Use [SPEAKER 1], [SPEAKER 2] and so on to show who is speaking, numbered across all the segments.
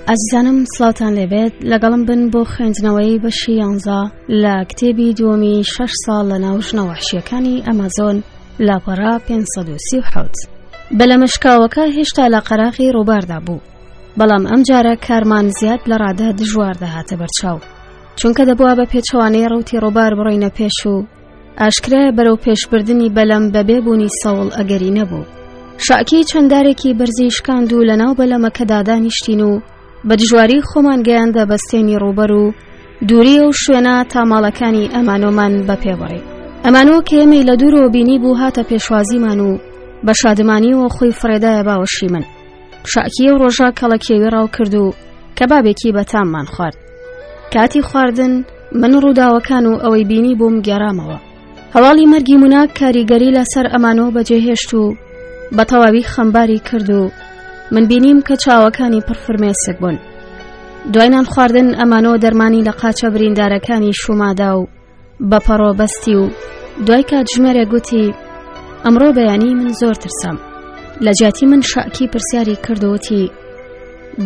[SPEAKER 1] ئازیزانم سڵاوتان لێبێت لەگەڵم بن بۆ خوێندنەوەی بەشی یانزە لە کتێبی دووەمی شەش ساڵ لە ناو ژنە وەحشیەکانی ئەمازۆن لاپەڕە 537 بەلەمە شکاوەکە هێشتا لە قەراغی ڕووباردا بوو بەڵام ئەم جارە کارمان زیاد لە ڕادە دژوار دەهاتە بەرچاو چونکە دەبووە بە پێچەوانەی ڕوتی ڕووبار بڕۆینە پێش و ئاشکرایە بەرەو پێشبردنی بەلەم بەبێ بوونی سەوڵ ئەگەری نەبوو. شاکی چەند دارێکی بەرزی شکاند و لەناو بەلەمەکەدا دانیشتین و بە دژواری خۆمان گەیاندە بەستێنی ڕووبەر و دووری ئەو شوێنە تا ماڵەکانی ئەمانۆمان بە پێ بڕی. ئەمانۆ کە ئێمەی لە دوورەوە بینی بوو هاتە پێشوازیمان و بە شادمانیەوە خۆی فڕێدایە باوەشی من. شاکی ئەو ڕۆژە کەڵەکێوی ڕاو کرد و کەبابێکی بەتاممان خوارد. کاتی خواردن من ڕووداوەکان و ئەوەی بینی بووم گێڕامەوە هەواڵی مەرگی مناک کاریگەری لەسەر ئەمانۆ بەجێهێشت و بە تەواوی خەمباری کرد و من بینیم کە چاوەکانی پڕ فرمێسک بوون دوای نان خواردن ئەمانۆ دەرمانی لە قاچە بریندارەکانی شومادا و بە پەڕۆ بەستی و دوای کاتژمێرێک گوتی ئەمڕۆ بەیانی من زۆر ترسام لە جیاتی من شاکی پرسیاری کردووتی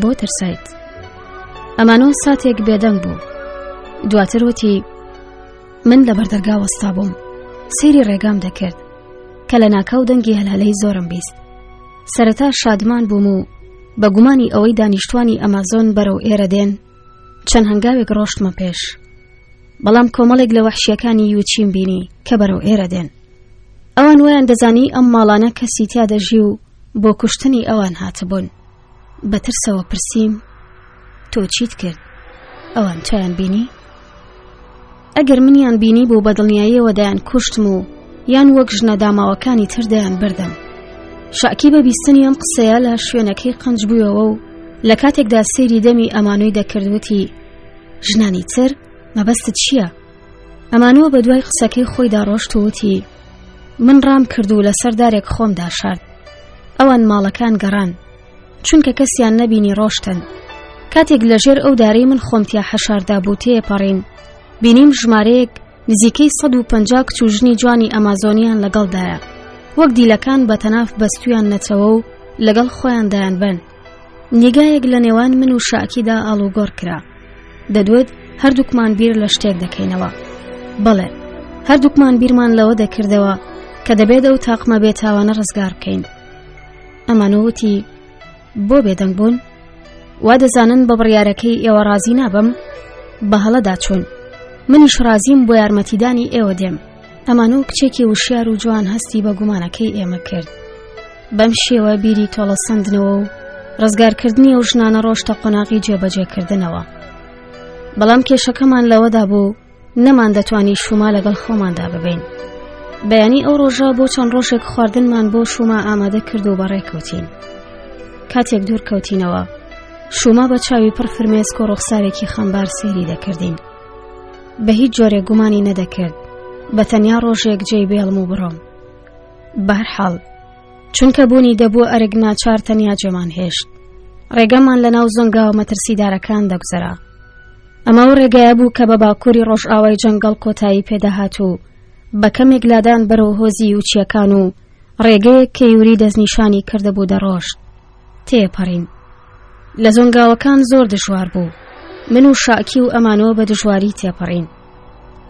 [SPEAKER 1] بۆ ترسایت ئەمانۆ ساتێک بێدەنگ بوو دواتر وتی من لە بەردەرگا وەستا بووم سەیری ڕێگام دەکرد کە لە ناکاو دەنگی هەلهەلەی زۆرم بیست سەرەتا شادمان بووم و بە گومانی ئەوەی دانیشتوانی ئەمازۆن بەرەو ئێرە دێن چەند هەنگاوێک ڕۆشتمە پێش بەڵام کۆمەڵێک لە وەحشیەکانی یوچیم بینی کە بەرەو ئێرە دێن ئەوان وایان دەزانی ئەم ماڵانە کەسی تیا دەژی و بۆ کوشتنی ئەوان هاتبوون بە ترسەوە پرسیم تۆ چیت کرد ئەوان چیان بینی ئەگەر منیان بینی بوو بە دڵنیاییەوە دەیان کوشتم و یان وەک ژنە داماوەکانی تر دەیان بردم شاکی بە بیستنی ئەم قسەیە لە شوێنەکەی قنج بووەوە و لە کاتێکدا سەیری دەمی ئەمانۆی دەکرد وتی ژنانی تر مەبەستت چییە؟ ئەمانۆ بە دوای قسەکەی خۆیدا ڕۆشت و وتی من ڕام کرد و لەسەر دارێک خۆم داشارد ئەوان ماڵەکان گەڕان چونکە کەسیان نەبینی ڕۆشتن کاتێک لەژێر ئەو دارەی من خۆم تیا حەشاردا بوو تێپەڕین بینیم ژمارەیەک نزیکەی 150 کچ و ژنی جوانی ئەمازۆنیان لەگەڵدایە وەک دیلەکان بە تەناف بەستویان نەچەوە و لەگەڵ خۆیان دایانبەن نیگایەک لە نێوان من و شاکیدا ئاڵوگۆڕ کرا دەدوت هەردووکمان بیر لە شتێک دەکەینەوە بەڵێ هەردووکمان بیرمان لەوە دەکردەوە کە دەبێت ئەو تاقمە بێتاوانە ڕزگار بکەین ئەمانە وتی بۆ بێدەنگ بوون وا دەزانن بە بڕیارەکەی ئێوە ڕازی نابم بە هەڵەدا چوون منیش ڕازیم بۆ یارمەتیدانی ئێوە دێم ئەمانە و کچێکی وشیار و جوان هەستی بە گومانەکەی ئێمە کرد بەم شێوە بیری تۆڵەسەندنەوە و ڕزگارکردنی ئەو ژنانە ڕۆشتە قۆناغی جێبەجێکردنەوە بەڵام کێشەکەمان لەوەدا بوو نەمان دەتوانی شوما لەگەڵ خۆماندا ببین بەیانی ئەو ڕۆژە بۆ چەند ڕۆژێک خواردنمان بۆ شوما ئامادە کرد و بەڕێکەوتین کاتێک دوور کەوتینەوە شوما بە چاوی پڕ فرمێسک و ڕوخسارێکی خەمبار سەیری دەکردین بە هیچ جۆرێک گومانی نەدەکرد بە تەنیا ڕۆژێک جێی بێڵم و بڕۆم بەهەرحاڵ چونکە بوونی دەبووە ئەرک ناچار تەنیا جێمان هێشت ڕێگەمان لە ناو زۆنگاوە مەترسیدارەکان دەگوزەرا ئەمە و ڕێگایە بوو کە بە باکووری ڕۆژئاوای جەنگەڵ کۆتایی پێدەهات و بە کەمێک لادان بەرەو هۆزی یوچیەکان و ڕێگەیەک کە یوری دەستنیشانی کردبوو دەڕۆشت تێپەڕین لە زۆنگاوەکان زۆر دژوار بوو من و شاکی و ئەمانەوە بە دژواری تێپەڕین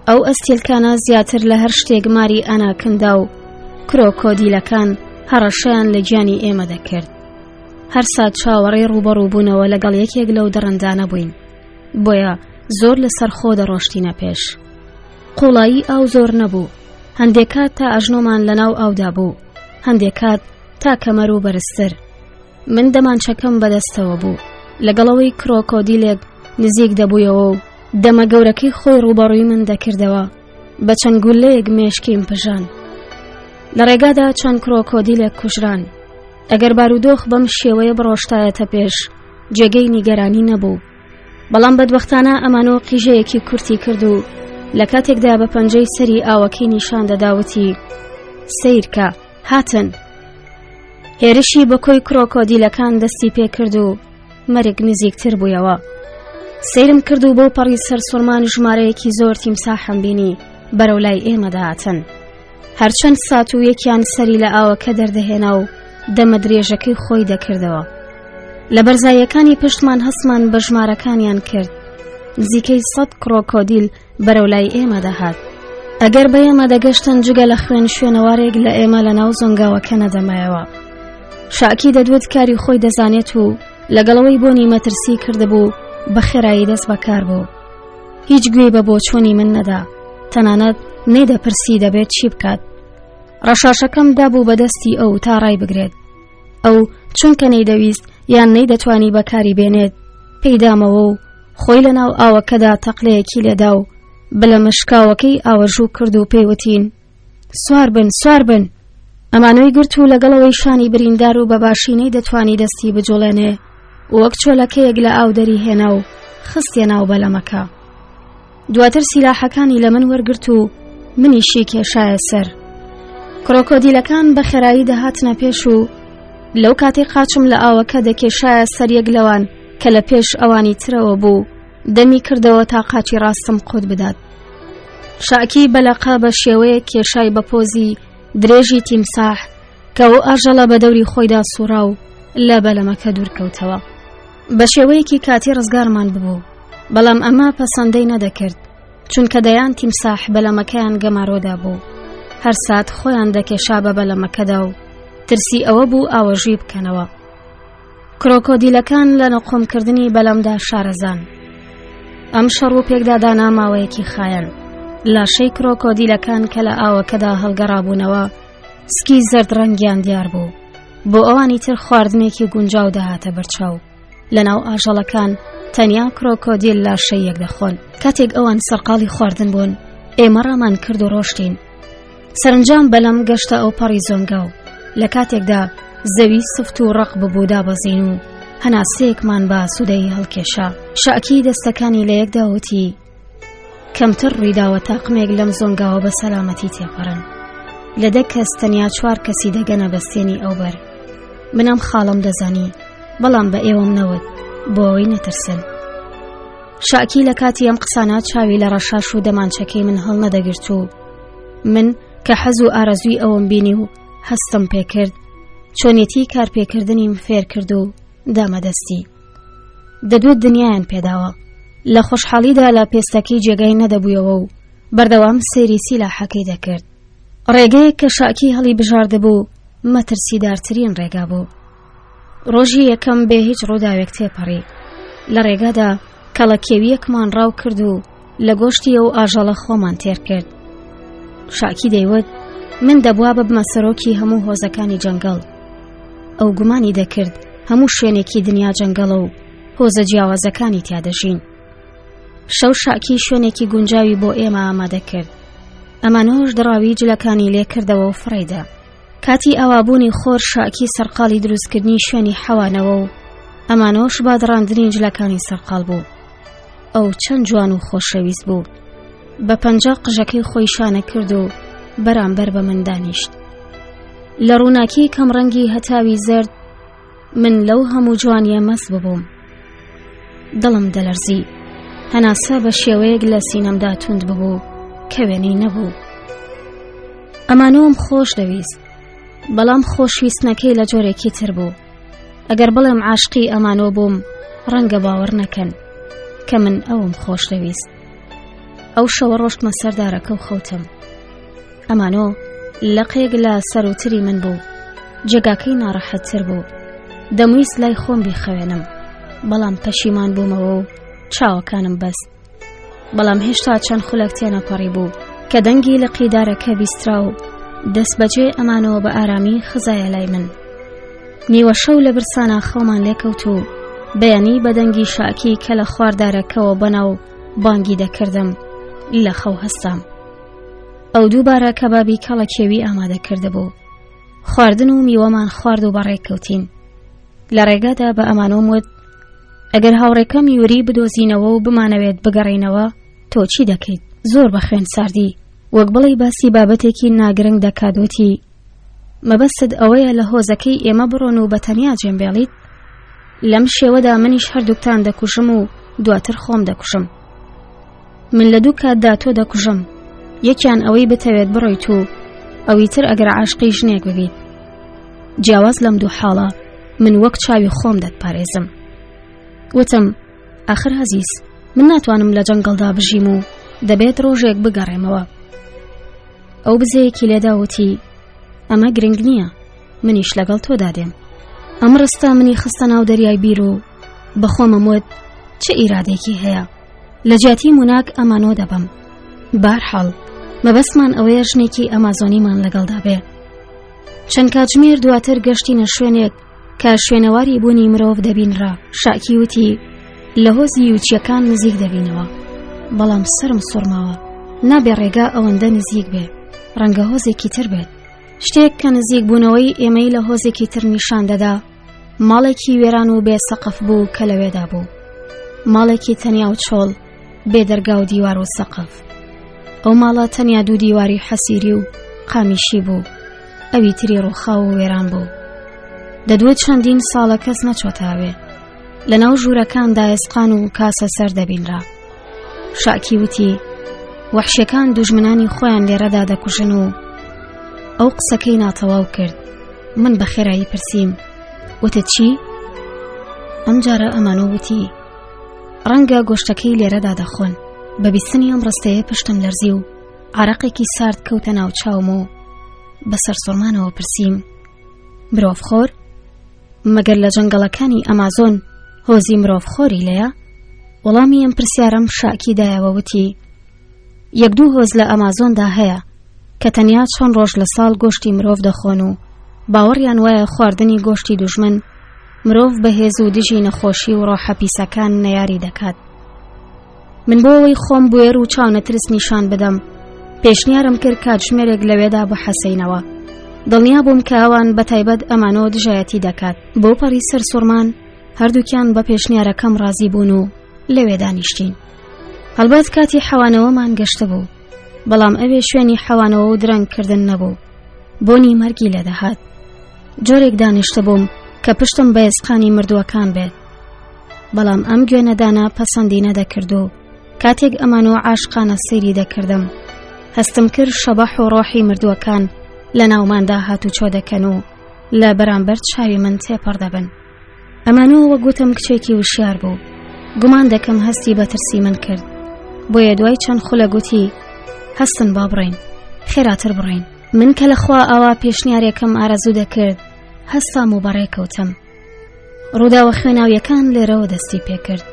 [SPEAKER 1] ئەو ئەستێلکانە زیاتر لە هەر شتێک ماری ئەناکندا و کرۆکۆدیلەکان هەڕەشەیان لە گیانی ئێمە دەکرد هەر سات چاوەڕێی ڕووبەڕووبوونەوە لەگەڵ یەکێک لەو دڕندانە بووین بۆیە زۆر لەسەر خۆ دەڕۆشتینە پێش قوڵایی ئاو زۆر نەبوو هەندێک کات تا ئەژنۆمان لەناو ئاودا بوو هەندێک کات تا کەمەر و بەرزتر من دەمانچەکەم بەدەستەوە بوو لەگەڵەوەی کرۆکۆدیلێک نزیک دەبوویەوە و دەمە گەورەکەی خۆی ڕووبەڕووی من دەکردەوە بە چەند گولەیەک مێشکیم پژان لە ڕێگادا چەند کرۆکۆدیلێک کوژران ئەگەر بارودۆخ بەم شێوەیە بڕۆشتایەتە پێش جێگەی نیگەرانی نەبوو بەڵام بەدبەختانە ئەمانۆ قیژەیەکی کورتی کرد و لە کاتێکدا بە پەنجەی سەری ئاوەکەی نیشان دەداوتی سیرکە هاتن هێرشی بە کۆی کرۆکۆدیلەکان دەستی پێکرد و مەرگ نزیکتر بوویەوە. سەیرم کرد و بەو پەڕی سەرسوڕمان ژمارەیەکی زۆر تیمساحم بینی بەرەو لای ئێمە دەهاتن. هەرچەند سات و یەکیان سەری لە ئاوەکە دەردەهێنا و دەمە درێژەکەی خۆی دەکردەوە. لە بەرزاییەکانی پشتمان هەستمان بە ژمارەکانیان کرد. نزیکەی سەد کرۆکۆدیل بەرەو لای ئێمە دەهات. ئەگەر بە ئێمە دەگەشتن جگە لە خوێن شوێنەوارێک لە ئێمە لە ناو زۆنگاوەکە نەدەمایەوە. شاکی دەدوت کاری خۆی دەزانێت و لەگەڵەوەی بۆنی مەترسی کردبوو بە خێرایی دەست بەکار بوو. هیچ گوێی بە بۆچوونی من نەدا. تەنانەت نەیدەپرسی دەبێت چی بکات. ڕەشاشەکەم دابوو بە دەستی ئەو تا ڕای بگرێت. ئەو چونکە نەیدەویست یان نەیدەتوانی بەکاری بێنێت پێیدامەوە و خۆی لە ناو ئاوەکەدا تەقلەیەکی لێدا و بەلەمە شکاوەکەی ئاوەژوو کرد و پێیوتین سوار بن سوار بن ئەمانۆی گرت و لەگەڵەوەی شانی بریندار و بەباشی نەیدەتوانی دەستی بجوڵێنێ وەک چۆلەکەیەک لە ئاو دەری هێنا و خستیە ناو بەلەمەکە. دواتر سیلاحەکانی لە من وەرگرت و منیشی کێشایە سەر. کرۆکۆدیلەکان بە خێرایی دەهاتنە پێش و لەو کاتەی قاچم لە ئاوەکە دەکێشایە سەر یەک لەوان کە لە پێش ئەوانی ترەوە بوو دەمی کردەوە تا قاچی ڕاستم قوت بدات. شاکی بەلەقە بە شێوەیەک کێشای بە پۆزی درێژی تیمساح کە ئەو ئاژەڵە بە دەوری خۆیدا سوڕا و لە بەلەمەکە دوورکەوتەوە. بە شێوەیەکی کاتی ڕزگارمان ببوو بەڵام ئەمە پەسەندەی نەدەکرد چونکە دەیان تیمساح بەلەمەکەیان گەمارۆدا بوو هەر سات خۆیان دەکێشا بە بەلەمەکەدا و ترسی ئەوە بوو ئاوەژووی بکەنەوە کرۆکۆدیلەکان لە نقۆمکردنی بەلەمدا شارەزان ئەم شەڕ و پێکدادانا ماوەیەکی خایەن لاشەی کرۆکۆدیلەکان کە لە ئاوەکەدا هەڵگەڕابوونەوە سکی زەرد ڕەنگیان دیار بوو بۆ ئەوانی تر خواردنێکی گونجاو دەهاتە بەرچاو لەناو ئاژەڵەکان تەنیا کرۆکۆدیل لاشەی یەک دەخۆن کاتێک ئەوان سەرقاڵی خواردن بوون ئێمە ڕامان کرد و ڕۆشتین سەرنجام بەلەم گەشتە ئەو پەڕی زۆنگاو لە کاتێکدا زەوی سفت و ڕق ببوو دابەزین و هەناسەیەکمان بە سوودەی هەڵکێشا شاکی دەستەکانی لە یەکدا وتی کەمتر ڕوویداوە تاقمێک لەم زۆنگاوە بە سەلامەتی تێپەڕن. لە دە کەس تەنیا چوار کەسی دەگەنە بەستێنی ئەوبەر. من ئەم خاڵەم دەزانی، بەڵام بە ئێوەم نەوت، بۆ ئەوەی نەترسن. شاکی لە کاتی ئەم قسانە چاوی لە ڕەشاش و دەمانچەکەی من هەڵنەدەگرت و من کە حەز و ئارەزووی ئەوم بینی و هەستم پێکرد، چۆنێتی کارپێکردنیم فێر کرد و دامە دەستی. دەدوت دنیایان پێداوە لە خۆشحاڵیدا لە پێستەکەی جێگای نەدەبوویەوە و بەردەوام سەیری سیلاحەکەی دەکرد ڕێگەیەک کە شاکی هەڵی بژاردەبوو مەترسیدارترین ڕێگا بوو ڕۆژی یەکەم بێ هیچ ڕووداوێک تێپەڕی لە ڕێگادا کەڵە کێویەکمان ڕاو کرد و لە گۆشتی ئەو ئاژەڵە خۆمان تێر کرد شاکی دەیوت من دەبوا ببمە سەرۆکی هەموو هۆزەکانی جەنگەڵ ئەو گومانی دەکرد هەموو شوێنێکی دنیا جەنگەڵە و هۆزە جیاوازەکانی تیا دەژین شەو شاکی شوێنێکی گونجاوی بۆ ئێمە ئامادە کرد ئەمانۆش دڕاوی جلەکانی لێ کردەوە و فڕێدا کاتی ئاوابوونی خۆر شاکی سەرقاڵی دروستکردنی شوێنی حەوانەوە و ئەمانۆش با دڕاندنی جلەکانی سەرقاڵ بوو ئەو چەند جوان و خۆشەویست بوو بە پەنجە قژەکەی خۆی شانە کرد و بەرامبەر بە من دانیشت لە ڕووناکی کەم ڕەنگی هەتاوی زەرد من لەو هەموو جوانیە مەست ببووم دڵم دەلەرزی هەناسە بە شێوەیەک لە سینەمدا توند ببوو کە وێنەی نەبوو ئەمانۆم خۆش دەویست بەڵام خۆشویستنەکەی لە جۆرێکی تر بوو ئەگەر بڵێم عاشقی ئەمانۆ بووم ڕەنگە باوەڕ نەکەن کە من ئەوم خۆش دەویست ئەو شەوە ڕۆشتمە سەردارەکە و خەوتم ئەمانۆ لەقێک لە سەروتری من بوو جێگاکەی ناڕەحەتتر بوو دەمویست لای خۆم بیخەوێنم بەڵام پەشیمان بوومەوە و چاوەکانم بەست بەڵام هێشتا چەند خولەک تێنەپەڕی بوو کە دەنگی لە قیدارەکە بیسترا و دەست بەجێ ئەمانەوە بە ئارامی خزایە لای من نیوە شەو لە برسانا خەومان لێکەوت و بەیانی بە دەنگی شاکی کە لە خواردارەکەوە بەناو بانگی دەکردم لە خەو هەستام ئەو دووبارە کەبابی کەڵە کێوی ئامادە کردبوو خواردن و میوەمان خوارد و بەڕێککەوتین لە ڕێگادا بە ئەمانۆم وت ئەگەر هاوڕێکەم یوری بدۆزینەوە و بمانەوێت بگەڕێینەوە تۆ چی دەکەیت زۆر بە خوێن ساردی وەک بڵێی باسی بابەتێکی ناگرنگ دەکات وتی مەبەستت ئەوەیە لە هۆزەکەی ئێمە بڕۆن و بە تەنیا جێم بێڵیت لەم شێوەدا منیش هەردووکتان دەکوژم و دواتر خۆم دەکوژم من لە دوو کاتدا تۆ دەکوژم یەکیان ئەوەی بتەوێت بڕۆیت و ئەوی تر ئەگەر عاشقی ژنێک ببیت جیاواز لەم دوو حاڵە. من وەک چاوی خۆم دەتپارێزم. وتم ئاخر ئازیز من ناتوانم لە جەنگەڵدا بژیم و دەبێت ڕۆژێک بگەڕێمەوە. ئەو بزەیەکی لێدا وتی ئەمە گرنگ نییە منیش لەگەڵ تۆدا دێم. ئەم ڕستە منی خستە ناو دەریای بیر و بە خۆمم وت چ ئیرادێکی هەیە لە جیاتی موناک ئەمانۆ دەبم بارحاڵ مەبەستمان ئەوەیە ژنێکی ئەمازۆنیمان لەگەڵدا بێ چەند کاتژمێر دواتر گەشتینە شوێنێک کە شوێنەواری بوونی مرۆڤ دەبینرا شاکی وتی لە هۆزی یوچیەکان نزیک دەبینەوە بەڵام سرم سوڕماوە نابێ ڕێگا ئەوەندە نزیک بێ ڕەنگە هۆزێکی تر بێت شتێک کە نزیک بوونەوەی ئێمەی لە هۆزێکی تر نیشان دەدا ماڵێکی وێران و بێ سەقف بوو کە لەوێدا بوو ماڵێکی تەنیا و چۆڵ بێ دەرگا و دیوار و سەقف ئەو ماڵە تەنیا دوو دیواری حەسیری و قامیشی بوو ئەوی تری ڕووخاو و وێران بوو دەدوت چەندین ساڵە کەس نەچۆتاوێ لە ناو ژوورەکاندا ئێسقان و کاسە سەر دەبینرا شاکی وتی وەحشەکان دوژمنانی خۆیان لێرەدا دەکوژن و ئەو قسەکەی ناتەواو کرد من بە خێرایی پرسییم وتت چی؟ ئەم جارە ئەمانۆ وتی ڕەنگە گۆشتەکەی لێرەدا دەخۆن بە بیستنی ئەم ڕستەیە پشتم لەرزی و عراقێکی سارد کەوتە ناو چاوم و بە سەرسوڕمانەوە پرسییم مرۆڤخۆر مەگەر لە جەنگەڵەکانی ئەمازۆن هۆزی مرۆڤخۆری لەیە؟ وەڵامی ئەم پرسیارەم شاکی دایەوە وتی یەک دوو هۆز لە ئەمازۆندا هەیە کە تەنیا چەند ڕۆژ لە ساڵ گۆشتی مرۆڤ دەخۆن و باوەڕیان وایە خواردنی گۆشتی دوژمن مرۆڤ بەهێز و دژی نەخۆشی و ڕۆحە پیسەکان نەیاری دەکات. من بۆ ئەوەی خۆم بوێر و چاونەترس نیشان بدەم پێشنیارم کرد کاتژمێرێک لەوێدا بحەسەینەوە دڵنیا بووم کە ئەوان بە تایبەت ئەمانۆ دژایەتی دەکات بۆ پەڕی سەرسوڕمان هەردووکیان بە پێشنیارەکەم ڕازی بوون و لەوێ دانیشتین هەڵبەت کاتی حەوانەوەمان گەشتبوو بەڵام ئەوێ شوێنی حەوانەوە و درەنگکردن نەبوو بۆنی مەرگی لێدەهات جۆرێک دانیشتبووم کە پشتم بە ئێسقانی مردووەکان بێت بەڵام ئەم گوێنەدانە پەسەندی نەدەکرد و کاتێک ئەمان و عاشقانە سەیری دەکردم هەستم کرد شەبەح و ڕۆحی مردووەکان لە ناوماندا هاتوچۆ دەکەن و لە بەرامبەر چاوی من تێپەڕ دەبن ئەمانۆ وەک گوتم کچێکی وشیار بوو گومان دەکەم هەستی بە ترسی من کرد بۆیە دوای چەند خولە گوتی هەستن با بڕین خێراتر بڕین من کە لەخوا ئاوا پێشنیارێکم ئارەزوو دەکرد هەستام و بەڕێکەوتم ڕووداوە خوێناویەکان لێرەوە دەستی پێکرد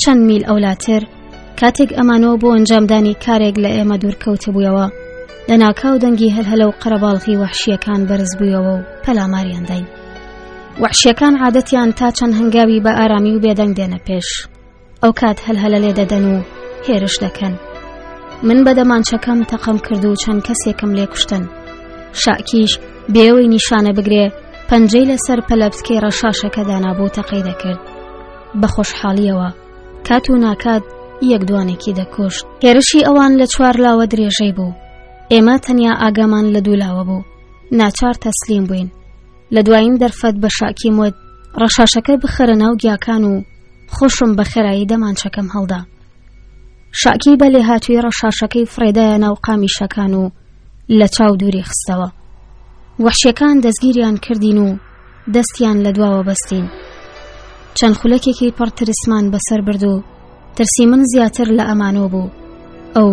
[SPEAKER 1] چەند میل ئەولاتر کاتێک ئەمانۆ بۆ ئەنجامدانی کارێک لە ئێمە دوور کەوتبوویەوە لە ناکاو دەنگی هەلهەلە و قەرەباڵغی وەحشیەکان بەرز بوویەوە و پەلاماریان داین وەحشیەکان عادەتیان تا چەند هەنگاوی بە ئارامی و بێدەنگ دێنە پێش ئەو کات هەلهەلە لێ دەدەن و هێرش دەکەن من بە دەمانچەکەم تەقەم کرد و چەند کەسێکم لێ کوشتن شاکیش بێەوەی نیشانە بگرێ پەنجەی لەسەر پەلەپسکەی ڕەشاشەکە دانابوو تەقەی دەکرد بە خۆشحاڵیەوە کات و ناکات یەک دوانێکی دەکوشت هێرشی ئەوان لە چوار لاوە درێژەی بوو ئێمە تەنیا ئاگامان لە دوو لاوە بوو ناچار تەسلیم بووین لە دوایین دەرفەت بە شاکیم وت ڕەشاشەکە بخەرە ناو گیاکان و خۆشم بە خێرایی دەمانچەکەم هەڵدا شاکی بە لێهاتووی ڕەشاشەکەی فڕێدایە ناو قامیشەکان و لە چاو دووری خستەوە وەحشیەکان دەستگیریان کردین و دەستیان لە دواوە بەستین چەند خولەکێکی پڕ ترسمان بەسەر برد و ترسی من زیاتر لە ئەمانۆ بوو ئەو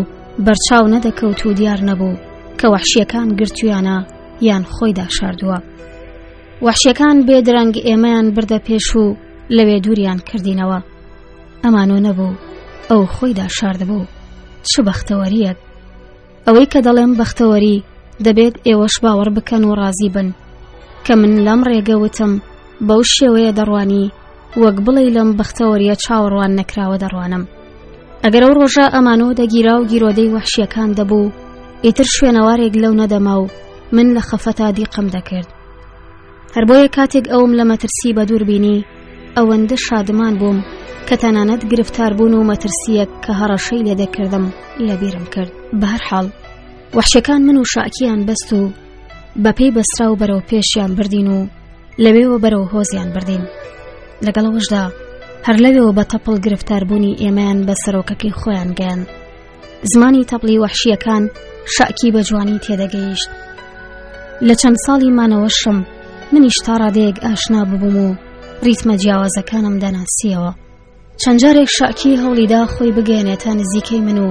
[SPEAKER 1] بەرچاو نەدەکەوت و دیار نەبوو کە وەحشیەکان گرتویانە یان خۆی داشاردووە وەحشیەکان بێ درەنگ ئێمەیان بردە پێش و لەوێ دووریان کردینەوە ئەمانۆ نەبوو ئەو خۆی داشاردبوو چ بەختەوەریەک ئەوەی کە دەڵێم بەختەوەری دەبێت ئێوەش باوەڕ بکەن و ڕازی بن کە من لەم ڕێگە وتم بەو شێوەیە دەڕوانی وەک بڵێ لەم بەختەوەریە چاوەڕوان نەکراوە دەڕوانم ئەگەر ئەو ڕۆژە ئەمانۆ دەگیرا و گیرۆدەی وەحشیەکان دەبوو ئیتر شوێنەوارێک لەو نەدەما و من لە خەفەتا دیقەم دەکرد هەر بۆیە کاتێک ئەوم لە مەترسی بە دوور بینی ئەوەندە شادمان بووم کە تەنانەت گرفتاربوون و مەترسیەک کە هەڕەشەی لێ دەکردم لەبیرم کرد بەهەرحاڵ وەحشەکان من و شاکیان بەست و بەپێی بەسرا و بەرەو پێشیان بردین و لەوێوە بەرەو هۆزیان بردین لەگەڵەوەشدا هەر لەوێوە بە تەپڵ گرفتاربوونی ئێمەیان بە سەرۆکەکەی خۆیان گەیان زمانی تەپڵی وەحشیەکان شاکی بە جوانی تێدەگەیشت لە چەند ساڵی مانەوەشم. منیش تا ڕادەیەک ئاشنا ببووم و ڕیتمە جیاوازەکانم دەناسیەوە. چەند جارێک شاکی هەوڵیدا خۆی بگەیەنێتە نزیکەی من و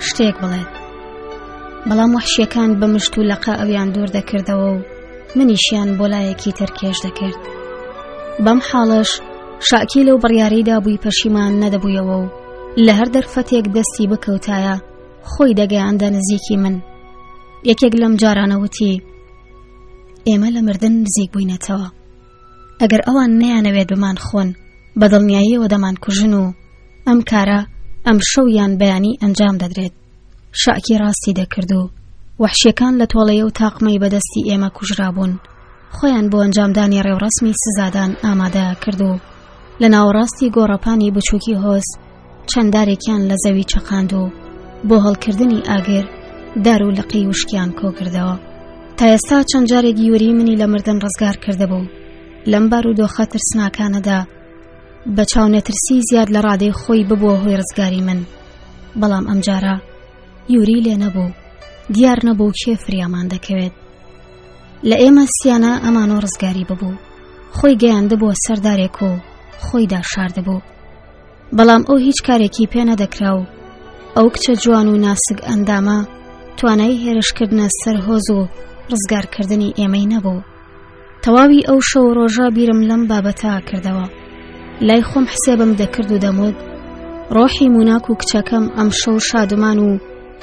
[SPEAKER 1] شتێک بڵێت. بەڵام وەحشیەکان بە مشت و لەقە ئەویان دوور دەکردەوە و منیشیان بۆ لایەکی تر کێش دەکرد. بەم حاڵەش شاکی لەو بڕیارەیدا بووی پەشیمان نەدەبوویەوە و لە هەر دەرفەتێک دەستی بکەوتایە خۆی دەگەیاندە نزیکی من. یەکێک لەم جارانە وتی ئێمە لە مردن نزیک بووینەتەوە. ئەگەر ئەوان نەیانەوێت بمان خۆن بە دڵنیاییەوە دەمانکوژن و ئەم کارە ئەم شەو یان بەیانی ئەنجام دەدرێت. شاکی ڕاستی دەکرد و وەحشیەکان لە تۆڵەی و تاقمەی بەدەستی ئێمە کوژرابوون خۆیان بۆ ئەنجامدانی ڕێوڕەسمی سزادان ئامادە کرد و لە ناوەڕاستی گۆڕەپانی بچووکی هۆز چەند دارێکیان لە زەوی چەقاند و بۆ هەڵکردنی ئاگر دار و لقی وشکیان کۆکردەوە تا ئێستا چەند جارێک یوری منی لە مردن ڕزگار کردبوو لەم بارودۆخە ترسناکانەدا بە چاونەترسی زیاد لە ڕادەی خۆی ببووە هۆی ڕزگاری من بەڵام ئەمجارە یوری لێ نەبوو دیار نەبوو کێ فریامان دەکەوێت لە ئێمە سیانە ئەمان و ڕزگاری ببوو خۆی گەیاندبووە سەردارێک و خۆی داشاردبوو بەڵام ئەو هیچ کارێکی پێ نەدەکرا و ئەو کچە جوان و ناسک ئەندامە توانای هێرشکردنە سەر هۆز و ڕزگارکردنی ئێمەی نەبوو تەواوی ئەو شەو ڕۆژە بیرم لەم بابەتە کردەوە لای خۆم حسێبم دەکرد و دەموت ڕۆحی موناک و کچەکەم ئەم شەو شادومان و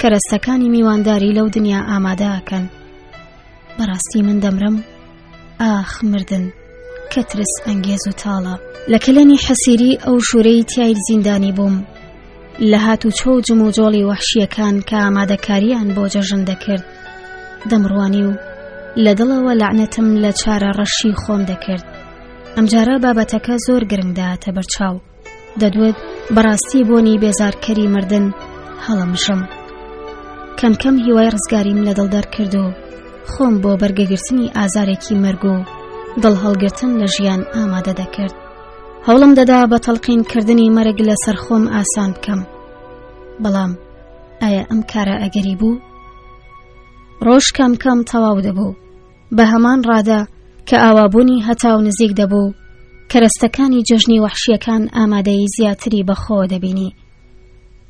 [SPEAKER 1] کەرەستەکانی میوانداری لەو دنیا ئامادەکەن بەڕاستی من دەمرم ئاخ مردن کە ترس ئەنگێز و تاڵە لە کەلێنی حەسیری ئەو ژوورەی تیای زیندانی بووم لە هاتوچۆ و جموجۆڵی وەحشیەکان کە ئامادەکاریان بۆ جەژن دەکرد دەمڕوانی و لە دڵەوە لەعنەتم لە چارە ڕەشی خۆم دەکرد ئەمجارە بابەتەکە زۆر گرنگ داهاتە بەرچاو دەدوت بەڕاستی بۆنی بێزارکەری مردن هەڵەمژم کەم کەم هیوای ڕزگاریم لە دڵ دەرکرد و خۆم بۆ بەرگەگرتنی ئازارێکی مەرگ و دڵ هەڵگرتن لە ژیان ئامادە دەکرد هەوڵم دەدا بە تەڵقین کردنی مەرگ لەسەر خۆم ئاسان بکەم بەڵام ئایا ئەم کارە ئەگەری بوو؟ ڕۆژ کەم کەم تەواو دەبوو بە هەمان ڕادە کە ئاوابوونی هەتاو نزیک دەبوو کەرەستەکانی جەژنی وەحشیەکان ئامادەیی زیاتری بەخۆوە دەبینی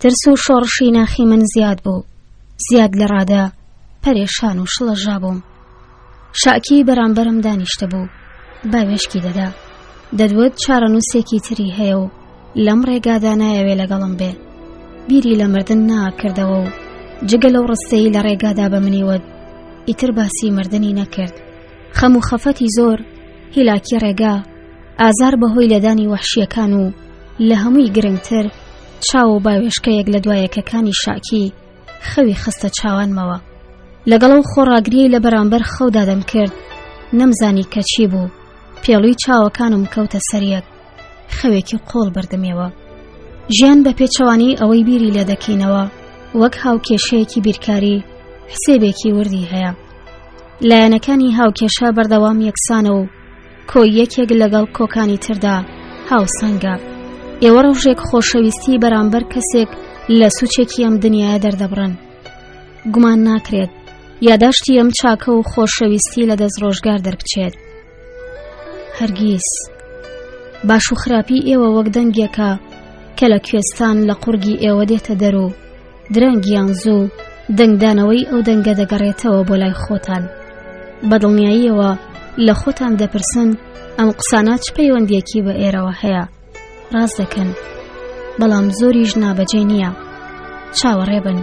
[SPEAKER 1] ترس و شۆڕشی ناخی من زیاد بوو زیاد لە ڕادە پەرێشان و شڵەژا بووم شاکی بەرامبەرم دانیشتە بوو باوێشکی دەدا دەدوت چارەنووسێکی تری هەیە و لەم ڕێگادا نایەوێ لەگەڵم بێ بیری لە مردن ناکردەوە و جگە لەو ڕستەی لە ڕێگادا بە منی وت ئیتر باسی مردنی نەکرد خەم و خەفەتی زۆر هیلاکی ڕێگا ئازار بەهۆی لێدانی وەحشیەکان و لە هەمووی گرنگتر چاو و باوێشکەیەک لە دوایەکەکانی شاکی خەوی خستە چاوانمەوە لەگەڵ ئەو خۆڕاگریەی لە بەرامبەر خەودا دەمکرد نەمزانی کە چی بوو پێڵوی چاوەکانم کەوتە سەریەک خەوێکی قۆڵ بردمیەوە ژیان بە پێچەوانی ئەوەی بیری لێ دەکەینەوە وەک هاوکێشەیەکی بیرکاری حسێبێکی وردی هەیە لایەنەکانی هاوکێشە بەردەوام یەکسانە و کۆی یەکێک لەگەڵ کۆکانی تردا هاوسەنگە ئێوە ڕۆژێک خۆشەویستی بەرامبەر کەسێک لە سوچێکی ئەم دنیاە دەردەبڕن گومان ناکرێت یاداشتی ئەم چاکە و خۆشەویستی لە دەست ڕۆژگار دەربچێت هەرگیز باش و خراپی ئێوە وەک دەنگێکە کە لە کوێستان لە قوڕگی ئێوە دێتە دەر و درەنگ یان زوو دەنگدانەوەی ئەو دەنگە دەگەڕێتەوە بۆ لای خۆتان بە دڵنیاییەوە لە خۆتان دەپرسن ئەم قسانە چ پەیوەندیەکی بە ئێرەوە هەیە ڕاست دەکەن بەڵام زۆریش نابەجێ نییە چاوەڕێ بن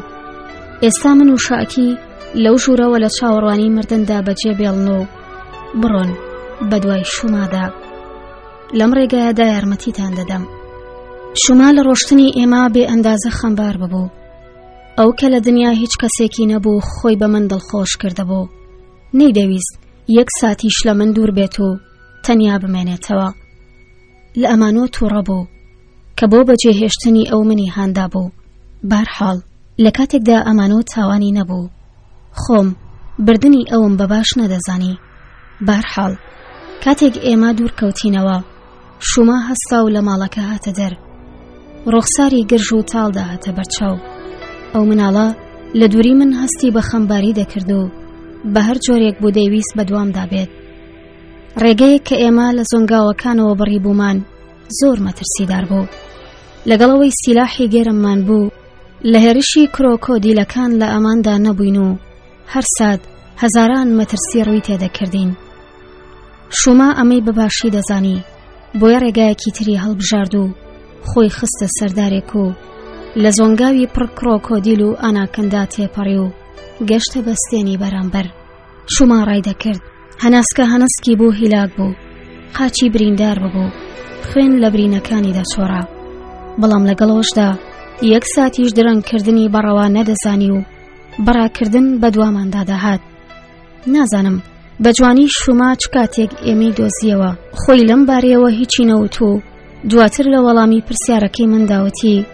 [SPEAKER 1] ئێستا من و شاکی لەو ژوورەوە لە چاوەڕوانی مردندا بەجێ بێڵن و بڕۆن بە دوای شومادا لەم ڕێگایەدا یارمەتیتان دەدەم شوما لە ڕۆشتنی ئێمە بێ ئەندازە خەمبار ببوو ئەو کە لە دنیا هیچ کەسێکی نەبوو خۆی بە من دڵخۆش کردبوو نەیدەویست یەک ساتیش لە من دوور بێت و تەنیا بمێنێتەوە لە ئەمانۆ تووڕە بوو کە بۆ بەجێهێشتنی ئەو منی هاندا بوو بارحاڵ لە کاتێکدا ئەمانۆ تاوانی نەبوو خۆم بردنی ئەوم بە باش نەدەزانی بارحاڵ کاتێک ئێمە دوور کەوتینەوە شوما هەستا و لە ماڵەکە هاتە دەر ڕوخساری گرژ و تاڵ داهاتە بەرچاو ئەو مناڵە لە دووری من هەستی بە خەمباری دەکرد و بە هەر جۆرێک بوو دەیویست بە دوامدا بێت. ڕێگەیەک کە ئێمە لە زۆنگاوەکانەوە بڕیبوومان زۆر مەترسیدار بوو. لەگەڵ ئەوەی سیلاحی گەرممان بوو، لە هێرشی کرۆکۆدیلەکان لە ئەماندا نەبووین و هەر سات هەزاران مەترسی ڕووی تێدەکردین. شوما ئەمەی بە باشی دەزانی، بۆیە ڕێگایەکی تری هەڵبژارد و خۆی خستە سەردارێک و لە زۆنگاوی پڕ کرۆکۆدیل و ئاناکەندا تێپەڕی و گەشتە بەستێنی بەرامبەر. شوما ڕای دەکرد هەناسکە هەنسکی بوو هیلاک بوو قاچی بریندار ببوو خوێن لە برینەکانی دەچۆڕا بەڵام لەگەڵەوەشدا یەک ساتیش درەنگکردنی بەڕەوا نەدەزانی و بەڕاکردن بە دواماندا دەهات نازانم بە جوانی شوما چ کاتێک ئێمەی دۆزیەوە خۆی لەم بارەیەوە هیچی نەوت و دواتر لە وەڵامی پرسیارەکەی من داوتی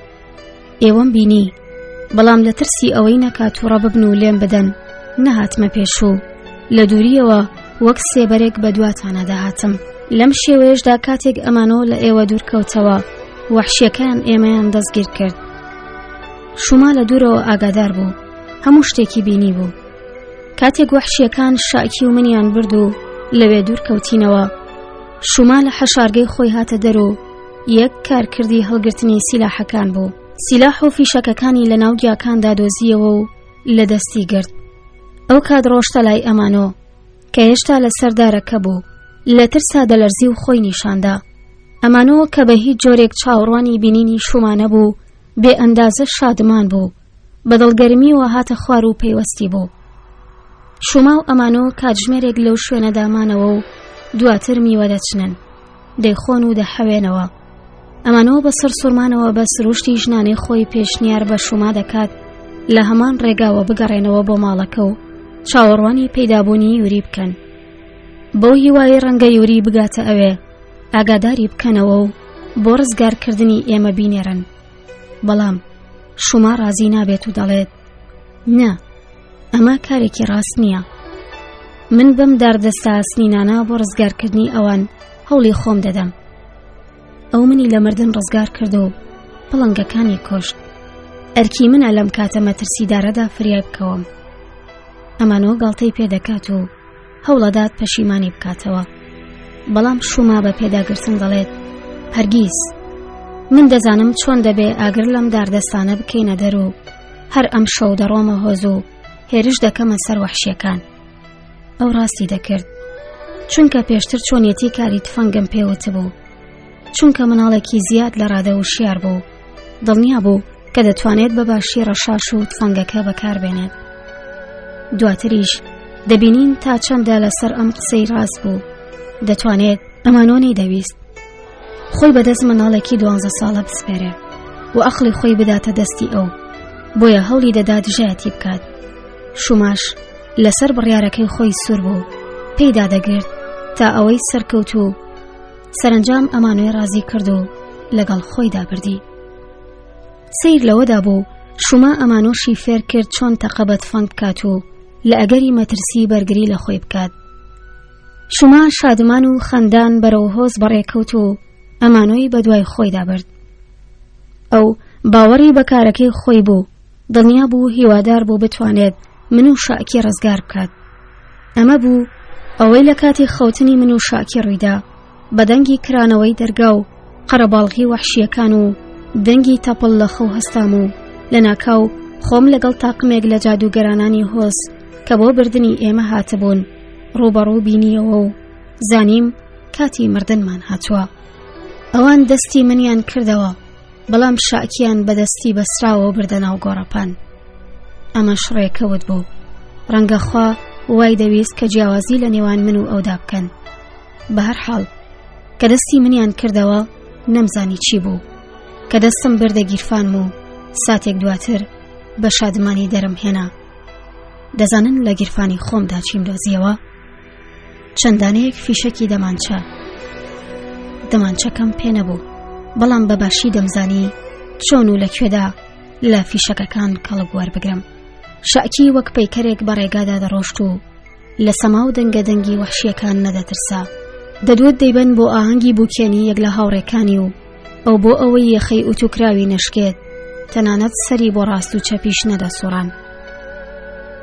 [SPEAKER 1] ئێوەم بینی بەڵام لە ترسی ئەوەی نەکا تووڕە ببن و لێم بدەن نەهاتمە پێشوو لە دووریەوە وەک سێبەرێک بە دواتانە دەهاتم لەم شێوەیەشدا کاتێک ئەمانۆ لە ئێوە دوورکەوتەوە وەحشیەکان ئێمەیان دەستگیر کرد شوما لە دوورەوە ئاگادار بوو هەموو شتێکی بینی بوو کاتێک وەحشیەکان شاکی و منیان برد و لەوێ دوور کەوتینەوە شوما لە حەشارگەی خۆی هاتە دەر و یەک کارکردی هەڵگرتنی سیلاحەکان بوو سیلاح و فیشەکەکانی لە ناو گیاکاندا دۆزیەوە و لە دەستی گرت ئەو کات ڕۆشتە لای ئەمانۆ کە هێشتا لە سەردارەکە بوو لە ترسا دەلەرزی و خۆی نیشاندا ئەمانۆ کە بە هیچ جۆرێک چاوەڕوانی بینینی شومانە بوو بێ ئەندازە شادمان بوو بە دڵگەرمیەوە هاتە خوار و پەیوەستی بوو شوما و ئەمانۆ کاتژمێرێک لەو شوێنەدا مانەوە و دواتر میوە دەچنن دەیخۆن و دەحەوێنەوە ئەمانۆ بە سەرسوڕمانەوە بە سروشتی ژنانەی خۆی پێشنیار بە شوما دەکات لە هەمان ڕێگاوە بگەڕێنەوە بۆ ماڵەکە و چاوەڕوانی پەیدابوونی یوری بکەن بەو هیوای ڕەنگە یوری بگاتە ئەوێ ئاگاداری بکەنەوە و بۆ ڕزگارکردنی ئێمە بینێرن بەڵام شوما ڕازی نابێت و دەڵێت نا ئەمە کارێکی ڕاست نییە من بەم داردەستە ئاسنینانە بۆ ڕزگارکردنی ئەوان هەوڵی خۆم دەدەم ئەو منی لە مردن ڕزگار کرد و پڵنگەکانی کوشت ئەرکی منە لەم کاتە مەترسیدارەدا فریای بکەوم ئەمانۆ گاڵتەی پێ دەکات و هەوڵەدات پەشیمانی بکاتەوە بەڵام شوما بە پێداگرتن دەڵێت هەرگیز من دەزانم چۆن دەبێ ئاگر لەم داردەستانە بکەینە دەر و هەر ئەم شەو دەڕۆمە هۆز و هێرش دەکەمە سەر وەحشیەکان ئەو ڕاستی دەکرد چونکە پێشتر چۆنیەتی کاری تفەنگم پێوتبوو چونکە مناڵێکی زیاد لە ڕادە وشیار بوو دڵنیا بوو کە دەتوانێت بە باشی ڕەشاش و تفەنگەکە بەکاربێنێت دواتریش دەبینین تا چەندە لەسەر ئەم قسەی ڕاست بوو دەتوانێت ئەمانۆنی دەویست خۆی بەدەست مناڵێکی دوانزە ساڵە بسپێرێ و ئەقلی خۆی بداتە دەستی ئەو بۆیە هەوڵی دەدا دژایەتی بکات شوماش لەسەر بڕیارەکەی خۆی سوور بوو پێیدا دەگرت تا ئەوەی سەرکەوت و سەرنجام ئەمانوێ ڕازی کرد و لەگەڵ خۆیدا بردی سیر لەوەدا بوو شوما ئەمانۆشی فێر کرد چۆن تەقە بە تفەنگ بکات و لە ئەگەری مەترسی بەرگری لە خۆی بکات شوما شادمان و خەندان بەرەو هۆز بەڕێکەوت و ئەمانۆی بەدوای خۆیدا برد ئەو باوەڕی بەکارەکەی خۆی بوو دڵنیا بوو هیوادار بوو بتوانێت من و شاکی ڕزگار بکات ئەمە بوو ئەوەی لە کاتی خەوتنی من و شاکی ڕوویدا بە دەنگی کرانەوەی دەرگا و قەرەباڵغی وەحشیەکان و دەنگی تەپڵ لە خەو هەستام و لە ناکاو خۆم لەگەڵ تاقمێک لە جادووگەرانانی هۆز کە بۆ بردنی ئێمە هاتبوون ڕووبەڕوو بینیەوە و زانیم کاتی مردنمان هاتووە ئەوان دەستی منیان کردەوە بەڵام شاکیان بەدەستی بەسراوە بردە ناو گۆڕەپان ئەمەش ڕێکەوت بوو ڕەنگە خوا وای دەویست کە جیاوازی لە نێوان من و ئەودا بکەن بە هەر حاڵ کە دەستی منیان کردەوە نەمزانی چی بوو کە دەستم بردە گیرفانم و ساتێک دواتر بە شادمانی دەرم هێنا دەزانن لە گیرفانی خۆمدا چیم دۆزیەوە چەندانەیەک فیشەکی دەمانچە دەمانچەکەم پێ نەبوو بەڵام بە باشی دەمزانی چۆن و لە کوێدا لە فیشەکەکان کەڵک وەربگرم شەکی وەک پەیکەرێک بە ڕێگادا دەڕۆشت و لە سەما و دەنگە دەنگی وەحشیەکان نەدەترسا دەدوت دەیبەن بۆ ئاهەنگی بووکێنی یەک لە هاوڕێکانی و ئەو بۆ ئەوەی یەخەی ئوتوکراوی نەشکێت تەنانەت سەری بۆ ڕاست و چەپیش نەدەسوڕان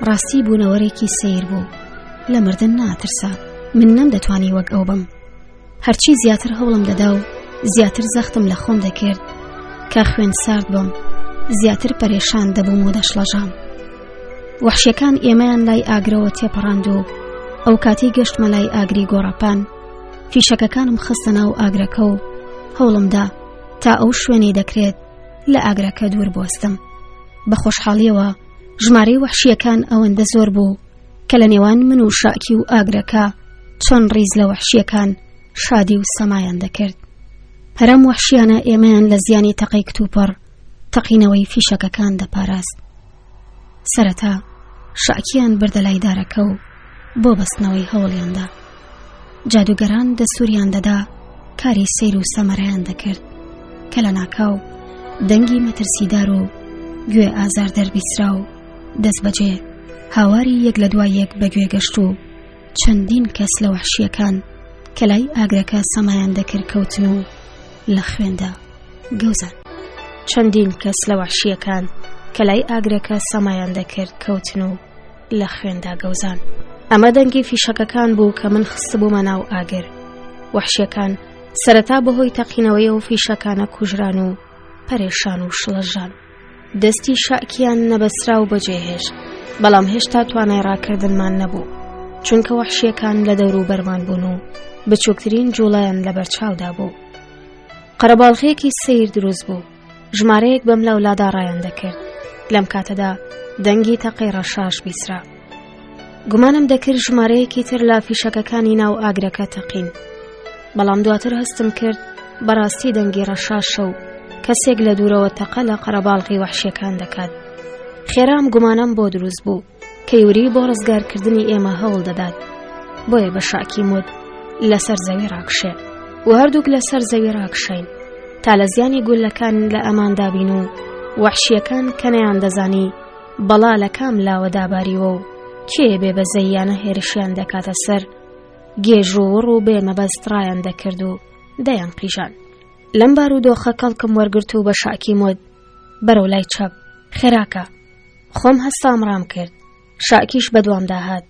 [SPEAKER 1] ڕاستی بوونەوەرێکی سەیر بوو لە مردن ناترسا. من نەمدەتوانی وەک ئەو بم. هەرچی زیاتر هەوڵم دەدا و زیاتر زەختم لە خۆم دەکرد کە خوێن سارد بم زیاتر پەرێشان دەبووم و دەشڵەژام وەحشیەکان ئێمەیان لای ئاگرەوە تێپەڕاند و ئەو کاتی گەشتمە لای ئاگری گۆڕەپان فیشەکەکانم خستە ناو ئاگرەکە و هەوڵمدا تا ئەو شوێنەی دەکرێت لە ئاگرەکە دوور بوەستم بە خۆشحاڵیەوە ژمارەی وەحشیەکان ئەوەندە زۆر بوو کە لە نێوان من و شاکی و ئاگرەکە چەند ڕیز لە وەحشیەکان شادی و سەمایان دەکرد هەرم وەحشیانە ئێمەیان لە زیانی تەقەی کتوپڕ تەقینەوەی فیشەکەکان دەپاراست سەرەتا شاکیان بردە لای دارەکە و بۆ بەستنەوەی هەوڵیاندا جادوگەران دەستوریان دەدا کاری سەیر و سەمەرەیان دەکرد کە لە ناکاو دەنگی مەترسیدار و گوێ ئازار دەربیسرا و دەستبەجێ هاواری یەک لە دوای یەک بەگوێ گەشت و چەندین کەس لە وەحشیەکان کە لای ئاگرەکە سەمایان دەکرد کەوتن و لە خوێندا گەوزان. چەندین کەس لە وەحشیەکان کە لای ئاگرەکە سەمایان دەکرد کەوتن و لە خوێندا گەوزان. ئەمە دەنگی فیشەکەکان بوو کە من خستبوومە ناو ئاگر. وەحشیەکان سەرەتا بەهۆی تەقینەوەی ئەو فیشەکانە کوژران و پەرێشان و شڵەژان. دەستی شاکیان نەبەسراو بەجێهێشت بەڵام هێشتا توانای ڕاکردنمان نەبوو چونکە وەحشیەکان لە دەوروبەرمان بوون و بچووکترین جوڵەیان لەبەرچاودا بوو قەرەباڵغیەکی سەیر دروست بوو ژمارەیەک بەم لاولادا ڕایان دەکرد لەم کاتەدا دەنگی تەقەی ڕەشاش بیسرا گومانم دەکرد ژمارەیەکی تر لە فیشەکەکانی ناو ئاگرەکە تەقین بەڵام دواتر هەستم کرد بەڕاستی دەنگی ڕەشاشە و کەسێک لە دوورەوە تەقە لە قەرەباڵغی وەحشیەکان دەکات خێرام گومانم بۆ دروست بوو کە یوری بۆ ڕزگارکردنی ئێمە هەوڵ دەدات بۆیە بە شاکی مت لەسەر زەوی ڕاکشێ و هەردووک لەسەر زەوی ڕاکشین تا لە زیانی گولەکان لە ئەماندا بین و وەحشیەکان کە نەیان دەزانی بەڵا لە کام لاوە داباریوە و کێ بێ بەزەییانە هێرشیان دەکاتە سەر گێژ و وڕ و بێ مەبەست ڕایان دەکرد و دەیان قیژان لەم بارودۆخە کەڵکم وەرگرت و بە شاکی مت بەرەو لای چەپ خێراکە خۆم هەستام ڕام کرد شاکیش بەدوامدا هات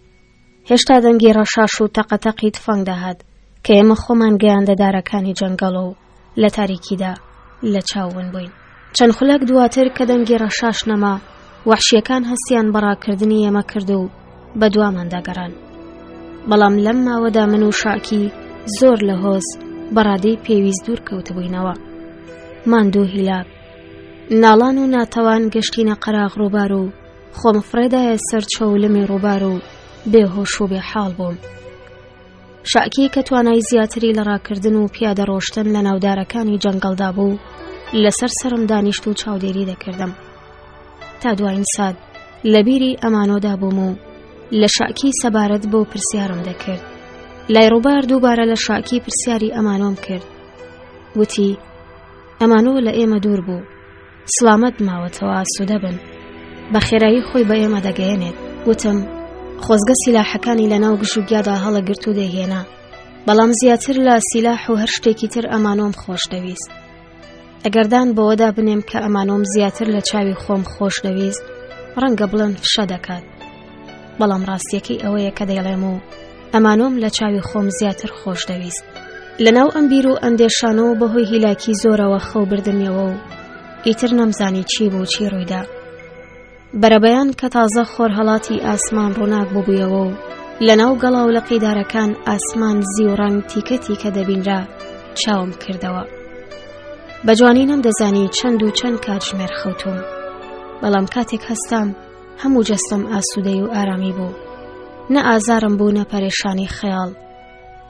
[SPEAKER 1] هێشتا دەنگی ڕەشاش و تەقەتەقی تفەنگ دەهات کە ئێمە خۆمان گەیاندە دارەکانی جەنگەڵ و لە تاریکیدا لە چاو ون بووین. چەند خولەک دواتر کە دەنگی ڕەشاش نەما، وەحشییەکان هەستیان بە ڕاکردنی ئێمە کرد و بە دواماندا گەڕان. بەڵام لەم ماوەدا من و شاکی زۆر لە هۆز بە ڕادەی پێویست دوور کەوتبووینەوە. ماندوو هیلاک، ناڵان و ناتەوان گەشتینە قەراغ ڕووبار و خۆم فڕێدایە سەر چەولمی ڕووبار و بێهۆش و بێحاڵ بووم. شاکی کە توانای زیاتری لە ڕاکردن و پیادە ڕۆشتن لە ناودارەکانی جەنگەڵدا بوو لەسەر سەرم دانیشت و چاودێری دەکردم. تا دواین سات لە بیری ئەمانۆدا بووم و لە شاکی سەبارەت بۆ پرسیارم دەکرد. لای ڕووبار دووبارە لە شاکی پرسیاری ئەمانۆم کرد. وتی ئەمانۆ لە ئێمە دوور بوو. سڵامەت ماوەتەوە ئاسوودە بن بە خێرایی خۆی بە ئێمە دەگەیەنێت وتم خۆزگە سیلاحەکانی لە ناو گژوگیادا هەڵەگرت و دەیهێنا بەڵام زیاتر لە سیلاح و هەر شتێکی تر ئەمانۆم خۆش دەویست ئەگەردان بەوەدا بنێم کە ئەمانۆم زیاتر لە چاوی خۆم خۆش دەویست ڕەنگە بڵێن فشە دەکات بەڵام ڕاستیەکەی ئەوەیە کە دەیڵێم و ئەمانۆم لە چاوی خۆم زیاتر خۆش دەویست. لەناو ئەم بیر و ئەندێشانە و بەهۆی هیلاکی زۆرەوە خەو بردمیەوە و ئیتر نەمزانی چی بوو چی ڕوویدا. بەرەبەیان کە تازە خۆرهەڵاتی ئاسمان ڕووناک ببوویەوە و لەناو گەڵا و لقی دارەکان ئاسمان زیو ڕەنگ تیکە تیکە دەبینرا چاوم کردەوە. بە جوانی نەمدەزانی چەند و چەند کاتژمێر خەوتوم. بەڵام کاتێک هەستام هەموو جەستەم ئاسوودەی و ئارامی بوو نە ئازارم بوو نە پەرێشانی خەیاڵ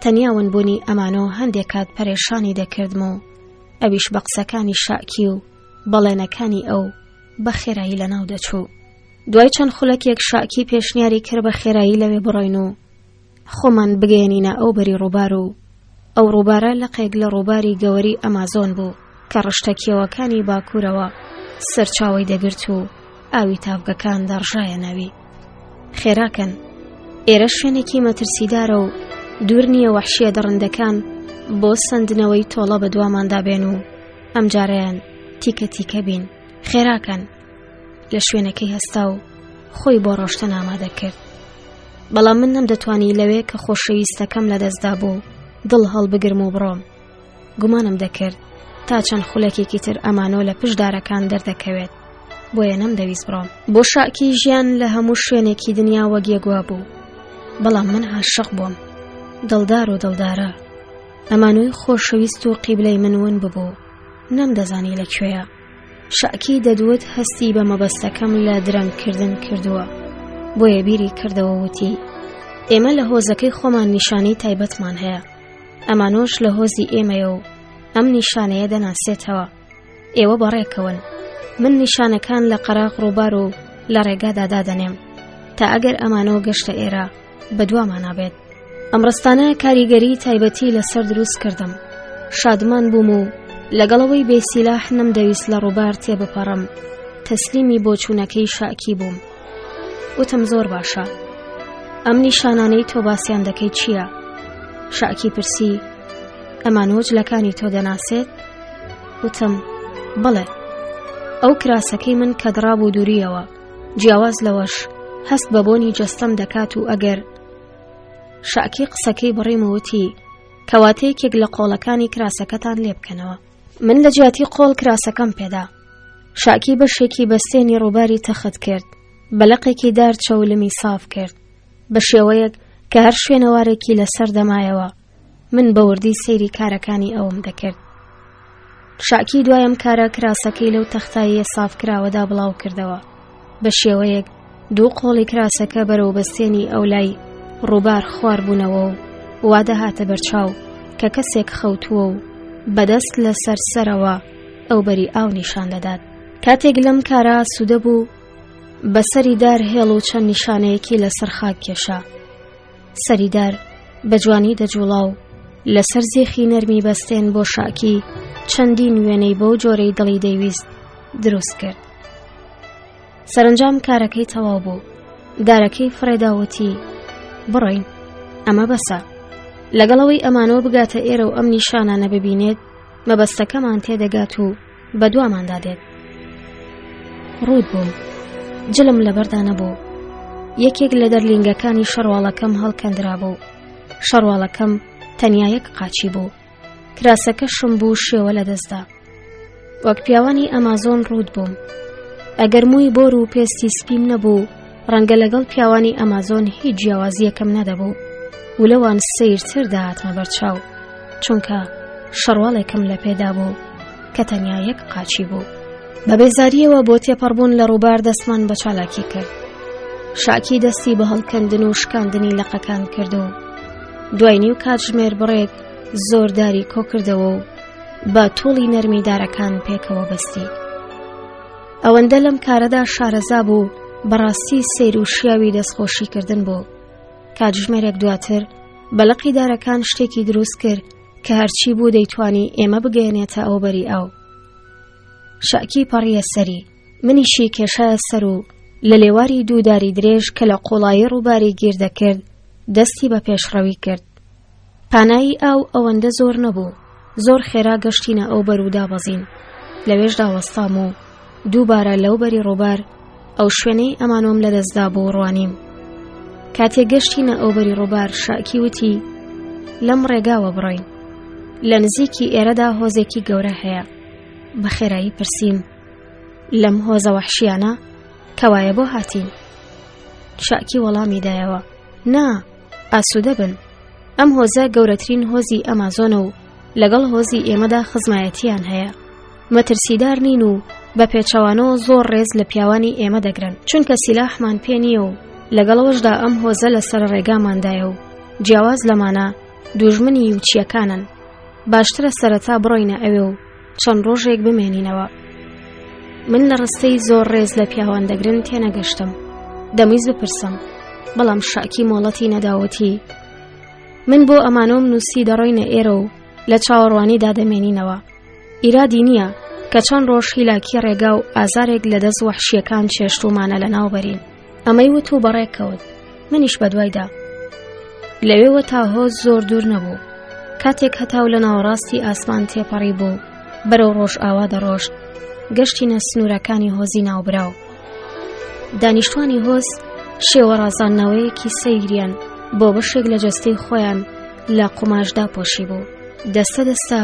[SPEAKER 1] تەنیا ونبوونی ئەمانۆ هەندێک کات پەرێشانی دەکردم و ئەویش بە قسەکانی شاکی و بەڵێنەکانی ئەو بە خێرایی لەناو دەچوو دوای چەند خولەکێک شاکی پێشنیاری کرد بە خێرایی لەوێ بڕۆین و خۆمان بگەیەنینە ئەو بەری ڕووبار و ئەو ڕووبارە لقێک لە ڕووباری گەوەری ئەمازۆن بوو کە ڕشتە کێوەکانی باکوورەوە سەرچاوەی دەگرت و ئاوی تاڤگەکان دەڕژایە ناوی. خێراکەن، ئێرە شوێنێکی مەترسیدارە و دوور نییە وەحشییە دڕندەکان بۆ سەندنەوەی تۆڵە بە دواماندا بێن و ئەمجارەیان تیکە تیکە بین. خێراکەن! لە شوێنەکەی هەستا و خۆی بۆ ڕۆشتن ئامادە کرد. بەڵام من نەمدەتوانی لەوێ کە خۆشەویستەکەم لەدەستدا بوو دڵ هەڵبگرم و بڕۆم. گومانم دەکرد تا چەند خولەکێکی تر ئەمانۆ لە پشت دارەکان دەردەکەوێت بۆیە نەمدەویست بڕۆم. بۆ شاکی ژیان لە هەموو شوێنێکی دنیا وەک یەک وابوو، بەڵام من عاشق بووم، دڵدار و دڵدارە. ئەمانۆی خۆشەویست و قیبلەی من ون ببوو، نەمدەزانی لە کوێیە. شاکی دەدوت هەستی بە مەبەستەکەم لە درەنگکردن کردووە، بۆیە بیری کردەوە وتی، ئێمە لە هۆزەکەی خۆمان نیشانەی تایبەتمان هەیە. ئەمانۆش لە هۆزی ئێمەیە و ئەم نیشانەیە دەناسێتەوە. ئێوە بەڕێکەون. من نیشانەکان لە قەراغ ڕووبار و لە ڕێگادا دادەنێم تا ئەگەر ئەمانۆ گەشتە ئێرە بەدوامانا بێت. ئەم ڕستانە کاریگەری تایبەتی لەسەر دروست کردم. شادمان بووم و لەگەڵەوەی بێ سیلاح نەمدەویست لە ڕووبار تێبپەڕم، تەسلیمی بۆچوونەکەی شاکی بووم. وتم زۆر باشە. ئەم نیشانانەی تۆ باسیان دەکەی چییە؟ شاکی پرسی ئەمانۆ جلەکانی تۆ دەناسێت؟ وتم بەڵێ. ئەو کراسەکەی من کە دڕابوو دووریەوە، جیاواز لەوەش هەست بە بۆنی جەستەم دەکات و ئەگەر شاکی قسەکەی بڕیم و وتی کەواتە یەکێک لە قۆڵەکانی کراسەکەتان لێ بکەنەوە. من لە جیاتی قۆڵ کراسەکەم پێدا. شاکی بەشێکی بەستێنی ڕووباری تەخت کرد، بە لەقێکی دار چەولمی ساف کرد، بە شێوەیەک کە هەر شوێنەوارێکی لەسەر دەمایەوە، من بە وردی سەیری کارەکانی ئەوم دەکرد. شاکی دوای ئەم کارە کراسەکەی لەو تەختاییە ساف کراوەدا بڵاو کردەوە، بە شێوەیەک دوو قۆڵی کراسەکە بەرەو بەستێنی ئەولای ڕووبار خوار بوونەوە و وا دەهاتە بەرچاو کە کەسێک خەوتووە و بەدەست لەسەر سەرەوە ئەوبەری ئاو نیشان دەدات. کاتێک لەم کارە ئاسوودە بوو، بە سەری دار هێڵ و چەند نیشانەیەکی لەسەر خاک کێشا. سەری دار بە جوانی دەجوڵا و لەسەر زێخی نەرمی بەستێن بۆ شاکی چەندین وێنەی بەو جۆرەی دڵی دەیویست دروست کرد. سەرەنجام کارەکەی تەواو بوو. دارەکەی فڕێدا وتی بڕۆین ئەمە بەسە. لەگەڵەوەی ئەمانەوە بگاتە ئێرە و ئەم نیشانانە ببینێت مەبەستەکەمان تێدەگات و بەدواماندا دێت. ڕووت بووم. جلم لەبەردا نەبوو. یەکێک لە دەرلینگەکانی شەڕواڵەکەم هەڵکەندرابوو. شەڕواڵەکەم تەنیا یەک قاچی بوو. کراسەکەشم بوو شێوە لەدەستدا. وەک پیاوانی ئەمازۆن ڕووت بووم. ئەگەر مووی بۆر و پێستی سپیم نەبوو، ڕەنگە لەگەڵ پیاوانی ئەمازۆن هیچ جیاوازییەکەم نەدەبوو و لەوان سەیرتر دەهاتمە بەرچاو، چونکە شەڕواڵێکم لە پێدا بوو کە تەنیا یەک قاچی بوو. بە بێزارییەوە بۆ تێپەڕبوون لە ڕووبار دەستمان بە چالاکی کرد. شاکی دەستی بە هەڵکەندن و شکاندنی لقەکان کرد و دوای نیو کاتژمێر بڕێک زۆر داری کۆکردەوە و بە توڵی نەرمی دارەکان پێکەوە بەستی. ئەوەندە لەم کارەدا شارەزا بوو بەڕاستی سەیر و شیاوی دەستخۆشی کردن بوو. کاتژمێرێک دواتر بە لقی دارەکان شتێکی دروست کرد کە هەرچی بوو دەیتوانی ئێمە بگەیەنێتە ئەوبەری ئاو. شاکی پەڕیە سەری، منیشی کێشایە سەر و لە لێواری دوو داری درێژ کە لە قوڵایی ڕووباری گیر دەکرد دەستی بە پێشڕەوی کرد. پانایی ئاو ئەوەندە زۆر نەبوو، زۆر خێرا گەشتینە ئەو بەر و دابەزین. لەوێشدا وەستام و دووبارە لەو بەری ڕووبار ئەو شوێنەی ئەمانۆم لەدەستدا بوو ڕوانیم. کاتێک گەشتینە ئەو بەری ڕووبار شاکی وتی لەم ڕێگاوە بڕۆین. لە نزیکی ئێرەدا هۆزێکی گەورە هەیە. بە خێرایی پرسیم لەم هۆزە وەحشیانە کەوایە بۆ هاتین؟ شاکی وەڵامی دایەوە نا ئاسوودە بن ئەم هۆزە گەورەترین هۆزی ئەمازۆنە و لەگەڵ هۆزی ئێمەدا خزمایەتیان هەیە مەترسیدار نین و بە پێچەوانەوە زۆر ڕێز لە پیاوانی ئێمە دەگرن چونکە سیلاحمان پێ نییە و لەگەڵەوەشدا ئەم هۆزە لەسەر ڕێگاماندایە و جیاواز لەمانە دوژمنی یوچیەکانن باشترە سەرەتا بڕۆینە ئەوێ و چەند ڕۆژێک بمێنینەوە من لە ڕستەی زۆر ڕێز لە پیاوان دەگرن تێنەگەشتم دەمویست بپرسم بەڵام شاکی مۆڵەتی نەداوتی من بۆ ئەمانۆم نووسی دەڕۆینە ئێرە و لە چاوەڕوانیدا دەمێنینەوە ئیرادی نییە کە چەند ڕۆژ هیلاکی ڕێگا و ئازارێک لە دەست وەحشیەکان چێشتومانە لە ناو بەرین ئەمەی وت و بەڕێکەوت منیش بەدوایدا لەوێوە تا هۆز زۆر دوور نەبوو کاتێک هەتاو لە ناوەڕاستی ئاسمان تێپەڕی بوو بەرەو ڕۆژئاوا دەڕۆشت گەشتینە سنوورەکانی هۆزی ناوبراو دانیشتوانی هۆز شێوە ڕازاندنەوەیەکی سەیریان بۆ بەشێک لە جەستەی خۆیان لە قوماشدا پۆشی بوو. دەستە دەستە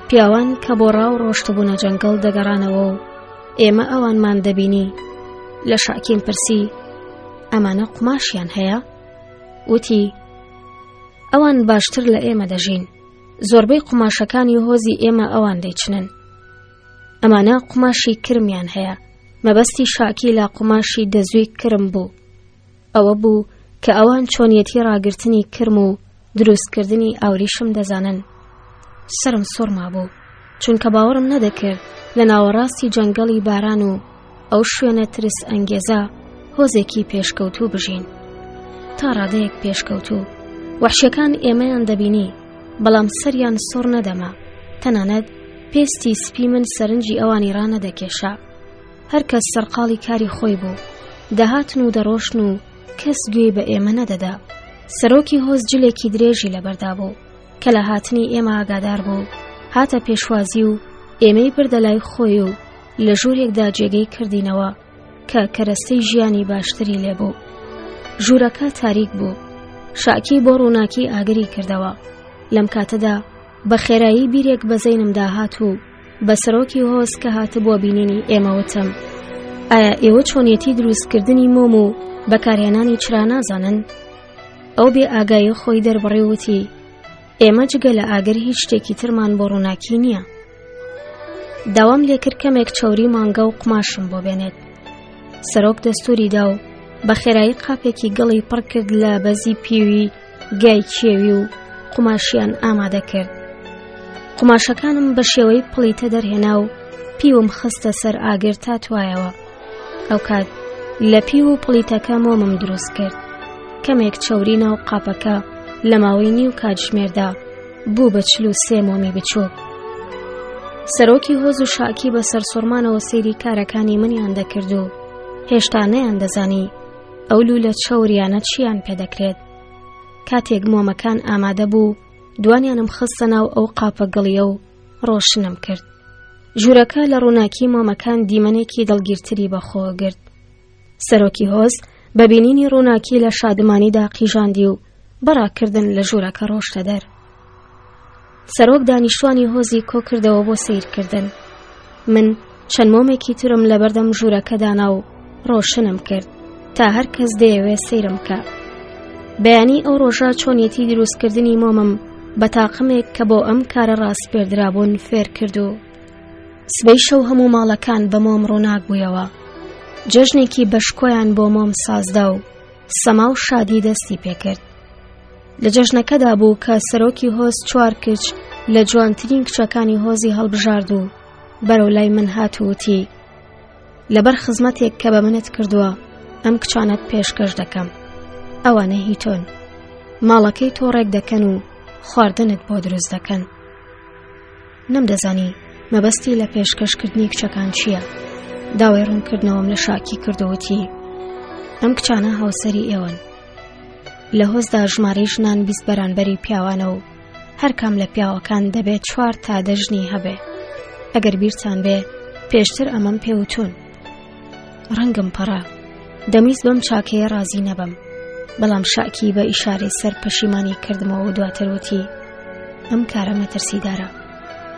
[SPEAKER 1] پیاوان کە بۆ ڕاو ڕۆشتبوونە جەنگەڵ دەگەڕانەوە و ئێمە ئەوانمان دەبینی. لە شاکیم پرسی ئەمانە قوماشیان هەیە؟ وتی ئەوان باشتر لە ئێمە دەژین. زۆربەی قوماشەکانی هۆزی ئێمە ئەوان دەیچنن. ئەمانە قوماشی کرمیان هەیە مەبەستی شاکی لە قوماشی دەزووی کرم بوو ئەوە بوو کە ئەوان چۆنیەتی ڕاگرتنی کرم و دروستکردنی ئاوریشم دەزانن سرم سوڕما بوو چونکە باوەڕم نەدەکرد لە ناوەڕاستی جەنگەڵی باران و ئەو شوێنە ترس ئەنگێزە هۆزێکی پێشکەوتوو بژین تا ڕادەیەک پێشکەوتوو وەحشەکان ئێمەیان دەبینی بەڵام سەریان سوڕ نەدەما تەنانەت پێستی سپی من سەرنجی ئەوانی ڕانەدەکێشا هەر کەس سەرقاڵی کاری خۆی بوو دەهاتن و دەڕۆشن و کەس گوێی بە ئێمە نەدەدا سەرۆکی هۆز جلێکی درێژی لەبەردا بوو کە لە هاتنی ئێمە ئاگادار بوو هاتە پێشوازی و ئێمەی بردە لای خۆی و لە ژوورێکدا جێگەی کردینەوە کە کەرەستەی ژیانی باشتری لێبوو. ژوورەکە تاریک بوو. شاکی بۆ ڕووناکی ئاگری کردەوە. لەم کاتەدا بە خێرایی بیرێک بە زەینمدا هات و بە سەرۆکی هۆز کە هاتبووە بینینی ئێمە وتم ئایا ئێوە چۆنیەتی دروستکردنی مۆم و بەکارهێنانی چرا نازانن؟ ئەو بێ ئاگایی خۆی دەربڕی وتی ئێمە جگە لە ئاگر هیچ شتێکی ترمان بۆ ڕووناکی نییە. داوام لێکرد کەمێک چەوری مانگا و قوماشم بۆ بێنێت. سەرۆک دەستوری دا و بە خێرایی قاپێکی گڵی پڕ کرد لە بەزی پیوی گای کێوی و قوماشیان ئامادە کرد. قوماشەکانم بە شێوەی پڵیتە دەرهێنا و پیوم خستە سەر ئاگر تا توایەوە. ئەوکات لە پیو و پڵیتەکە مۆمم دروست کرد. کەمێک چەوری ناو قاپەکە لە ماوەی نیو کاتژمێردا بوو بە 43 مۆمی بچووک. سەرۆکی هۆز و شاکی بە سەرسوڕمانەوە سەیری کارەکانی منیان دەکرد و هێشتا نەیان دەزانی ئەو لوولە چەوریانە چیان پێدەکرێت. کاتێک مۆمەکان ئامادە بوو دوانیانم خستە ناو ئەو قاپە گڵیە و ڕۆشنم کرد. ژوورەکە لە ڕووناکی مۆمەکان دیمەنێکی دڵگیرتری بەخۆوە گرت. سەرۆکی هۆز بە بینینی ڕووناکی لە شادمانیدا قیژاندی و بەڕاکردن لە ژوورەکە ڕۆشتە دەر. سەرۆک دانیشتوانی هۆزی کۆ کردەوە بۆ سەیرکردن. من چەند مۆمێکی ترم لەبەردەم ژوورەکە دانا و ڕۆشنم کرد تا هەر کەس دەیەوێ سەیرم بکا. بەیانی ئەو ڕۆژە چۆنیەتی دروستکردنی مۆمم بە تاقمێک کە بۆ ئەم کارە ڕاسپێردرابوون فێر کرد و سبەی شەو هەموو ماڵەکان بە مۆم ڕووناک بوویەوە. جەژنێکی بەشکۆیان بۆ مۆم سازدا و سەما و شادی دەستی پێکرد. لە جەژنەکەدا بوو کە سەرۆکی هۆز چوار کچ لە جوانترین کچەکانی هۆزی هەڵبژارد و بەرەو لای من هات و وتی لەبەر خزمەتێک کە بە منت کردووە ئەم کچانەت پێشکەش دەکەم ئەوانە هی تۆن ماڵەکەی تۆ ڕێک دەکەن و خواردنت بۆ دروست دەکەن نەمدەزانی مەبەستی لە پێشکەشکردنی کچەکان چییە داوای ڕوونکردنەوەم لە شاکی کردووتی ئەم کچانە هاوسەری ئێوەن لە هۆزدا ژمارەی ژنان 20 بەرانبەری پیاوانە و هەرکام لە پیاوەکان دەبێت چوار تا دە ژنی هەبێ ئەگەر بیرتان بێ پێشتر ئەمەم پێوتون ڕەنگم پەڕا دەمویست بەم چاکەیە ڕازی نەبم بەڵام شاکی بە ئیشارەی سەر پەشیمانی کردمەوە و دواتر وتی ئەم کارە مەترسیدارە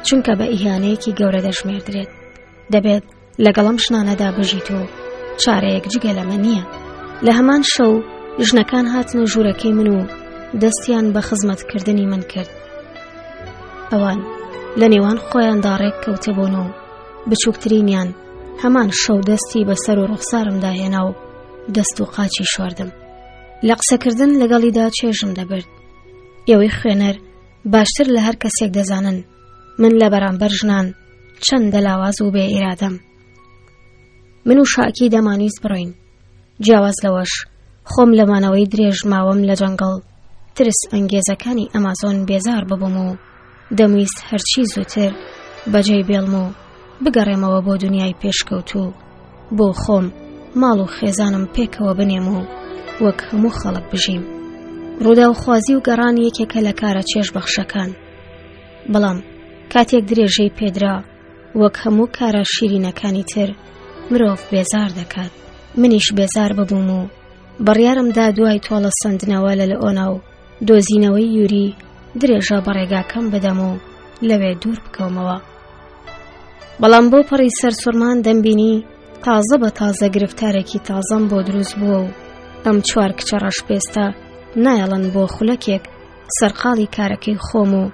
[SPEAKER 1] چونکە بە ئیهانەیەکی گەورە دەژمێردرێت دەبێت لەگەڵ ئەم ژنانەدا بژیت و چارەیەک جگە لەمە نییە لە هەمان شەو ژنەکان هاتنە ژوورەکەی من و دەستیان بە خزمەتکردنی من کرد ئەوان لە نێوان خۆیاندا ڕێک کەوتبوون و بچووکترینیان هەمان شەو دەستی بەسەر و ڕوخسارمدا هێنا و دەست و قاچی شۆردم لە قسەکردن لەگەڵیدا چێژم دەبرد ئێوەی خوێنەر باشتر لە هەر کەسێک دەزانن من لە بەرامبەر ژنان چەندە لاواز و بێ ئیرادەم من و شاکی دەمانویست بڕۆین جیاواز لەوەش خۆم لە مانەوەی درێژ ماوەم لە جەنگەڵ ترس ئەنگێزەکانی ئەمازۆن بێزار ببووم و دەمویست هەرچی زووتر بەجێی بێڵم و بگەڕێمەوە بۆ دنیای پێشکەوتوو بۆ خۆم ماڵ و خێزانم پێکەوە بنێم و وەک هەموو خەڵک بژیم ڕووداوخوازی و گەڕان یەکێکە لە کارە چێژبەخشەکان بەڵام کاتێک درێژەی پێدرا وەک هەموو کارە شیرینەکانی تر مرۆڤ بێزار دەکات منیش بێزار ببووم و. بڕیارم دا دوای تۆڵە سەندنەوە لە لئۆنا و دۆزینەوەی یوری درێژە بە ڕێگاکەم بدەم و لەوێ دوور بکەومەوە. بەڵام بۆ پەڕی سەرسوڕمان دەمبینی تازە بە تازە گرفتارێکی تازەم بۆ دروست بووە و ئەم چوار کچە ڕەشپێستە نایەڵن بۆ خولەکێک سەرقاڵی کارەکەی خۆم و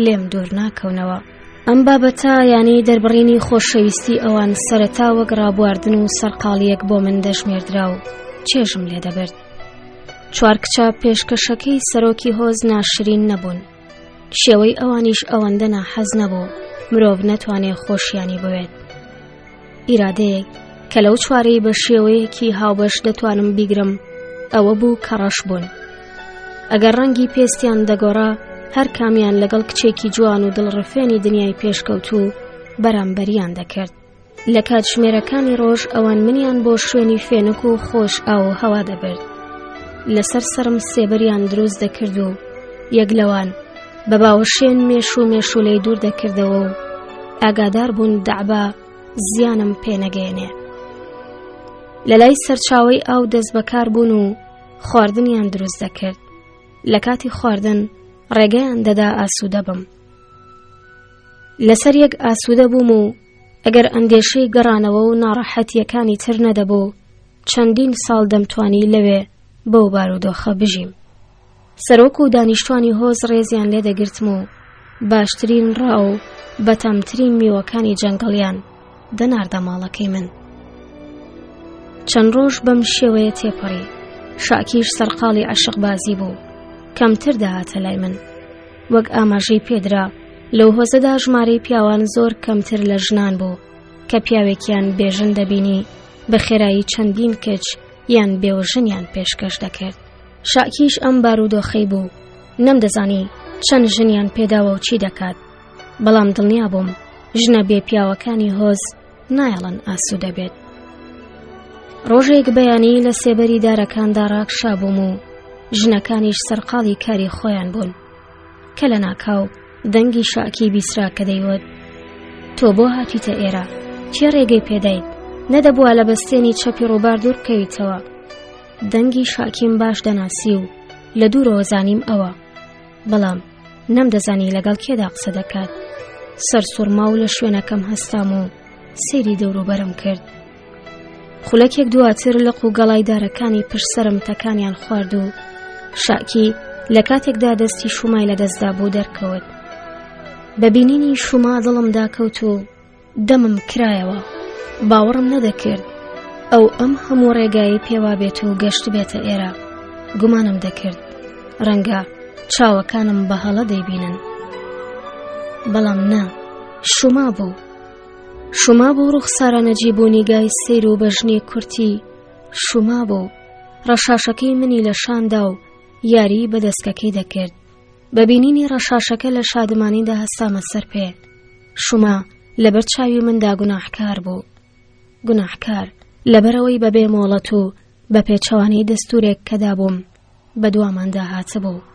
[SPEAKER 1] لێم دوور ناکەونەوە. ئەم بابەتە یانی دەربڕینی خۆشەویستی ئەوان سەرەتا وەک ڕابواردن و سەرقاڵیەک بۆ من دەژمێردرا و چێژم لێ دەبرد. چوار کچە پێشکەشەکەی سەرۆکی هۆز ناشرین نەبوون. شێوەی ئەوانیش ئەوەندە ناحەز نەبوو مرۆڤ نەتوانێ خۆشیانی بوێت. ئیرادەیەک کە لەو چوارەی بە شێوەیەکی هاوبەش دەتوانم بیگرم ئەوە بوو کە ڕەش بوون. ئەگەر ڕەنگی پێستیان دەگۆڕا هەر کامیان لەگەڵ کچێکی جوان و دڵڕفێنی دنیای پێشکەوتوو بەرامبەریان دەکرد. لە کاتژمێرەکانی ڕۆژ ئەوان منیان بۆ شوێنی فێنک و خۆش ئاو و هەوا دەبرد. لەسەر سەرم سێبەریان دروست دەکرد و یەک لەوان بە باوەشێن مێش و مێشولەی دوور دەکردەوە و ئاگادار بوون دەعبا زیانم پێنەگەیەنێ. لە لای سەرچاوەی ئاو دەست بەکار بوون و خواردنیان دروست دەکرد. لە کاتی خواردن ڕێگەیان دەدا ئاسوودە بم. لەسەر یەک ئاسوودە بووم و ئەگەر ئەندێشەی گەڕانەوە و ناڕەحەتییەکانی تر نەدەبوو، چەندین ساڵ دەمتوانی لەوێ بەو بارودۆخە بژیم. سەرۆک و دانیشتوانی هۆز ڕێزیان لێ دەگرتم و باشترین ڕا و بەتامترین میوەکانی جەنگەڵیان دەناردە ماڵەکەی من. چەند ڕۆژ بەم شێوەیە تێپەڕی، شاکیش سەرقاڵی عەشقبازی بوو، کەمتر دەهاتە لای من. وەک ئاماژەی پێدرا، لەو هۆزەدا ژمارەی پیاوان زۆر کەمتر لە ژنان بوو، کە پیاوێکیان بێژن دەبینی بە خێرایی چەندین کچ یان بێوەژنیان پێشکەش دەکرد. شاکیش ئەم بارودۆخەی بوو، نەمدەزانی چەند ژنیان پێداوە و چی دەکات، بەڵام دڵنیا بووم ژنە بێ پیاوەکانی هۆز نایەڵن ئاسوودە بێت. ڕۆژێک بەیانی لە سێبەری دارەکاندا ڕاکشابووم و ژنەکانیش سەرقاڵی کاری خۆیان بوون کە لە ناکاو دەنگی شاکی بیسرا کە دەیوت تۆ بۆ هاتیتە ئێرە کێ ڕێگەی پێدایت نەدەبووە لە بەستێنی چەپی ڕووبار دوور بکەویتەوە دەنگی شاکیم باش دەناسی و لە دوورەوە زانیم ئەوە بەڵام نەمدەزانی لەگەڵ کێدا قسە دەکات سەرسوڕما و لە شوێنەکەم هەستام و سەیری دەوروبەرم کرد خولەکێک دواتر لق و گەڵای دارەکانی پشت سەرم تەکانیان خوارد و شاکی لە کاتێکدا دەستی شومای لەدەستدا بوو دەرکەوت بە بینینی شوما دڵم داکەوت و دەمم کرایەوە باوەڕم نەدەکرد ئەو ئەم هەموو ڕێگایی پێوا بێت و گەشت بێتە ئێرە گومانم دەکرد ڕەنگە چاوەکانم بە هەڵە دەیبینن بەڵام نا شوما بوو شوما بوو ڕوخسارە نەجیب و نیگای سەیر و بەژنی کورتی شوما بوو ڕەشاشەکەی منی لە شاندا و یاری بە دەستکەکەی دەکرد بە بینینی ڕەشاشەکە لە شادمانیدا هەستامە سەر پێ شوما لەبەر چاوی مندا گوناحکار بوو گوناحکار لەبەرەوەی بەبێ مۆڵەت و بە پێچەوانەی دەستورێک کە دابووم بە دواماندا هاتبوو.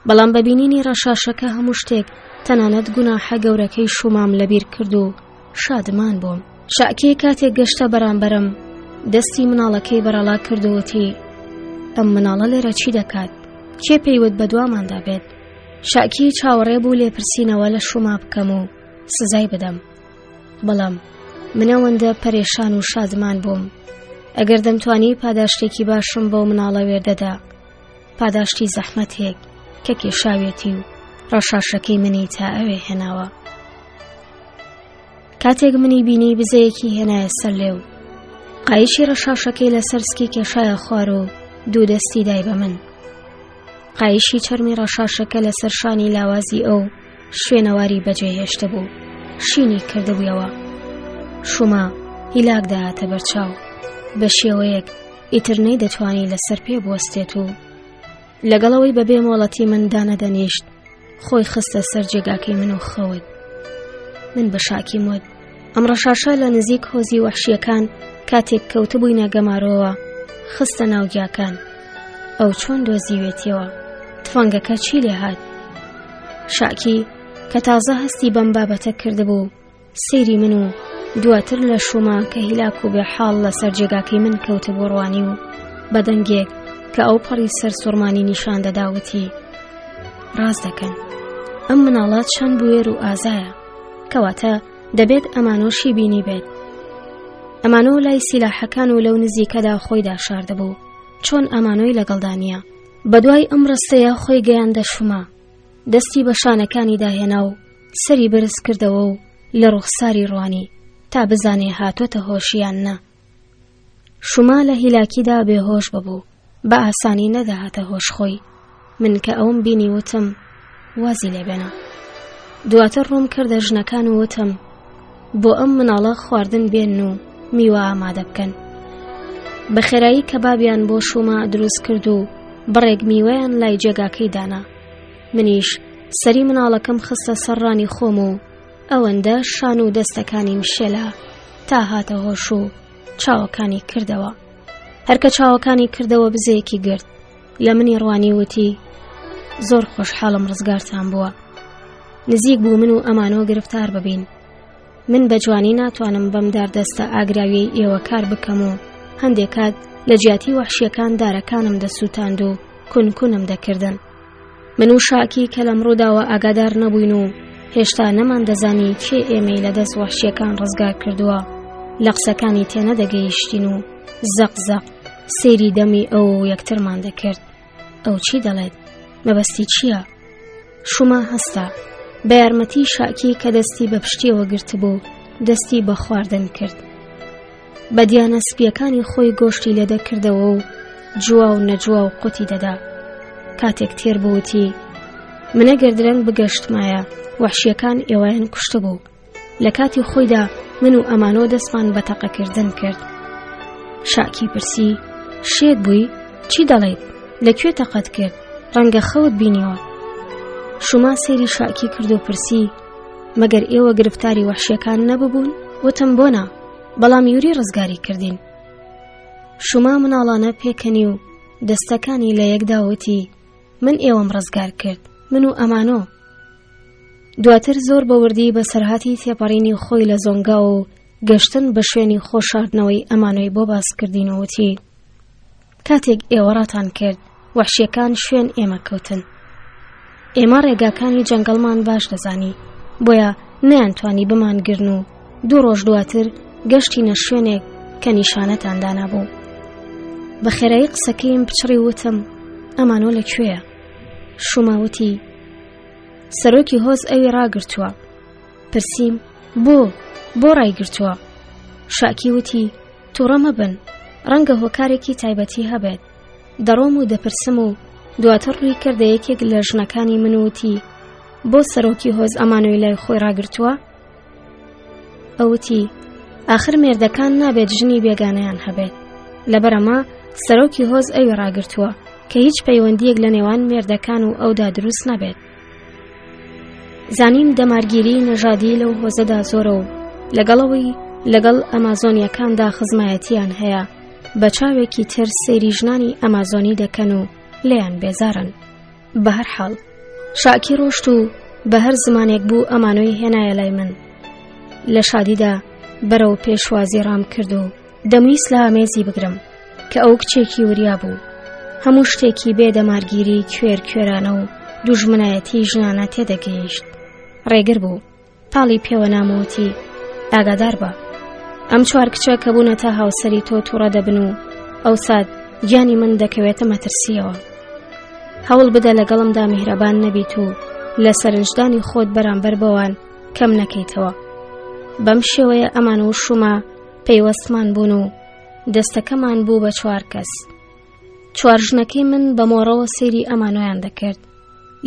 [SPEAKER 1] بەڵام بە بینینی ڕەشاشەکە هەموو شتێک تەنانەت گوناحە گەورەکەی شومام لەبیر کرد و شادمان بووم. شاکی کاتێک گەشتە بەرامبەرم دەستی مناڵەکەی بەرەڵا کرد و وتی ئەم مناڵە لێرە چی دەکات؟ کێ پێیوت بە دواماندا بێت؟ شاکی چاوەڕێ بوو لێپرسینەوە لە شوما بکەم و سزای بدەم. بەڵام من ئەوەندە پەرێشان و شادمان بووم ئەگەر دەمتوانی پاداشتێکی باشم بەو مناڵە وێردەدا پاداشتی زەحمەتێک کە کێشاوێتی و ڕەشاشەکەی منی تا ئەوێ هێناوە کاتێک منی بینی بزەیەکی هێنایە سەر لێو قایشی ڕەشاشەکەی لەسەر سکی کێشایە خوار و دوو دەستی دای بە من قایشی چەرمی ڕەشاشەکە لەسەر شانی لاوازی ئەو شوێنەواری بەجێ هێشتبوو شینی کردبوویەوە شوما هیلاک دەهاتە بەرچاو بە شێوەیەک ئیتر نەیدەتوانی لەسەر پێ بوەستێت و لەگەڵەوەی بەبێ مۆڵەتی من دانەدەنیشت خۆی خستە سەر جێگاکەی من و خەوت من بە شاکیم وت ئەم ڕەشاشە لە نزیک هۆزی وەحشیەکان کاتێک کەوتبووینە گەمارۆوە خستە ناو گیاکان ئەو چۆن دۆزیوێتیەوە تفەنگەکە چی لێ هات شاکی کە تازە هەستی بەم بابەتە کردبوو سەیری من و دواتر لە شوما کە هیلاک و بێ حاڵ لەسەر جێگاکەی من کەوتبوو ڕوانی و بە دەنگێک کە ئەو پەڕی سەر سوڕمانی نیشان دەدا وتی ڕاست دەکەن ئەم مناڵە چەند بوێر و ئازایە کەواتە دەبێت ئەمانۆشی بینی بێت ئەمانۆ لای سیلاحەکان و لەو نزیکەدا خۆیدا شاردەبوو چۆن ئەمانۆی لەگەڵدا نییە بەدوای ئەم ڕستەیە خۆی گەیاندە شوما دەستی بە شانەکانی داهێنا و سەری بەرز کردەوە و لە ڕوخساری ڕوانی تا بزانێ هاتۆتە هۆشیان نا شوما لە هیلاکیدا بێهۆش ببوو بە ئاسانی نەدەهاتە هۆش خۆی من کە ئەوم بینی وتم وازی لێبێنە دواتر ڕووم کردە ژنەکان و وتم بۆ ئەم مناڵە خواردن بێن و میوە ئامادە بکەن بە خێرایی کەبابیان بۆ شوما دروست کرد و بڕێک میوەیان لای جێگاکەی دانا منیش سەری مناڵەکەم خستە سەر ڕانی خۆم و ئەوەندە شان و دەستەکانیم شێلا تا هاتە هۆش و چاوەکانی کردەوە هەرکە چاوەکانی کردەوە بزەیەکی گرت لە منی ڕوانی وتی زۆر خۆشحاڵم ڕزگارتان بووە نزیک بوو من و ئەمانۆ گرفتار ببین من بە جوانی ناتوانم بەم داردەستە ئاگراویەی ئێوە کار بکەم و هەندێک کات لە جیاتی وەحشیەکان دارەکانم دەسووتاند و کونکونم دەکردن من و شاکی کە لەم ڕووداوە ئاگادار نەبووین و هێشتا نەمان دەزانی کێ ئێمەی لە دەست وەحشیەکان ڕزگار کردووە لە قسەکانی تێنەدەگەیشتین و زەق زەق سەیری دەمی ئەو و یەکترمان دەکرد ئەو چی دەڵێت مەبەستی چییە؟ شوما هەستا بە یارمەتی شاکی کە دەستی بە پشتیەوە گرتبوو دەستی بە خواردن کرد بە دیانە سپیەکانی خۆی گۆشتی لێ دەکردەوە و جووا و نەجووا و قوتی دەدا کاتێک تێر بووتی منە گەر درەنگ بگەشتمایە وەحشیەکان ئێوەیان کوشتبوو لە کاتی خۆیدا من و ئەمانۆ دەستمان بە تەقەکردن کرد شاکی پرسی شێت بووی چی دەڵێیت لە کوێ تەقەت کرد ڕەنگە خەوت بینیوە شوما سەیری شاکی کرد و پرسی مەگەر ئێوە گرفتاری وەحشیەکان نەببوون وتم بۆ نا بەڵام یوری ڕزگاری کردین شوما مناڵانە پێکەنی و دەستەکانی لە یەکدا وتی من ئێوەم ڕزگار کرد من و ئەمانۆ دواتر زۆر بە وردی بەسەرهاتی تێپەڕینی خۆی لە زۆنگاو و گەشتن بە شوێنی خۆشاردنەوەی ئەمانۆی بۆ باس کردین و وتی کاتێک ئێوە ڕاتان کرد وەحشیەکان شوێن ئێمە کەوتن ئێمە ڕێگاکانی جەنگەڵمان باش دەزانی بۆیە نەیانتوانی بمانگرن و دوو ڕۆژ دواتر گەشتینە شوێنێک کە نیشانەتان دانابوو بە خێرایی قسەکەیم پچڕی وتم ئەمانۆ لە کوێیە شوما وتی سەرۆکی هۆز ئەوی ڕاگرتووە پرسیم بۆ بۆ ڕایگرتووە شاکی وتی تووڕە مەبن ڕەنگە هۆکارێکی تایبەتی هەبێت دەڕۆم و دەپرسم و دواتر ڕووی کردە یەکێک لە ژنەکانی من وتی بۆ سەرۆکی هۆز ئەمانۆی لای خۆی ڕاگرتووە ئەوتی ئاخر مێردەکان نابێت ژنی بێگانەیان هەبێت لەبەرەمە سەرۆکی هۆز ئەوی ڕاگرتووە کە هیچ پەیوەندیەک لە نێوان مێردەکان و ئەودا دروست نەبێت زانیم دەمارگیری نەژادی لەو هۆزەدا زۆرە و لەگەڵەوەی لەگەڵ ئەمازۆنیەکاندا خزمایەتیان هەیە بە چاوێکی تر سەیری ژنانی ئەمازۆنی دەکەن و لێیان بێزارن بەهەرحاڵ شاکی ڕۆشت و بە هەر زمانێک بوو ئەمانۆی هێنایە لای من لە شادیدا بەرەو پێشوازی ڕام کرد و دەمویست لە ئامێزی بگرم کە ئەو کچێکی وریا بوو هەموو شتێکی بێ دەمارگیری کوێر کوێرانە و دوژمنایەتی ژنانە تێدەگەیشت ڕێگر بوو پاڵی پێوە ناموتی ئاگادار بە ئەم چوار کچە کە بوونەتە هاوسەری تۆ تووڕە دەبن و ئەو سات گیانی من دەکەوێتە مەترسیەوە هەوڵ بدە لەگەڵمدا میهرەبان نەبیت و لە سەرنجدانی خۆت بەرامبەر بەوان کەم نەکەیتەوە بەم شێوەیە ئەمان و شوما پەیوەستمان بوون و دەستەکەمان بوو بە چوار کەس چوار ژنەکەی من بە مۆڕەوە سەیری ئەمانۆیان دەکرد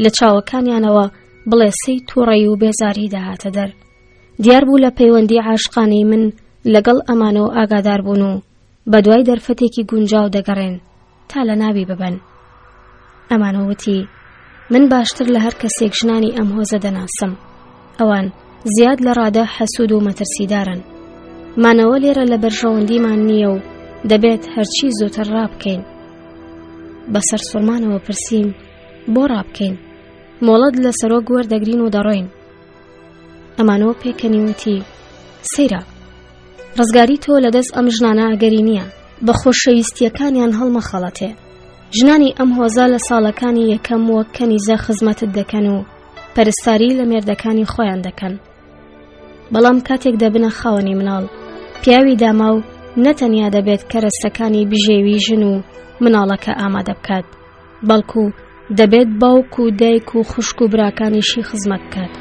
[SPEAKER 1] لە چاوەکانیانەوە بڵێسەی تووڕەی و بێزاری دەهاتە دەر دیار بوو لە پەیوەندی عاشقانەی من لەگەڵ ئەمانۆ ئاگادار بوون و بە دوای دەرفەتێکی گونجاو دەگەڕێن تا لە ناوی ببەن ئەمانۆ وتی من باشتر لە هەر کەسێک ژنانی ئەم هۆزە دەناسم ئەوان زیاد لە ڕادە حەسوود و مەترسیدارن مانەوە لێرە لە بەرژەوەندیمان نییە و دەبێت هەرچی زووتر ڕابکەین بەسەر سوڕمانەوە پرسییم بۆ ڕابکەین مۆڵەت لە سەرۆک وەردەگرین و دەڕۆین ئەمانەوە پێکەنی وتی سەیرە ڕزگاری تۆ لەدەست ئەم ژنانە ئەگەری نییە. بە خۆشەویستیەکانیان هەڵمەخەڵەتێ ژنانی ئەم هۆزە لە ساڵەکانی یەکەم وەک کەنیزە خزمەتت دەکەن و پەرستاری لە مێردەکانی خۆیان دەکەن بەڵام کاتێک دەبنە خاوەنی مناڵ پیاوی داماو نەتەنیا دەبێت کەرەستەکانی بژێوی ژن و مناڵەکە ئامادە بکات بەڵکو دەبێت باوک و دایک و خوشک و براکانیشی خزمەت بکات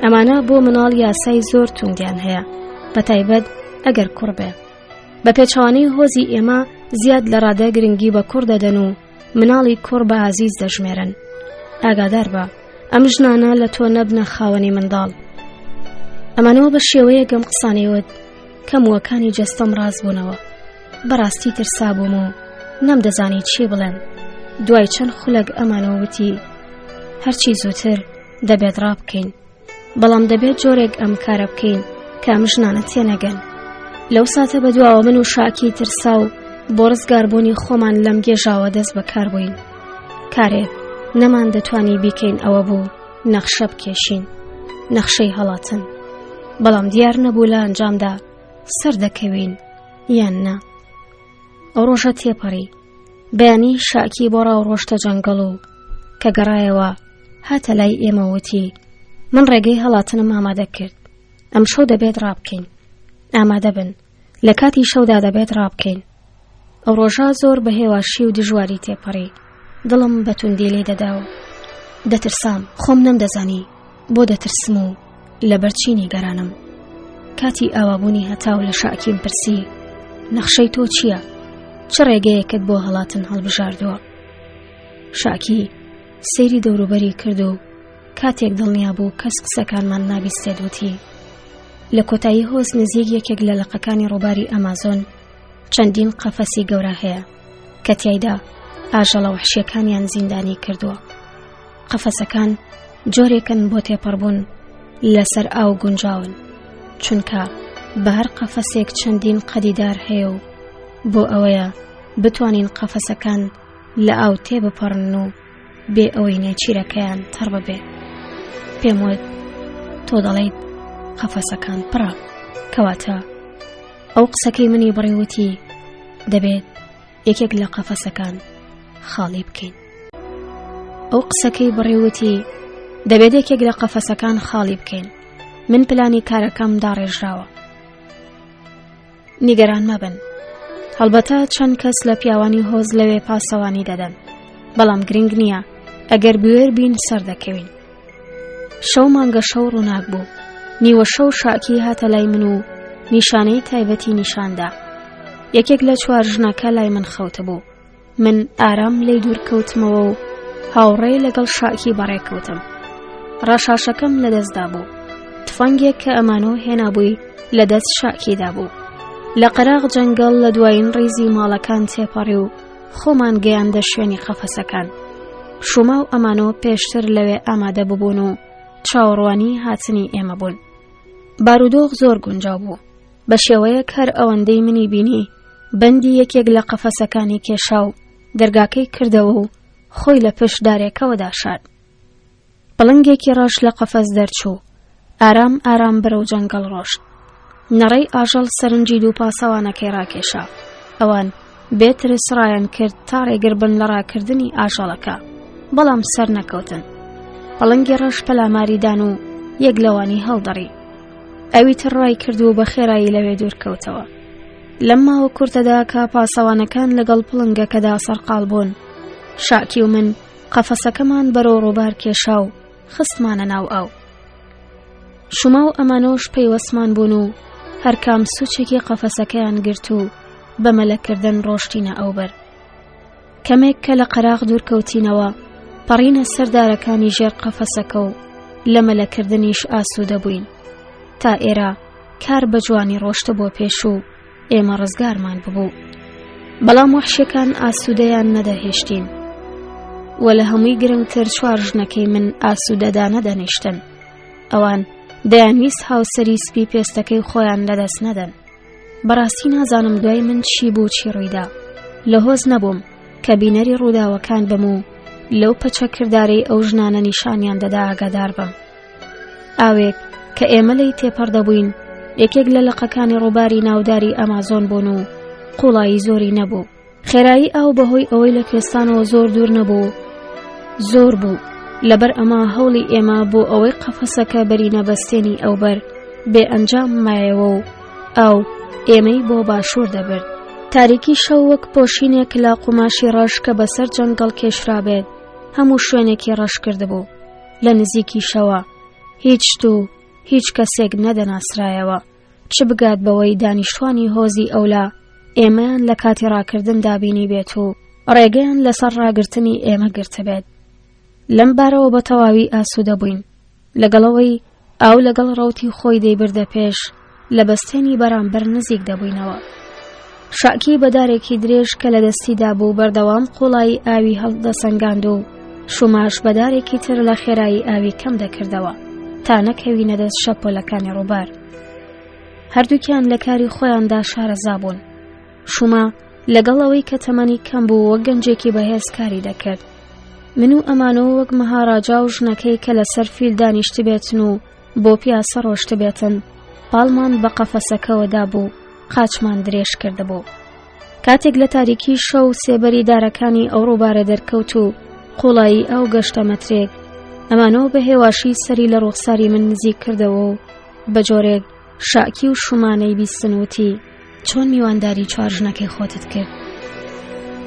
[SPEAKER 1] ئەمانە بۆ مناڵ یاسای زۆر توندیان هەیە بەتایبەت ئەگەر کوڕ بێ بە پێچەوانەی هۆزی ئێمە زیاد لە ڕادە گرنگی بە کوڕ دەدەن و مناڵی کوڕ بە ئازیز دەژمێرن ئاگادار بە ئەم ژنانە لە تۆ نەبنە خاوەنی منداڵ ئەمانەوە بە شێوەیەک ئەم قسانەی وت کە مووەکانی جەستەم ڕاست بوونەوە بەڕاستی ترسابووم و نەمدەزانی چی بڵێم دوای چەند خولەک ئەمانەوە وتی هەرچی زووتر دەبێت ڕابکەین بەڵام دەبێت جۆرێک ئەم کارە بکەین کە ئەم ژنانە تێنەگەن لەو ساتە بەدواوە من و شاکی ترسا و بۆ ڕزگاربوونی خۆمان لەم گێژاوە دەست بەکار بووین کارێک نەمان دەتوانی بیکەین ئەوە بوو نەخشە بکێشین نەخشەی هەڵاتن بەڵام دیار نەبوو لە ئەنجامدا سەردەکەوین یان نا ئەو ڕۆژە تێپەڕی بەیانی شاکی بۆ ڕاو ڕۆشتە جەنگەڵ و کە گەڕایەوە هاتە لای ئێمە وتی من ڕێگەی هەڵاتنم ئامادە کرد ئەم شەو دەبێت ڕابکەین ئامادە بن لە کاتی شەودا دەبێت ڕابکەین ئەو ڕۆژە زۆر بە هێواشی و دژواری تێپەڕی دڵم بە توندی لێ دەدا و دەترسام خۆم نەمدەزانی بۆ دەترسم و لەبەر چی نیگەرانم کاتی ئاوابوونی هەتاو لە شاکیم پرسی نەخشەی تۆ چییە؟ چ ڕێگەیەکت بۆ هەڵاتن هەڵبژاردووە؟ شاکی سەیری دەوروبەری کرد و کاتێک دڵنیا بوو کەس قسەکانمان نابیستێت وتی لە کۆتایی هۆز نزیک یەکێک لە لقەکانی ڕووباری ئەمازۆن چەندین قەفەسی گەورە هەیە کە تیایدا ئاژەڵە وحشیەکانیان زیندانی کردووە قەفەسەکان جۆرێکن بۆ تێپەڕبوون لەسەر ئاو گونجاون چونکە بە هەر قەفەسێک چەندین قەدیدار هەیە و بۆ ئەوەیە بتوانین قەفەسەکان لە ئاو تێبپەڕن و بێ ئەوەی نێچیرەکەیان تەڕ ببێ پێم وت تۆ دەڵێیت قەفەسەکان پڕە کەواتە ئەو قسەکەی منی بڕیوتی دەبێت یەکێک لە قەفەسەکان خاڵی بکەین ئەو قسەکەی بڕیوتی دەبێت یەکێک لە قەفەسەکان خاڵی بکەین من پلانی کارەکەم داڕێژراوە نیگەران مەبن هەڵبەتە چەند کەس لە پیاوانی هۆز لەوێ پاسەوانی دەدەن بەڵام گرنگ نییە ئەگەر بوێر بین سەردەکەوین شەو مانگە شەو ڕووناک بوو نیوە شەو شاکی هاتە لای من و نیشانەی تایبەتی نیشاندا یەکێک لە چوار ژنەکە لای من خەوتە بوو من ئارام لێی دوور کەوتمەوە و هاوڕێ لەگەڵ شاکی بەڕێکەوتم ڕەشاشەکەم لەدەستدا بوو تفەنگێک کە ئەمانۆ هێنابووی لە دەست شاکیدا بوو لە قەراغ جەنگەڵ لە دوایین ڕیزی ماڵەکان تێپەڕی و خۆمان گەیاندە شوێنی قەفەسەکان شوما و ئەمانۆ پێشتر لەوێ ئامادە ببوون و چاوەڕوانی هاتنی ئێمە بوون بارودۆخ زۆر گونجاو بوو بە شێوەیەک هەر ئەوەندەی منی بینی بەندی یەکێک لە قەفەسەکانی کێشا و دەرگاکەی کردەوە و خۆی لە پشت دارێکەوە داشارد. پڵنگێکی ڕەش لە قەفەس دەرچوو، ئارام ئارام بەرەو جەنگەڵ ڕۆشت. نەڕەی ئاژەڵ سەرنجی دوو پاسەوانەکەی ڕاکێشا. ئەوان بێ ترس ڕایان کرد تا ڕێگر بن لە ڕاکردنی ئاژەڵەکە، بەڵام سەر نەکەوتن. پڵنگی ڕەش پەلاماری دان و یەک لەوانی هەڵدڕی. ئەوی تر ڕای کرد و بە خێرایی لەوێ دوور کەوتەوە. لەم ماوە کورتەدا کە پاسەوانەکان لەگەڵ پڵنگەکەدا سەرقاڵ بوون، شاکی و من قەفەسەکەمان بەرەو ڕووبار کێشا و خستمانە ناو ئاو. شوما و ئەمانۆش پەیوەستمان بوون و هەرکام سوچێکی قەفەسەکەیان گرت و بە مەلەکردن ڕۆشتینە ئەوبەر. کەمێک کە لە قەراغ دوور کەوتینەوە پەڕینە سەر دارەکانی ژێر قەفەسەکە و لە مەلەکردنیش ئاسوودە بووین. تا ئێرە کار بە جوانی ڕۆشتە بۆ پێش و ئێمە ڕزگارمان ببوو. بەڵام وەحشیەکان ئاسوودەیان نەدەهێشتین و لە هەمووی گرنگتر چوار ژنەکەی من ئاسوودەدا نەدەنیشتن. ئەوان دەیانویست هاوسەری سپی پێستەکەی خۆیان لەدەست نەدەن. بەڕاستی نازانم دوای من چی بوو چی ڕوویدا لە هۆز نەبووم کە بینەری ڕووداوەکان بم و لەو پەچە کردارەی ئەو ژنانە نیشانیان دەدا ئاگادار بم ئاوێک کە ئێمە لێی تێپەڕ دەبووین یەکێک لە لقەکانی ڕووباری ناوداری ئەمازۆن بوون و قوڵایی زۆری نەبوو. خێرایی ئاو بەهۆی ئەوەی لە کوێستانەوە زۆر دوور نەبوو زۆر بوو لەبەر ئەمە هەوڵی ئێمە بۆ ئەوەی قەفەسەکە بەرینە بەستێنی ئەوبەر بێ ئەنجام مایەوە و ئاو ئێمەی بۆ باشوور دەبرد تاریکی شەو وەک پۆشینێک لە قوماشی ڕەش کە بەسەر جەنگەڵ کێشرابێت هەموو شوێنێکی ڕەش کردبوو لە نزیکی شەوە هیچ شت و هیچ کەسێک نەدەناسرایەوە چ بگات بەوەی دانیشتوانی هۆزی ئەولا ئێمەیان لە کاتی ڕاکردندا بینیبێت و ڕێگەیان لەسەر ڕاگرتنی ئێمە گرتبێت. لەم بارەوە بە تەواوی ئاسوودە بووین. لەگەڵەوەی ئاو لەگەڵ ڕەوتی خۆی دەیبردە پێش، لە بەستێنی بەرامبەر نزیک دەبووینەوە. شاکی بە دارێکی درێژ کە لە دەستیدا بوو بەردەوام قوڵایی ئاوی هەڵدەسەنگاند و شوماش بە دارێکی تر لە خێرایی ئاوی کەم دەکردەوە تا نەکەوینە دەست شەپۆلەکانی ڕووبار. هەردووکیان لە کاری خۆیاندا شارەزا بوون. شوما لەگەڵ ئەوەی کە تەمەنی کەم بوو وەک گەنجێکی بەهێز کاری دەکرد. من و ئەمانۆ وەک مەهاراجا و ژنەکەی کە لەسەر فیل دانیشتبێتن و بۆ پیاسە ڕۆشتبێتن پاڵمان بە قەفەسەکەوە دابوو قاچمان درێژ کردبوو. کاتێک لە تاریکی شەو سێبەری دارەکانی ئەو ڕووبارە دەرکەوت و قوڵایی ئاو گەشتە مەترێک ئەمانۆ بە هێواشی سەری لە ڕوخساری من نزیک کردەوە و بە جۆرێک شاکی و شومانەی بیستن وتی چۆن میوانداری چوار ژنەکەی خۆتت کرد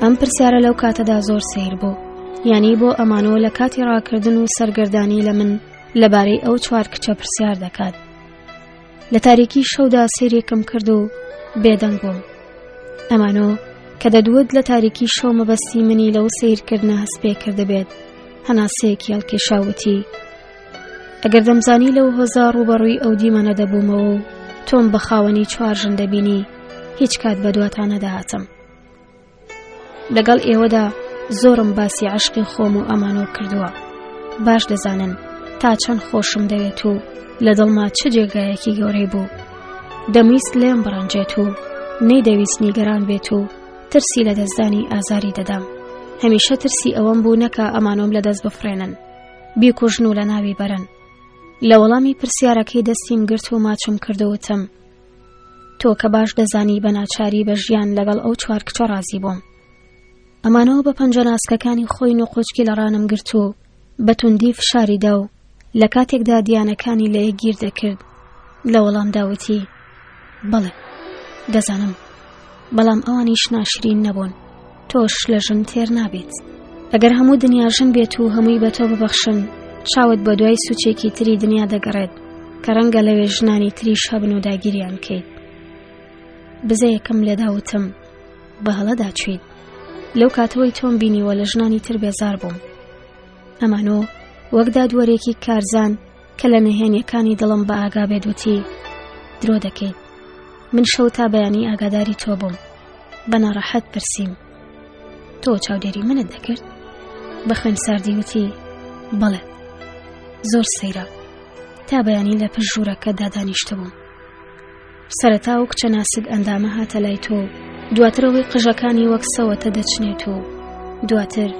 [SPEAKER 1] ئەم پرسیارە لەو کاتەدا زۆر سەیر بوو یانی بۆ ئەمانۆ لە کاتی ڕاکردن و سەرگەردانی لە من لەبارەی ئەو چوار کچە پرسیار دەکات لە تاریکی شەودا سەیرێکم کرد و بێدەنگ بووم ئەمانۆ کە دەدوت لە تاریکی شەو مەبەستی منی لەو سیرکردنە هەست پێ کردبێت هەناسەیەکی هەڵکێشاوتی ئەگەر دەمزانی لەو هۆزا ڕووبەڕووی ئەو دیمەنە دەبوومەوە و تۆم بە خاوەنی چوار ژن دەبینی هیچ کات بە دواتان نەدەهاتم لەگەڵ ئێوەدا زۆرم باسی عشقی خۆم و ئەمانۆ کردووە باش دەزانن تا چەند خۆشم دەوێت و لە دڵما چ جێگایەکی گەورەی بوو دەمویست لێم بڕەنجێت و نەیدەویست نیگەران بێت و ترسی لە دەستدانی ئازاری دەدام هەمیشە ترسی ئەوەم بوو نەکا ئەمانۆم لە دەست بفرێنن بیکوژن و لە ناوی بەرن لە وەڵامی پرسیارەکەی دەستیم گرت و ماچم کرد و وتم تۆ کە باش دەزانی بە ناچاری بە ژیان لەگەڵ ئەو چوار کچە ڕازی بووم ئەمانەوە بە پەنجە ناسکەکانی خۆی نقۆچکی لە ڕانم گرت و بە توندی فشاری دا و لە کاتێکدا دیانەکانی لە یەک گیر دەکرد لە وەڵامدا وتی بەڵێ دەزانم بەڵام ئەوانیش ناشرین نەبوون تۆش لە ژن تێر نابیت ئەگەر هەموو دنیا ژن بێت و هەمووی بە تۆ ببەخشن چاوت بە دوای سوچێکی تری دنیا دەگەڕێت کە ڕەنگە لەوێ ژنانی تریش هەبن و داگیریان کەیت بزەیەکم لێدا وتم بە هەڵەدا چویت لەو کاتەوەی تۆم بینیوە لە ژنانی تر بێزار بووم ئەمانۆ وەک دادوەرێکی کارزان کە لە نهێنیەکانی دڵم بە ئاگا بێت وتی درۆ دەکەیت من شەو تا بەیانی ئاگاداری تۆ بووم بە ناڕەحەت پرسیم تۆ چاودێری منت دەکرد بە خوێن ساردی وتی بەڵێ زۆر سەیرە تا بەیانی لە پشت ژوورەکە دادانیشتبووم سەرەتا و کچە ناسک ئەندامە هاتە لای تۆ دواتر ئەوەی قژەکانی وەک سەوەتە دەچنێت و دواتر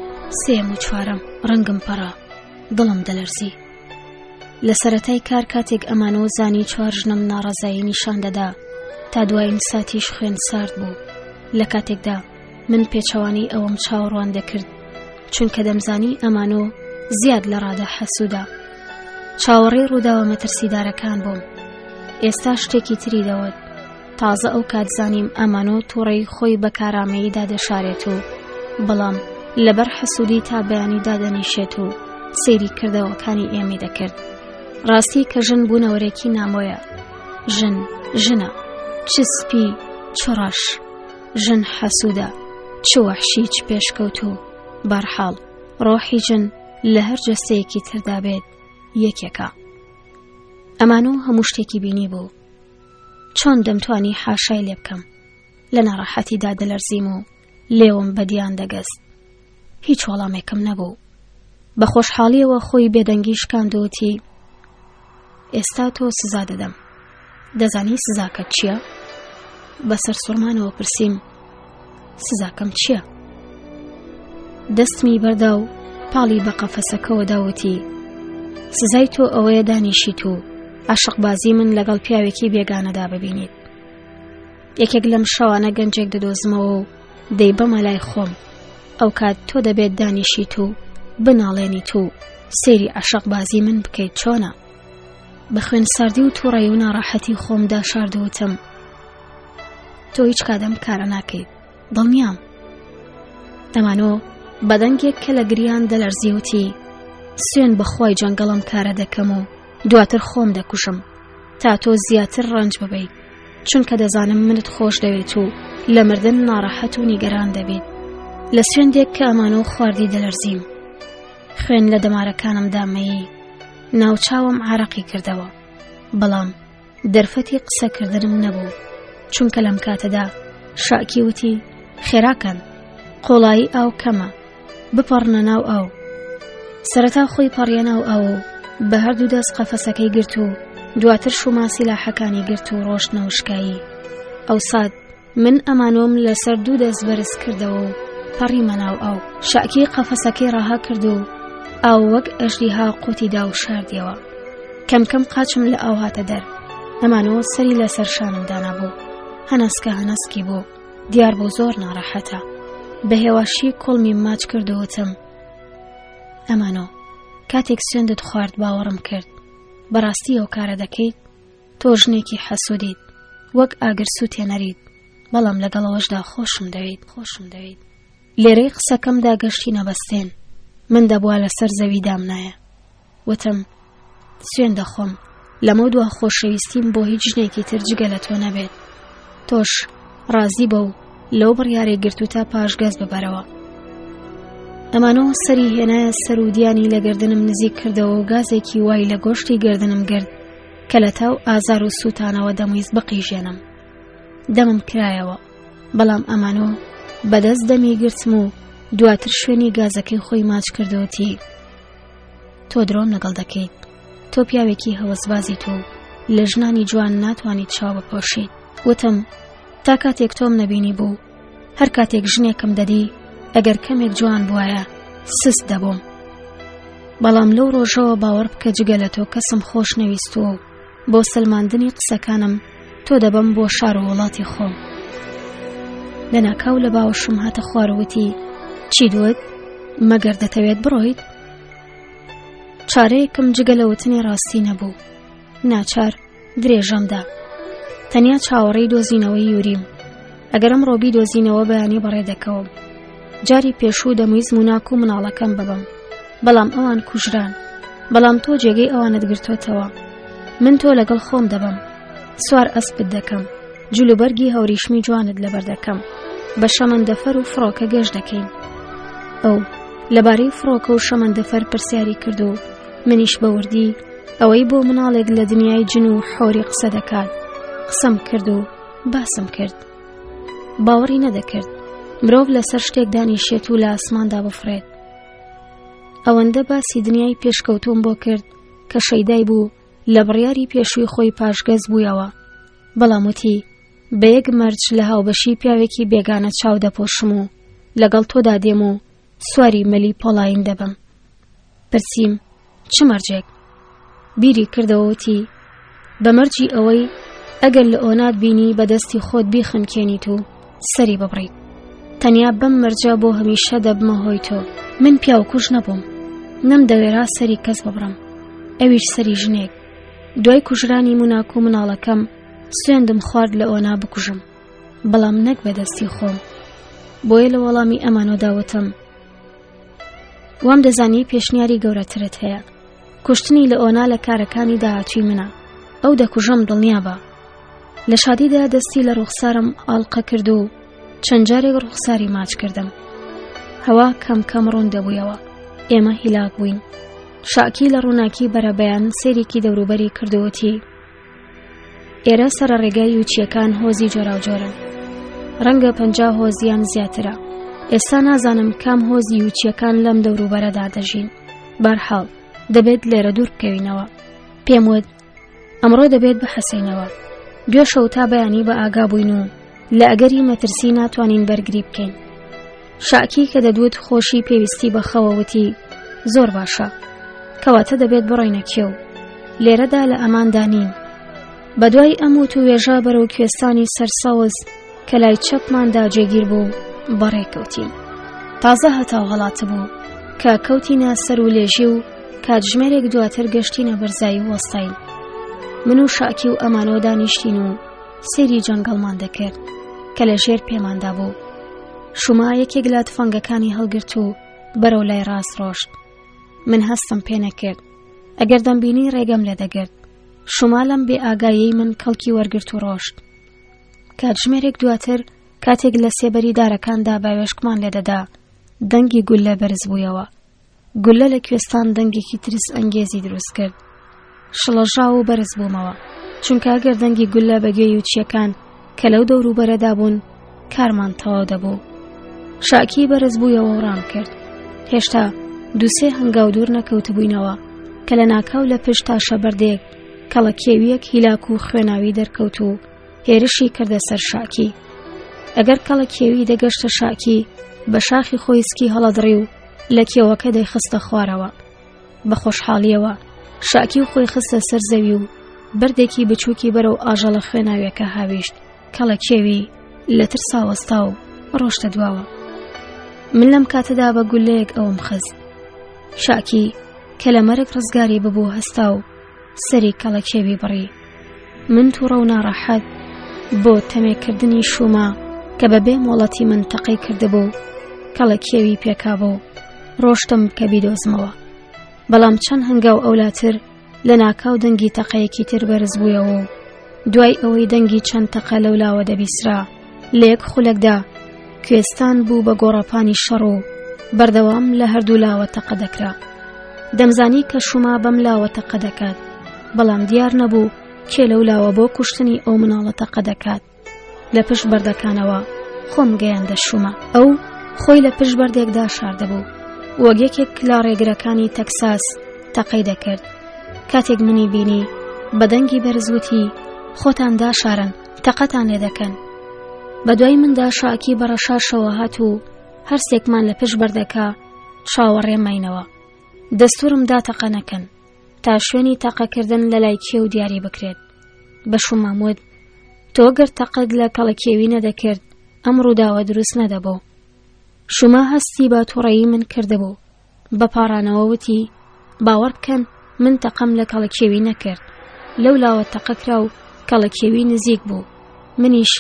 [SPEAKER 1] سێم و چوارەم ڕەنگم پەڕا دڵم دەلەرزی لە سەرەتای کار کاتێک ئەمانۆ زانی چوار ژنم ناڕەزایی نیشان دەدا تا دوایین ساتیش خوێن سارد بوو لە کاتێکدا من پێچەوانەی ئەوەم چاوەڕوان دەکرد چونکە دەمزانی ئەمانۆ زیاد لە ڕادە حەسوودە چاوەڕێی ڕووداوە مەترسیدارەکان بووم ئێستا شتێکی تری دەوت تازە ئەو کات زانیم ئەمانۆ تووڕەی خۆی بە کارامەیی دادەشارێت و بەڵام لەبەر حەسوودی تا بەیانی دادەنیشێت و سەیری کردەوەکانی ئێمەی دەکرد ڕاستی کە ژن بوونەوەرێکی نامۆیە ژن ژنە چ سپی چ ڕەش ژن حەسوودە چ وەحشی چ پێشکەوت و بەرحاڵ ڕۆحی ژن لە هەر جەستەیەکی تردا بێت یەکێکە ئەمانۆ هەموو شتێکی بینی بوو چۆن دەمتوانی حاشای لێ بکەم لە ناڕەحەتیدا دەلەرزیم و لێوم بە دیان دەگەست هیچ وەڵامێکم نەبوو بە خۆشحاڵیەوە خۆی بێدەنگی شکاند و وتی ئێستا تۆ سزا دەدەم دەزانی سزاکەت چییە؟ بە سەرسوڕمانەوە پرسیم سزاکەم چییە؟ دەستمی بەردا و پاڵی بە قەفەسەکەوە داوتی سزای تۆ ئەوەیە دانیشیت و عاشقبازی من لەگەڵ پیاوێکی بێگانەدا ببینیت. یەکێک لەم شەوانە گەنجێک دەدۆزمەوە و دەیبەمە لای خۆم ئەو کات تۆ دەبێت دانیشیت و بناڵێنیت و سەیری عەشقبازی من بکەیت چۆنە؟ بە خوێن ساردی و تووڕەیی و ناڕەحەتی خۆمدا شاردوتم تۆ هیچ کات ئەم کارە ناکەیت دڵنیام ئەمانۆ بەدەنگێک کە لە گریان دەلەرزی وتی سوێن بەخوای جەنگەڵم کارە دەکەم و دواتر خۆم دەکوژم تا تۆ زیاتر ڕەنج ببیت چونکە دەزانم منت خۆش دەوێت و لە مردن ناڕەحەت و نیگەران دەبیت لە سوێندێک کە ئەمانۆ خواردی دەلەرزیم خوێن لە دەمارەکانمدا مەیی ناوچاوم عارەقی کردەوە بەڵام دەرفەتی قسەکردنم نەبوو چونکە لەم کاتەدا شاکی وتی خێراکەن قۆڵایی ئاو کەمە بپەڕنە ناو ئاو سەرەتا خۆی پەڕیە ناو ئاو و بە هەردوو دەست قەفەسەکەی گرت و دواتر شوما سیلاحەکانی گرت و ڕۆشتنە وشکایی ئەو سات من ئەمانۆم لەسەر دوو دەست بەرز کردەوە و پەڕیمە ناو ئاو. شاکی قەفەسەکەی ڕەها کرد و ئاو وەک ئەژدیها قوتی دا و شاردیەوە. کەم کەم قاچم لە ئاو هاتە دەر. ئەمانۆ سەری لەسەر شانم دانابوو. هەناسکە هەناسکی بوو. دیار بوو زۆر ناڕەحەتە. بە هێواشی کوڵمیم ماچ کرد و وتم، ئەمانۆ، کاتێک سوێندت خوارد باوەڕم کرد. بەڕاستی ئەو کارە دەکەیت؟ تۆ ژنێکی حەسوودیت، وەک ئاگر سووتێنەریت، بەڵام لەگەڵ ئەوەشدا خۆشم دەوێیت، خۆشم دەوێیت. لێرەی قسەکەمدا گەشتینە بەستێن، من دەبوا لەسەر زەوی دامنایە. وتم، سوێن دەخۆم، لەمەودوا خۆشەویستیم بۆ هیچ ژنێکی تر جگە لە تۆ نەبێت. تۆش ڕازی بە و لەو بڕیارەی گرتووتە پاشگەز ببەرەوە. ئەمانۆ سەری هێنایە سەر و دیانی لە گەردنم نزیک کردەوە و گازێکی وای لە گۆشتی گەردنم گرت کە لە تاو ئازار و سووتانەوە دەمویست بقیژێنم. دەمم کرایەوە، بەڵام ئەمانۆ بەدەست دەمی گرتم و دواتر شوێنی گازەکەی خۆی ماچ کردوتی. تۆ درۆم لەگەڵ دەکەیت. تۆ پیاوێکی هەوەسبازیت و لە ژنانی جوان ناتوانیت چاو بپۆشیت. وتم تا کاتێک تۆم نەبینی بوو هەر کاتێک ژنێکم دەدی ئەگەر کەمێک جوان بواە سست دەبووم. بەڵام لەو ڕۆژەوە باوەڕ بکە جگە لە تۆ کەسم خۆش نەویستووە و بۆ سەلماندنی قسەکانم تۆ دەبەم بۆ شار و وڵاتی خۆم. لەناکاو لە باوەشم هاتە خوار و وتی چیت وت؟ مەگەر دەتەوێت بڕۆیت؟ چارەیەکم جگە لە وتنی ڕاستی نەبوو. ناچار درێژەم دا. تەنیا چاوەڕێی دۆزینەوەی یوریم. ئەگەر ئەمڕۆ بیدۆزینەوە بەیانی بەڕێ دەکەوم. جاری پێشوو دەمویست موناک و مناڵەکەم ببەم. بەڵام ئەوان کوژران. بەڵام تۆ جێگەی ئەوانت گرتۆتەوە. من تۆ لەگەڵ خۆم دەبەم. سوار ئەسپت دەکەم. جلوبەرگی هەوریشمی جوانت لەبەر دەکەم. بە شەمەندەفەر و فڕۆکە گەشت دەکەین. ئەو لەبارەی فڕۆکە و شەمەندەفەر پرسیاری کرد و منیش بە وردی ئەوەی بۆ مناڵێک لە دنیای جن و حۆری قسە دەکات قسەم کرد و باسم کرد باوەڕی نەدەکرد مرۆڤ لەسەر شتێک دانیشێت و لە ئاسماندا بفرێت ئەوەندە باسی دنیای پێشکەوتوم بۆ کرد کە شەیدای بوو لە بڕیاری پێشووی خۆی پاشگەز بوویەوە بەڵام وتی بە یەک مەرج لە هاوبەشی پیاوێکی بێگانە چاو دەپۆشم و لەگەڵ تۆدا دێم و سواری مەلی پۆڵاین دەبم پرسیم چ مەرجێک؟ بیری کردەوە وتی بە مەرجی ئەوەی ئەگەر لە ئۆنات بینی بە دەستی خۆت بیخنکێنیت و سەری ببڕیت تەنیا بەم مەرجە بۆ هەمیشە دەبمە هۆی تۆ من پیاوکوژ نەبووم نەمدەوێرا سەری کەس ببڕم ئەویش سەری ژنێک دوای کوژرانی موناک و مناڵەکەم سوێندم خوارد لە ئۆنا بکوژم بەڵام نەک بە دەستی خۆم بۆیە لە وەڵامی ئەمانۆدا وتم وام دەزانی پێشنیاری گەورەترت هەیە کوشتنی لە ئۆنا لە کارەکانی داهاتوی منە ئەو دەکوژم دڵنیابە لە شادیدا دەستی لە ڕوخسارم ئاڵقە کرد و چەند جارێک ڕوخساری ماچ کردم هەوا کەم کەم ڕوون دەبوویەوە ئێمە هیلاک بووین شاکی لە ڕووناکی بەرەبەیان سێرێکی دەوروبەری کردووتی ئێرە سەرە ڕێگای یوچیەکان هۆزی جۆراوجۆرن ڕەنگە 50 هۆزیان زیاترە ئێستا نازانم کام هۆزی یوچیەکان لەم دەوروبەرەدا دەژین بەرحاڵ دەبێت لێرە دوور بکەوینەوە پێم وت ئەمڕۆ دەبێت بحەسێنەوە دوێ شەو تا بەیانی بە ئاگا بووین و لە ئەگەری مەترسی ناتوانین بەرگری بکەین شاکی کە دەدوت خۆشی پێویستی بە خەوە وتی زۆر باشە کەواتە دەبێت بڕۆینە کێو لێرەدا لە ئەماندا نین. بە دوای ئەم وتووێژە بەرەو کوێستانی سەرسەوز کە لای چەپماندا جێگیر بوو بەڕێ کەوتین. تازە هەتاو هەڵاتبوو کە کەوتینە سەر و لێژی و کاتژمێرێک دواتر گەشتینە بەرزایی و وەستاین. من و شاکی و ئەمانۆ دانیشتین و سەیری جەنگەڵمان دەکرد کە لە ژێر پێماندا بوو. شوما یەکێک لە تفەنگەکانی هەڵگرت و بەرەو لای ڕاست ڕۆشت. من هەستم پێ نەکرد. ئەگەر دەمبینی ڕێگەم لێ دەگرت. شوما لەم بێ ئاگاییەی من کەڵکی وەرگرت و ڕۆشت. کاتژمێرێک دواتر کاتێک لە سێبەری دارەکاندا باوێشکمان لێدەدا دەنگی گوللە بەرز بوویەوە. گوللە لە کوێستان دەنگێکی ترس ئەنگێزی دروست کرد. شڵەژاو و بەرز بوومەوە چونکە ئەگەر دەنگی گوللە بە گوێی یوچیەکان کە لەو دەوروبەرەدا بوون کارمان تەواو دەبوو. شاکی بەرز بوویەوە و ڕام کرد. هێشتا دووسێ هەنگاو دوور نەکەوتبووینەوە کە لە ناکاو لە پشت تاشە بەردێک کەڵە کێویەک هیلاک و خوێناوی دەرکەوت و هێرشی کردە سەر شاکی. ئەگەر کەڵە کێوی دەگەشتە شاکی بە شاخی خۆی سکی هەڵەدڕی و لە کێوەکە دەیخستە خوارەوە. بە خۆشحاڵیەوە شاکی و خۆی خستە سەر زەوی و بەردێکی بچووکی بەرەو ئاژەڵە خوێناویەکە هاویشت. کەڵە کێوی لە ترسا وەستا و ڕۆشتە دواوە. من لەم کاتەدا بە گولەیەک ئەوم خست. شاکی کە لە مەرگ ڕزگاری ببوو هەستا و سەری کەڵە کێوی بڕی. من تووڕە و ناڕەحەت بۆ تەمێکردنی شوما کە بە بێ مۆڵەتی من تەقەی کردبوو کەڵە کێوی پێکابوو ڕۆشتم کە بیدۆزمەوە. بەڵام چەند هەنگاو ئەولاتر لە ناکاو دەنگی تەقەیەکی تر بەرز بوویەوە و دوای ئەوەی دەنگی چەند تەقە لەولاوە دەبیسرا لە یەک خولەکدا کوێستان بوو بە گۆڕەپانی شەڕ و بەردەوام لە هەردوو لاوە تەقە دەکرا. دەمزانی کە شوما بەم لاوە تەقە دەکات، بەڵام دیار نەبوو کێ لەو لاوە بۆ کوشتنی ئەو مناڵە تەقە دەکات. لە پشت بەردەکانەوە خۆم گەیاندە شوما. ئەو خۆی لە پشت بەردێکدا شاردەبوو. وەک یەکێک لە ڕێگرەکانی تەکساس تەقەی دەکرد. کاتێک منی بینی بە دەنگی بەرز وتی خۆتان داشارن تەقەتان لێ دەکەن. بە دوای مندا شاکی بە ڕەشاشەوە هات و هەرسێکمان لە پشت بەردەکە چاوەڕێ ماینەوە. دەستورم دا تەقە نەکەن تا شوێنی تەقەکردن لە لای کێو دیاری بکرێت. بە شومام وت تۆ گەر تەقەت لە کەڵەکێوی نەدەکرد ئەم ڕووداوە دروست نەدەبوو. شوما هەستی بە توڕەیی من کردبوو. بە پاڕانەوە وتی باوەڕ بکەن من تەقەم لە کەڵەکێوی نەکرد. لەو لاوە تەقە کرا و کەڵەکێوی نزیک بوو. منیش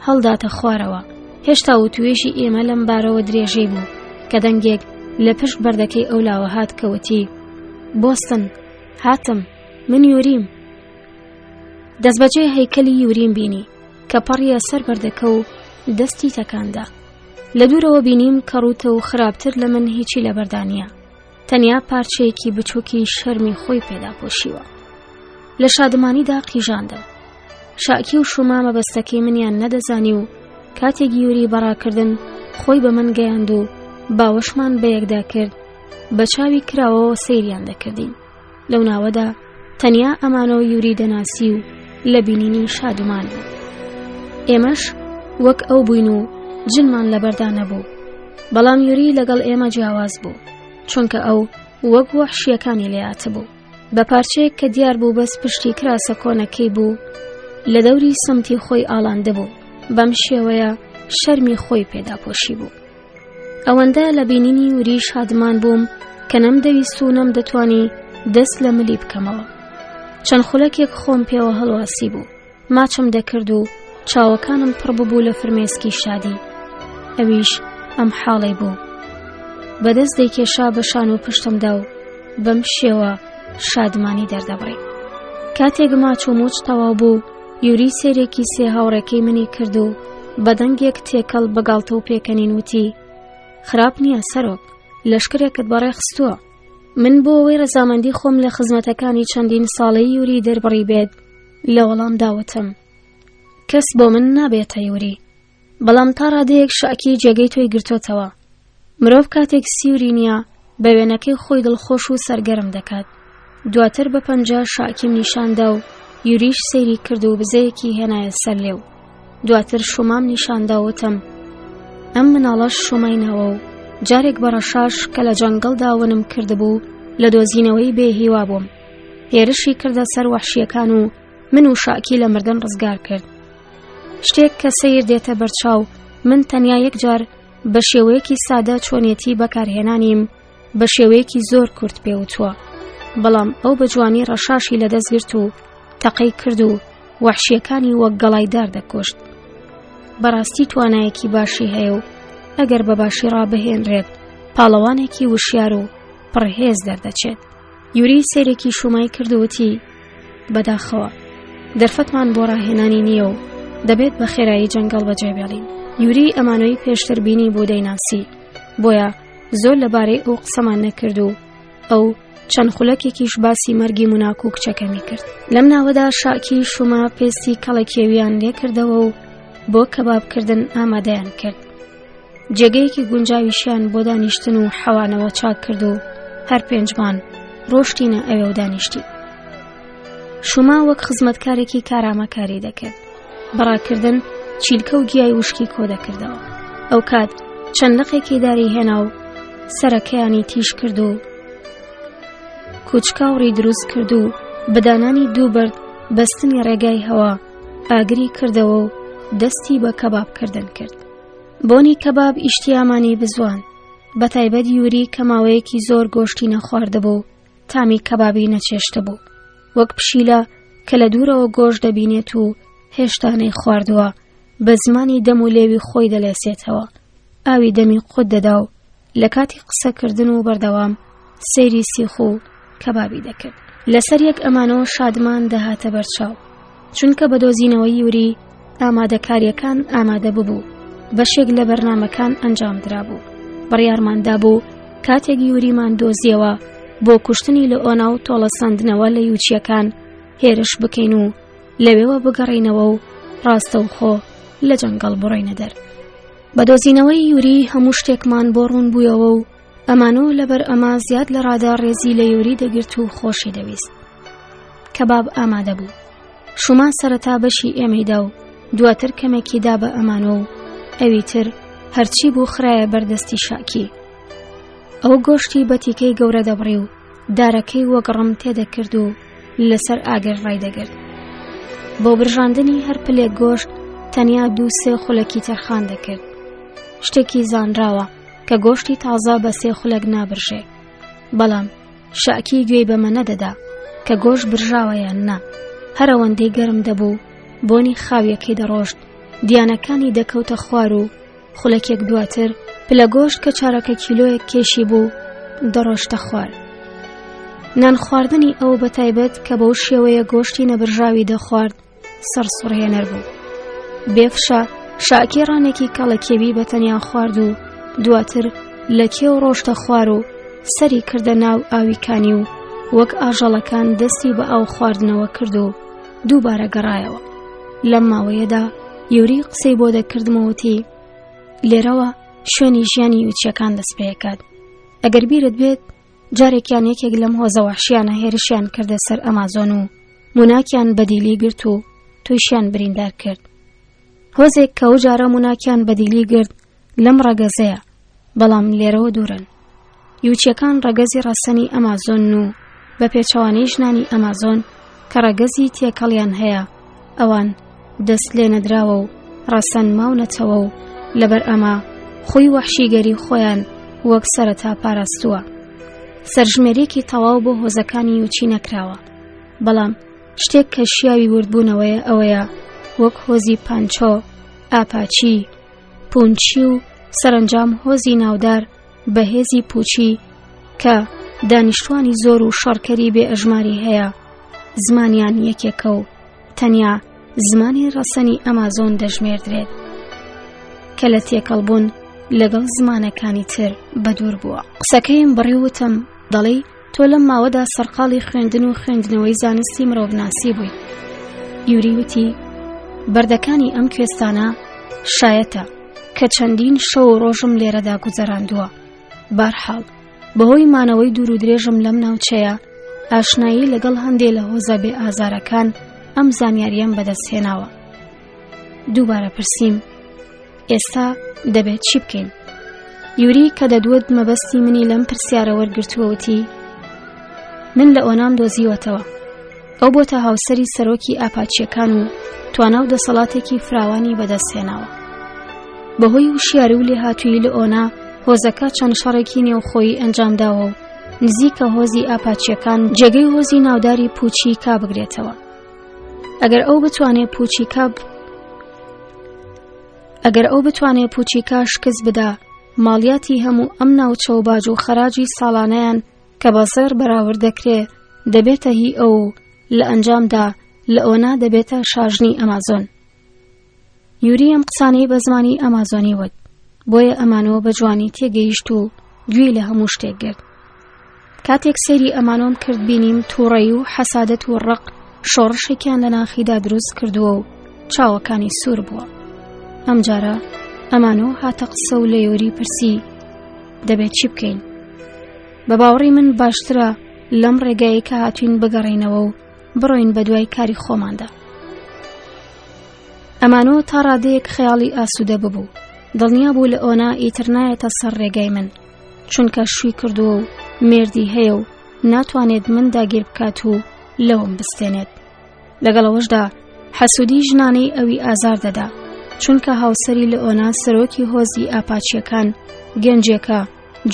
[SPEAKER 1] هەڵداتە خوارەوە. هێشتا وتوێژی ئێمە لەم بارەوە درێژەی بوو کە دەنگێک لە پشت بەردەکەی ئەو لاوە هات کە وتی بۆستن هاتم من یوریم. دەستبەجێ هەیکەلی یوریم بینی کە پەڕیە سەر بەردەکە و دەستی تەکاندا. لە دوورەوە بینیم کە ڕووتە و خراپتر لە من هیچی لەبەردا نییە. تەنیا پارچەیەکی بچووکی شەرمی خۆی پێدا پۆشیوە. لە شادمانیدا قیژاندم. شاکی و شوما مەبەستەکەی منیان نەدەزانی و کاتێک یوری بەڕاکردن خۆی بە من گەیاند و باوەشمان بەیەکدا کرد بە چاوی کراوەوە سەیریان دەکردین. لەو ناوەدا تەنیا ئەمانۆ یوری دەناسی و لە بینینی شادومان بوو. ئێمەش وەک ئەو بووین و جلمان لەبەردا نەبوو. بەڵام یوری لەگەڵ ئێمە جیاواز بوو، چونکە ئەو وەک وەحشیەکانی لێهاتبوو. بە پارچەیەک کە دیار بوو بەس پشتی کراسە کۆنەکەی بوو لە دەوری سمتی خۆی ئاڵاندبوو، بەم شێوەیە شەرمی خۆی پێداپۆشی بوو. ئەوەندە لە بینینی وری شادمان بووم کە نەمدەویست و نەمدەتوانی دەست لە ملی بکەمەوە. چەند خولەکێک خۆم پێوە هەڵواسی بوو. ماچم دەکرد و چاوەکانم پڕ ببوو لە فرمێسکی شادی. ئەویش ئەم حاڵەی بوو. بەدەست دەیکێشا بە شان و پشتمدا و بەم شێوە شادمانی دەردەبڕی. کاتێک ماچ و موچ تەواو بوو، یوری سەیرێکی سێ هاوڕێکەی منی کرد و بە دەنگێک تێکەڵ بە گاڵتە و پێکەنین وتی خراپ نییە سەرۆک لەشکرێکت بەڕێ خستووە من بۆ ئەوەی ڕەزامەندی خۆم لە خزمەتەکانی چەندین ساڵەی یوری دەربڕی بێت لە وەڵام داوتم کەس بۆ من نابێتە یوری بەڵام تا ڕادەیەک شاکی جێگەی تۆی گرتۆتەوە. مرۆڤ کاتێک سیوری نییە بە وێنەکەی خۆی دڵخۆش و سەرگەرم دەکات. دواتر بە پەنجە شاکیم نیشاندا و یوریش سەیری کرد و بزەیەکی هێنایە سەر لێو. دواتر شومام نیشاندا و وتم ئەم مناڵەش شومای ناوە و جارێک بە ڕەشاش کە لە جەنگەڵدا ونم کردبوو لە دۆزینەوەی بێ هیوا بووم. هێرشی کردە سەر وەحشییەکان و. من و شاکی لە مردن ڕزگار کرد. شتێک کە سەیر دێتە بەرچاو من تەنیا یەک جار بە شێوەیەکی سادە چۆنیەتی بەکارهێنانیم بە شێوەیەکی زۆر کورت پێوتووە بەڵام ئەو بە جوانی ڕەشاشی لەدەست گرت و تەقەی کرد و وەحشیەکانی وەک گەڵای دار دەکوشت بەڕاستی توانایەکی باشی هەیە و ئەگەر بە باشی ڕابهێنرێت پاڵەوانێکی وشیار و پڕهێز دەردەچێت یوری سەیرێکی شومای کرد و وتی بەداخەوە دەرفەتمان بۆ ڕاهێنانی نییە و دەبێت بە خێرایی جەنگەڵ بەجێ بێڵین یوری ئەمانۆی پێشتر بینی بۆ دەیناسی بۆیە زۆر لەبارەی ئەو قسەمان نەکرد و ئەو چەند خولەکێکیش باسی مەرگی مناک و کچەکەمی کرد لەم ناوەدا شاکی شوما پێستی کەڵەکێویان لێکردەوە و بۆ کەبابکردن ئامادەیان کرد جێگەیەکی گونجاویشیان بۆ دانیشتن و حەوانەوە چاک کرد و هەر پێنجمان ڕۆشتینە ئەوێ و دانیشتی شوما وەک خزمەتکارێکی کارامە کاری دەکرد بەڕاکردن چیلکە و گیای وشکی کۆ دەکردەوە ئەو کات چەند لقێکی داری هێنا و سەرەکەیانی تیژ کرد و کوچکاوڕی دروست کرد و بەدانانی دوو بەرد بەستنی ڕێگای هەوا ئاگری کردەوە و دەستی بە کەباب کردن کرد بۆنی کەباب ئیشتیامانی بزوان بەتایبەت یوری کە ماوەیەکی زۆر گۆشتی نەخواردبوو تامی کەبابی نەچێشتبوو وەک پشیلە کە لە دوورەوە گۆشت دەبینێت و هێشتا نەیخواردووە بە زمانی دەم و لێوی خۆی دەلێسێتەوە ئاوی دەمی قوت دەدا و لە کاتی قسەکردن و بەردەوام سەیری سیخ و کەبابی دەکرد لەسەر یەک ئەمانۆ شادمان دەهاتە بەرچاو چونکە بە دۆزینەوەی یوری ئامادەکاریەکان ئامادە ببوو بەشێک لە بەرنامەکان ئەنجام درابوو بڕیارمان دابوو کاتێک یوریمان دۆزیەوە بۆ کوشتنی لە ئۆنا و تۆڵەسەندنەوە لە یوچیەکان هێرش بکەین و لەوێوە بگەڕینەوە و ڕاستەوخۆ لە جەنگەڵ بڕۆینە دەر بە دۆزینەوەی یوری هەموو شتێکمان بۆ ڕوون بوویەوە و ئەمانۆ لەبەر ئەمە زیاد لە ڕادە ڕێزی لە یوری دەگرت و خۆشی دەویست کەباب ئامادە بوو شومان سەرەتا بەشی ئێمەیدا و دواتر کەمێکی دا بە ئەمانۆ و ئەوی تر هەرچی بوو خرایە بەردەستی شاکی ئەو گۆشتی بەتیکەی گەورە دەبڕی و دارەکەی وەک ڕم تێدەکرد و لەسەر ئاگر ڕایدەگرت بۆ برژاندنی هەر پلێک گۆشت تەنیا دوو سێ خولەکی تەرخان دەکرد شتێکی زانراوە کە گۆشتی تازە بە سێ خولەک نابرژێ بەڵام شاکی گوێی بەمە نەدەدا کە گۆشت برژاوە یان نا هەرەوەندەی گەرم دەبوو بۆنی خاویەکەی دەڕۆشت دیانەکانی دەکەوتە خوار و خولەکێک دواتر پلە گۆشت کە چارەکە کیلۆیەک کێشی بوو دەڕۆشتە خوار نان خواردنی ئەو بە تایبەت کە بەو شێوەیە گۆشتی نەبرژاوی دەخوارد سەرسوڕهێنەر بوو بێفشە شاکی ڕانێکی کەڵەکێوی بە تەنیا خوارد و دواتر لە کێو ڕۆشتە خوار و سەری کردە ناو ئاوی کانی و وەک ئاژەڵەکان دەستی بە ئاو خواردنەوە کرد و دووبارە گەڕایەوە لەم ماوەیەدا یوری قسەی بۆ دەکردمەوەتی لێرەوە شوێنی ژیانی یوچیەکان دەست پێکات ئەگەر بیرت بێت جارێکیان یەکێک لەم هۆزە وەحشیانە هێرشیان کردە سەر ئەمازۆن و موناکیان بەدیلی گرت و تویشیان بریندار کرد هۆزێک کە ئەو جارە موناکیان بەدیلی گرت لەم ڕەگەزەیە بەڵام لێرەوە دوورن یوچیەکان ڕەگەزی ڕەسەنی ئەمازۆن و بە پێچەوانەی ژنانی ئەمازۆن کە ڕەگەزی تێکەڵیان هەیە ئەوان دەست لێ نەدراوە و ڕەسەن ماونەتەوە و لەبەر ئەمە خوی وەحشیگەری خۆیان وەک سەرەتا پاراستووە سەرژمێریەکی تەواو بۆ هۆزەکانی یوچی نەکراوە بەڵام شتێک کە شیاوی وردبوونەوەیە ئەوەیە وەک هۆزی پانچۆ ئاپاچی پونچی و سەرەنجام هۆزی ناودار بەهێزی پوچی کە دانیشتوانی زۆر و شەڕکەری بێ ئەژماری هەیە زمانیان یەکێکە و تەنیا زمانی ڕەسەنی ئەمازۆن دەژمێردرێت کە لە تێکەڵبوون لەگەڵ زمانەکانی تر بەدوور بووە قسەکەیم بڕی وتم دەڵێی تۆ لەم ماوەدا سەرقاڵی خوێندن و خوێندنەوەی زانستی مرۆڤناسی بووی یوری وتی بەردەکانی ئەم کوێستانە شایەتە کە چەندین شەو و ڕۆژم لێرەدا گوزەراندووە بارحاڵ بەهۆی مانەوەی دوور و درێژم لەم ناوچەیە ئاشنایی لەگەڵ هەندێ لە هۆزە بێ ئازارەکان ئەم زانیاریەم بەدەست هێناوە دووبارە پرسیم ئێستا دەبێت چی بکەین یوری کە دەدوت مەبەستی منی لەم پرسیارە وەرگرتووەوتی من لە ئۆنام دۆزیوەتەوە. ئەو بۆتە هاوسەری سەرۆکی ئاپاچیەکان و توانا و دەسەڵاتێکی فراوانی بەدەستهێناوە. بەهۆی وشیاری و لێهاتوویی لە ئۆنا هۆزەکە چەند شەڕێکی نێوخۆیی ئەنجامداوە و نزیکە هۆزی ئاپاچیەکان جێگەی هۆزی ناوداری پوچیکا بگرێتەوە. ئەگەر ئەو بتوانێت پوچیکا ئەگەر ئەو بتوانێت پوچیکا شکست بدا ماڵیاتی هەموو ئەم ناوچە و باج و خەراجی ساڵانەیان کە بە زێڕ بەراورد دەکرێ دەبێتە هی ئەو و لە ئەنجامدا لە ئۆنا دەبێتە شاژنی ئەمازۆن. یوری ئەم قسانەی بە زمانی ئەمازۆنی وت، بۆیە ئەمانۆ بە جوانی تێگەیشت و گوێی لە هەموو شتێک گرت. کاتێک سەیری ئەمانۆم کرد بینیم تووڕەیی و حەسادەت و ڕق شۆڕشێکیان لە ناخیدا دروست کردووە و چاوەکانی سوور بووە. ئەمجارە ئەمانۆ هاتە قسە و لە یۆری پرسی دەبێت چی بکەین؟ بە باوەڕی من باشترە لەم ڕێگایەی کە هاتوین بگەڕێینەوە و بڕۆین بە دوای کاری خۆماندا. ئەمانۆ تا ڕادەیەک خەیاڵی ئاسوودە ببوو دڵنیا بوو لە ئۆنا ئیتر نایەتە سەر ڕێگای من چونکە شووی کردووە و مێردی هەیە و ناتوانێت من داگیر بکات و لەوم بستێنێت لەگەڵ ئەوەشدا حەسوودی ژنانەی ئەوی ئازار دەدا چونکە هاوسەری لە ئۆنا سەرۆکی هۆزی ئاپاچیەکان گەنجێکە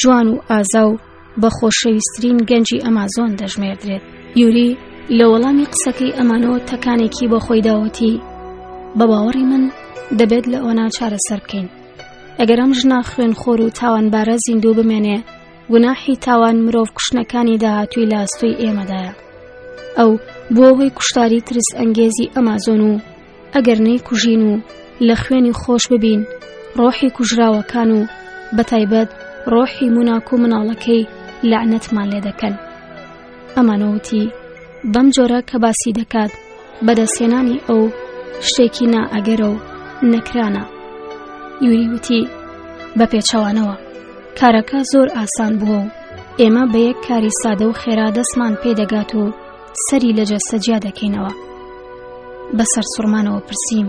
[SPEAKER 1] جوان و ئازا و بە خۆشەویسترین گەنجی ئەمازۆن دەژمێردرێت. یوری لە وەڵامی قسەکەی ئەمانۆ تەکانێکی بۆ خۆی داوەتی بە باوەڕی من دەبێت لە ئۆنا چارەسەر بکەین. ئەگەر ئەم ژنە خوێنخۆر و تاوانبارە زیندوو بمێنێ گوناحی تاوان مرۆڤ کوشتنەکانی داهاتووی لە ئەستۆی ئێمەدایە. ئەو بووە هۆی کوشتاری ترس ئەنگێزی ئەمازۆن و ئەگەر نەیکوژین و لە خوێنی خۆش ببین ڕۆحی کوژراوەکان و بەتایبەت ڕۆحی موناک و مناڵەکەی لەعنەتمان لێ دەکەن ئەمانەوتی بەم جۆرە کە باسی دەکات بەدەستهێنانی ئەو شتێکی نائەگەرە و نەکرانە یوری وتی بە پێچەوانەوە کارەکە زۆر ئاسان بووە و ئێمە بە یەک کاری سادە و خێرا دەستمان پێدەگات و سەری لە جەستە جیا دەکەینەوە بە سەرسوڕمانەوە پرسیم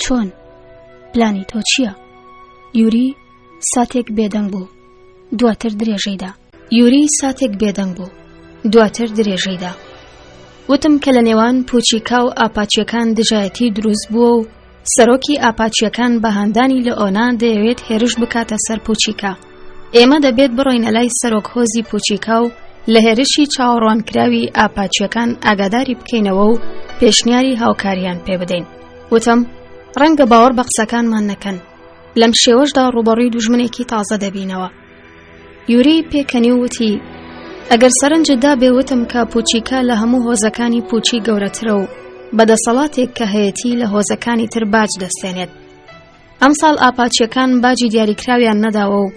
[SPEAKER 1] چۆن پلانی تۆ چییە؟ یوری ساتێک بێدەنگ بوو دواتر درێژەیدا یوری ساتێک بێدەنگ بوو دواتر درێژەیدا وتم کە لە نێوان پوچیکا و ئاپاچیەکان دژایەتی دروست بووە و سەرۆکی ئاپاچیەکان بە هاندانی لە ئۆنا دەیەوێت هێرش بکاتە سەر پوچیکا. ئێمە دەبێت بڕۆینە لای سەرۆک هۆزی پوچیکا و لە هێرشی چاوەڕوانکراوی ئاپاچیەکان ئاگاداری بکەینەوە و پێشنیاری هاوکاریان پێ بدەین. وتم ڕەنگە باوەڕ بە قسەکانمان نەکەن. لەم شێوەشدا ڕووبەڕووی دوژمنێکی تازە دەبینەوە. یوری پێکەنی و وتی ئەگەر سەرنجت دابێ وتم کە پوچیکا لە هەموو هۆزەکانی پوچی گەورەترە و بە دەسەڵاتێک کە هەیەتی لە هۆزەکانی تر باج دەستێنێت ئەمساڵ ئاپاچیەکان باجی دیاریکراویان نەداوە و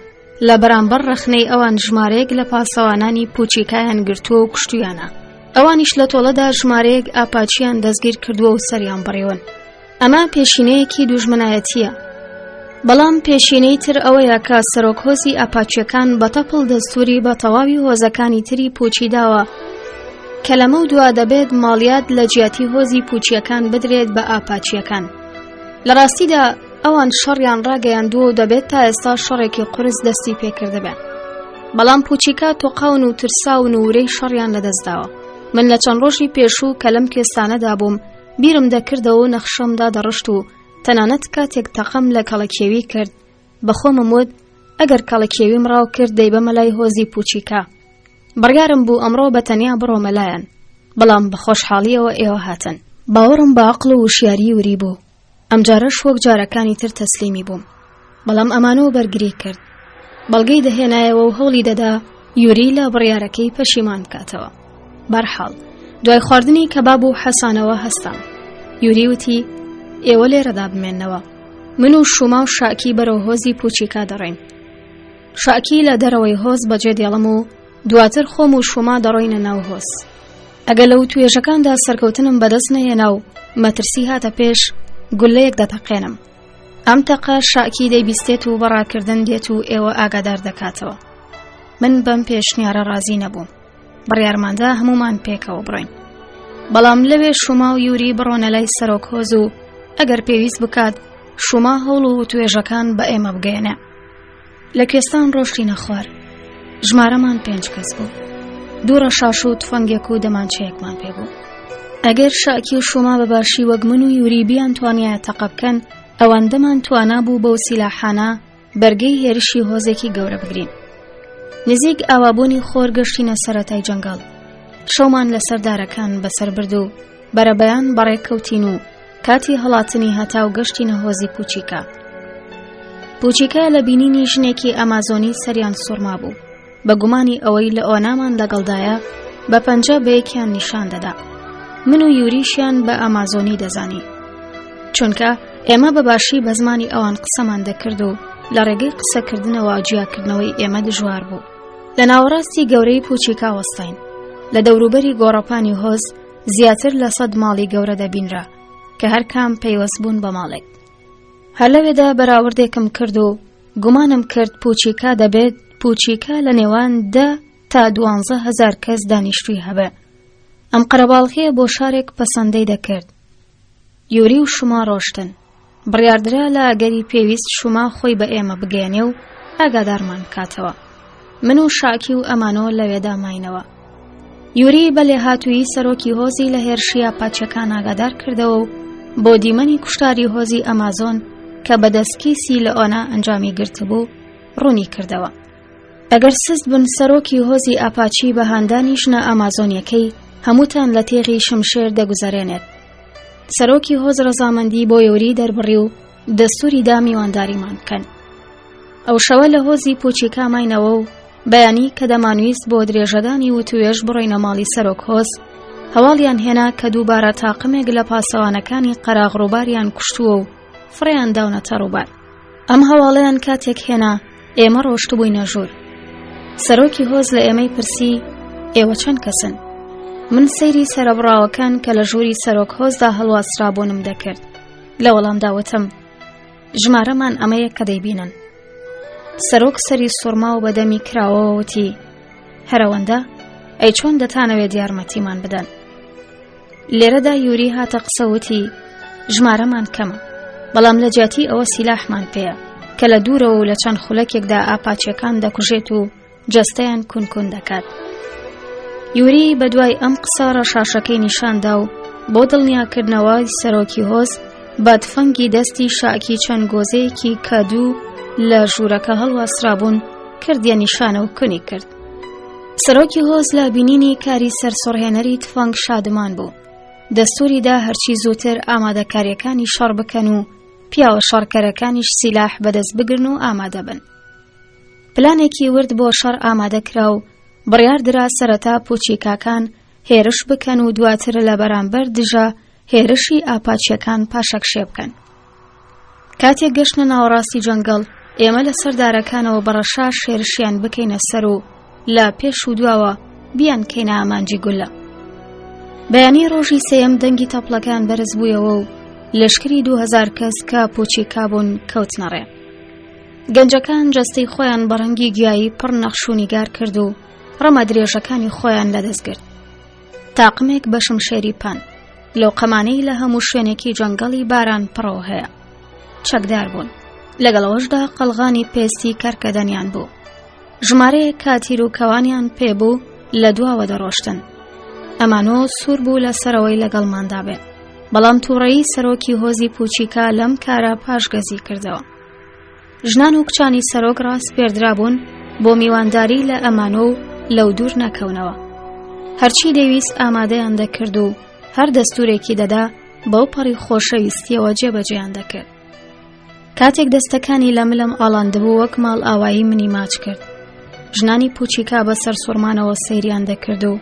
[SPEAKER 1] لە بەرامبەر ڕەخنەی ئەوان ژمارەیەک لە پاسەوانانی پوچیکایان گرتووە و کوشتویانە ئەوانیش لە تۆڵەدا ژمارەیەک ئاپاچیان دەستگیر کردووە و سەریان بڕیون ئەمە پێشینەیەکی دوژمنایەتییە. بەڵام پێشینەی تر ئەوەیە کە سەرۆک هۆزی ئاپاچیەکان بە تەپڵ دەستوری بە تەواوی هۆزەکانی تری پوچی داوە کە لەمە دوا دەبێت ماڵیات لە جیاتی هۆزی پوچیەکان بدرێت بە ئاپاچیەکان. لە ڕاستیدا ئەوان شەڕیان ڕاگەیاندووە و دەبێت تا ئێستا شەڕێکی قورس دەستی پێکردبێ. بەڵام پوچیکا تۆقاون و ترساون و ورەی شەڕیان لەدەستداوە. من لە چەند ڕۆژی پێشوو کە لەم کوێستانەدا بووم بیرم دەکردەوە و نەخشەم دادەڕشت و تەنانەت کاتێک تەقەم لە کەڵەکێوی کرد بە خۆمم وت ئەگەر کەڵەکێویم ڕاو کرد دەیبەمە لای هۆزی پوچیکا بڕیارم بوو ئەمڕۆ بە تەنیا بڕۆمە لایان بەڵام بە خۆشحاڵیەوە ئێوە هاتن باوەڕم بە عەقڵ و وشیاری وری بوو ئەمجارەش وەک جارەکانی تر تەسلیمی بووم بەڵام ئەمانۆ بەرگری کرد بەڵگەی دەهێنایەوە و هەوڵی دەدا یوری لە بڕیارەکەی پەشیمان بکاتەوە بەرحاڵ دوای خواردنی کەباب و حەسانەوە هەستام یوری وتی ئێوە لێرەدا بمێنەوە من و شوما و شاکی بەرەو هۆزی پوچیکا دەڕین شاکی لە دەرەوەی هۆز بەجێ دێڵم و دواتر خۆم و شوما دەڕۆینە ناو هۆز ئەگەر لە وتوێژەکاندا سەرکەوتنم بەدەست نەهێنا و مەترسی هاتە پێش گولەیەک دەتەقێنم ئەم تەقە شاکی دەیبیستێت و بەڕاکردن دێت و ئێوە ئاگادار دەکاتەوە من بەم پێشنیارە ڕازی نەبووم بڕیارماندا هەمومان پێکەوە بڕۆین بەڵام لەوێ شوما و یوری بڕۆنە لای سەرۆک هۆز و ئەگەر پێویست بکات شوما هەوڵ و توێژەکان بە ئێمە بگەێنێ لە کوێستان ڕۆشتینە خوار ژمارەمان پێنج کەس بوو دوو ڕەشاش و تفەنگێک و دەمانچەیەکمان پێ بوو. ئەگەر شاکی و شوما بە باشی وەک من و یوری بیانتوانیایە تەقە بکەن، ئەوەندەمان توانا بوو بەو سیلاحانە بەرگەی هێرشی هۆزێکی گەورە بگرین. نزیک ئاوابوونی خۆر گەشتینە سەرەتای جەنگەڵ. شەومان لەسەر دارەکان بەسەر برد و بەرەبەیان بەڕێ کەوتین و کاتی هەڵاتنی هەتاو گەشتینە هۆزی پوچیکا. پوچیکا لە بینینی ژنێکی ئەمازۆنی سەریان سوڕما بوو. بە گومانی ئەوەی لە ئۆنامان لەگەڵدایە بە پەنجە بە یەکیان نیشان دەدا. من و یوریشیان بە ئەمازۆنی دەزانی. چونکە ئێمە بە باشی بە زمانی ئەوان قسەمان دەکرد و لە ڕێگەی قسەکردنەوە جیاکردنەوەی ئێمە دژوار بوو. لە ناوەڕاستی گەورەی پوچیکا وەستاین. لە دەوروبەری گۆڕەپانی هۆز زیاتر لە سەد ماڵی گەورە دەبینرا کە هەرکام پەیوەست بوون بە ماڵێک. هەر لەوێدا بەراوردێکم کرد و گومانم کرد پوچیکا دەبێت پوچیکا لە نێوان دە تا دوانزە هەزار کەس دانیشتووی هەبێ. ئەم قەرەباڵغیە بۆ شارێک پەسەندەی دەکرد. یوری و شوما ڕۆشتن. بڕیاردرا لە ئەگەری پێویست شوما خۆی بە ئێمە بگەیەنێ و ئاگادارمان بکاتەوە. من و شاکی و ئەمانۆ لەوێدا ماینەوە. یوری بە لێهاتوویی سەرۆکی هۆزی لە هێرشی ئاپاچەکان ئاگادار کردەوە و بۆ دیمەنی کوشتاری هۆزی ئەمازۆن کە بە دەستکیسی لە ئۆنا ئەنجامی گرتبوو ڕوونی کردەوە. ئەگەر سست بن سەرۆکی هۆزی ئاپاچی بە هاندانی ژنە ئەمازۆنیەکەی هەمووتان لە تێغی شمشێر دەگوزەرێنێت. سەرۆکی هۆز ڕەزامەندی بۆ یوری دەربڕی و دەستوری دا میوانداریمان بکەن. ئەو شەوە لە هۆزی پوچیکا ماینەوە و بەیانی کە دەمانویست بۆ درێژەدانی وتوێژ بڕۆینە ماڵی سەرۆک هۆز هەواڵیان هێنا کە دووبارە تاقمێک لە پاسەوانەکانی قەراغ ڕووباریان کوشتووە و فڕێیان داونەتە ڕووبار. ئەم هەواڵەیان کاتێک هێنا ئێمە ڕۆشتبووینە ژوور. سەرۆکی هۆز لە ئێمەی پرسی ئێوە چەند کەسن؟ من سەیری سەرەبڕاوەکان کە لە ژووری سەرۆک هۆزدا هەڵواسرابوونم دەکرد. لە وەڵامدا وتم ژمارەمان ئەمەیە کە دەیبینن. سەرۆک سەری سوڕما و بە دەمی کراوەوە وتی هەرەوەندە ئەی چۆن دەتانەوێت یارمەتیمان بدەن؟ لێرەدا یوری هاتە قسە وتی ژمارەمان کەمە بەڵام لە جیاتی ئەوە سیلاحمان پێیە کە لە دوورەوە و لە چەند خولەکێکدا ئاپاچیەکان دەکوژێت و جەستەیان کون کون دەکات. یوری بە دوای ئەم قسە ڕەشاشەکەی نیشاندا و بۆ دڵنیاکردنەوەی سەرۆکی هۆز بە تفەنگی دەستی شاکی چەند گۆزەیەکی کە دوو لە ژوورەکە هەڵواسرابوون کردیە نیشانە و کونی کرد. سەرۆکی هۆز لە بینینی کاری سەرسوڕهێنەری تفەنگ شادمان بوو. دەستوری دا هەرچی زووتر ئامادەکاریەکانی شەڕ بکەن و پیاوە شەڕکەرەکانیش سیلاح بەدەست بگرن و ئامادە بن. پلانێکی ورد بۆ شەڕ ئامادە کرا و بڕیار درا سەرەتا پوچیکاکان هێرش بکەن و دواتر لە بەرامبەر دژە هێرشی ئاپاچیەکان پاشەکشێ بکەن. کاتێک گەشتنە ناوەڕاستی جەنگەڵ ئێمە لە سەر دارەکانەوە بە ڕەشاش هێرشیان بکەینە سەر و لە پێش و دواوە بیان کەینە ئامانجی گولە. بەیانی ڕۆژی سێیەم دەنگی تەپڵەکان بەرز بوویەوە و لەشکری 2000 کەس کە پوچیکا بوون کەوتنە ڕێ. گەنجەکان جەستەی خۆیان بە ڕەنگی گیایی پڕ نەخش و نیگار کرد و ڕەمە درێژەکانی خۆیان لەدەست گرت. تاقمێک بە شمشێری پان لەو قەمانەی لە هەموو شوێنێکی جەنگەڵی باران پڕەوە هەیە چەکدار بوون لەگەڵەوەشدا قەڵغانی پێستی کەرکەدەنیان بوو ژمارەیەک کاتیر و کەوانیان پێبوو لە دواوە دەڕۆشتن ئەمانۆ سوور بوو لە سەرەوەی لەگەڵماندا بێ بەڵام تووڕەیی سەرۆکی هۆزی پوچیکا لەم کارە پاشگەزی کردەوە ژنان و کچانی سەرۆک ڕاسپێردرابوون بۆ میوانداری لە ئەمانۆ و لەو دوور نەکەونەوە. هەرچی دەویست ئامادەیان دەکرد و هەر دەستورێکی دەدا بەو پەڕی خۆشەویستیەوە جێبەجێیان دەکرد. کاتێک دەستەکانی لە ملم ئاڵاندبوو وەک ماڵ ئاوایی منی ماچ کرد. ژنانی پوچیکا بە سەرسوڕمانەوە سەیریان دەکرد و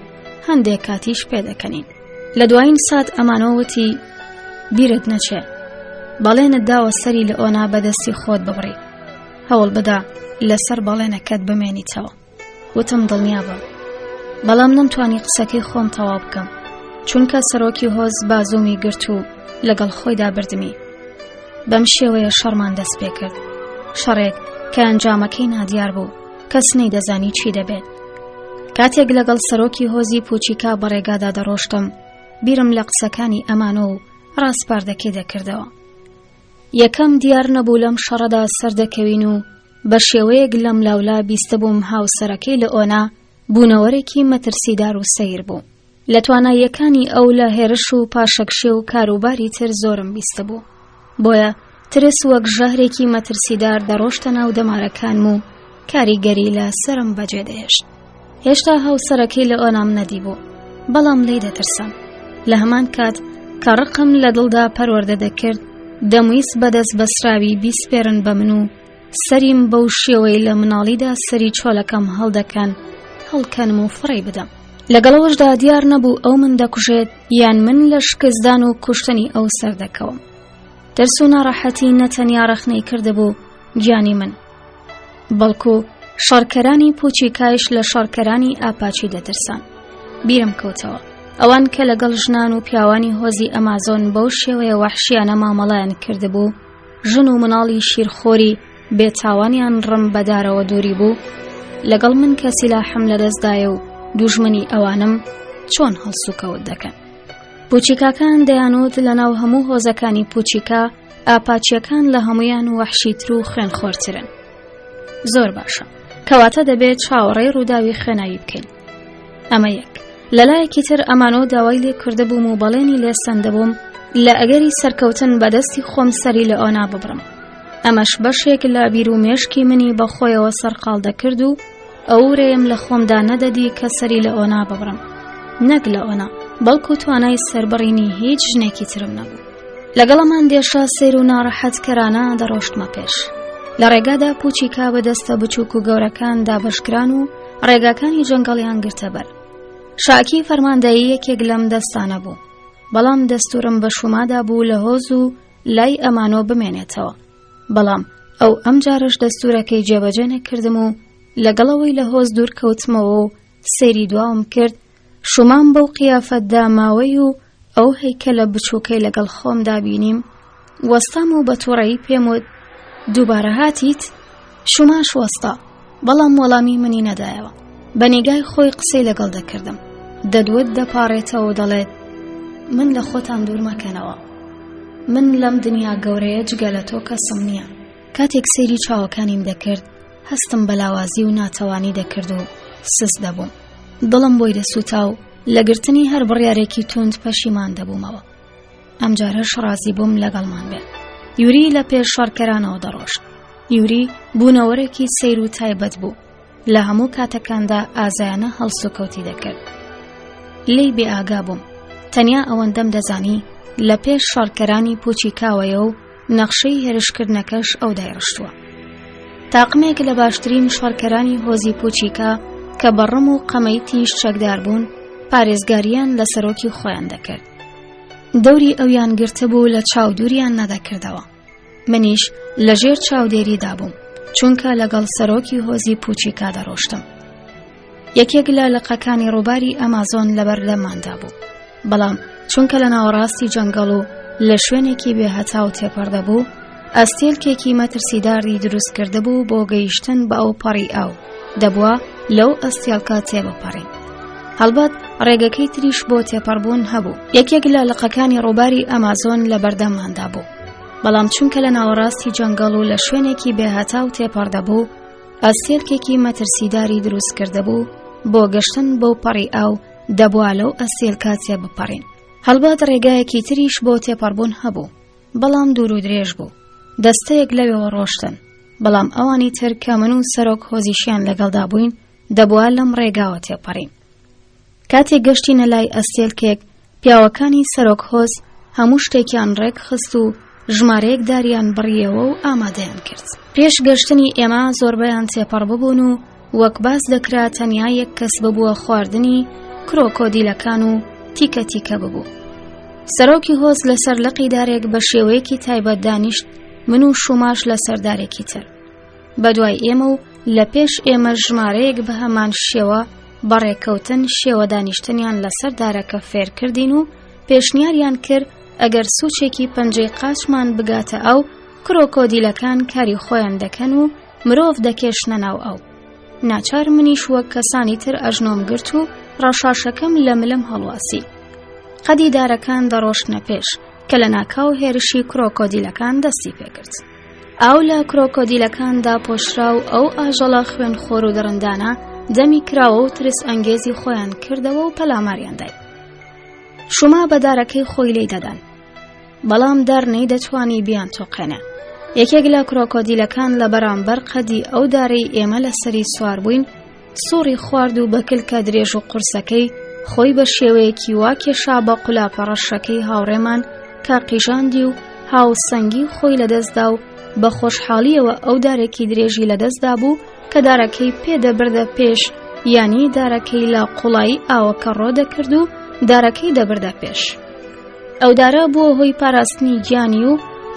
[SPEAKER 1] هەندێک کاتیش پێدەکەنین. لە دوایین سات ئەمانۆ وتی بیرت نەچێ بەڵێنت داوە سەری لە ئۆنا بەدەستی خۆت ببڕی هەوڵ بدە لەسەر بەڵێنەکەت بمێنیتەوە وتم دڵنیا بە بەڵام نەمتوانی قسەکەی خۆم تەواو بکەم چونکە سەرۆکی هۆز بازومی گرت و لەگەڵ خۆیدا بردمی بەم شێوەیە شەڕمان دەست پێ کرد شەڕێک کە ئەنجامەکەی نادیار بوو کەس نەیدەزانی چی دەبێت کاتێک لەگەڵ سەرۆکی هۆزی پوچیکا بە ڕێگادا دەڕۆشتم بیرم لە قسەکانی ئەمانۆ و ڕاسپاردەکەی دەکردەوە یەکەم دیار نەبوو لەم شەڕەدا سەردەکەوین و بە شێوەیەک لەم لاولا بیستبووم هاوسەرەکەی لە ئۆنا بوونەوەرێکی مەترسیدار و سەیر بوو. لە تواناییەکانی ئەو لە هێرش و پاشەکشێ و کاروباری تر زۆرم بیستبوو. بۆیە ترس وەک ژەهرێکی مەترسیدار دەڕۆشتە ناو دەمارەکانم و کاریگەری لە سەرم بەجێ دەهێشت. هێشتا هاوسەرەکەی لە ئۆنام نەدیبوو، بەڵام لێی دەترسام. لە هەمان کات کە ڕقم لە دڵدا پەروەردە دەکرد، دەمویست بەدەست بەسراوی بیسپێرن بە من و سەریم بەو شێوەی لە مناڵیدا سەری چۆلەکەم هەڵدەکەن هەڵکەنم و فڕێی بدەم. لەگەڵەوەشدا دیار نەبوو ئەو من دەکوژێت یان من لە شکستدان و کوشتنی ئەو سەردەکەوم. ترس و ناڕەحەتی نە تەنیا ڕەخنەی کردبوو گیانی من، بەڵکو شەڕکەرانی پوچیکایش لە شەڕکەرانی ئاپاچی دەترسان. بیرم کەوتەوە ئەوان کە لەگەڵ ژنان و پیاوانی هۆزی ئەمازۆن بەو شێوەیە وەحشیانە مامەڵەیان کردبوو، ژن و مناڵی شیرخۆری بێتاوانیان ڕم بەدارەوە دووری بوو، لەگەڵ من کە سیلاحم لەدەستدایە و دوژمنی ئەوانم چۆن هەڵسوکەوت دەکەن. پوچیکاکان دەیانوت لەناو هەموو هۆزەکانی پوچیکا ئاپاچیەکان لە هەمویان وەحشیتر و خوێنخۆرترن. زۆر باشە کەواتە دەبێت چاوەڕێی ڕووداوی خوێناوی بکەین. ئەمە یەک. لەلایەکی تر ئەمانۆ داوای لێ کردبووم و بەڵێنی لێ سەندبووم لە ئەگەری سەرکەوتن بەدەستی خۆم سەری لە ئۆنا ببڕم. ئەمەش بەشێک لە بیر و مێشکی منی بەخۆیەوە سەرقاڵ دەکرد و ئەو ورەیەم لە خۆمدا نەدەدی کە سەری لە ئۆنا ببڕم. نەک لە ئۆنا، بەڵکو توانای سەربڕینی هیچ ژنێکی ترم نەبوو. لەگەڵ ئەم ئەندێشە سەیر و ناڕەحەتکەرانە دەڕۆشتمە پێش. لە ڕێگادا پوچیکا بە دەستە بچووک و گەورەکان دابەشکران و ڕێگاکانی جەنگەڵیان گرتە بەر. شاکی فەرماندەیی یەکێک لەم دەستانە بوو. بەڵام دەستورم بە شومادا بوو لە هۆز و لای ئەمانۆ بمێنێتەوە. بەڵام ئەو ئەم جارەش دەستورەکەی جێبەجێ نەکردم و لەگەڵەوەی لە هۆز دوور کەوتمەوە و سەیری دواوم کرد شومان بەو قیافەتدا ماوەی و ئەو هەیکەلە بچووکەی لەگەڵ خۆمدا بینیم وەستام و بە تووڕەیی پێم وت دووبارە هاتیت؟ شوماش وەستا بەڵام وەڵامی منی نەدایەوە بە نیگای خۆی قسەی لەگەڵ دەکردم دەدوت دەپاڕێتەوە و دەڵێت من لە خۆتان دوور مەکەنەوە من لەم دنیا گەورەیە جگە لە تۆ کەسم نییە کاتێک سەیری چاوەکانیم دەکرد هەستم بە لاوازی و ناتەوانی دەکرد و سست دەبووم دڵم بۆی دەسووتا و لە گرتنی هەر بڕیارێکی توند پەشیمان دەبوومەوە ئەمجارەش ڕازی بووم لەگەڵمان بێت یوری لە پێش شەڕکەرانەوە دەڕۆشت یوری بوونەوەرێکی سەیر و تایبەت بوو لە هەموو کاتەکاندا ئازایانە هەڵسوکەوتی دەکرد لێی بێ ئاگا بووم تەنیا ئەوەندەم دەزانی لە پێش شەڕکەرانی پوچی کاوەیە و نەخشەی هێرشکردنەکەش ئەو دایڕشتووە. تاقمێک لە باشترین شەڕکەرانی هۆزی پوچیکا کە بە ڕم و قەمەی تیژ چەکدار بوون، پارێزگاریان لە سەرۆکی خۆیان دەکرد. دەوری ئەویان گرتبوو لە چاو دووریان نەدەکردەوە. منیش لە ژێر چاودێریدا بووم، چونکە لەگەڵ سەرۆکی هۆزی پوچیکا دەڕۆشتم. یەکێک لە لقەکانی ڕووباری ئەمازۆن لەبەردەمماندا بوو بەڵام چونکە لە ناوەڕاستی جەنگەڵ و لە شوێنێکی بێ هەتاو تێپەڕ دەبوو ئەستێلکێکی مەترسیداری دروست کردبوو بۆ گەیشتن بە ئەو پەڕی ئاو دەبووە لەو ئەستێلکە تێبپەڕین هەڵبەت ڕێگەکەی تریش بۆ تێپەڕبوون هەبوو یەکێک لە لقەکانی ڕووباری ئەمازۆن لە بەردەمماندا بوو بەڵام چونکە لە ناوەڕاستی جەنگەڵ و لە شوێنێکی بێهەتاو تێپەڕ دەبوو ئەستێلکێکی مەترسیداری دروست کردبوو بۆ گەشتن بەو پەڕی ئاو دەبوا لەو ئەستێلکە تێبپەڕین هەڵبەت ڕێگایەکی تریش بۆ تێپەڕبوون هەبوو بەڵام دوور و درێژ بوو دەستەیەک لەوێوە ڕۆشتن بەڵام ئەوانی تر کە من و سەرۆک هۆزیشیان لەگەڵدا بووین دەبوا لەم ڕێگاوە تێپەڕین کاتێک گەشتینە لای ئەستێلکێک، پیاوەکانی سەرۆک هۆز هەموو شتێکیان ڕێک خست و ژمارەیەک داریان بڕیەوە و ئامادەیان کرد. پێش گەشتنی ئێمە زۆربەیان تێپەڕ ببوون و وەک باس دەکرا تەنیا یەک کەس ببووە خواردنی کرۆکۆدیلەکان و تیکە تیکە ببوو. سەرۆکی هۆز لەسەر لقی دارێک بە شێوەیەکی تایبەت دانیشت، من و شوماش لەسەر دارێکی تر. بەدوای ئێمە و لە پێش ئێمە ژمارەیەک بە هەمان شێوە بەڕێکەوتن شێوە دانیشتنیان لەسەر دارەکە فێرکردین و پێشنیاریان کرد ئەگەر سوچێکی پەنجەی قاچمان بگاتە ئەو کرۆکۆدیلەکان کاری خۆیان دەکەن و مرۆڤ دەکێشنە ناو ئەو ناچار منیش وەک کەسانی تر ئەژنۆم گرت و ڕەشاشەکەم لە ملم هەڵواسی قەدی دارەکان دەڕۆشتنە پێش کە لە ناکاو هێرشی کرۆکۆدیلەکان دەستی پێکرد. ئاو لە کرۆکۆدیلەکان داپۆشرا و ئەو ئاژەڵە خوێنخۆر و دڕندانە دەمی کراوە و ترس ئەنگێزی خۆیان کردەوە و پەلاماریان دای. شوما بە دارەکەی خۆی لی دەدەن. بەڵام دار نەیدەتوانی بیان تۆقێنێ. یەکێک لە کرۆکۆدیلەکان لە بەرامبەر قەدی ئەو دارەی ئێمە لەسەری سوار بووین سوڕی خوارد و بە کلکە درێژ و قورسەکەی خۆی بە شێوەیەکی وا کێشا بە قولاپە ڕەشەکەی هاوڕێمان کە قیژاندی و هاوسەنگی خۆی لەدەستدا و بە خۆشحاڵیەوە ئەو دارێکی درێژی لەدەستدا بوو کە دارەکەی پێدەبردە پێش یانی دارەکەی لە قوڵایی ئاوەکە ڕۆ دەکرد و دارەکەی دەبردە پێش. ئەو دارە بووە هۆی پاراستنی گیانی و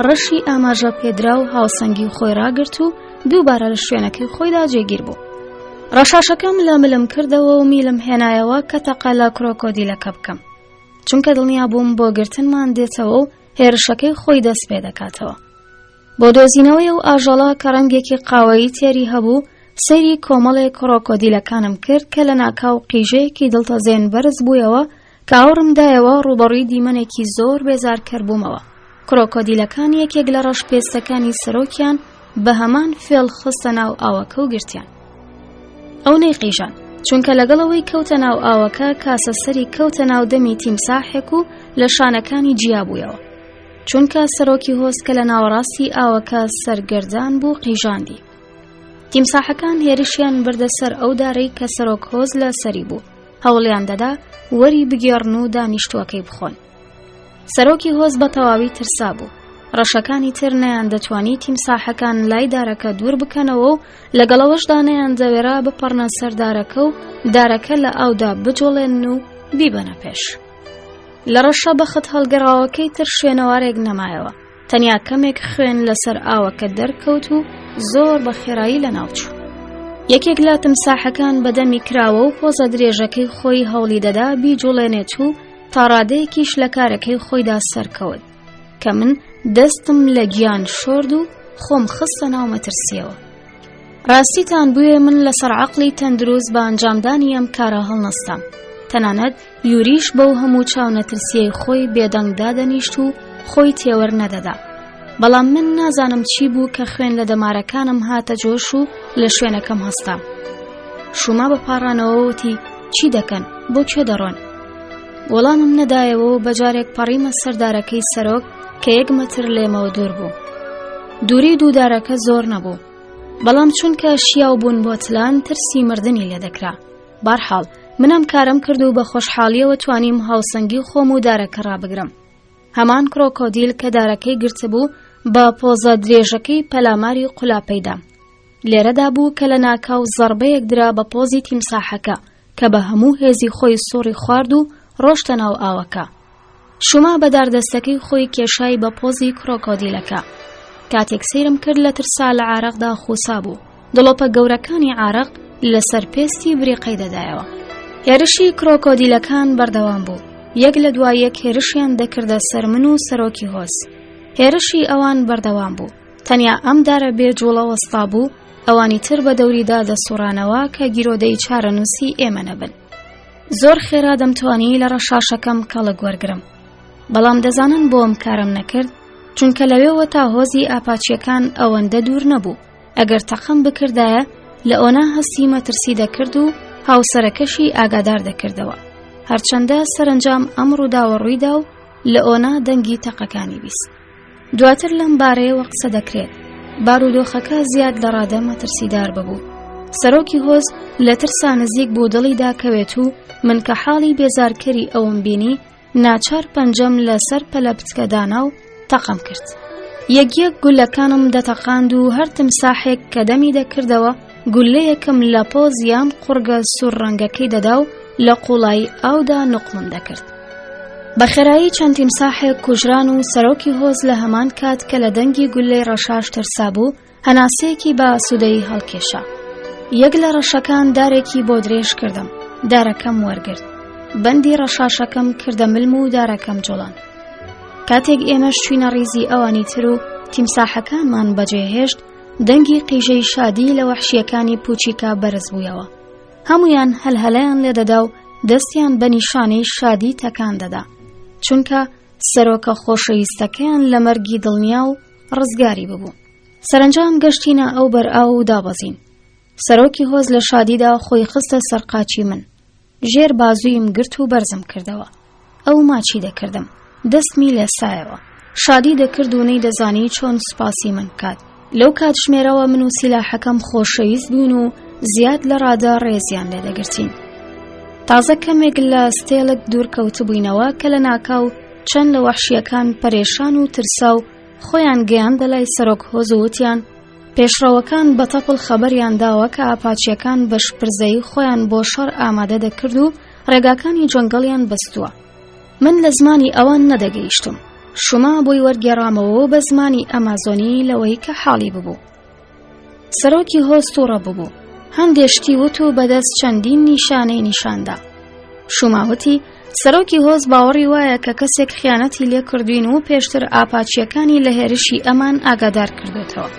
[SPEAKER 1] ڕەشی ئاماژە پێدرا و هاوسەنگی خۆی ڕاگرت و دووبارە لە شوێنەکەی خۆیدا جێگیر بوو. ڕەشاشەکەم لە ملم کردەوە و میلم هێنایەوە کە تەقە لە کرۆکۆدیلەکە بکەم. چونکە دڵنیا بووم بۆ گرتنمان دێتەوە و هێرشەکەی خۆی دەست پێ دەکاتەوە. بۆ دۆزینەوەی ئەو ئاژەڵە کە ڕەنگێکی قاوەیی تێری هەبوو، سەیری کۆمەڵێک کرۆکۆدیلەکانم کرد کە لە ناکاو قیژەیەکی دڵتەزێن بەرز بوویەوە کە ئاوڕم دایەوە ڕووبەڕووی دیمەنێکی زۆر بێزارکەر بوومەوە. کرۆکۆدیلەکان یەکێک لە ڕەش پێستەکانی سەرۆکیان بە هەمان فێڵ خستە ناو ئاوەکە و گرتیان. ئەو نەیقیژان، چونکە لەگەڵ ئەوەی کەوتە ناو ئاوەکە کاسە سەری کەوتە ناو دەمی تیمساحێک و لە شانەکانی جیا بوویەوە. چونکە سەرۆکی هۆز کە لە ناوەڕاستی ئاوەکە سەرگەردان بوو قیژاندی. تیمساحەکان هێرشیان بردە سەر ئەو دارەی کە سەرۆک هۆز لە سەری بوو. هەوڵیان دەدا وەری بگێڕن و دانیشتووەکەی بخۆن. سەرۆکی هۆز بە تەواوی ترسا بوو. ڕەشەکانی تر نەیان دەتوانی تیمساحەکان لای دارەکە دوور بکەنەوە و لەگەڵەوەشدا نەیان دەوێرا بپەڕنە سەر دارەکە و دارەکە لە ئاودا بجوڵێنن و بیبەنە پێش. لە ڕەشە بەخت هەڵگەڕاوەکەی تر شوێنەوارێک نەمایەوە. تەنیا کەمێک خوێن لەسەر ئاوەکە دەرکەوت و زۆر بە خێرایی لەناوچوو. یەکێک لە تمساحەکان بە دەمی کراوە و پۆزە درێژەکەی خۆی هەوڵی دەدا بیجوڵێنێت و تا ڕادەیەکیش لە کارەکەی خۆیدا سەرکەوت کە من دەستم لە گیان شۆرد و خۆم خستە ناو مەترسیەوە. ڕاستیتان بوێ من لەسەر عەقڵی تەندروست بە ئەنجامدانی ئەم کارە هەڵنەستام. تەنانەت یوریش بەو هەموو چاونەترسیەی خۆی بێدەنگ دادەنیشت و خۆی تێوەر نەدەدا. بەڵام من نازانم چی بوو کە خوێن لە دەمارەکانم هاتە جۆش و لە شوێنەکەم هەستام. شوما بە پاڕانەوە وتی چی دەکەن؟ بۆ کوێ دەڕۆن؟ وەڵامم نەدایەوە و بەجارێک پەڕیمە سەر دارەکەی سەرۆک کە یەک مەتر لێمەوە دوور بوو. دووری دوو دارەکە زۆر نەبوو. بەڵام چونکە شیاو بوون بۆ تلان ترسی مردنی لێ دەکرا. بارحاڵ من ئەم کارەم کرد و بە خۆشحاڵیەوە توانیم هاوسەنگی خۆم و دارەکە ڕابگرم. هەمان کرۆکۆدیل کە دارەکەی گرتبوو بە پۆزە درێژەکەی پەلاماری قولاپەی دام. لێرەدا بوو کە لە ناکاو زەڕبەیەک درا بە پۆزی تیمساحەکە کە بە هەموو هێزی خۆی سوڕی خوارد و ڕۆشتە ناو ئاوەکە. شوما بە داردەستەکەی خۆی کێشای بە پۆزی کرۆکۆدیلەکە. کاتێک سەیرم کرد لە ترسا لە عارەقدا خوسا بوو. دڵۆپە گەورەکانی عارەق لەسەر پێستی بریقەی دەدایەوە. هێرشی کرۆکۆدیلەکان بەردەوام بوو. یەک لە دوای یەک هێرشیان دەکردە سەر من و سەرۆکی هۆز. هێرشی ئەوان بەردەوام بوو. تەنیا ئەم دارە بێ جوڵە وەستا بوو، ئەوانی تر بە دەوریدا دەسوڕانەوە کە گیرۆدەی چارەنووسی ئێمە نەبن. زۆر خێرا دەمتوانی لە ڕەشاشەکەم کەڵک وەرگرم. بەڵام دەزانن بۆ ئەم کارەم نەکرد؟ چونکە لەوێوە تا هۆزی ئاپاچیەکان ئەوەندە دوور نەبوو. ئەگەر تەقەم بکردایە لە ئۆنا هەستی مەترسی دەکرد و هاوسەرەکەشی ئاگادار دەکردەوە. هەرچەندە سەرەنجام ئەم ڕووداوە ڕوویدا و لە ئۆنا دەنگی تەقەکانی بیست. دواتر لەم بارەیەوە قسە دەکرێت. بارودۆخەکە زیاد لە ڕادە مەترسیدار ببوو. سەرۆکی هۆز لە ترسا نزیک بوو دڵی داکەوێت و من کە حاڵی بێزارکەری ئەوم بینی ناچار پەنجەم لەسەر پەلەپچکە دانا و تەقەم کرد. یەک یەک گولەکانم دەتەقاند و هەر تمساحێک کە دەمی دەکردەوە گولەیەکم لە پۆز یان قوڕگە سوور ڕەنگەکەی دەدا و لە قوڵایی ئاودا نوقمم دەکرد. بە خێرایی چەند تیمساحێک کوژران و سەرۆکی هۆز لە هەمان کات کە لە دەنگی گولەی ڕەشاش ترسابوو هەناسەیەکی بە ئاسوودەیی هەڵکێشا. یەک لە ڕەشەکان دارێکی بۆ درێژ کردم، دارەکەم وەرگرت. بەندی ڕەشاشەکەم کردە ملم و دارەکەم جوڵان. کاتێک ئێمەش چوینە ڕیزی ئەوانی تر و تیمساحەکانمان بەجێهێشت، دەنگی قیژەی شادی لە وەحشیەکانی پوچیکا بەرز بوویەوە. هەمویان هەلهەلەیان لێدەدا و دەستیان بە نیشانەی شادی تەکان دەدا. چونکە سەرۆکە خۆشەویستەکەیان لە مەرگی دڵنیا و ڕزگاری ببوو. سەرەنجام گەشتینە ئەو بەر ئاو و دابەزین. سەرۆکی هۆز لە شادیدا خۆی خستە سەر قاچی من. ژێر بازوویم گرت و بەرزم کردەوە. ئەو ماچی دەکردم. دەستمی لێسایەوە. شادی دەکرد و نەیدەزانی چۆن سوپاسی من بکات. لەو کاتژمێرەوە من و سیلاحەکەم خۆشەویست بووین و زیاد لە ڕادە ڕێزیان لێدەگرتین. تازە کەمێک لە ستێلک دوور کەوتبووینەوە کە لە ناکاو چەند لە وەحشیەکان پەرێشان و ترساو خۆیان گەیاندە لای سەرۆک هۆز و وتیان پێشڕەوەکان بە تەپڵ خەبەریان داوە کە ئاپاچیەکان بە شپرزەیی خۆیان بۆ شەڕ ئامادە دەکرد و ڕێگاکانی جەنگەڵیان بەستووە. من لە زمانی ئەوان نەدەگەیشتم. شوما بۆی وەرگێڕامەوە بە زمانی ئەمازۆنی لەوەی کە حاڵی ببوو. سەرۆکی هۆز تووڕە ببوو. هەندێ شتی وت و بەدەست چەندین نیشانەی نیشاندا. شوما وتی سەرۆکی هۆز باوەڕی وایە کە کەسێک خیانەتی لێ کردوین و پێشتر ئاپاچیەکانی لە هێرشی ئەمان ئاگادار کردوێتەوە.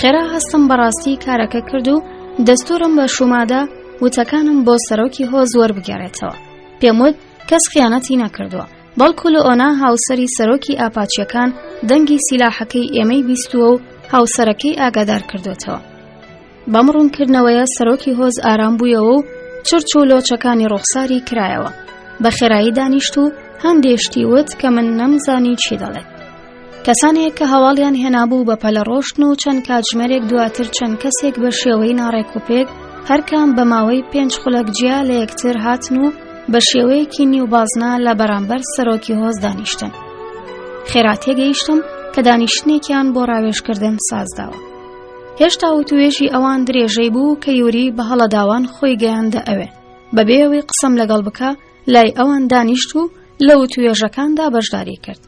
[SPEAKER 1] خێرا هەستم بەڕاستی کارەکە کرد و دەستورم بە شومادا وتەکانم بۆ سەرۆکی هۆز وەربگێڕێتەوە. پێم وت کەس خیانەتی نەکردووە بەڵکو لۆئۆنا هاوسەری سەرۆکی ئاپاچیەکان دەنگی سیلاحەکەی ئێمەی بیستووە و هاوسەرەکەی ئاگادار کردوێتەوە. بەم ڕوونکردنەوەیە سەرۆکی هۆز ئارام بوویەوە و چرچ و لۆچەکانی ڕوخساری کرایەوە بە خێرایی دانیشت و هەندێ شتی وت کە من نەمزانی چی دەڵێت کەسانێک کە هەواڵیان هێنابوو بە پەلە ڕۆشتن و چەند کاتژمێرێک دواتر چەند کەسێک بە شێوەی ناڕێک و پێک هەرکام بە ماوەی پێنج خولەک جیا لە یەکتر هاتن و بە شێوەیەکی نیو بازنە لە بەرامبەر سەرۆکی هۆز دانیشتن خێرا تێگەیشتم کە دانیشتنێکیان بۆ ڕاوێژکردن سازداوە هێشتا وتوێژی ئەوان درێژەی بوو کە یوری بە هەڵەداوان خۆی گەیاندە ئەوێ بەبێ ئەوەی قسەم لەگەڵ بکە لای ئەوان دانیشت و لە وتوێژەکاندا بەشداری کرد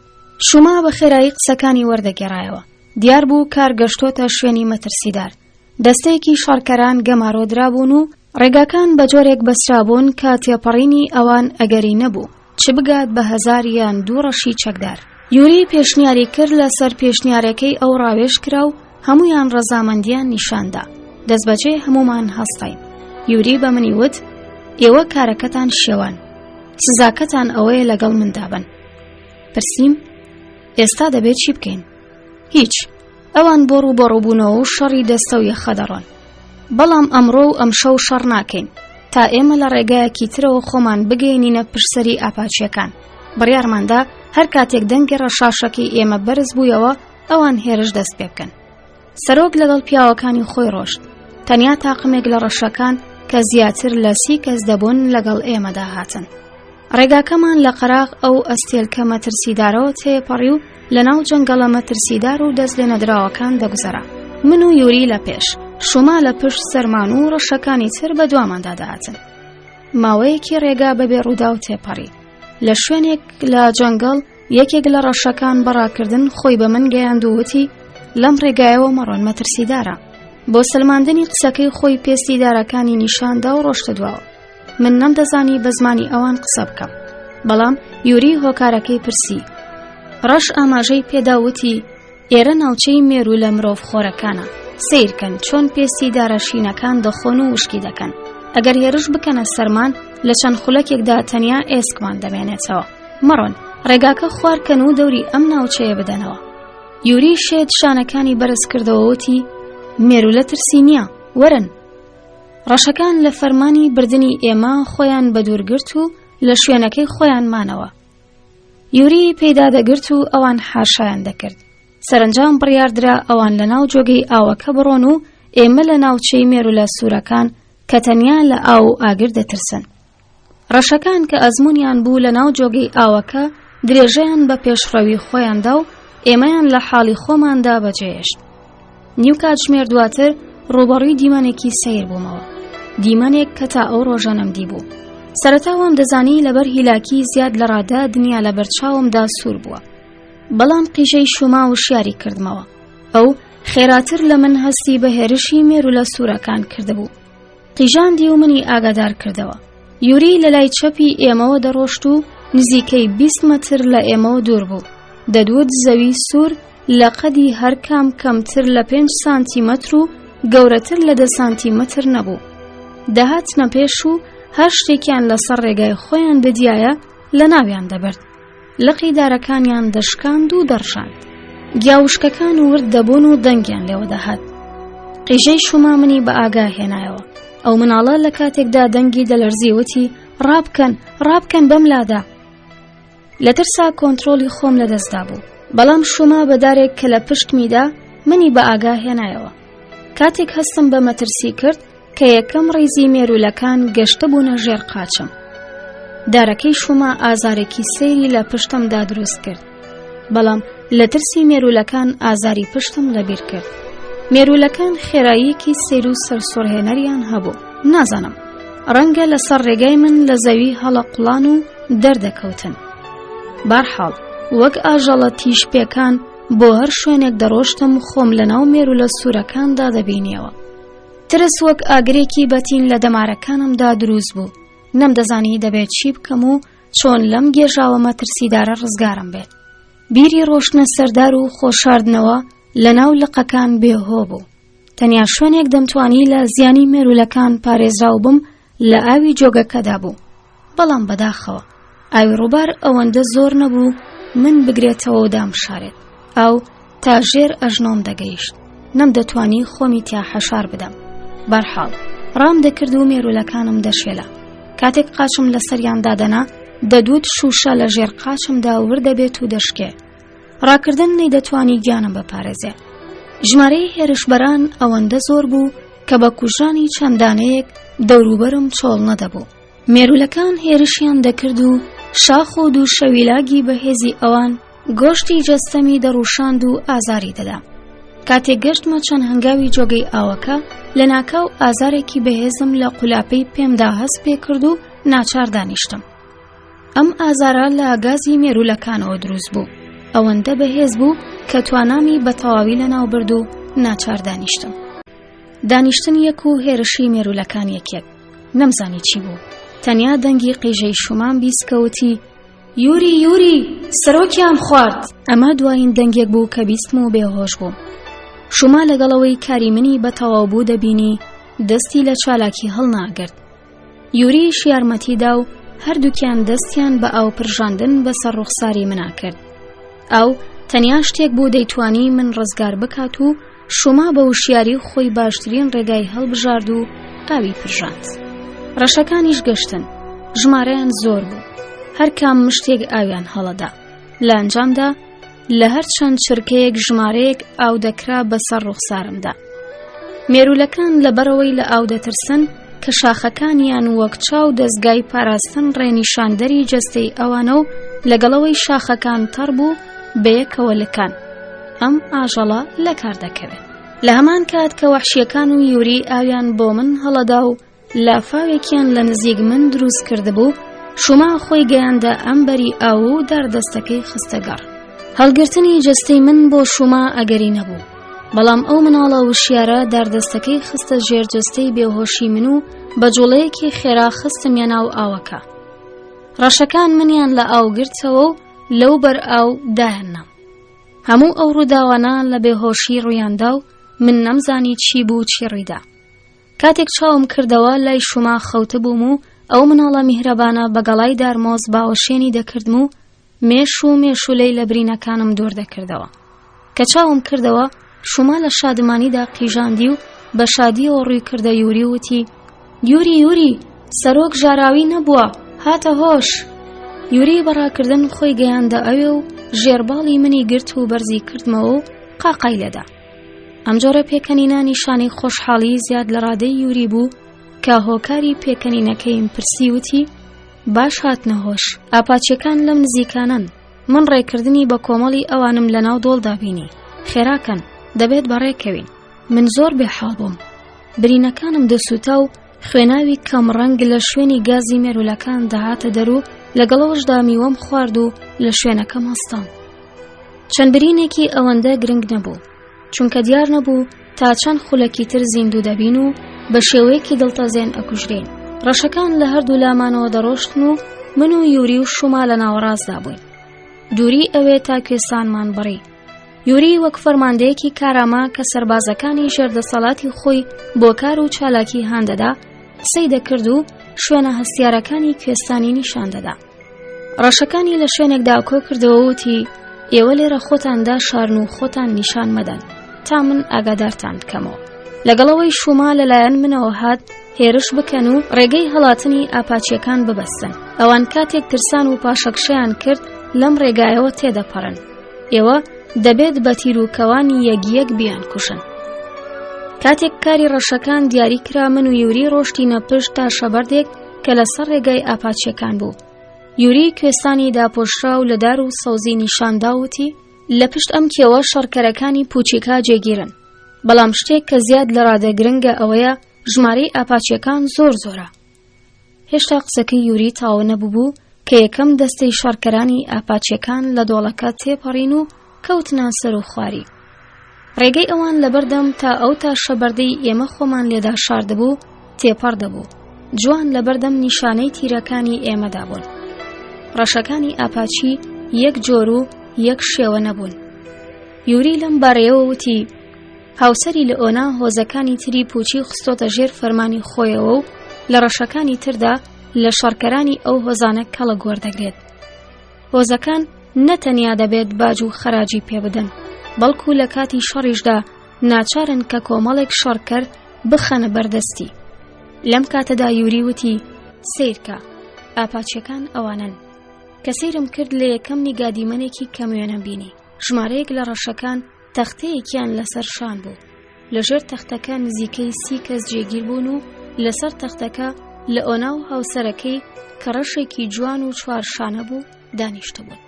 [SPEAKER 1] شوما بە خێرایی قسەکانی وەردەگێڕایەوە دیار بوو کار گەشتۆتە شوێنی مەترسیدار دەستەیەکی شەڕکەران گەمارۆ درابوون و ڕێگاکان بە جۆرێک بەسرابوون کە تێپەڕینی ئەوان ئەگەری نەبوو چ بگات بە هەزار یان دوو ڕەشی چەکدار. یوری پێشنیاری کرد لەسەر پێشنیارەکەی ئەو ڕاوێژ کرا و هەموویان ڕەزامەندیان نیشاندا. دەستبەجێ هەموومان هەستاین. یوری بە منی وت، ئێوە کارەکەتان شێوان. سزاکەتان ئەوەیە لەگەڵ مندا بن. پرسیم، ئێستا دەبێت چی بکەین؟ هیچ. ئەوان بۆ ڕووبەڕووبوونەوە و شەڕی دەستە و یەخە دەڕۆن. بەڵام ئەمڕۆ و ئەمشەو شەڕ ناکەین تا ئێمە لە ڕێگایەکی ترەوە خۆمان بگەینینە پشتسەری ئاپاچیەکان. بڕیارماندا هەر کاتێک دەنگی ڕەشاشەکەی ئێمە بەرز بوویەوە ئەوان هێرش دەست پێ بکەن. سەرۆک لەگەڵ پیاوەکانی خۆی ڕۆشت. تەنیا تاقمێک لە ڕەشەکان کە زیاتر لە سی کەس دەبوون لەگەڵ ئێمەدا هاتن. ڕێگاکەمان لە قەراغ ئەو ئەستێلکە مەترسیدارەوە تێپەڕی و لە ناو جەنگەڵە مەترسیدار و دەست لێنەدراوەکان دەگوزەرا. من و یوری لە پێش، شوما لە پشت سەرمان و ڕەشەکانی تر بە دواماندا دەهاتن. ماوەیەکی ڕێگا بەبێ ڕووداو تێپەڕی. لە شوێنێک لە جەنگەڵ یەکێک لە ڕەشەکان بە ڕاکردن خۆی بە من گەیاند و وتی لەم ڕێگایەوە مەڕۆن مەترسیدارە. بۆ سەلماندنی قسەکەی خۆی پێستی دارەکانی نیشاندا و ڕۆشتە دواوە. من نەمدەزانی بە زمانی ئەوان قسە بکەم بەڵام یوری هۆکارەکەی پرسی ڕەش ئاماژەی پێدا وتی ئێرە ناوچەی مێرو لە مرۆڤ خۆرەکانە سیرکەن چۆن پێستی دارەشینەکان دەخۆن و وشکی دەکەن ئەگەر هێرش بکەنە سەرمان لە چەند خولەکێکدا تەنیا ئێسکمان دەمێنێتەوە مەڕۆن ڕێگاکە خوارکەن و دەوری ئەم ناوچەیە بدەنەوە یوری شێت شانەکانی بەرز کردەوەوتی مێرولە ترسی نییە وەرن ڕەشەکان لە فەرمانی بردنی ئێمە خۆیان بەدوورگرت و لە شوێنەکەی خۆیان مانەوە. یوری پێیدا دەگرت و ئەوان حاشایان دەکرد. سەرەنجام بڕیاردرا ئەوان لە ناو جۆگەی ئاوەکە بڕۆن و ئێمە لە ناوچەی مێرولە سوورەکان کە تەنیا لە ئاو و ئاگر دەترسن. ڕەشەکان کە ئەزموونیان بوو لە ناو جۆگەی ئاوەکە درێژەیان بە پێشڕەوی خۆیاندا و ئێمەیان لە حاڵی خۆماندا بەجێهێشت. نیو کاتژمێر دواتر ڕووبەڕووی دیمەنێکی سەیر بوومەوە. دیمەنێک کە تا ئەو ڕۆژە نەمدیبوو. سەرەتا وام دەزانی لەبەر هیلاکی زیاد لە ڕادە دنیا لەبەر چاومدا سوور بووە. بەڵام قیژەی شوما وشیاری کردمەوە. ئەو خێراتر لە من هەستی بە هێرشی مێروولە سوورەکان کردبوو. قیژاندی و منی ئاگادار کردەوە. یوری لە لای چەپی ئێمەوە دەڕۆشت و نزیکەی 20 مەتر لە ئێمەوە دوور بوو. دەدوت زەوی سوور لە قەدی هەر کام کەمتر لە 5 سانتیمەتر و گەورەتر لە دە سانتیمەتر نەبوو. دەهاتنە پێش و هەر شتێکیان لەسەر ڕێگای خۆیان بدیایە لە ناویان دەبرد. لقی دارەکانیان دەشکاند و دەڕژاند. گیاوشکەکان ورد دەبوون و دەنگیان لێوە دەهات. قیژەی شوما منی بە ئاگا هێنایەوە. ئەو مناڵە لە کاتێکدا دەنگی دەلەرزی وتی ڕابکەن، ڕابکەن بەم لادا. لە ترسا کۆنترۆڵی خۆم لەدەستدا بوو بەڵام شوما بە دارێک کە لە پشتمیدا منی بە ئاگا هێنایەوە کاتێک هەستم بە مەترسی کرد کە یەکەم ڕیزی مێروولەکان گەشتبوونە ژێر قاچم. دارەکەی شوما ئازارێکی سەیری لە پشتمدا دروست کرد. بەڵام لە ترسی مێروولەکان ئازاری پشتم لەبیر کرد. مێروولەکان خێراییەکی سەیر و سەرسوڕهێنەریان هەبوو. نازانم ڕەنگە لەسەر ڕێگای من لە زەوی هەڵەقوڵان و دەردەکەوتن. بارحاڵ وەک ئاژەڵە تیژپێکان بۆ هەر شوێنێک دەڕۆشتم خۆم لەناو مێروولە سوورەکاندا دەبینیەوە. ترس وەک ئاگرێکی بەتین لە دەمارەکانمدا دروست بوو نەمدەزانی دەبێت چی بکەم و چۆن لەم گێژاوە مەترسیدارە ڕزگارم بێت بیری ڕۆشتنە سەردار و خۆشاردنەوە لە ناو لقەکان بێهۆ بوو تەنیا شوێنێک دەمتوانی لە زیانی مێرولەکان پارێزراو بم لە ئاوی جۆگەکەدا بوو بەڵام بەداخەوە ئاوی ڕووبار ئەوەندە زۆر نەبوو من بگرێتەوە و دامشارێت ئاو تا ژێر ئەژنۆم دەگەیشت نەمدەتوانی خۆمی تیا حەشار بدەم بەرحاڵ ڕام دەکرد و مێرولەکانم دەشێلا کاتێک قاچم لەسەریان دادەنا دەدوت شوشە لە ژێر قاچمدا ور دەبێت و دەشکێ ڕاکردن نەیدەتوانی گیانم بپارێزێ ژمارەی هێرشبەران ئەوەندە زۆر بوو کە بە کوژرانی چەند دانەیەک دەوروبەرم چۆڵ نەدەبوو مێروولەکان هێرشیان دەکرد و شاخ و دوو شەویلاگی بەهێزی ئەوان گۆشتی جەستەمی دەڕوشاند و ئازاری دەدا. کاتێک گەشتمە چەند هەنگاوی جۆگەی ئاوەکە لە ناکاو ئازارێکی بەهێزم لە قولاپەی پێمدا هەست پێ کرد و ناچار دانیشتم. ئەم ئازارە لە گازی مێروولەکانەوە دروست بوو. ئەوەندە بەهێز بوو کە توانامی بە تەواوی لەناو برد و ناچار دانیشتم. دانیشتن یەک و هێرشی مێروولەکان یەکێک. نەمزانی چی بوو تەنیا دەنگی قیژەی شومان بیسکەوتی یوری یوری سەرۆکیان خوارد ئەمە دوایین دەنگێک بوو کە بیستم و بێهۆش بووم شوما لەگەڵەوەی کاری منی بە تەواو بوو دەبینی دەستی لە چالاکی هەڵناگرت یوریش یارمەتی دا و هەردووکیان دەستیان بە ئاو پرژاندن بەسەر ڕوخساری منا کرد ئەو تەنیا شتێک بوو دەیتوانی من ڕزگار بکات و شوما بە وشیاری خۆی باشترین ڕێگای هەڵبژارد و ئاوی پرژاند. ڕەشەکانیش گەشتن، ژمارەیان زۆر بوو. هەر کام مشتێک ئاویان هەڵەدا. لە ئەنجامدا لە هەر چەند چرکەیەک ژمارەیەک ئاو دەکرا بەسەر ڕوخسارمدا. مێروولەکان لەبەرەوەی لە ئاو دەترسن کە شاخەکانیان وەک چاو دەزگای پاراستن ڕێنیشاندەری جەستەی ئەوانە و لەگەڵەوەی شاخەکان تەڕ بوو بەیەکەوە لکان ئەم ئاژەڵە لەکار دەکەوێت لە هەمان کات کە وەحشیەکان و یوری ئاویان بۆ من هەڵەدا و لافاوێکیان لە نزیک من دروست کردبوو شوما خۆی گەیاندە ئەم بەری ئاو و داردەستەکەی خستە گەڕ هەڵگرتنی جەستەی من بۆ شوما ئەگەری نەبوو بەڵام ئەو مناڵە وشیارە داردەستەکەی خستە ژێر جەستەی بێهۆشی من و بە جوڵەیەکی خێرا خستمیە ناو ئاوەکە ڕەشەکان منیان لە ئاو گرتەوە و لەو بەر ئاو دایاننام هەموو ئەو ڕووداوانە لە بێهۆشی ڕوویاندا و من نەمزانی چی بوو چی ڕوویدا کاتێک چاوم کردەوە لای شوما خەوتبووم و ئەو مناڵە میهرەبانە بە گەڵای دارمۆز باوەشێنی دەکردم و مێش و مێشولەی لە برینەکانم دوور دەکردەوە. کە چاوم کردەوە شوما لە شادمانیدا قیژاندی و بە شادیەوە ڕووی کردە یوری و وتی یوری یوری سەرۆک ژاراوی نەبووە هاتە هۆش یوری بە ڕاکردن خۆی گەیاندە ئەوێ و ژێرباڵی منی گرت و بەرزی کردمەوە و قاقای لێدا ئەم جۆرە پێکەنینە نیشانەی خۆشحاڵی زیاد لە ڕادەی یوری بوو کە هۆکاری پێکەنینەکەیم پرسی وتی باش هاتنە هۆش ئاپاچیەکان لەم نزیکانەن من ڕێکردنی بە کۆمەڵی ئەوانم لە ناو دۆڵدا بینی خێراکەن دەبێت بەڕێکەوین من زۆر بێحاڵ بووم برینەکانم دەسووتا و خوێناوی کەم ڕەنگ لە شوێنی گازی مێرولەکان دەهاتە دەر و لەگەڵەوەشدا میوەم خوارد و لە شوێنەکەم هەستام چەند برینێکی ئەوەندە گرنگ نەبوو چونکە دیار نەبوو تا چەند خولەکی تر زیندوو دەبین و بە شێوەیەکی دڵتەزێن ئەکوژرێین ڕەشەکان لە هەردوو لامانەوە دەڕۆشتن و من و یوری و شوما لە ناوەڕاستدا بووین دووری ئەوێ تا کوێستانمان بڕی یوری وەک فەرماندەیەکی کارامە کە سەربازەکانی ژێردەسەڵاتی خۆی بۆ کار و چالاکی هاندەدا قسەی دەکرد و شوێنە هەستیارەکانی کوێستانی نیشان دەدا ڕەشەکانی لە شوێنێکدا کۆ کردەوە وتی ئێوە لێرە خۆتان داشارن و خۆتان نیشان مەدەن تا من ئاگادارتان بکەمەوە لەگەڵەوەی شوما لەلایەن منەوە هات هێرش بکەن و ڕێگەی هەڵاتنی ئاپاچیەکان ببەستن ئەوان کاتێک ترسان و پاشەکشەیان کرد لەم ڕێگایەوە تێدەپەڕن. ئێوە دەبێت بە تیر و کەوانی یەک یەک بیانکوژن. کاتێک کاری ڕەشەکان دیاری کرا من و یوری ڕۆشتینە پشت تاشەبەردێک کە لەسەر ڕێگای ئاپاچیەکان بوو. یوری کوێستانی داپۆشراو لە دار و سەوزی نیشاندا وتی لە پشت ئەم کێوە شەڕکەرەکانی پوچیکا جێگیرن. بەڵام شتێک کە زیاد لە ڕادە گرنگە ئەوەیە ژمارەی ئاپاچیەکان زۆر زۆرە. هێشتا قسەکەی یوری تەواو نەبووبوو کە یەکەم دەستەی شەڕکەرانی ئاپاچیەکان لە دۆڵەکە تێپەڕین و کەوتنە سەر و خواری. ڕێگەی ئەوان لەبەردەم تا ئەو تاشە بەردەی ئێمە خۆمان لێدا شاردبوو تێپەڕ دەبوو. جوان لەبەردەم نیشانەی تیرەکانی ئێمەدا بوون. ڕەشەکانی ئاپاچی یەک جۆر و یەک شێوە نەبوون. یوری لەم بارەیەوە وتی، هاوسەری لە ئۆنا هۆزەکانی تری پوچی خستۆتە ژێر فەرمانی خۆیەوە و لە ڕەشەکانی تردا لە شەڕکەرانی ئەو هۆزانە کەڵک وەردەگرێت. هۆزەکان نە تەنیا دەبێت باج و خەراجی پێ بدەن، بەڵکو لە کاتی شەڕیشدا ناچارن کە کۆمەڵێک شەڕکەر بخەنە بەردەستی. لەم کاتەدا یوری وتی، سەیرکە، ئاپاچیەکان ئەوانەن. کە سەیرم کرد لە یەکەم نیگا دیمەنێکی کەموێنەم بینی. ژمارەیەک لە ڕەشەکان تەختەیەکیان لەسەر شان بوو. لەژێر تەختەکە نزیکەی سی کەس جێگیر بوون و لەسەر تەختەکە لە ئۆنا و هاوسەرەکەی کە ڕەشێکی جوان و چوارشانە بوو دانیشتبوون.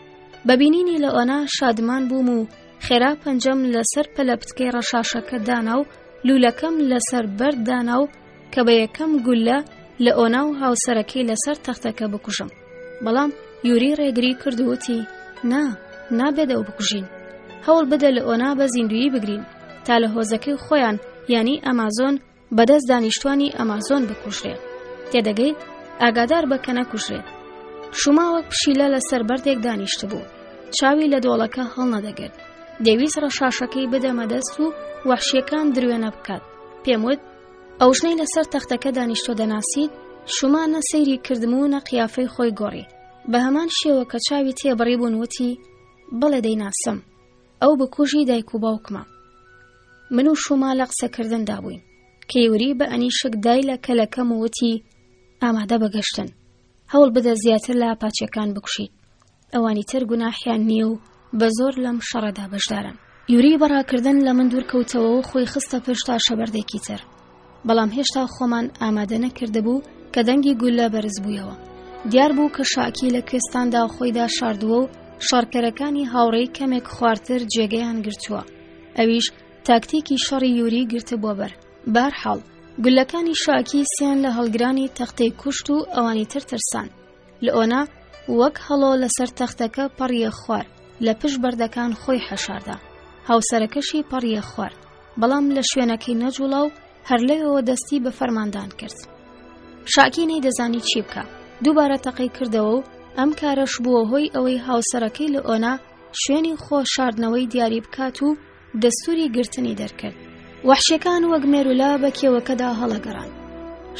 [SPEAKER 1] بە بینینی لە ئۆنا شادمان بووم و خێرا پەنجەم لەسەر پەلەپتکەی ڕەشاشەکە دانا و لوولەکەم لەسەر بەرد دانا و کە بە یەکەم گولە لە ئۆنا و هاوسەرەکەی لەسەر تەختەکە بکوژم. بەڵام یوری ڕێگری کرد و وتی نا نابێت ئەو بکوژین هەوڵ بدە لە ئۆنا بە زیندویی بگرین تا لە هۆزەکەی خۆیان یانی ئەمازۆن بەدەست دانیشتوانی ئەمازۆن بکوژرێ تێدەگەیت ئاگادار بە کە نەکوژرێت شوما وەک پشیلە لەسەر بەردێک دانیشتبوو چاوی لە دۆڵەکە هەڵنەدەگرت دەویست ڕەشاشەکەی بدەمە دەست و وەحشیەکان دروێنە بکات پێم وت ئەو ژنەی لەسەر تەختەکە دانیشتوە دەناسیت؟ شوما نە سەیری کردم و نە قیافەی خۆی گۆڕی. بە هەمان شێوە کە چاوی تێبڕیبوون وتی، بەڵێ دەیناسم. ئەو بکوژی دایک و باوکمە. من و شوما لە قسەکردندا بووین. کە یوری بە ئەنیشک دای لە کەلەکەم و وتی، ئامادە بە گەشتن. هەوڵ بدە زیاتر لە ئاپاچیەکان بکوژیت. ئەوانی تر گوناحیان نییە و بە زۆر لەم شەڕەدا بەشدارن. یوری بە ڕاکردن لە من دوور کەوتەوە و خۆی خستە پشت تاشەبەردێکی تر. بەڵام هێشتا خۆمان ئامادە نەکردبوو کە دەنگی گوللە بەرز بوویەوە. دیار بوو کە شاکی لە کوێستاندا خۆیدا شاردووە و شەڕکەرەکانی هاوڕێی کەمێک خوارتر جێگەیان گرتووە. ئەویش تاکتیکی شەڕی یوری گرتبووە بەر. بەهەرحاڵ، گوللەکانی شاکی سیان لە هەڵگرانی تەختەی کوشت و ئەوانی تر ترسان. لئۆنا وەک هەڵۆ لەسەر تەختەکە پەڕیە خوار، لە پشت بەردەکان خۆی حەشاردا. هاوسەرەکەشی پەڕیە خوار، بەڵام لە شوێنەکەی نەجوڵا و هەر لەوێوە دەستی بە فەرماندان کرد. شاکی نەیدەزانی چی بکا، دووبارە تەقەی کردەوە و ئەم کارەش بووە هۆی ئەوەی هاوسەرەکەی لئۆنا شوێنی خۆ شاردنەوەی دیاری بکات و دەستوری گرتنی دەرکرد. وەحشیەکان وەک مێرولا بە کێوەکەدا هەڵەگەڕان.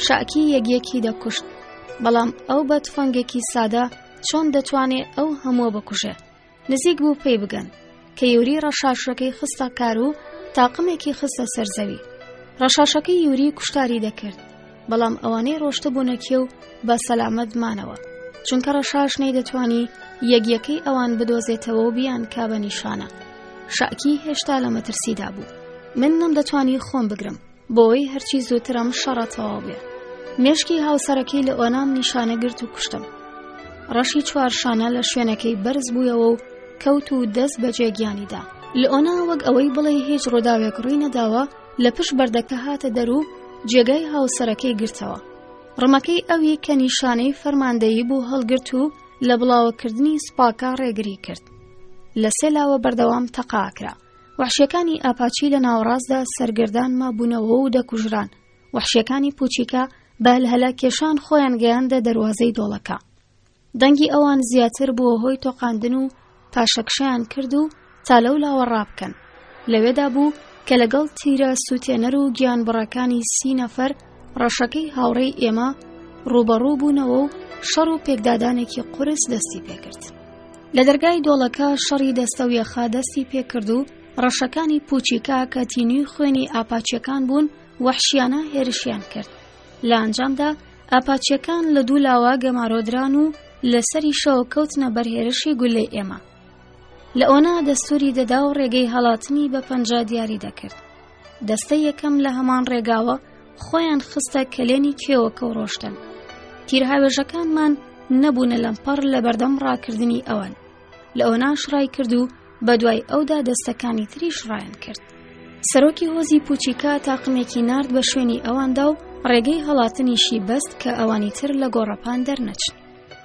[SPEAKER 1] شاکی یەک یەکی دەکوشت، بەڵام ئەو بە تفەنگێکی سادە چۆن دەتوانێ ئەو هەمووە بکوژێ؟ نزیک بوو پێی بگەن کە یوری ڕەشاشەکەی خستە کار و تاقمێکی خستە سەر زەوی. ڕەشاشەکەی یوری کوشتاری دەکرد، بەڵام ئەوانەی ڕۆشتبوونە کێو بە سەلامەت مانەوە، چونکە ڕەشاش نەیدەتوانی یەک یەکەی ئەوان بدۆزێتەوە و بیانکا بە نیشانە. شاکی هێشتا لە مەترسیدا بوو. من نەمدەتوانی خۆم بگرم، بۆوەی هەرچی زووتر ئەم شەڕە تەواو بێ. مێشکی هاوسەرەکەی لە ئۆنام نیشانە گرت و کوشتم. ڕەشی چوارشانە لە شوێنەکەی بەرز بوویەوە و کەوت و دەست بەجێ گیانی دا. لئۆنا وەک ئەوەی بڵێ هیچ ڕووداوێک ڕووی نەداوە، لە پشت بەردەکە هاتە دەر و جێگای هاوسەرەکەی گرتەوە. ڕمەکەی ئەوی کە نیشانەی فەرماندەیی بوو هەڵگرت و لە بڵاوەکردنی سوپاکە ڕێگری کرد. لە سێ لاوە بەردەوام تەقە ئەکرا. وەحشیەکانی ئاپاچی لە ناوەڕاستدا سەرگەردان مابوونەوە و دەکوژران. وەحشیەکانی پوچیکا بە هەلهەلە کێشان خۆیان گەیاندە دەروازەی دۆڵەکە. دەنگی ئەوان زیاتر بووە هۆی تۆقاندن و پاشەکشەیان کرد و تا لەو لاوە ڕابکەن. لەوێدا بوو کە لەگەڵ تیرە سووتێنەر و گیانبڕەکانی سی نەفەر ڕەشەکەی هاوڕێی ئێمە ڕووبەڕوو بوونەوە و شەڕ و پێکدادانێکی قورس دەستی پێکرد. لە دەرگای دۆڵەکە شەڕی دەستەویەخە دەستی پێکرد و ڕەشەکانی پوچیکا کە تینووی خوێنی ئاپاچیەکان بوون وەحشیانە هێرشیان کرد. لە ئەنجامدا ئاپاچیەکان لە دوو لاوە گەمارۆدران و لەسەریشەوە کەوتنە بەر هێرشی گولەی ئێمە. لە ئۆنا دەستوری دەدا و ڕێگەی هەڵاتنی بە پەنجە دیاری دەکرد. دەستەی یەکەم لە هەمان ڕێگاوە خۆیان خستە کەلێنی کێوەکە و ڕۆشتن. تیرهاوێژەکانمان نەبوونە لەمپەڕ لە بەردەم ڕاکردنی ئەوان. لە ئۆناش ڕای کرد و بە دوای ئەودا دەستەکانی تریش ڕایان کرد. سەرۆکی هۆزی پوچیکا تاقمێکی نارد بە شوێنی ئەواندا و ڕێگەی هەڵاتنیشی بەست کە ئەوانی تر لە گۆڕەپان دەرنەچن.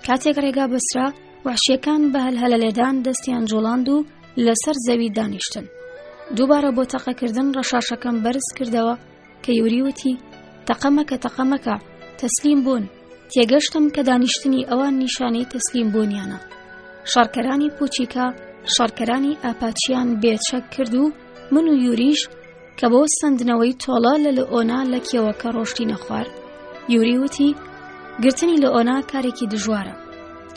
[SPEAKER 1] کاتێک ڕێگا بەسرا، وەحشیەکان بە هەلهەلە لێدان دەستیان جوڵاند و لەسەر زەوی دانیشتن. دووبارە بۆ تەقەکردن ڕەشاشەکەم بەرز کردەوە کە یوری وتی تەقە مەکە تەقە مەکە تەسلیم بوون تێگەشتم کە دانیشتنی ئەوان نیشانەی تەسلیم بوونیانە شەڕکەرانی پوچیکا شەڕکەرانی ئاپاچیان بێچەک کرد و من و یوریش کە بۆ سندنەوەی تۆڵە لە لئۆنا لە کێوەکە ڕۆشتینە خوار یوری وتی گرتنی لئۆنا کارێکی دژوارە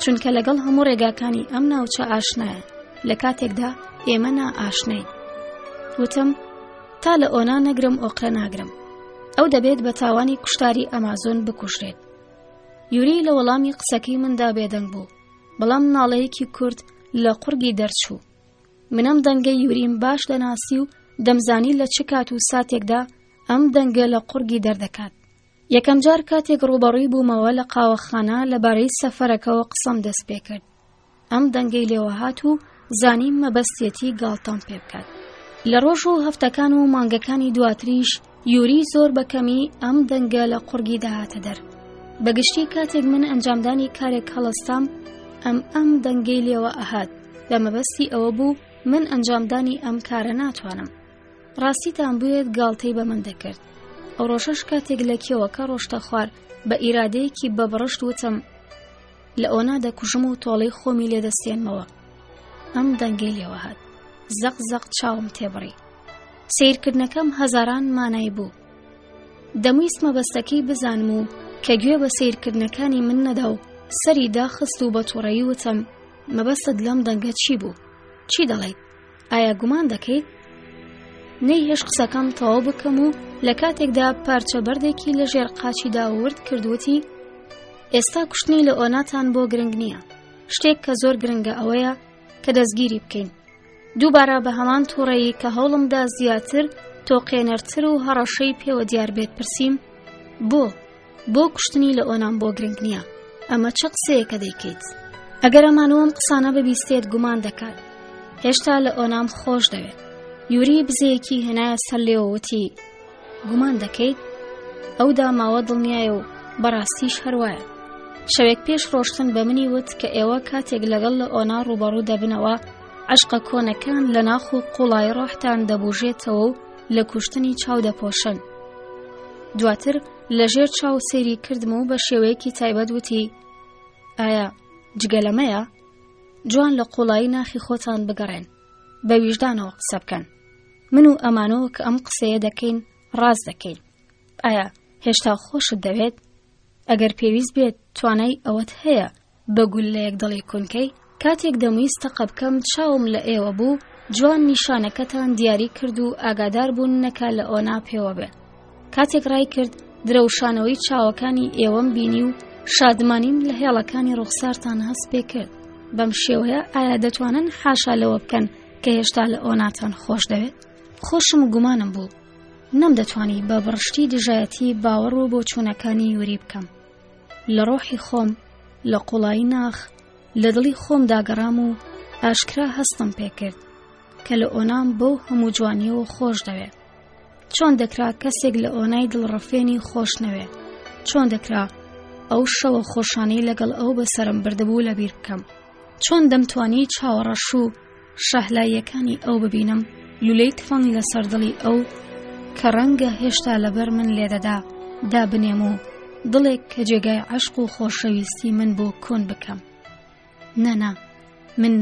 [SPEAKER 1] چونکە لەگەڵ هەموو ڕێگاکانی ئەم ناوچە ئاشنایە لە کاتێکدا ئێمە نا ئاشنین وتم تا لە ئۆنا نەگرم ئۆقرە ناگرم ئەو دەبێت بە تاوانی کوشتاری ئەمازۆن بکوژرێت یوری لە وەڵامی قسەکەی مندا بێدەنگ بوو بەڵام ناڵەیەکی کورت لە قوڕگی دەرچوو منم دەنگەی یوریم باش دەناسی و دەمزانی لە چ کات و ساتێکدا ئەم دەنگە لە قوڕگی دەردەکات یەکەم جار کاتێک ڕووبەڕووی بوومەوە لە قاوەخانە لەبارەی سەفەرەکەوە قسەم دەست پێ کرد ئەم دەنگەی لێوە هات و زانیم مەبەستێتی گاڵتەم پێ بکات لە ڕۆژ و هەفتەکان و مانگەکانی دواتریش یوری زۆر بە کەمی ئەم دەنگە لە قوڕگی دەهاتە دەر بەگشتی کاتێک من ئەنجامدانی کارێک هەڵستام ئەم ئەم دەنگەی لێوە ئەهات بە مەبەستی ئەوە بوو من ئەنجامدانی ئەم کارە ناتوانم ڕاستیتان بوێت گاڵتەی بە من دەکرد ئەو ڕۆژەش کاتێک لە کێوەکە ڕۆشتە خوار بە ئیرادەیەکی بەبڕشت وتم لە ئۆنا دەکوژم و تۆڵەی خۆمی لێ دەستێنمەوە ئەم دەنگەی لێوە هات زەق زەق چاوم تێبڕی سیرکردنەکەم هەزاران مانای بوو دەمویست مەبەستەکەی بزانم و کە گوێ بە سیرکردنەکانی من نەدا و سەری داخست و بە تووڕەیی وتم مەبەستت لەم دەنگە چی بوو چی دەڵێیت ئایا گومان دەکەیت؟ نەیهێشت قسەکەم تەواو بکەم و لە کاتێکدا پارچە بەردێکی لە ژێر قاچیدا ورد کردوتی ئێستا کوشتنی لە ئۆناتان بۆ گرنگ نییە شتێک کە زۆر گرنگە ئەوەیە کە دەستگیری بکەین دووبارە بە هەمان تووڕەیی کە هەوڵمدا زیاتر تۆقێنەرتر و هەڕەشەی پێوە دیار بێت پرسییم بۆ بۆ کوشتنی لە ئۆنام بۆ گرنگ نییە ئەمە چ قسەیەکە دەیکەیت ئەگەر ئەمانەوەم قسانە ببیستێت گومان دەکات هێشتا لە ئۆنام خۆش دەوێت یوری بزەیەکی هێنایە سەر لێوە وتی گومان دەکەیت ئەو داماوە دڵنیایە و بەڕاستیش هەروایە شەوێک پێش ڕۆشتن بە منی وت کە ئێوە کاتێک لەگەڵ لە ئۆنا ڕوبەڕوو دەبنەوە عشقە کۆنەکان لە ناخ و قوڵای ڕۆحتان دەبوژێتەوە و لە کوشتنی چاو دەپۆشن دواتر لە ژێر چاو سەیری کردم و بە شێوەیەکی تایبەت وتی ئایا جگە لەمەیە جوان لە قوڵایی ناخی خۆتان بگەڕێن بە ویژدانەوە قسە بکەن من و ئەمانەوە کە ئەم قسەیە دەکەین ڕاست دەکەین ئایا هێشتا خۆشت دەوێت ئەگەر پێویست بێت توانای ئەوەت هەیە بە گوللەیەک دڵی کونکەی کاتێک دەمویست تەقە بکەم چاوم لە ئێوە بوو جوان نیشانەکەتان دیاری کرد و ئاگادار بوون نەکا لە ئۆنا پێوە بێ کاتێک ڕای کرد درەوشانەوەی چاوەکانی ئێوەم بینی و شادمانیم لە هێڵەکانی ڕوخسارتان هەست پێ کرد بەم شێوەیە ئایا دەتوانن حاشا لەوە بکەن کە هێشتا لە ئۆناتان خۆش دەوێت خۆشم گومانم بوو نەمدەتوانی بە بڕشتی دژایەتی باوەڕ و بۆچوونەکانی یوری بکەم لە ڕۆحی خۆم لە قوڵایی ناخ لە دڵی خۆم داگەڕام و ئاشکرا هەستم پێکرد کە لە ئۆنام بەو هەموو جوانیەوە خۆش دەوێ چۆن دەکرا کەسێک لە ئۆنای دڵڕفێنی خۆش نەوێ چۆن دەکرا ئەو شەوە خۆشانەی لەگەڵ ئەو بەسەرم بردبوو لەبیر بکەم چۆن دەمتوانی چاوەڕەش و شەهلاییەکانی ئەو ببینم لولەی تفەنگ لەسەر دڵی ئەو کە ڕەنگە هێشتا لەبەر من لێدەدا دابنێم و دڵێک کە جێگای عەشق و خۆشەویستی من بۆ کۆن بکەم نەنا من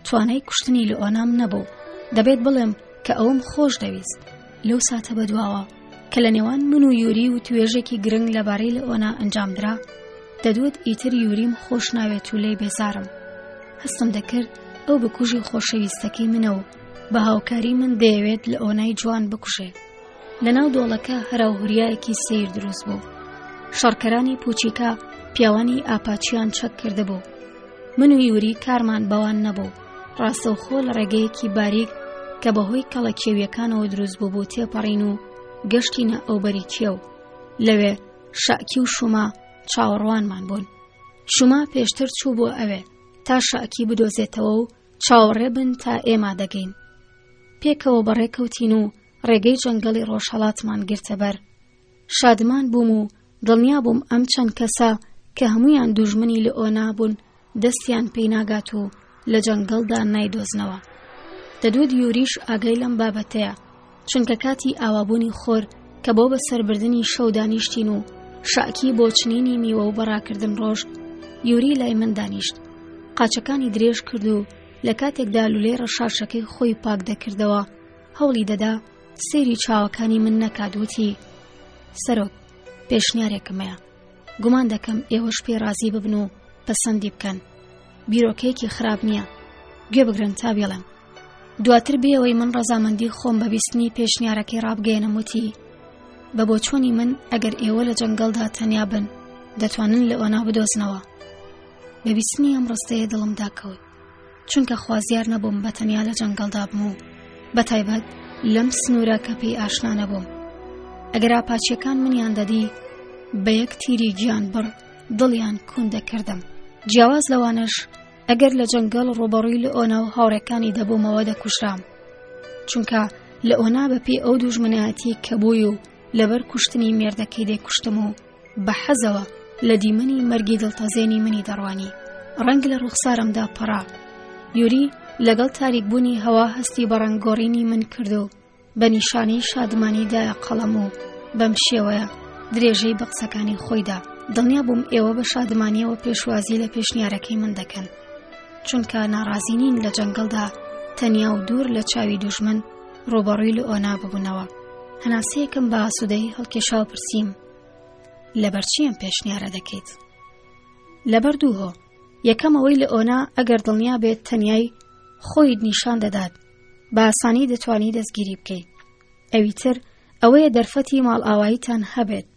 [SPEAKER 1] توانای کوشتنی لە ئۆنام نەبوو دەبێت بڵێم کە ئەوم خۆش دەویست لەو ساتە بەدواوە کە لە نێوان من و یوری و توێژێکی گرنگ لەبارەی لە ئۆنا ئەنجامدرا دەدوت ئیتر یوریم خۆش ناوێت و لێی بێزارم هەستم دەکرد ئەو بکوژی خۆشەویستەکەی منە و بە هاوکاری من دەیەوێت لە ئۆنای جوان بکوژێ لەناو دۆڵەکە هەراوهوریایەکی سەیر دروست بوو شەڕکەرانی پوچیکا پیاوانی ئاپاچیان چەک کردبوو. من و یوری کارمان بەوان نەبوو ڕاستەوخۆ لە ڕێگەیەکی باریک کە بەهۆی کەڵە کێویەکانەوە دروست بوو بوو تێپەڕین و گەشتینە ئەوبەری کێو لەوێ شاکی و شوما چاوەڕوانمان بوون شوما پێشتر چوو بۆ ئەوێ تا شاکی بدۆزێتەوە و چاوەڕێ بن تا ئێمە دەگەین پێکەوە بەڕێکەوتین و ڕێگەی جەنگەڵی ڕۆژهەڵاتمان گرتە بەر شادمان بووم و دڵنیا بووم ئەم چەند کەسە کە هەمویان دوژمنی لە ئۆنا بوون دەستیان پێی ناگات و لە جەنگەڵدا نایدۆزنەوە دەدوت یوریش ئاگای لەم بابەتەیە چونکە کاتی ئاوابوونی خۆر کە بۆ بەسەربردنی شەو دانیشتین و شاکی بۆ چنینی میوە و بەڕاکردن ڕۆژ یوری لای من دانیشت قاچەکانی درێژ کرد و لە کاتێکدا لولەی ڕەشاشەکەی خۆی پاک دەکردەوە هەوڵی دەدا سەیری چاوەکانی من نەکات وتی سەرۆک پێشنیارێکم هەیە گومان دەکەم ئێوەش پێی ڕازی ببن و پەسەندی بکەن بیرۆکەیەکی خراپ نییە گوێ بگرن تا بێڵم دواتر بێەوەی من ڕەزامەندی خۆم بە بیستنی پێشنیارەکەی ڕابگەێنم وتی بە بۆچۆنی من ئەگەر ئێوە لە جەنگەڵدا تەنیا بن دەتوانن لە ئۆنا بدۆزنەوە بە بیستنی ئەم ڕستەیە دڵم داکەوت چونکە خوازیار نەبووم بە تەنیا لە جەنگەڵدا بم و بە تایبەت لەم سنوورە کە پێی ئاشنا نەبووم ئەگەر ئاپاچیەکان منیان دەدی بە یەک تیری گیان بڕ دڵیان کون دەکردم جیاواز لەوانەش ئەگەر لە جەنگەڵ ڕوبەڕووی لە ئۆنا و هاوڕێکانی دەبوومەوە دەکوژرام چونکە لە ئۆنا بەپێی ئەو دوژمنایەتی کە بووی و لەبەر کوشتنی مێردەکەی دەیکوشتم و بە حەزەوە لە دیمەنی مەرگی دڵتەزێنی منی دەڕوانی ڕەنگ لە ڕوخسارمدا پەڕا یوری لەگەڵ تاریکبوونی هەوا هەستی بە ڕەنگگۆڕینی من کرد و بە نیشانەی شادمانی دایە قەڵەم و بەم شێوەیە درێژەی بە قسەکانی خۆیدا دڵنیا بووم ئێوە بە شادمانیەوە پێشوازی لە پێشنیارەکەی من دەکەن چونکە ناڕازی نین لە جەنگەڵدا تەنیا و دوور لە چاوی دوژمن ڕوبەڕووی لە ئۆنا ببوونەوە هەناسەیەکم بە ئاسوودەیی هەڵکێشا و پرسیم لەبەر چی ئەم پێشنیارە دەکەیت لەبەر دوو هۆ یەکەم ئەوەی لە ئۆنا ئەگەر دڵنیا بێت تەنیای خۆیت نیشان دەدات بە ئاسانی دەتوانی دەستگیری بکەیت ئەوی تر ئەوەیە دەرفەتی ماڵئاواییتان هەبێت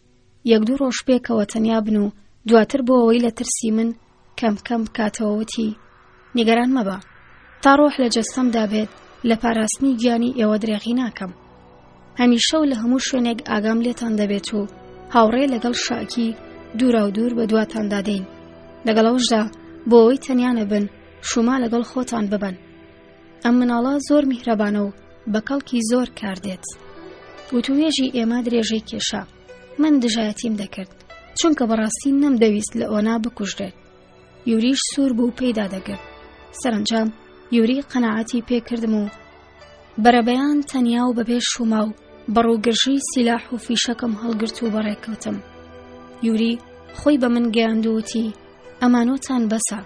[SPEAKER 1] یەک دوو ڕۆژ پێکەوە تەنیا بن و دواتر بۆ ئەوەی لە ترسی من کەم کەم بکاتەوە وتی نیگەران مەبە تا ڕۆح لە جەستەمدا بێت لە پاراستنی گیانی ئێوە درێغی ناکەم هەمیشە و لە هەموو شوێنێک ئاگام لێتان دەبێت و هاوڕێ لەگەڵ شاکی دوورا و دوور بە دواتاندا دێین لەگەڵ ئەوشدا بۆ ئەوەی تەنیا نەبن شوما لەگەڵ خۆتان ببەن ئەم مناڵە زۆر میهرەبانە و بە کەڵکی زۆر کار دێت وتوێژی ئێمە درێژەی کێشا من دژایەتیم دەکرد چونکە بەڕاستی نەمدەویست لە ئۆنا بکوژرێت یوریش سوور بوو پێیدا دەگرت سەرنجام یوری قەناعەتی پێکردم و بەرەبەیان تەنیا و بەبێ شوما و بەڕووگرژی سیلاح و فیشەکم هەڵگرت و بەڕێکەوتم یوری خۆی بە من گەیاند و وتی ئەمانۆتان بەسە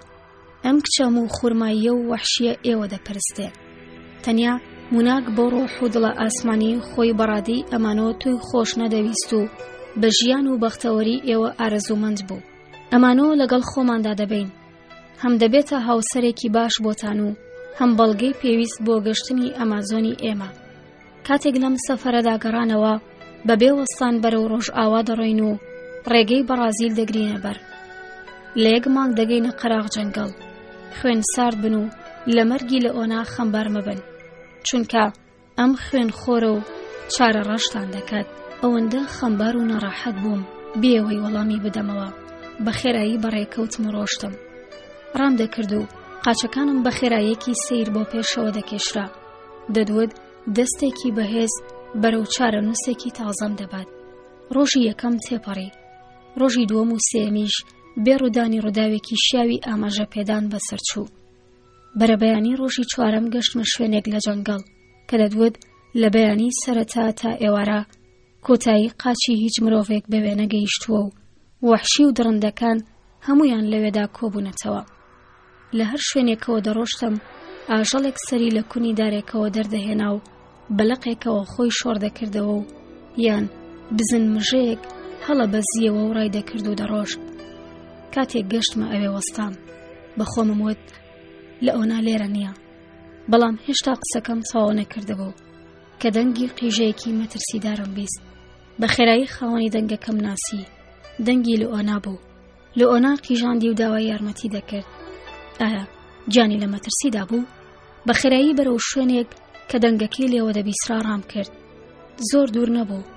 [SPEAKER 1] ئەم کچە موو خورماییە و وەحشیە ئێوە دەپەرستێ تەنیا موناک بۆ ڕۆح و دڵە ئاسمانی خۆی بەڕادەی ئەمانۆ تۆی خۆش نەدەویست و بە ژیان و بەختەوەری ئێوە ئارەزوومەند بوو ئەمانۆ لەگەڵ خۆماندا دەبین هەم دەبێتە هاوسەرێکی باش بۆتان و هەم بەڵگەی پێویست بۆ گەشتنی ئەمازۆنی ئێمە کاتێک لەم سەفەرەدا گەڕانەوە بەبێ وەستان بەرەو ڕۆژئاوا دەڕۆین و ڕێگەی بەڕازیل دەگرینە بەر لە یەک مانگ دەگەینە قەراغ جەنگەڵ خوێن سارد بن و لە مەرگی لە ئۆنا خەمبار مەبن چونکە ئەم خوێن خۆرە و چارە ڕەشتان دەکات ئەوەندە خەمبار و ناڕاحەت بووم بێەوەی وەڵامی بدەمەوە بە خێرایی بەڕێکەوتم و ڕۆشتم ڕام دەکرد و قاچەکانم بە خێرایەکی سیر بۆ پێشەوە دەکێشرا دەدوت دەستێکی بەهێز بەرەو چارەنووسێکی تازەم دەبات ڕۆژی یەکەم تێپەڕی ڕۆژی دووەم و سێمیش بێ ڕوودانی ڕووداوێکی شیاوی ئاماژە پێدان بەسەرچوو بەرەبەیانی ڕۆژی چوارەم گەشتمە شوێنێک لە جەنگەڵ کە دەدوت لە بەیانی سەرەتا تا ئێوارە کۆتایی قاچی هیچ مرۆڤێک بەوێ نەگەیشتووە و وەحشی و دڕندەکان هەمویان لەوێدا کۆبوونەتەوە لە هەر شوێنێکەوە دەڕۆشتم ئاژەڵێک سەری لە کونی دارێکەوە دەردەهێنا و بەلەقێکەوە خۆی شۆڕ دەکردەوە و یان بزن مژەیەک هەڵە بەزیەوە و ڕای دەکرد و دەڕۆشت کاتێک گەشتمە ئەوێ وەستام بە خۆمم وت لە ئۆنا لێرە نییە بەڵام هێشتا قسەکەم تەواو نەکردبوو کە دەنگی قیژەیەکی مەترسیدارم بیست بە خێرایی خاوەنی دەنگەکەم ناسی دەنگی لە ئۆنا بوو لۆئۆنا قیژاندی و داوای یارمەتی دەکرد. ئایا گیانی لە مەترسیدا بوو؟ بە خێرایی بەرەو شوێنێک کە دەنگەکەی لێوە دەبیسرا ڕام کرد. زۆر دوور نەبوو.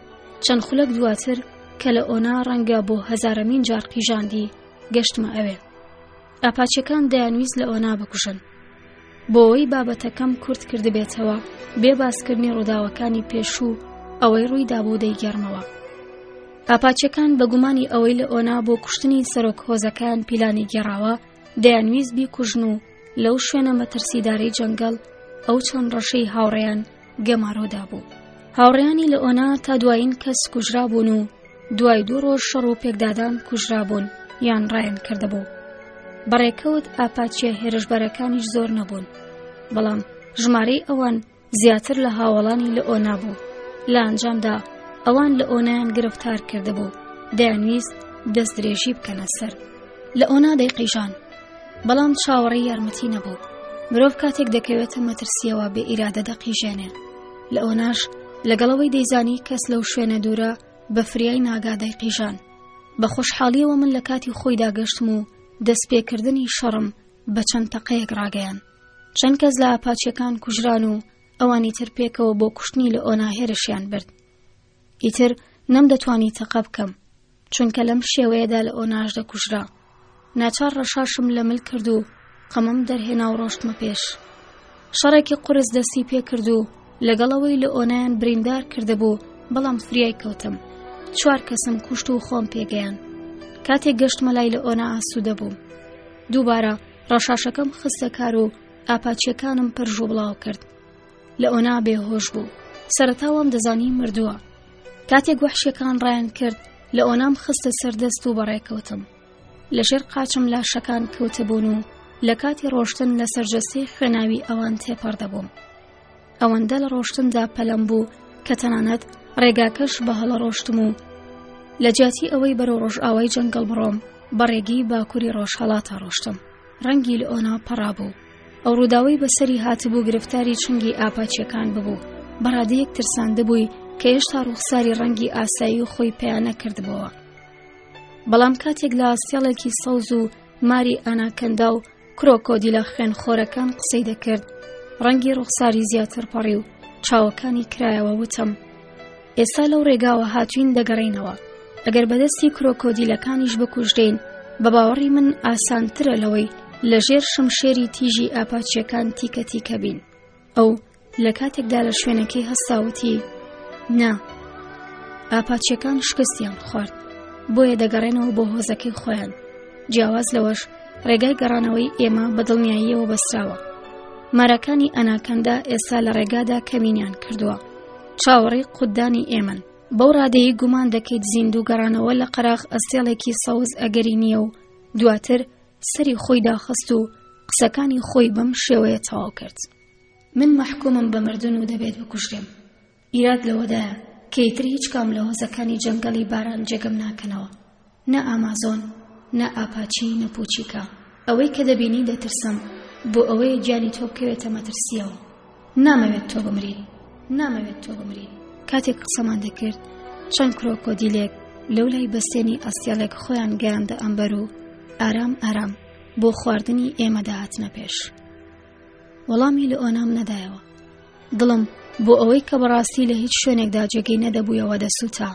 [SPEAKER 1] چەند خولەک دواتر کە لە ئۆنا ڕەنگە بۆ هەزارەمین جار قیژاندی گەشتمە ئەوێ. ئاپاچەکان دەیانویست لە ئۆنا بکوژن. بۆ ئەوەی بابەتەکەم کورت کردبێتەوە بێ باسکردنی ڕووداوەکانی پێشوو ئەوەی ڕووی دابوو دەیگێڕمەوە. ئاپاچەکان بە گومانی ئەوەی لە ئۆنا بۆ کوشتنی سەرۆک هۆزەکان پیلانی گێڕاوە دەیانویست بیکوژن و لەو شوێنە مەترسیدارەی جەنگەڵ ئەو چەند ڕەشەی هاوڕێیان گەمارۆدا بوو. هاوڕێیانی لە ئۆنا تا دوایین کەس کوژرابوون و دوای دوو ڕۆژ شەڕ و پێکدادان کوژرابوون یان ڕایان کردبوو. بەڕێکەوت ئاپاچیە هێرشبەرەکانیش زۆر نەبوون، بەڵام ژمارەی ئەوان زیاتر لە هاوەڵانی لە ئۆنا بوو. لە ئەنجامدا ئەوان لە ئۆنایان گرفتار کردبوو، دەیانویست دەستدرێژی بکەنە سەر. لە ئۆنا دەیقیژان، بەڵام چاوەڕێی یارمەتی نەبوو. مرۆڤ کاتێک دەکەوێتە مەترسیەوە بێ ئیرادە دەقیژێنێ. لە ئۆناش لەگەڵەوەی دەیزانی کەس لەو شوێنە دوورە بە فریای ناگا دەیقیژان. بە خۆشحاڵیەوە من لە کاتی خۆیدا گەشتم و دەستپێکردنی شەڕم بە چەند تەقەیەک ڕاگەیان. چەند کەس لە ئاپاچیەکان کوژران و ئەوانی تر پێکەوە بۆ کوشتنی لە ئۆنا هێرشیان برد. ئیتر نەمدەتوانی تەقە بکەم. چونکە لەم شێوەیەدا لە ئۆناش دەکوژرا. ناچار ڕەشاشم لە مل کرد و قەمەم دەرهێنا و ڕۆشتمە پێش. شەڕێکی قورس دەستی پێکرد و لەگەڵ ئەوەی لە ئۆنایان بریندار کردبوو بەڵام فریای کەوتم. چوار کەسم کوشت و خۆم پێگەیان. کاتێک گەشتمە لای لە ئۆنا ئاسوودە بووم. دووبارە ڕەشاشەکەم خستە کار و ئاپاچیەکانم پرژ و بڵاو کرد. لە ئۆنا بێهۆش بوو. سەرەتا وام دەزانی مردووە. کاتێک وەحشیەکان ڕایان کرد لە ئۆنام خستە سەر دەست و بەڕێکەوتم. لە ژێر قاچم لاشەکان کەوتبوون و لە کاتی ڕۆشتن لە سەرجەستەی خوێناوی ئەوان تێپەڕ دەبووم. ئەوەندە لە ڕۆشتندا پەلەم بوو کە تەنانەت ڕێگاکەش بە هەڵە ڕۆشتم و لە جیاتی ئەوەی بەرەو ڕۆژئاوای جەنگەڵ بڕۆم بە ڕێگەی باکووری ڕۆژهەڵاتا ڕۆشتم. ڕەنگی لە ئۆنا پەڕابوو. ئەو ڕووداوەی بەسەری هاتبوو گرفتاری چنگی ئاپاچیەکان ببوو بە ڕادەیەک ترساندبووی کە هێشتا ڕوخساری ڕەنگی ئاسایی و خۆی پیا نەکردبووەوە بەڵام کاتێک لە ئاستێڵێکی سەوز و ماری ئاناکەندا و کرۆکۆدیلە خوێنخۆرەکان قسەی دەکرد ڕەنگی ڕوخساری زیاتر پەڕی و چاوەکانی کرایەوە وتم ئێستا لەو ڕێگاوە هاتوین دەگەڕێینەوە ئەگەر بەدەستی کرۆکۆدیلەکانیش بکوژرێین بە باوەڕی من ئاسانترە لەوەی لە ژێر شمشێری تیژی ئاپاچیەکان تیکە تیکە بین ئەو لە کاتێکدا لە شوێنەکەی هەستاوتی نا ئاپاچیەکان شکستیان خوارد بۆیە دەگەڕێنەوە بۆ هۆزەکەی خۆیان جیاواز لەوەش ڕێگای گەڕانەوەی ئێمە بە دڵنیاییەوە بەستراوە مارەکانی ئەناکەندا ئێستا لە ڕێگادا کەمینیان کردووە چاوەڕێی قوتدانی ئێمەن. بەو ڕادەیەی گومان دەکەیت زیندوو گەڕانەوە لە قەراغ ئەستێڵێکی سەوز ئەگەری نییە و دواتر سەری خۆی داخست و قسەکانی خۆی بەم شێوەیە تەواو کرد. من مەحکومم بە مردن و دەبێت بکوژرێم. ئیراد لەوەدایە کە ئیتر هیچ کام لە هۆزەکانی جەنگەڵی باران جێگەم ناکەنەوە. نە ئامازۆن، نە ئاپاچی، نە پوچیکا. ئەوەی کە دەبینی دەترسم، بۆ ئەوەیە گیانی تۆ بکەوێتە مەترسییەوە. نامەوێت تۆ بمری. نامەوێت تۆ بمری. کاتێک قسەمان دەکرد، چەند کرۆکۆدیلێک لەولای بەستێنی ئەستێڵێک خۆیان گەیاندە ئەمبەر و ئارام ئارام بۆ خواردنی ئێمە دەهاتنە پێش. وەڵامی لە ئۆنام نەدایەوە. دڵم بۆ ئەوەی کە بەڕاستی لە هیچ شوێنێکدا جێگەی نەدەبوویەوە دەسووتا.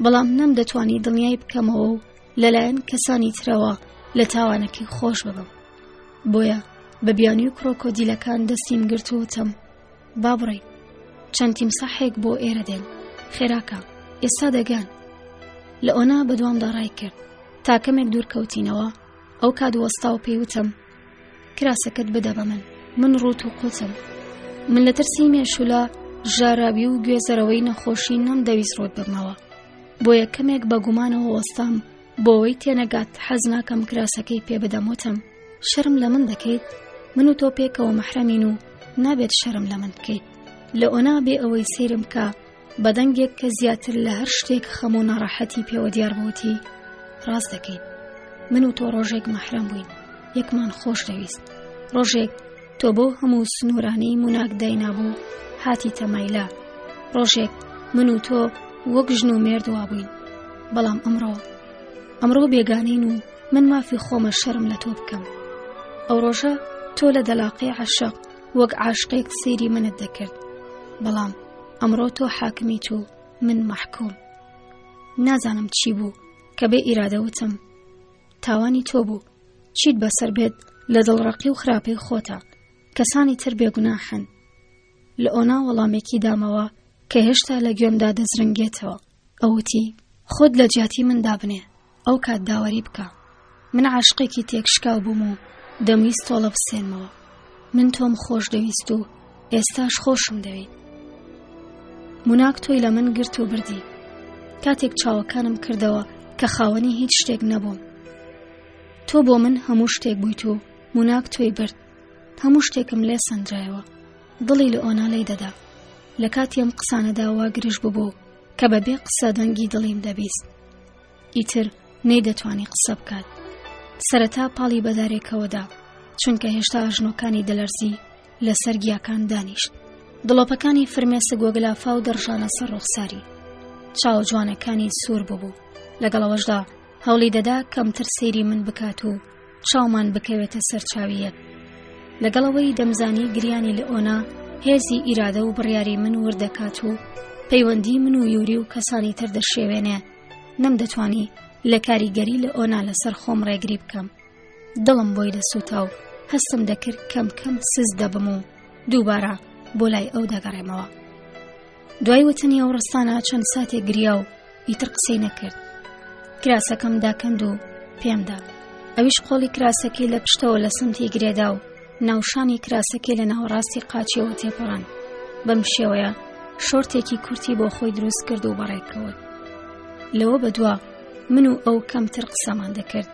[SPEAKER 1] بەڵام نەمدەتوانی دڵنیای بکەمەوە و لەلایەن کەسانی ترەوە لە تاوانەکەی خۆش ببم بۆیە بە بیانوی کرۆکۆدیلەکان دەستیم گرت و وتم با بڕین چەند تیمساحێک بۆ ئێرە دێن خێراکە ئێستا دەگەن لە ئۆنا بەدوامدا ڕای کرد تا کەمێک دوور کەوتینەوە ئەو کات وەستا و پێی وتم کراسەکەت بدە بە من من ڕوت و قوتم من لە ترسی مێشولە ژاراوی و گوێزەرەوەی نەخۆشی نەمدەویست ڕوت ببمەوە بۆیە کەمێک بە گومانەوە وەستام بۆەوەی تێنەگات حەز ناکەم کراسەکەی پێ بدەم وتم شەرم لە من دەکەیت من و تۆ پێکەوە مەحرەمین و نابێت شەرم لە من بکەیت لە ئۆنا بێ ئەوەی سەیرم بکە بە دەنگێک کە زیاتر لە هەر شتێک خەم و ناڕەحەتی پێوە دیار بووتی ڕاست دەکەیت من و تۆ ڕۆژێک مەحرەم بووین یەکمان خۆش دەویست ڕۆژێک تۆ بۆ هەموو سنوورانەی موناک داینابوو هاتی تەمایلا ڕۆژێک من و تۆ وەک ژن و مێرد وابووین بەڵام ئەمڕۆ ئەمڕۆ بێگانین و من مافی خۆمە شەرم لە تۆ بکەم. ئەو ڕۆژە تۆ لە دەلاقەی عەشق وەک عاشقێک سەیری منت دەکرد بەڵام ئەمڕۆ تۆ حاکمیت و من مەحکوم نازانم چی بوو کە بێ ئیرادە وتم تاوانی تۆ بوو چیت بەسەر بێت لە دڵڕەقی و خراپەی خۆتە کەسانی تر بێگوناحن لە ئۆنا وەڵامێکی دامەوە کە هێشتا لە گوێمدا دەزرنگێتەوە ئەوتی خۆت لە جیاتی من دابنێ ئەو کات داوەری بکە من عاشقێکی تێکشکاو بووم و دەمویست تۆڵە بسێنمەوە من تۆم خۆش دەویست و ئێستاش خۆشم دەویت موناک تۆی لە من گرت و بردی کاتێک چاوەکانم کردەوە کە خاوەنی هیچ شتێک نەبووم تۆ بۆ من هەموو شتێک بوویت و موناک تۆی برد هەموو شتێکم لێ سەندرایەوە دڵی لە ئۆنا لی دەدا لە کاتی ئەم قسانەدا وا گرژ ببوو کە بەبێ قسە دەنگی دڵیم دەبیست ئیتر نەیدەتوانی قسە بکات سەرەتا پاڵی بەدارێکەوەدا چونکە هێشتا ئەژنۆکانی دەلەرزی لەسەر گیاکان دانیشت دڵۆپەکانی فرمێسک وەگلافا و دەڕژانە سەر ڕوخساری چاوە جوانەکانی سوور ببوو لەگەڵەوەشدا هەوڵی دەدا کەمتر سەیری من بکات و چاومان بکەوێتە سەر چاوی یەک لەگەڵ ئەوەی دەمزانی گریانی لە ئۆنا هێزی ئیرادە و بڕیاری من ورد دەکات و پەیوەندی من و یوری و کەسانی تر دەشێوێنێ نەمدەتوانی لە کاریگەری لە ئۆنا لەسەر خۆم ڕێگری بکەم دڵم بۆی دەسووتا و هەستم دەکرد کەم کەم سز دەبم و دووبارە بۆ لای ئەو دەگەڕێمەوە دوای وتنی ئەو ڕستانە چەند ساتێک گریا و ئیتر قسەی نەکرد کراسەکەم داکەند و پێمدا ئەویش قۆڵی کراسەکەی لە پشتەوە لە سمتی گرێدا و ناوشانی کراسەکەی لە ناوەڕاستی قاچیەوە تێپەڕان بەم شێوەیە شۆرتێکی کورتی بۆ خۆی دروست کرد و بەڕێکەوت لەوە بەدوا من و ئەو کەمتر قسەمان دەکرد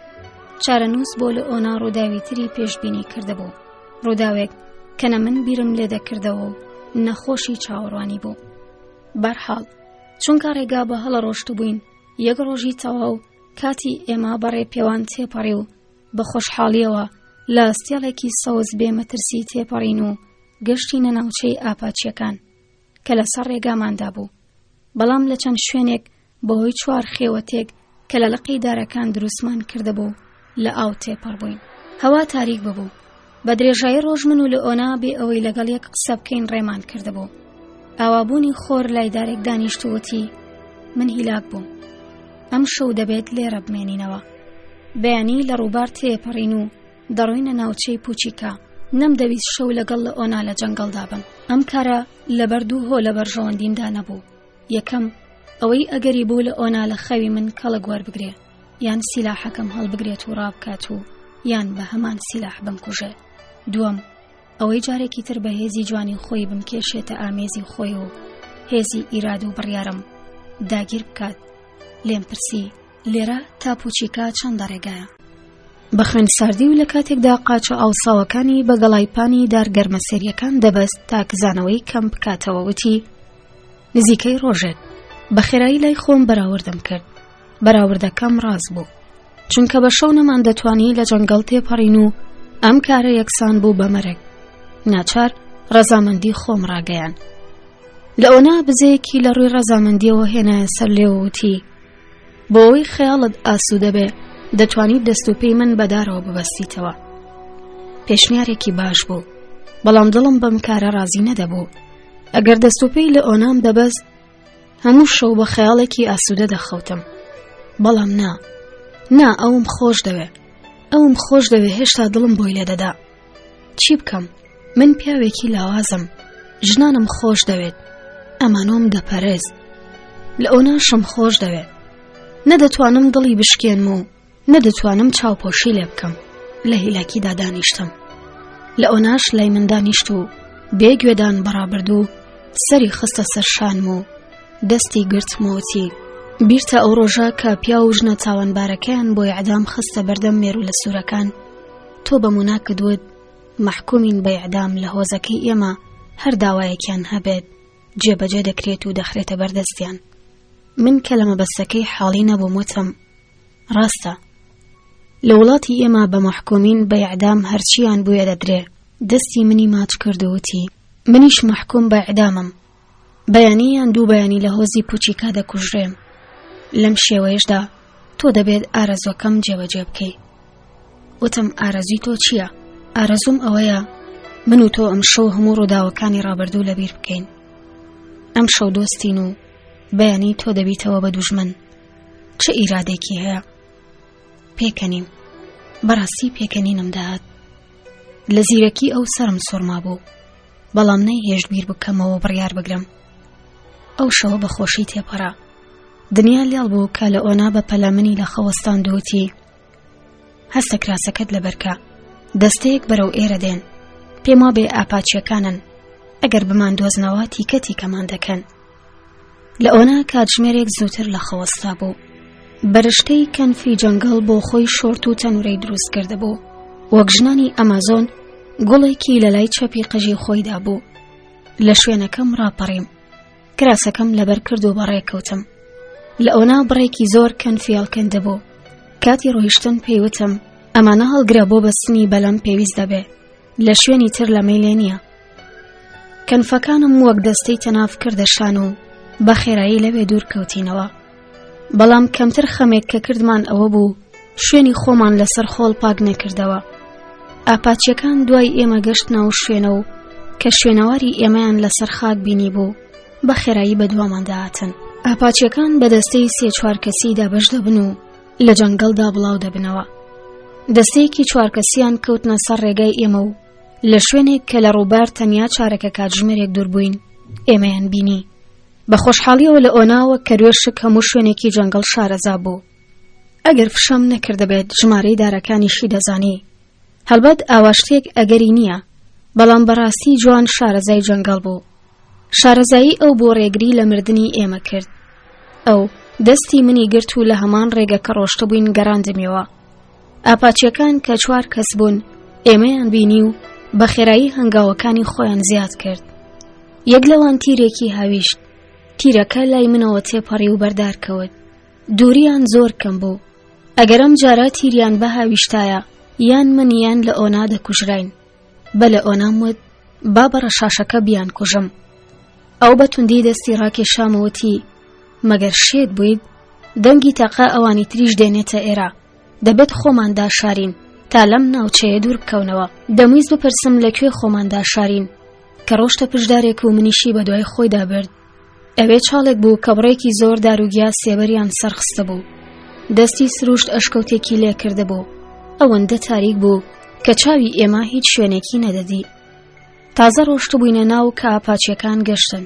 [SPEAKER 1] چارەنووس بۆ لە ئۆنا ڕووداوی تری پێشببینی کردبوو ڕووداوێک کە نە من بیرم لێ دەکردەوە و نەخۆشی چاوەڕوانی بوو بەرحاڵ چونکە ڕێگا بە هەڵە ڕۆشتبووین یەک ڕۆژی تەواو کاتی ئێمە بەڕێ پێوان تێپەڕی و بە خۆشحاڵیەوە لە ستێڵێکی سەوز بێ مەترسی تێپەڕین و گەشتینە ناوچەی ئاپاچیەکان کە لەسەر ڕێگاماندا بوو بەڵام لە چەند شوێنێک بەهۆی چوار خێوەتێک کە لە لقی دارەکان دروستمان کردبوو لە ئاو تێپەڕ بووین هەوا تاریک ببوو بە درێژایی ڕۆژ من و لە ئۆنا بێ ئەوەی لەگەڵ یەک قسە بکەین ڕێمان کردبوو ئاوابوونی خۆر لای دارێک دانیشت و وتی من هیلاک بووم ئەم شەو دەبێت لێرە بمێنینەوە بەیانی لە ڕووبار تێپەڕین و دەڕۆینە ناوچەی پوچیکا نەمدەویست شەو لەگەڵ لە ئۆنا لە جەنگەڵدا بم ئەم کارە لەبەر دوو هۆ لە بەرژەوەندیمدا نەبوو یەکەم ئەوەی ئەگەری بوو لە ئۆنا لە خەوی من کەڵک وەربگرێ یان سیلاحەکەم هەڵبگرێت و ڕابکات و یان بە هەمان سیلاح بمکوژێ دووەم ئەوەی جارێکی تر بە هێزی جوانی خۆی بمکێشێتە ئامێزی خۆی و هێزی ئیراد و بڕیارم داگیر بکات لێم پرسی لێرە تا پوچیکا چەندە ڕێگایە بە خوێن ساردی و لە کاتێکدا قاچە ئاوساوەکانی بە گەڵای پانی دار گەرمەسێریەکان دەبەست تا کزانەوەی کەم بکاتەوە وتی نزیکەی ڕۆژێک بە خێرایی لای خۆم بەراوردم کرد بەراوردەکەم ڕاست بوو چونکە بە شەو نەمان دەتوانی لە جەنگەڵ تێپەڕین و ئەم کارە یەکسان بوو بە مەرگ ناچار ڕەزامەندی خۆم ڕاگەیان لە ئۆنا بزەیەکی لە ڕووی ڕەزامەندیەوە هێنایە سەر لێوتی بۆ ئەوەی خەیاڵت ئاسوودە بێ دەتوانیت دەست و پێی من بەدارەوە ببەستیتەوە پێشنیارێکی باش بوو بەڵام دڵم بەم کارە ڕازی نەدەبوو ئەگەر دەست و پێی لە ئۆنام دەبەست هەموو شەو بە خەیاڵێکی ئاسوودە دەخەوتم بەڵام نا نا ئەوم خۆش دەوێ ئەوم خۆش دەوێ هێشتا دڵم بۆی لێ دەدا چی بکەم من پیاوێکی لاوازم ژنانم خۆش دەوێت ئەمانۆم دەپەرست لە ئۆناشم خۆش دەوێت نەدەتوانم دڵی بشکێنم و نەدەتوانم چاوپۆشی لێ بکەم لە هیلاکیدا دانیشتم لە ئۆناش لای من دانیشت و بێ گوێدان بەڕابردوو سەری خستە سەر شانم و دەستی گرتمەوتی بیرتە ئەو ڕۆژە کە پیاو و ژنە تاوانبارەکەیان بۆ ئیعدام خستە بەردەم مێرو لە سوورەکان تۆ بە موناکت وت مەحکومین بە ئیعدام لە هۆزەکەی ئێمە هەر داوایەکیان هەبێت جێبەجێ دەکرێت و دەخرێتە بەردەستیان من کە لە مەبەستەکەی حاڵی نەبووم وتم ڕاستە لە وڵاتی ئێمە بە مەحکومین بە ئیعدام هەرچیان بووێ دەدرێ دەستی منی ماچ کرد و وتی منیش مەحکوم بە ئیعدامم بەیانی یان دوو بەیانی لە هۆزی پوچیکا دەکوژرێم لەم شێوەیەشدا تۆ دەبێت ئارەزوەکەم جێبەجێ بکەی وتم ئارەزوی تۆ چییە؟ ئارەزووم ئەوەیە من و تۆ ئەم شەو هەموو ڕووداوەکانی ڕابردوو لەبیر بکەین ئەم شەو دۆستین و بەیانی تۆ دەبیتەوە بە دوژمن چ ئیرادێکی هەیە پێکەنیم بەڕاستی پێکەنینم دەهات لە زیرەکی ئەو سرم سوڕما بوو بەڵام نەیهێشت بیر بکەمەوە بڕیار بگرم ئەو شەوە بە خۆشی تێپەڕا دنیا لێڵ بوو کە لە ئۆنا بە پەلە منی لە خەوەستان دووتی هەستە کراسەکەت لەبەرکە دەستەیەک بەرەو ئێرە دێن پێم وابێ ئاپاچیەکانن ئەگەر بمان دۆزنەوە تیکە تیکەمان دەکەن لە ئۆنا کاتژمێرێک زووتر لە خەوەستا بوو بەرشتەی کەنفی جەنگەڵ بۆ خۆی شۆرت و تەنورەی دروست کردبوو وەک ژنانی ئەمازۆن گوڵێکی لە لای چەپی قژی خۆیدا بوو لە شوێنەکەم ڕاپەڕیم کراسەکەم لەبەر کرد و بەڕێکەوتم لە ئۆنا بڕێکی زۆر کەنفی هەڵکەندبوو کاتی ڕۆیشتن پێیوتم ئەمانە هەڵگرە بۆ بەستنی بەلەم پێویست دەبێ لە شوێنی تر لەمەی لێ نییە کەنفەکانم وەک دەستەی تەناف کردە شان و بە خێرایی لەوێ دوور کەوتینەوە بەڵام کەمتر خەمێک کە کردمان ئەوە بوو شوێنی خۆمان لەسەر خۆڵ پاک نەکردەوە ئاپاچیەکان دوای ئێمە گەشت ناو شوێنە و کە شوێنەواری ئێمەیان لەسەر خاک بینی بوو بە خێرایی بە دوامان داهاتن ئاپاچیەکان بەدەستەی سێ چوار کەسی دابەش دەبن و لە جەنگەڵدا بڵاو دەبنەوە دەستەیەکی چوار کەسیان کەوتنە سەر ڕێگای ئێمە و لە شوێنێک کە لە ڕووبار تەنیا چارەکە کاتژمێرێک دوور بووین ئێمەیان بینی بە خۆشحاڵیەوە لە ئۆناوە کەروێشک هەموو شوێنێکی جەنگەڵ شارەزا بوو ئەگەر فشەم نەکردبێت ژمارەی دارەکانیشی دەزانی هەڵبەت ئاوا شتێک ئەگەری نییە بەڵام بەڕاستی جوان شارەزای جەنگەڵ بوو شارەزایی ئەو بۆ ڕێگری لە مردنی ئێمە کرد ئەو دەستی منی گرت و لە هەمان ڕێگە کە ڕۆشتبووین گەڕاندمیەوە ئاپاچیەکان کە چوار کەس بوون ئێمەیان بینی و بە خێرایی هەنگاوەکانی خۆیان زیاد کرد یەک لەوان تیرێکی هاویشت تیرەکە لای منەوە تێپەڕی و بەردار کەوت دووریان زۆر کەم بوو ئەگەر ئەم جارە تیریان بەهاویشتایە یان من یان لە ئۆنا دەکوژراین بە لە ئۆنام وت با بە ڕەشاشەکە بیان کوژم ئەو بە توندی دەستی ڕاکێشامەوەتی مەگەر شێت بوویت دەنگی تەقە ئەوانی تریش دێنێتە ئێرە دەبێت خۆمان داشارین تا لەم ناوچەیە دوور بکەونەوە دەمویست بپرسم لە کوێ خۆمان داشارین کە ڕۆشتە پشدارێک و منیشی بە دوای خۆیدا برد ئەوێ چاڵێک بوو کە بڕێکی زۆر داروگیا سێبەریان سەرخستە بوو دەستی سروشت ئەشکەوتێکی لێ کردبوو ئەوەندە تاریک بوو کە چاوی ئێمە هیچ شوێنێکی نەدەدی تازە ڕۆشتبووینە ناو کە ئاپاچیەکان گەشتن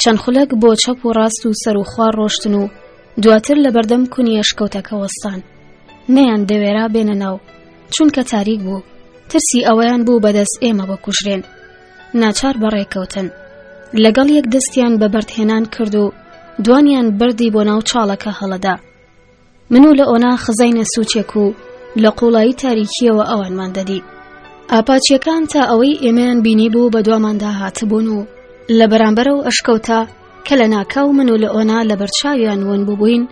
[SPEAKER 1] چەند خولەک بۆ چەپ و ڕاست و سەر و خوار ڕۆشتن و دواتر لە بەردەم کونی ئەشکەوتەکە وەستان نەیان دەوێرا بێنە ناو چونکە تاریک بوو ترسی ئەوەیان بوو بەدەست ئێمە بکوژرێن ناچار بەڕێکەوتن لەگەڵ یەک دەستیان بە بەردهێنان کرد و دوانیان بەردی بۆ ناو چاڵەکە هەڵەدا من و لە ئۆنا خزاینە سوچێک و لە قوڵایی تاریکیەوە ئەوانمان دەدی ئاپاچیەکان تا ئەوەی ئێمەیان بینی بوو بە دواماندا هاتبوون و لە بەرامبەرە و ئەشکەوتە کە لە ناکاو من و لە ئۆنا لە بەرچاویان ون بووین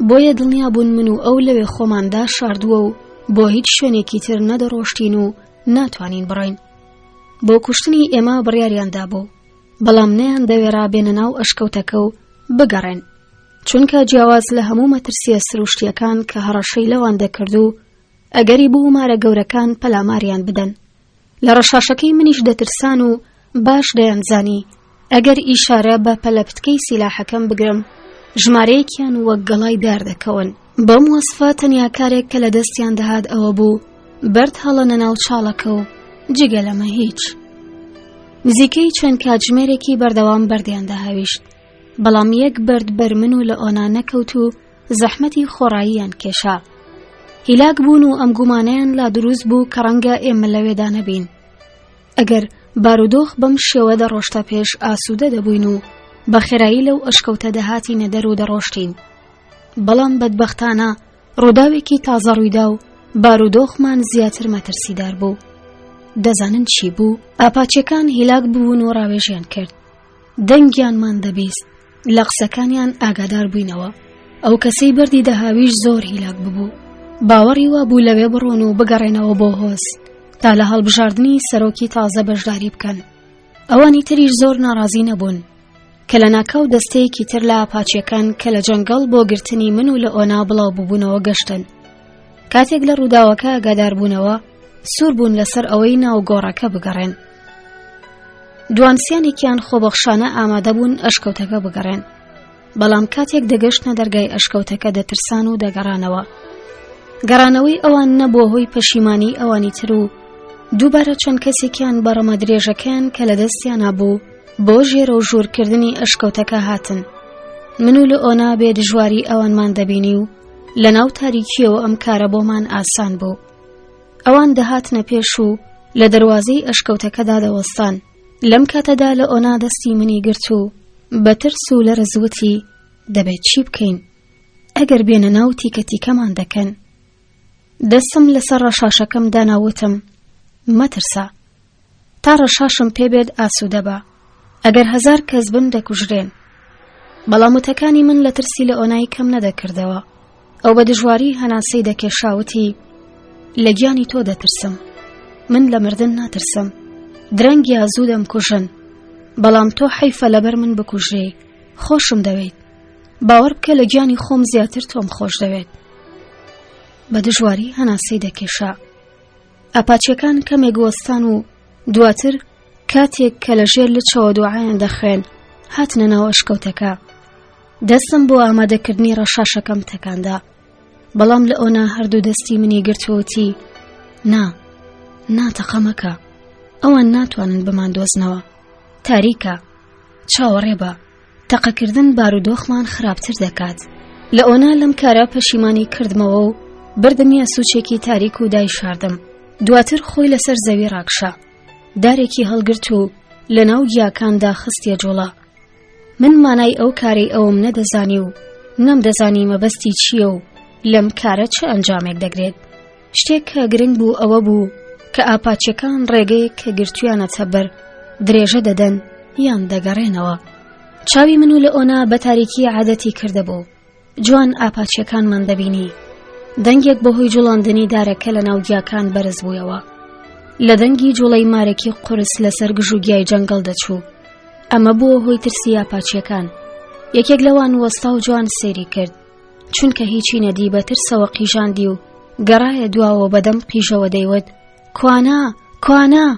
[SPEAKER 1] بۆیە دڵنیا بوون من و ئەو لەوێ خۆماندا شاردووە و بۆ هیچ شوێنێکی تر نەدەڕۆشتین و ناتوانین بڕۆین بۆ کوشتنی ئێمە بڕیاریان دابوو بەڵام نەیان دەوێرا بێنە ناو ئەشکەوتەکە و بگەڕێن چونکە جیاواز لە هەموو مەترسیە سروشتیەکان کە هەڕەشەی لەوان دەکرد و ئەگەری بوو مارە گەورەکان پەلاماریان بدەن لە ڕەشاشەکەی منیش دەترسان و باش دەیانزانی ئەگەر ئیشارە بە پەلەپتکەی سیلاحەکەم بگرم ژمارەیەکیان وەک گەڵای دار دەکەون بەم وەسفە تەنیا کارێک کە لە دەستیان دەهات ئەوە بوو بەرد هەڵەنە ناو چاڵەکە و جگە لەمە هیچ نزیکەی چەند کاتژمێرێکی بەردەوام بەردیان دەهاویشت بەڵام یەک بەرد بەر من و لە ئۆنا نەکەوت و زەحمەتی خۆڕاییان کێشا هیلاک بوون و ئەم گومانەیان لا دروست بوو کە ڕەنگە ئێمە لەوێدا نەبین ئەگەر بارودۆخ بەم شێوە دەڕۆشتە پێش ئاسوودە دەبووین و بە خێرایی لەو ئەشکەوتە دەهاتینە دەر و دەڕۆشتین بەڵام بەدبەختانە ڕووداوێکی تازە ڕوویدا و بارودۆخمان زیاتر مەترسیدار بوو دەزانن چی بوو ئاپاچەکان هیلاک بوون و ڕاوێژیان کرد دەنگیانمان دەبیست لە قسەکانیان ئاگادار بووینەوە ئەو کەسەی بەردی دەهاویش زۆر هیلاک ببوو باوەڕی وا بوو لەوێ بڕۆن و بگەڕێنەوە بۆ هۆز تا لە هەڵبژاردنی سەرۆکی تازە بەشداری بکەن ئەوانی تریش زۆر ناڕازی نەبوون کە لە ناکاو دەستەیەکی تر لە ئاپاچیەکان کە لە جەنگەڵ بۆ گرتنی من و لە ئۆنا بڵاو ببوونەوە گەشتن کاتێک لە ڕووداوەکە ئاگادار بوونەوە. سوور بوون لەسەر ئەوەی ناو گۆڕەکە بگەڕێن. دوانسیانێکیان خۆبەخشانە ئامادە بوون ئەشکەوتەکە بگەڕێن. بەڵام کاتێک دەگەشتنە دەرگای ئەشکەوتەکە دەترسان و دەگەڕانەوە. گەڕانەوەی ئەوان نەبووە هۆی پەشیمانی ئەوانی تر و دووبارە چەند کەسێکیان بە ڕەمە درێژەکەیان کە لە دەستیانا بوو بۆ ژێرە و ژوورکردنی ئەشکەوتەکە هاتن. من و لئۆنا بێ دژواری ئەوانمان دەبینی و لە ناو تاریکیەوە ئەم کارە بۆمان ئاسان بوو. ئەوان دەهاتنە پێش و لە دەروازەی ئەشکەوتەکەدا دەوەستان. لەم کاتەدا لە ئۆنا دەستی منی گرت و بە ترس و لەرز وتی دەبێت چی بکەین؟ ئەگەر بێنە ناو تیکە تیکەمان دەکەن. دەستم لەسەر ڕەشاشەکەم دانا وتم مەترسە. تا ڕەشاشم پێ بێت ئاسوودە بە. ئەگەر هەزار کەس بن دەکوژرێن. بەڵام وتەکانی من لە ترسی لە ئۆنای کەم نەدەکردەوە. ئەو بە دژواری هەناسەی دەکێشا وتی لە گیانی تۆ دەترسم. من لە مردن ناترسم. درەنگ یا زوو دەمکوژن. بەڵام تۆ حەیفە لەبەر من بکوژرێی. خۆشم دەوێیت. باوەڕ بکە لە گیانی خۆم زیاتر تۆم خۆش دەوێت. بە دژواری هەناسەی دەکێشا. ئاپاچیەکان کەمێک وەستان و دواتر کاتێک کە لە ژێر لچەوە دوعایان دەخوێن هاتنە ناو ئەشکەوتەکە. دەستم بۆ ئامادەکردنی ڕەشاشەکەم تەکاندا. بەڵام لە ئۆنا هەردوو دەستی منی گرتووتی نا نا تەقە مەکە ئەوان ناتوانن بمان دۆزنەوە تاریکە چاوەڕێ بە تەقەکردن بارودۆخمان خراپتر دەکات. لە ئۆنا لەم کارە پەشیمانی کردمەوە و بردمیە سوچێکی تاریک و دایشاردم. دواتر خۆی لەسەر زەوی ڕاکشا. دارێکی هەڵگرت و لە ناو گیاکاندا خستیە جوڵە. من مانای ئەو کارەی ئەوم نەدەزانی و نەمدەزانی مەبەستی چییە و لەم کارە چ ئەنجامێک دەگرێت. شتێک کە گرنگ بوو ئەوە بوو کە ئاپاچەکان ڕێگەیەک کە گرتویانەتە بەر درێژە دەدەن یان دەگەڕێنەوە. چاوی من و لە ئۆنا بە تاریکی عادەتی کردبوو. جوان ئاپاچەکانمان دەبینی. دەنگێک بەهۆی جوڵاندنی دارەکە لە ناو گیاکان بەرز بوویەوە. لە دەنگی جوڵەی مارێکی قورس لەسەر گژوگیای جەنگەڵ دەچوو. ئەمە بووە هۆی ترسی ئاپاچیەکان. یەکێک لەوان وەستا و جوان سەیری کرد. چونکە هیچی نەدی بە ترسەوە قیژاندی و گەڕایە دواوە بەدەم قیژەوە دەیوت کوانا کوانا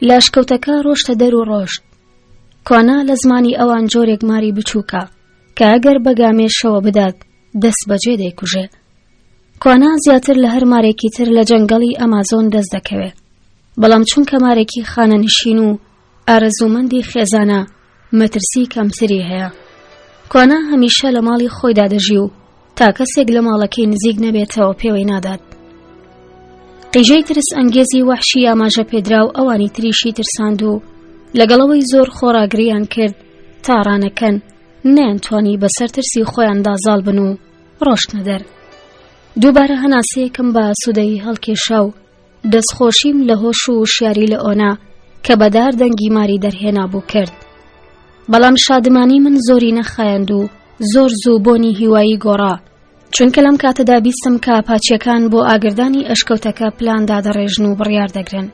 [SPEAKER 1] لە ئەشکەوتەکە ڕۆشتە دەر و ڕۆشت کوانا لە زمانی ئەوان جۆرێک ماری بچووکە کە ئەگەر بە گامێشەوە بدات دەست بەجێ دەیکوژێ کوانا زیاتر لە هەر مارێکی تر لە جەنگەڵی ئەمازۆن دەست دەکەوێ بەڵام چونکە مارێکی خانەنشین و ئارەزوومەندی خێزانە مەترسی کەمتری هەیە. کوانا هەمیشە لە ماڵی خۆیدا دەژی و تا کەسێک لە ماڵەکەی نزیک نەبێتەوە پێوەی نادات. قیژەی ترس ئەنگێزی وەحشی ئاماژە پێدراو ئەوانی تریشی ترساند و لەگەڵەوەی زۆر خۆڕاگریان کرد تا ڕانەکەن نەیانتوانی بەسەر ترسی خۆیاندا زاڵ بن و ڕۆشتنە دەر. دووبارە هەناسەیەکم بە ئاسوودەیی هەڵکێشا و دەستخۆشیم لە هۆش و وشیاری لە ئۆنا کە بەدار دەنگی ماری دەرهێنابوو کرد. بەڵام شادمانی من زۆری نەخایاند و زۆر زوو بۆنی هیوایی گۆڕا، چونکە لەم کاتەدا بیستم کە ئاپاچیەکان بۆ ئاگردانی ئەشکەوتەکە پلان دادەڕێژن و بڕیار دەگرن.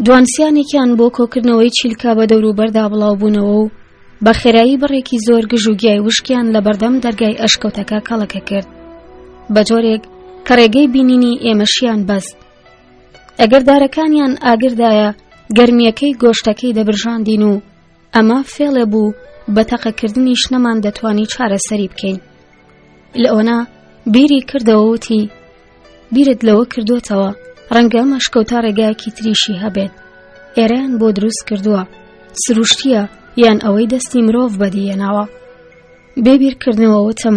[SPEAKER 1] دوانسیانێکیان بۆ کۆکردنەوەی چیلکە بە دەوروبەردا بڵاوبوونەوە و بە خێرایی بڕێکی زۆر گژ و گیای وشکیان لە بەردەم دەرگای ئەشکەوتەکە کەڵەکە کرد بە جۆرێک کە ڕێگەی بینینی ئێمەشیان بەست ئەگەر دارەکانیان ئاگردایە گەرمیەکەی گۆشتەکەی دەبرژاندین و ئەمە فێڵێ بوو بە تەقەکردنیش نەمان دەتوانی چارەسەری بکەین لە ئۆنا بیری کردەوە وتی بیرت لەوە کردوتەوە ڕەنگە ئەم ئەشکەوتە ڕێگایەکی تریشی هەبێت ئێرەیان بۆ دروست کردووە سروشتیە یان ئەوەی دەستی مرۆڤ بەدیهێناوە بێ بیرکردنەوە وتم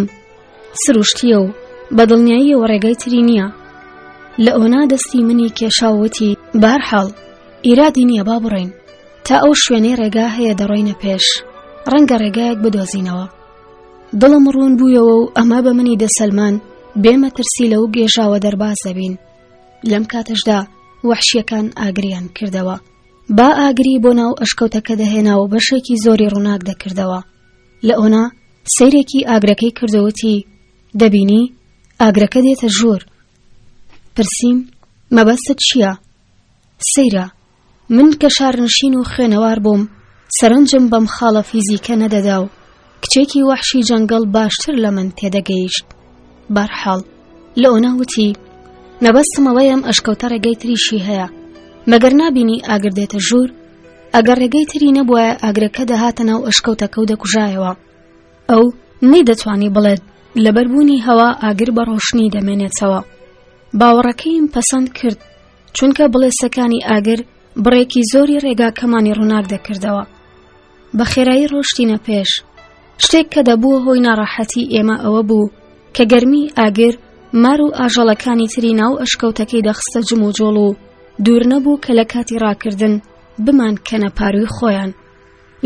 [SPEAKER 1] سروشتیە و بە دڵنیاییەوە ڕێگای تری نییە لە ئۆنا دەستی منی کێشا وتی بارحاڵ ئیرادی نییە با بڕۆین تا ئەو شوێنەی ڕێگا هەیە دەڕۆینە پێش ڕەنگە ڕێگایەک بدۆزینەوە دڵم ڕوون بوویەوە و ئەمە بە منی دەسەلمان بێ مەترسی لەو گێژاوە دەرباز دەبین لەم کاتەشدا وەحشیەکان ئاگریان کردەوە با ئاگری بۆ ناو ئەشکەوتەکە دەهێنا و بەشێکی زۆری ڕووناک دەکردەوە لە ئۆنا سەیرێکی ئاگرەکەی کردەوەتی دەبینی ئاگرەکە دێتە ژوور پرسیم مەبەستت چییە؟ سەیرە من کە شارنشین و خوێنەوار بووم سەرنجم بەم خاڵە فیزیکە نەدەدا و کچێکی وەحشی جەنگەڵ باشتر لە من تێدەگەیشت بارحاڵ لە ئۆنا وتی. مەبەستم ئەوەیە ئەم ئەشکەوتە ڕێگەی تریشی هەیە. مەگەر نابینی ئاگر دێتە ژوور؟ ئەگەر ڕێگەی تری نەبوایە ئاگرەکە دەهاتە ناو ئەشکەوتەکە و دەکوژایەوە. ئەو نەیدەتوانی بڵێت لەبەر بوونی هەوا ئاگر بە ڕۆشنی دەمێنێتەوە. باوەڕەکەیم پەسەند کرد چونکە بڵێسەکانی ئاگر بڕێکی زۆری ڕێگاکەمانی ڕووناک دەکردەوە. بە خێرایی ڕۆشتینە پێش. شتێک کە دەبووە هۆی ناڕەحەتی ئێمە ئەوە بوو کە گەرمی ئاگر مار و ئاژەڵەکانی تری ناو ئەشکەوتەکەی دەخستە جموجۆڵ و دوور نەبوو کە لە کاتی ڕاکردن بمان کەنە پاروی خۆیان.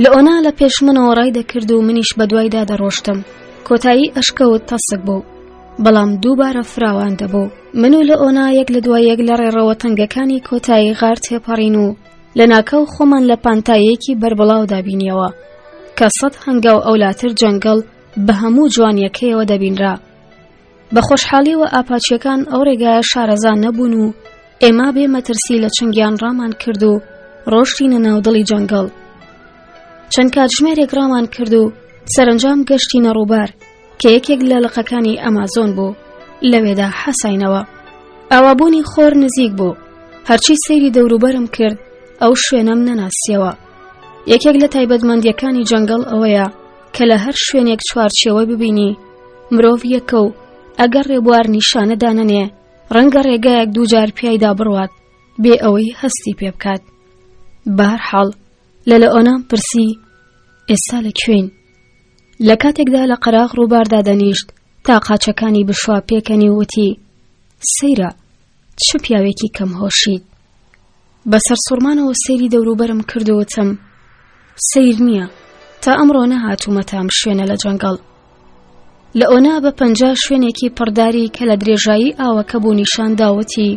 [SPEAKER 1] لئۆنا لە پێش منەوە ڕای دەکرد و منیش بە دوایدا دەڕۆشتم. کۆتایی ئەشکەوت تەسک بوو، بەڵام دووبارە فراوان دەبوو. من و لئۆنا یەک لە دوای یەک لە ڕێڕەوە تەنگەکانی کۆتایی غار تێپەڕین و لەناکاو خۆمان لە پانتاییەکی بەربڵاودا بینیەوە کە سەد هەنگاو ئەولاتر جەنگەڵ بە هەموو جوانیەکەیەوە دەبینرا. بە خۆشحاڵیەوە ئاپاچیەکان ئەو ڕێگایە شارەزا نەبوون و ئێمە بێ مەترسی لە چنگیان ڕامان کرد و ڕۆشتینە ناو دڵی جەنگەڵ. چەند کاتژمێرێک ڕامان کرد و سەرەنجام گەشتینە ڕووبار کە یەکێک لە لقەکانی ئەمازۆن بوو لەوێدا حەساینەوە. ئاوابوونی خۆر نزیک بوو هەرچی سەیری دەوروبەرم کرد ئەو شوێنەم نەناسیەوە. یەکێک لە تایبەتمەندیەکانی جەنگەڵ ئەوەیە کە لە هەر شوێنێک چوارچێوە ببینی مرۆڤ یەکە و ئەگەر ڕێبوار نیشانە دانەنێ ڕەنگە ڕێگایەک دووجار پیایدا بڕوات بێ ئەوەی هەستی پێ بکات. بەهەرحاڵ لە لەئۆنام پرسی ئێستا لە کوێین؟ لە کاتێکدا لە قەراغ ڕووباردا دەنیشت تا قاچەکانی بشوا پێکەنی و وتی سەیرە چ پیاوێکی کەم هۆشیت. بە سەرسوڕمانەوە سەیری دەوروبەرم کرد و وتم سەیر نییە تا ئەمڕۆ نەهاتوومەتە ئەم شوێنە لە جەنگەڵ. لە ئۆنا بە پەنجا شوێنێکی پڕداری کە لە درێژایی ئاوەکە بوو نیشان داوتی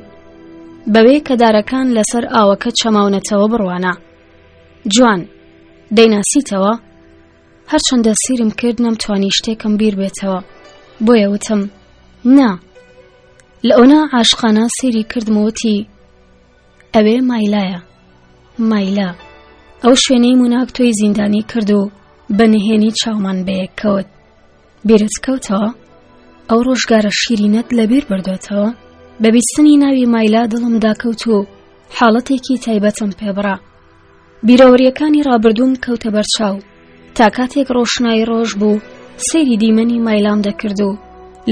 [SPEAKER 1] بەوێ کە دارەکان لەسەر ئاوەکە چەماونەتەوە بڕوانە. جوان، دەیناسیتەوە؟ هەرچەندە سیرم کرد نەمتوانی شتێکم بیر بێتەوە بۆیە وتم نا لە ئۆنا عاشقانە سەیری کردم وتی ئەوێ مایلایە مایلا ئەو شوێنەی موناک تۆی زیندانی کرد و بە نهێنی چاومان بەیەک کەوت بیرت کەوتەوە ئەو ڕۆژگارە شیرینەت لەبیر بردوێتەوە بە بیستنی ناوی مایلا دڵم داکەوت و حاڵەتێکی تایبەتم پێبڕا بیرەوەرییەکانی ڕابردووم کەوتە بەرچاو تا کاتێک ڕۆشنایی ڕۆژ بوو سەیری دیمەنی مایلام دەکرد و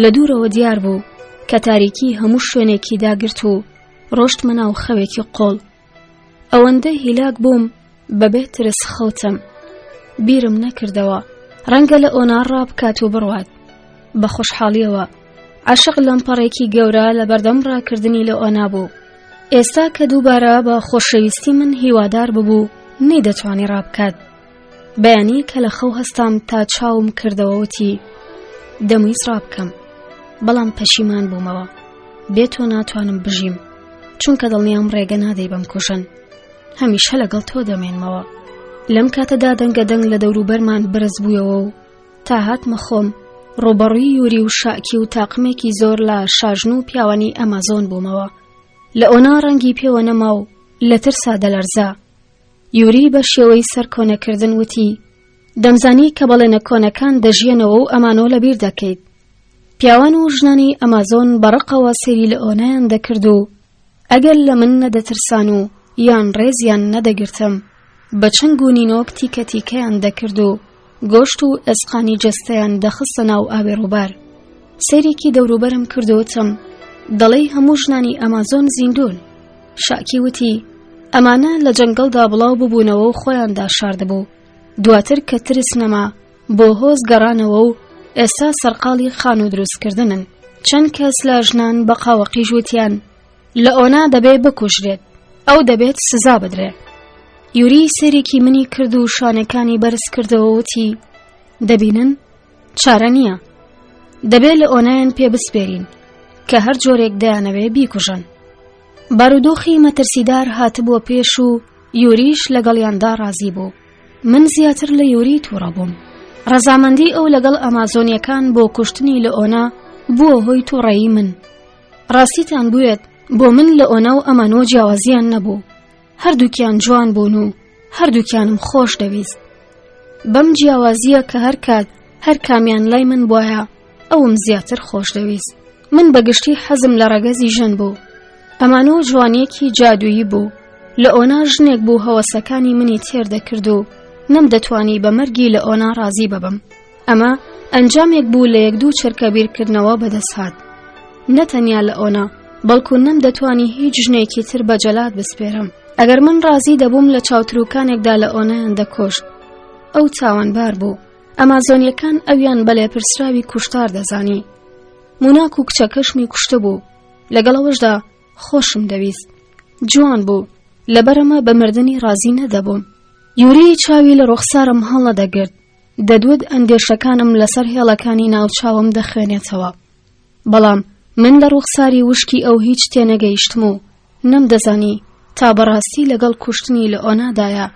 [SPEAKER 1] لە دوورەوە دیار بوو کە تاریکی هەموو شوێنێکی داگرت و ڕۆشتمە ناو خەوێکی قۆڵ ئەوەندە هیلاک بووم بەبێ ترس خەوتم بیرم نەکردەوە ڕەنگە لە ئۆنار ڕابکات و بڕوات بە خۆشحاڵیەوە عەشق لەمپەڕێکی گەورە لە بەردەم ڕاکردنی لە ئۆنا بوو ئێستا کە دووبارە بە خۆشەویستی من هیوادار ببوو نەیدەتوانی ڕابکات بەیانی کە لە خەو هەستام تا چاوم کردەوە وتی دەمویست ڕابکەم بەڵام پەشیمان بوومەوە بێ تۆ ناتوانم بژیم چونکە دڵنیام ڕێگە نادەی بەم کوژن هەمیشە لەگەڵ تۆ دەمێنمەوە لەم کاتەدا دەنگە دەنگ لە دەوروبەرمان بەرز بوویەوە و تا هاتمە خۆم ڕووبەڕووی یوری و شاکی و تاقمێکی زۆر لە شاژن و پیاوانی ئەمازۆن بوومەوە لە ئۆنا ڕەنگی پێوە نەما و لە ترسا دەلەرزا یوری بە شێوەی سەرکۆنەکردن وتی دەمزانی کە بەڵێنە کۆنەکان دەژیەنەوە و ئەمانۆ لەبیر دەکەیت پیاوان و ژنانی ئەمازۆن بەڕقەوە سەیری لە ئۆنایان دەکرد و ئەگەر لە من نەدەترسان و یان ڕێزیان نەدەگرتم، بە چنگ و نینۆک تیکە تیکەیان دەکرد و گۆشت و ئێسقانی جەستەیان دەخستە ناو ئاوی ڕووبار. سەیرێکی دەوروبەرم کرد و وتم، دەڵێی هەموو ژنانی ئەمازۆن زیندوون. شاکی وتی، ئەمانە لە جەنگەڵدا بڵاو ببوونەوە و خۆیان داشاردبوو. دواتر کە ترس نەما، بۆ هۆز گەڕانەوە و ئێستا سەرقاڵی خانوو دروستکردنن. چەند کەس لە ژنان بە قاوەقیژ وتیان لە ئۆنا دەبێ بکوژرێت، ئەو دەبێت سزا بدرێ. یوری سەیرێکی منی کرد و شانەکانی بەرز کردەوە وتی دەبینن چارە نییە دەبێ لە ئۆنایان پێ بسپێرین کە هەر جۆرێک دەیانەوێ بیکوژن. بارودۆخی مەترسیدار هاتبووە پێش و یوریش لەگەڵیاندا ڕازی بوو. من زیاتر لە یوری تووڕە بووم. ڕەزامەندی ئەو لەگەڵ ئەمازۆنیەکان بۆ کوشتنی لئۆنا بووە هۆی تووڕەیی من. ڕاستیتان بوێت بۆ من لئۆنا و ئەمانۆ جیاوازیان نەبوو. هەردووکیان جوان بوون و هەردووکیانم خۆش دەویست. بەم جیاوازییە کە هەر کات هەر کامیان لای من بوایە ئەوم زیاتر خۆش دەویست. من بەگشتی حەزم لە ڕەگەزی ژن بوو. ئەمانۆ جوانیەکی جادوویی بوو. لە ئۆنا ژنێک بوو هەوەسەکانی منی تێر دەکرد و نەمدەتوانی بە مەرگی لە ئۆنا ڕازی ببم. ئەمە ئەنجامێک بوو لە یەک دوو چرکە بیرکردنەوە بەدەست هات. نە تەنیا لە ئۆنا، بەڵکو نەمدەتوانی هیچ ژنێکی تر بە جەلاد بسپێرم. ئەگەر من ڕازی دەبووم لە چاوتروکانێکدا لە ئۆنایان دەکۆشت. ئەو تاوانبار بوو. ئەمازۆنیەکان ئەویان بە لێپرسراوی کوشتار دەزانی. موناک و کچەکەشمی کوشتبوو. لەگەڵ ئەوەشدا خۆشم دەویست. جوان بوو. لەبەرئەمە بە مردنی ڕازی نەدەبووم. یوری چاوی لە ڕوخسارم هەڵنەدەگرت. دەدوت ئەندێشەکانم لەسەر هێڵەکانی ناوچاوم دەخوێنێتەوە. بەڵام من لە ڕوخساری وشکی ئەو هیچ تێنەگەیشتم و نەمدەزانی تا بەڕاستی لەگەڵ کوشتنی لە ئۆنادایە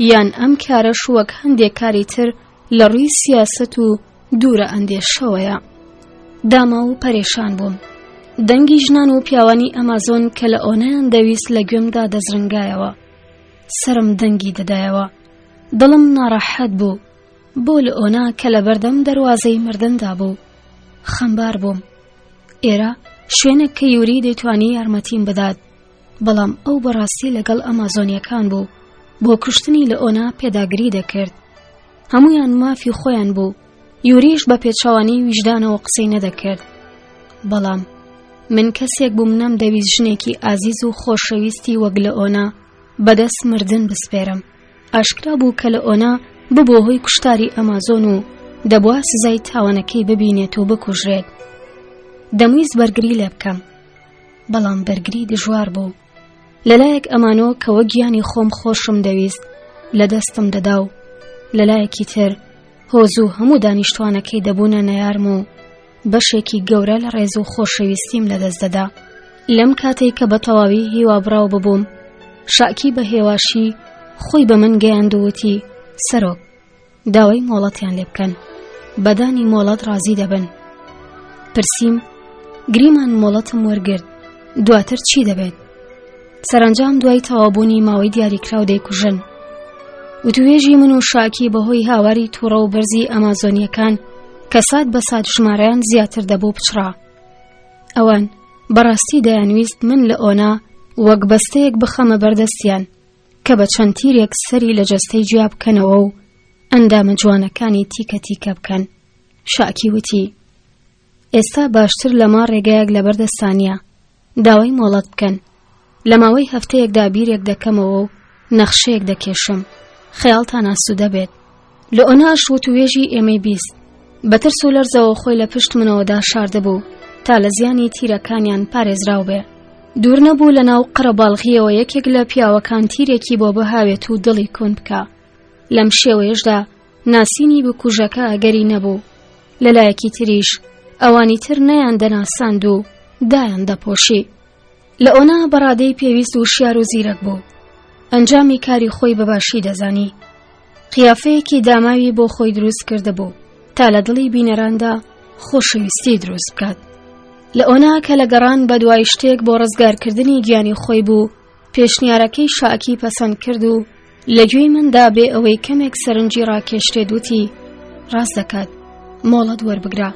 [SPEAKER 1] یان ئەم کارەش وەک هەندێک کاری تر لە ڕووی سیاسەت و دوورە ئەندێشەوەیە. داما و پەرێشان بووم. دەنگی ژنان و پیاوانی ئەمازۆن کە لە ئۆنایان دەویست لە گوێمدا دەزرنگایەوە. سەرم دەنگی دەدایەوە. دڵم ناڕەحەت بوو. بۆ لە ئۆنا کە لە بەردەم دەروازەی مردندا بوو. خەمبار بووم. ئێرە شوێنێک کە یوری دەیتوانی یارمەتیم بدات. بەڵام ئەو بەڕاستی لەگەڵ ئەمازۆنیەکان بوو. بۆ کوشتنی لە ئۆنا پێداگری دەکرد. هەمویان مافی خۆیان بوو. یوریش بە پێچەوانەی ویژدانەوە قسەی نەدەکرد. بەڵام من کەسێک بووم نەمدەویست ژنێکی ئازیز و خۆشەویستی وەک لە ئۆنا بەدەست مردن بسپێرم. ئاشکرا بوو کە لە ئۆنا ببووە هۆی کوشتاری ئەمازۆن و دەبوا سزای تاوانەکەی ببینێت و بکوژرێت. دەمویست بەرگری لێ بکەم، بەڵام بەرگری دژوار بوو. لەلایەک ئەمانۆ کە وەک گیانی خۆم خۆشم دەویست لە دەستم دەدا و لەلایەکی تر هۆز و هەموو دانیشتوانەکەی دەبوونە نەیارم و بەشێکی گەورە لە ڕێز و خۆشەویستیم لەدەست دەدا. لەم کاتەی کە بە تەواوی هیوابڕاو ببووم، شاکی بە هێواشی خۆی بە من گەیاند و وتی، سەرۆک، داوای مۆڵەتیان لێ بکەن. بەدانی مۆڵەت ڕازی دەبن. پرسیم، گریمان مۆڵەتم وەرگرت، دواتر چی دەبێت؟ سەرەنجام دوای تەواوبوونی ماوەی دیاریکراو دەیکوژن. وتوێژی من و شاکی بەهۆی هاواری تووڕە و بەرزی ئەمازۆنیەکان کە سات بە سات ژمارەیان زیاتر دەبوو پچڕا. ئەوان بەڕاستی دەیانویست من لە ئۆنا وەک بەستەیەک بخەمە بەردەستیان کە بە چەند تیرێک سەری لە جەستەی جیا بکەنەوە و ئەندامە جوانەکانی تیکە تیکە بکەن. شاکی وتی، ئێستا باشتر لەمە ڕێگایەک لەبەردەستانە داوای مۆڵەت بکەن. لە ماوەی هەفتەیەکدا بیرێک دەکەمەوە و نەخشەیەک دەکێشم. خەیاڵتان ئاسوودە بێت. لئۆناش وتوێژی ئێمەی 20. بە ترس و لەرزەوە خۆی لە پشت منەوەدا شاردبوو تا لە زیانی تیرەکانیان پارێزراو بێ. دوور نەبوو لە ناو قەرەباڵغییەوە یەکێک لە پیاوەکان تیرێکی بۆ بهاوێت و دڵی کون بکا. لەم شێوەیەشدا ناسینی بکوژەکە ئەگەری نەبوو. لەلایەکی تریش ئەوانی تر نەیان دەناساند و دایان دەپۆشی. لە ئۆنا بەڕادەی پێویست وشیار و زیرەک بوو. ئەنجامی کاری خۆی بە باشی دەزانی. قیافەیەکی داماوی بۆ خۆی دروست کردبوو تا لە دڵی بینەراندا خۆشەویستی دروست بکات. لە ئۆنا کە لە گەڕان بە دوای شتێک بۆ ڕزگارکردنی گیانی خۆی بوو، پێشنیارەکەی شاکی پەسەند کرد و لە گوێی مندا بێ ئەوەی کەمێک سەرنجی ڕاکێشرێت وتی ڕاست دەکات مۆڵەت وەربگرە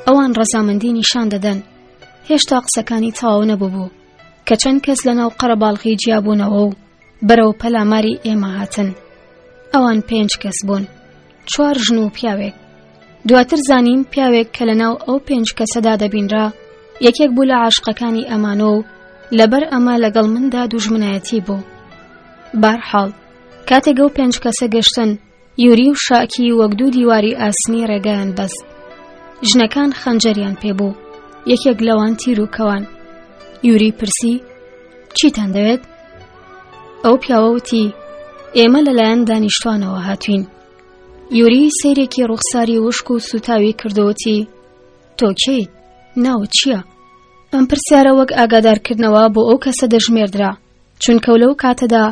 [SPEAKER 1] ئەوان ڕەزامەندی نیشان دەدەن هێشتا قسەکانی تەواو نەبووبوو کە چەند کەس لە ناو قەرەباڵغی جیابوونەوە و بەرەو پەلاماری ئێمە هاتن ئەوان پێنج کەس بوون چوار ژن و پیاوێک دواتر زانیم پیاوێک کە لە ناو ئەو پێنج کەسەدا دەبینرا یەکێک بوو لە عاشقەکانی ئەمانۆ و لەبەر ئەمە لەگەڵ مندا دوژمنایەتی بوو بارحاڵ کاتێک ئەو پێنج کەسە گەشتن یوری و شاکی وەک دوو دیواری ئاسنی ڕێگایان بەست ژنەکان خەنجەریان پێبوو یەکێک لەوان تیر و کەوان یوری پرسی چیتان دەوێت ئەو پیاوە وتی ئێمە لەلایەن دانیشتوانەوە هاتوین یوری سەیرێکی ڕوخساری وشک و سوتاوی کردووتی تۆ کێیت ناوت چییە؟ ئەم پرسیارە وەک ئاگادارکردنەوە بۆ ئەو کەسە دەژمێردرا چونکە لەو کاتەدا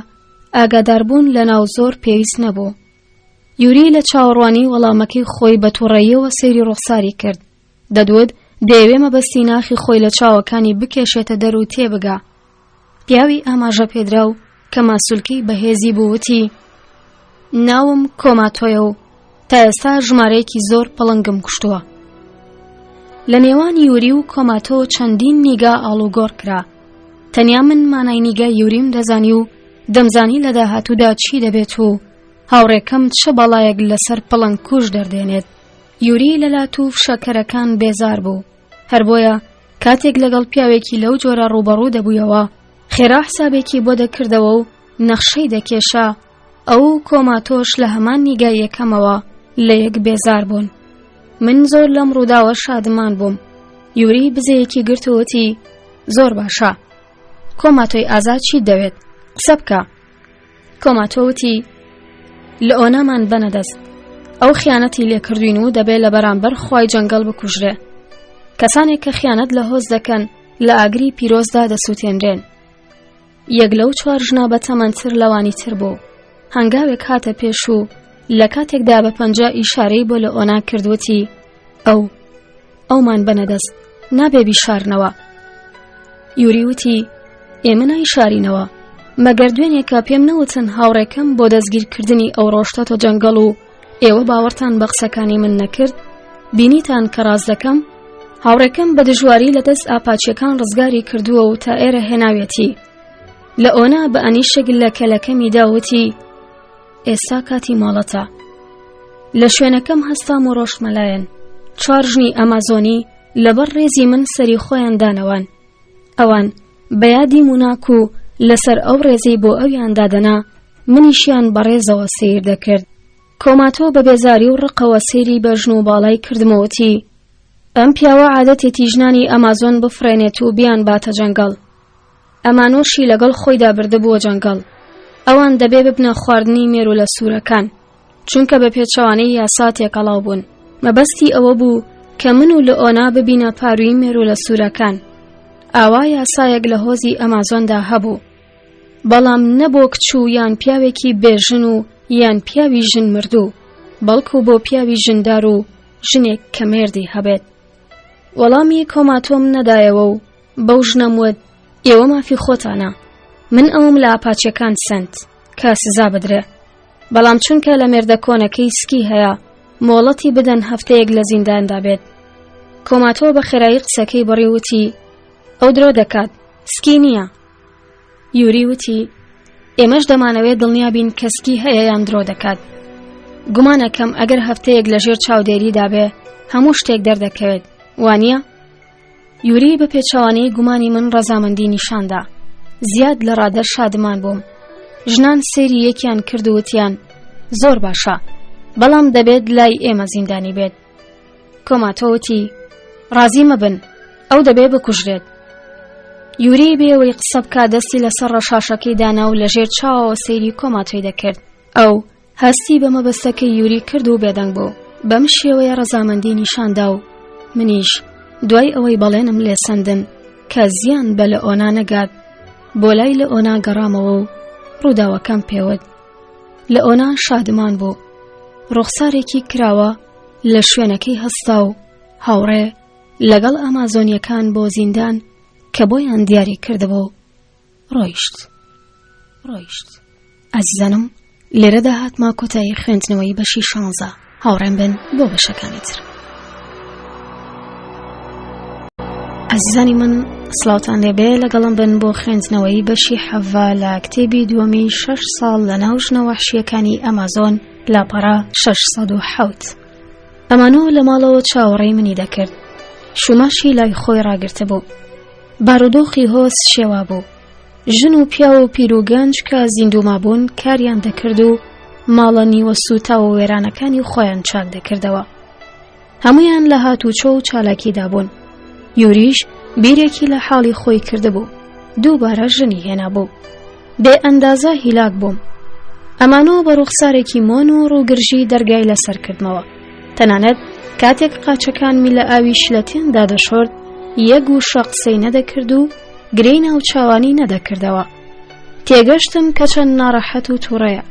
[SPEAKER 1] ئاگاداربوون لە ناو زۆر پێویست نەبوو. یوری لە چاوەڕوانی وەڵامەکەی خۆی بە توڕەییەوە سەیری ڕوخساری کرد. دەدوت دەیەوێ مەبەستی ناخی خۆی لە چاوەکانی بکێشێتە دەر و تێبگا. پیاوی ئاماژە پێدراو کە ماسولکەی بەهێزی بوو وتی ناوم کۆماتۆیە و تا ئێستا ژمارەیەکی زۆر پڵنگم کوشتووە. لە نێوان یوری و کۆماتۆ چەندین نیگا ئاڵوگۆڕ کرا. تەنیا من مانای نیگای یوریم دەزانی و دەمزانی لە داهاتوودا چی دەبێت و هاوڕێکەم چ بەڵایەک لەسەر پڵنگ کوژ دەردێنێت. یوری لە لاتوف شەکەرەکان بێزار بوو. هەر بۆیە کاتێک لەگەڵ پیاوێکی لەو جۆرە ڕووبەڕوو دەبوویەوە، خێرا حسابێکی بۆ دەکردەوە و نەخشەی دەکێشا، ئەو و کۆماتۆش لە هەمان نیگای یەکەمەوە لە یەک بێزار بوون. من زۆر لەم ڕووداوە شادمان بووم. یوری بزەیەکی گرت و وتی، زۆر باشە. کۆماتۆی ئازا چیت دەوێت؟ قسە بکە. کۆماتۆ وتی، لە ئۆنامان بەنە دەست. ئەو خیانەتی لێکردوین و دەبێ لە بەرامبەر خوای جەنگەڵ بکوژرێ. کەسانێک کە خیانەت لە هۆز دەکەن لە ئاگری پیرۆزدا دەسووتێنرێن. یەک لەو چوار ژنە بە تەمەنتر لەوانی تر بوو. هەنگاوێک هاتە پێش و لە کاتێکدا بە پەنجە ئیشارەی بۆ لە ئۆنا کرد وتی، ئەو، ئەومان بەنە دەست، نابێ بیشارنەوە. یوری وتی، ئێمە نایشارینەوە، مەگەر دوێنێکە پێم نەوتن هاوڕێکەم بۆ دەستگیرکردنی ئەو ڕۆشتەتە جەنگەڵ و ئێوە باوەڕتان بە قسەکانی من نەکرد؟ بینیتان کە ڕاست دەکەم؟ هاوڕێکەم بە دژواری لە دەست ئاپاچیەکان ڕزگاری کردووە و تا ئێرە هێناوێتی. لە ئۆنا بە ئەنیشک لە کەلەکەمیدا وتی، ئێستا کاتی ماڵەتە. لە شوێنەکەم هەستام و ڕۆشتمە لایەن. چوار ژنی ئەمازۆنی لەبەر ڕێزی من سەری خۆیان دانەوان. ئەوان بە یادی موناک و لەسەر ئەو ڕێزەی بۆ ئەویان دادەنا، منیشیان بە ڕێزەوە سەیر دەکرد. کۆماتۆ بە بێزاری و ڕقەوە سەیری بەژن و باڵای کردم و وتی، ئەم پیاوە عادەتێتی ژنانی ئەمازۆن بفڕێنێت و بیانباتە جەنگەڵ. ئەمانۆشی لەگەڵ خۆیدا بردبووە جەنگەڵ. ئەوان دەبێ ببنە خواردنی مێروولە سوورەکان، چونکە بە پێچەوانەی یاسا تێکەڵاو بوون. مەبەستی ئەوە بوو کە من و لئۆنا ببینە پارووی مێروولە سوورەکان. ئاوا یاسایەک لە هۆزی ئەمازۆندا هەبوو. بەڵام نە بۆ کچ و یان پیاوێکی بێ ژن و یان پیاوی ژن مردوو، بەڵکو بۆ پیاوی ژندار و ژنێک کە مێردی هەبێت. وەڵامی کۆماتۆم نەدایەوە و بەو ژنەم وت، ئێوە مافی خۆتانە. من ئەوم لە ئاپاچیەکان سەند کە سزا بدرێ. بەڵام چونکە لە مێردە کۆنەکەی سکی هەیە، مۆڵەتی بدەن هەفتەیەک لە زینداندا بێت. کۆماتۆ بە خێرایی قسەکەی بڕی وتی، ئەو درۆ دەکات، سکی نییە. یوری وتی، ئێمەش دەمانەوێت دڵنیا بین کە سکی هەیە یان درۆ دەکات. گومانەکەم ئەگەر هەفتەیەک لەژێر چاودێریدا بێ، هەموو شتێک دەردەکەوێت، وانییە؟ یوری بە پێچەوانەی گومانی من ڕەزامەندی نیشاندا. زیاد لە ڕادە شادمان بووم. ژنان سەیری یەکیان کرد و وتیان، زۆر باشە، بەڵام دەبێت لای ئێمە زیندانی بێت. کۆماتۆ وتی، ڕازی مەبن، ئەو دەبێ بکوژرێت. یوری بێ ئەوەی قسە بکا دەستی لەسەر ڕەشاشەکەی دانا و لەژێر چاوەوە سەیری کۆماتۆی دەکرد. ئەو هەستی بە مەبەستەکەی یوری کرد و بێدەنگ بوو. بەم شێوەیە ڕەزامەندی نیشان دا و منیش دوای ئەوەی بەڵێنم لێ سەندن کە زیان بە لئۆنا نەگات، بۆ لای لئۆنا گەڕامەوە و ڕووداوەکەم پێوت. لئۆنا شادمان بوو. ڕوخسارێکی کراوە لە شوێنەکەی هەستا و هاوڕێ لەگەڵ ئەمازۆنیەکان بۆ زیندان کە بۆیان دیاری کردبوو ڕۆیشت ڕۆیشت ئازیزانم لێرەدا هاتمە کۆتایی خوێندنەوەی بەشی شانزە هاوڕێم بن بۆ بەشەکانی تر ئازیزانی من سڵاوتان لێبێ لەگەڵم بن بۆ خوێندنەوەی بەشی حەڤە لە کتێبی دووەمی شەش ساڵ لە ناو ژنە وەحشیەکانی ئەمازۆن لاپەڕە 607 ئەمانۆ لە ماڵەوە چاوەڕێی منی دەکرد شوماشی لای خۆی ڕاگرتبوو بارودۆخی هۆز شێوا بوو ژن و پیاو و پیر و گەنج کە زیندوو مابوون کاریان دەکرد و ماڵە نیوە سووتاو و وێرانەکانی خۆیان چاک دەکردەوە. هەمویان لە هاتوچۆ و چالاکیدا بوون. یوریش بیرێکی لە حاڵی خۆی کردبوو. دووبارە ژنی هێنابوو. بێ ئەندازە هیلاک بووم. ئەمانۆ بە ڕوخسارێکی مۆن و ڕووگرژی دەرگای لەسەر کردمەوە. تەنانەت کاتێک قاچەکانمی لە ئاوی شلەتێندا دەشۆرد، یەک وشە قسەی نەدەکرد و گرێی ناوچاوانی نەدەکردەوە. تێگەشتم کە چەند ناڕەحەت و تووڕەیە.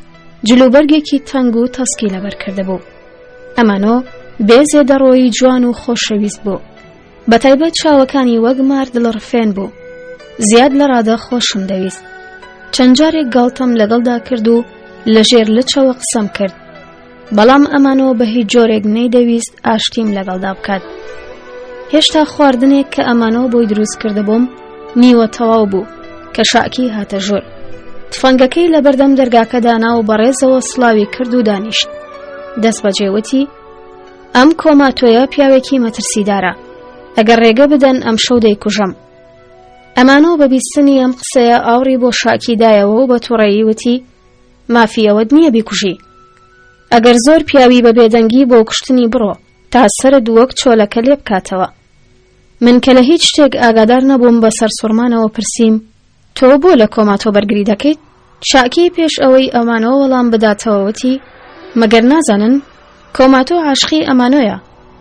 [SPEAKER 1] جلوبەرگێکی تەنگ و تەسکی لەبەر کردبوو. ئەمانۆ بێ زێدەڕۆیی جوان و خۆشەویست بوو. بەتایبەت چاوەکانی وەک مار دڵڕفێن بوو. زیاد لە ڕادە خۆشم دەویست. چەند جارێک گاڵتەم لەگەڵدا کرد و لەژێر لچەوە قسەم کرد. بەڵام ئەمانۆ بە هیچ جۆرێک نەیدەویست ئاشتیم لەگەڵدا بکات. هێشتا خواردنێک کە ئەمانۆ بۆی دروست کردبووم نیوە تەواو بوو کە شاکی هاتە ژوور. تفەنگەکەی لە بەردەم دەرگاکە دانا و بەڕێزەوە سڵاوی کرد و دانیشت. دەست بەجێ وتی ئەم کۆماتۆیە پیاوێکی مەترسیدارە. ئەگەر ڕێگە بدەن ئەم شەو دەیکوژم. ئەمانۆ بە بیستنی ئەم قسەیە ئاوڕی بۆ شاکی دایەوە و بە توڕەیی وتی مافی ئەوەت نییە بیکوژی. ئەگەر زۆر پیاوی بە بێدەنگی بۆ کوشتنی بڕۆ تا سەرت وەک چۆلەکە لێ بکاتەوە. من کە لە هیچ شتێک ئاگادار نەبووم بە سەرسوڕمانەوە پرسیم تۆ بۆ لە کۆماتۆ بەرگری دەکەیت؟ شاکی پێش ئەوەی ئەمانۆ وەڵام بداتەوە وتی مەگەر نازانن کۆماتۆ عاشقی ئەمانۆیە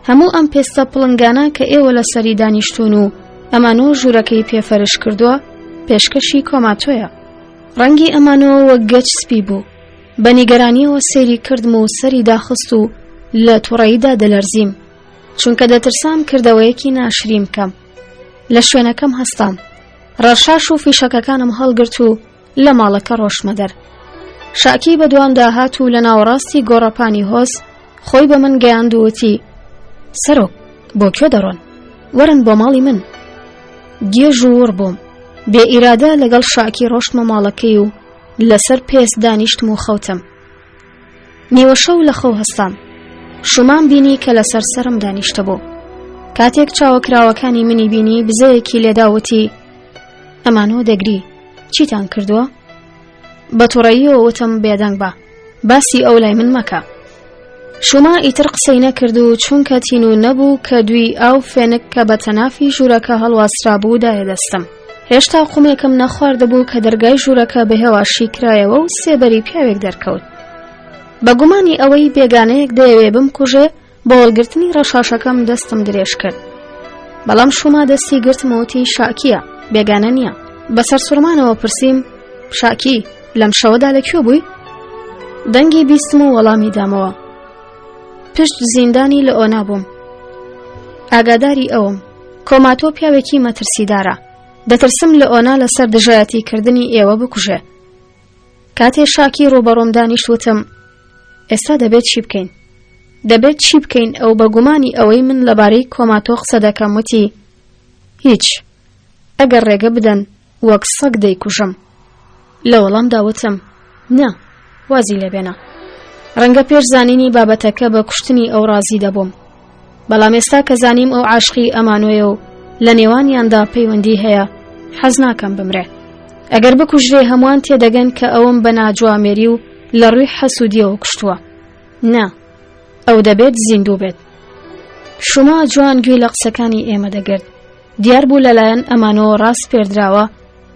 [SPEAKER 1] هەموو ئەم پێستە پڵنگانە کە ئێوە لەسەری دانیشتوون و ئەمانۆ ژوورەکەی پێفەرش کردووە پێشکەشی کۆماتۆیە ڕەنگی ئەمانۆ وەک گەچ سپی بوو بە نیگەرانیەوە سەیری کردم و سەری داخست و لە توڕەییدا دەلەرزیم چونکە دەترسام کردەوەیەکی ناشرین بکەم لە شوێنەکەم هەستام ڕەشاش و فیشەکەکانم هەڵگرت و لە ماڵەکە ڕۆشتمە دەر شاکی بە دوامدا هات و لە ناوەڕاستی گۆڕەپانی هۆز خۆی بە من گەیاند و وتی سەرۆک بۆ کوێ دەڕۆن وەرن بۆ ماڵی من گێژ و وڕ بووم بێ ئیرادە لەگەڵ شاکی ڕۆشتمە ماڵەکەی و لەسەر پێست دانیشتم و خەوتم نیوەشەو لە خەو هەستام شومان بینی کە لەسەر سەرم دانیشتە بوو کاتێک چاوە کراوەکانی منی بینی بزەیەکی لێدا وتی ئەمانۆ دەگری چیتان کردووە؟ بە توڕەییەوە وتم بێدەنگ بە باسی ئەو لای من مەکە شوما ئیتر قسەی نەکرد و چونکە تینوو نەبوو کە دوی ئاو فێنک کە بە تەنافی ژوورەکە هەڵواسرابوو دایە دەستم. هێشتا قومێکم نەخواردبوو کە دەرگای ژوورەکە بە هێواشی کرایەوە و سێبەری پیاوێک دەرکەوت. بە گومانی ئەوەی بێگانەیەک دەیەوێ بمکوژێ بۆ وەڵگرتنی ڕەشاشەکەم دەستم درێژ کرد. بەڵام شوما دەستی گرتمەوتی شاکیە، بێگانە نییە. بە سەرسوڕمانەوە پرسیم شاکی لەم شەوەدا لە کوێ بووی؟ دەنگی بیستم و وەڵامی دامەوە. پشت زیندانی لە ئۆنا بووم. ئاگاداری ئەوم. کۆماتۆ پیاوێکی مەترسیدارە. دەترسم لە ئۆنا لەسەر دژایەتی کردنی ئێوە بکوژێ. کاتێ شاکی ڕووبەڕووم دانیشت وتم ئێستا دەبێت چی بکەین؟ دەبێت چی بکەین ئەو بە گومانی ئەوەی من لەبارەی کۆماتۆ قسە دەکەم وتی هیچ. ئەگەر ڕێگە بدەن وەک سەگ دەیکوژم. لە وەڵامدا وتم نا، وازی لێبێنە. ڕەنگە پێش زانینی بابەتەکە بە کوشتنی ئەو ڕازی دەبووم. بەڵام ئێستا کە زانیم ئەو عاشقی ئەمانۆیە و لە نێوانیاندا پەیوەندی هەیە، حەز ناکەم بمرێ. ئەگەر بکوژرێ هەمووان تێدەگەن کە ئەوم بە ناجوامێری و لە ڕووی حەسوودیەوە کوشتووە. نا، ئەو دەبێت زیندوو بێت. شوما جوان گوێی لە قسەکانی ئێمە دەگرت. دیار بوو لەلایەن ئەمانەوە ڕاسپێردراوە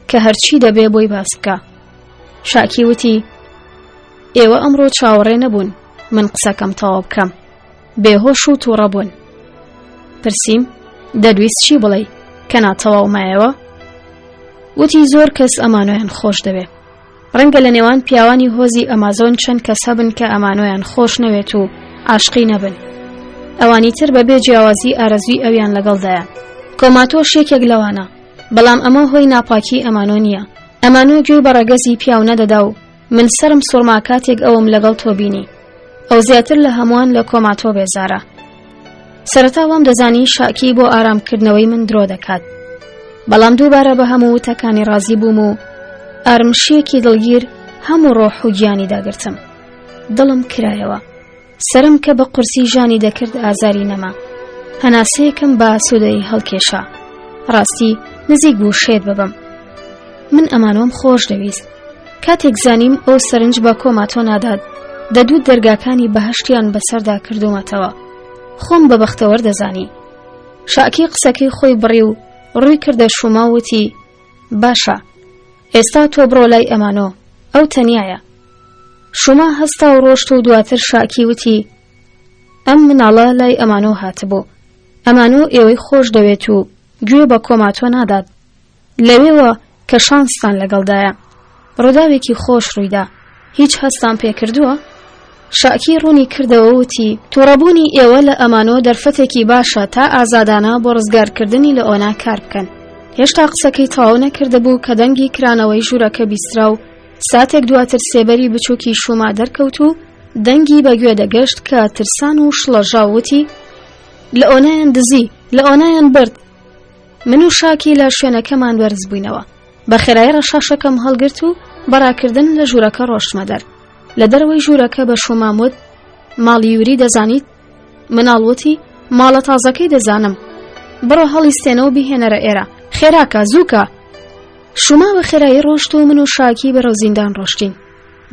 [SPEAKER 1] کە هەرچی دەبێ بۆی باس بکە. شاکی وتی، ئێوە ئەمڕۆ چاوەڕێ نەبوون من قسەکەم تەواو بکەم. بێهۆش و تووڕە بوون. پرسیم، دەدویست چی بڵێی کە ناتەواو مایەوە؟ وتی زۆر کەس ئەمانۆیان خۆش دەوێ. ڕەنگە لە نێوان پیاوانی هۆزی ئەمازۆن چەند کەس هەبن کە ئەمانۆیان خۆش نەوێت و عاشقی نەبن. ئەوانی تر بەبێ جیاوازی ئارەزووی ئەویان لەگەڵدایە. کۆماتۆش یەکێک لەوانە. بەڵام ئەمە هۆی ناپاکی ئەمانۆ نییە. ئەمانۆ گوێی بە ڕەگەزی پیاو نەدەدا و من سەرم سوڕما کاتێک ئەوم لەگەڵ تۆ بینی. ئەو زیاتر لە هەمووان لە کۆماتۆ بێزارە. سەرەتا وام دەزانی شاکی بۆ ئارامکردنەوەی من درۆ دەکات. بەڵام دووبارە بە هەموو وتەکانی ڕازی بووم و ئارمشیەکی دڵگیر هەموو ڕۆح و گیانی داگرتم. دڵم کرایەوە. سەرم کە بە قورسی ژانی دەکرد ئازاری نەما. هەناسەیەکم بە ئاسوودەیی هەڵکێشا. ڕاستی نزیک بوو شێت ببم. من ئەمانۆم خۆش دەویست. کاتێک زانیم ئەو سەرنج بە کۆماتۆ نادات، دەدوت دەرگاکانی بەهەشتیان بەسەردا کردوومەتەوە. خۆم بە بەختەوەر دەزانی. شاکی قسەکەی خۆی بڕی و ڕووی کردە شوما و وتی، باشە، ئێستا تۆ بڕۆ لای ئەمانۆ، ئەو تەنیایە. شوما هەستا و ڕۆشت و دواتر شاکی وتی، ئەم مناڵە لای ئەمانۆ هاتبوو. ئەمانۆ ئێوەی خۆش دەوێت و گوێ بە کۆماتۆ نادات. لەوێوە کە شانستان لەگەڵدایە. ڕووداوێکی خۆش ڕوویدا. هیچ هەستان پێکردووە؟ شاکی ڕوونی کردەوە وتی، توڕەبوونی ئێوە لە ئەمانۆ دەرفەتێکی باشە تا ئازادانە بۆ ڕزگارکردنی لە ئۆنا کار بکەن. هێشتا قسەکەی تەواو نەکردبوو کە دەنگی کرانەوەی ژوورەکە بیسترا و ساتێک دواتر سێبەری بچووکی شوما دەرکەوت و دەنگی بە گوێ دەگەشت کە ترسان و شڵەژاو وتی، لە ئۆنایان دزی! لە ئۆنایان برد. من و شاکی لە شوێنەکەمان بەرز بووینەوە. بە خێرایی ڕەشاشەکەم هەڵگرت و بە ڕاکردن لە ژوورەکە ڕۆشتمە دەر. لە دەرەوەی ژوورەکە بە شومام وت، ماڵی یوری دەزانیت؟ مناڵ وتی، ماڵە تازەکەی دەزانم. بڕۆ هەڵیستێنەوە بیهێنەرە ئێرە. خێراکە، زووکە! شوما بە خێرایی ڕۆشت و من و شاکی بەرەو زیندان ڕۆشتین.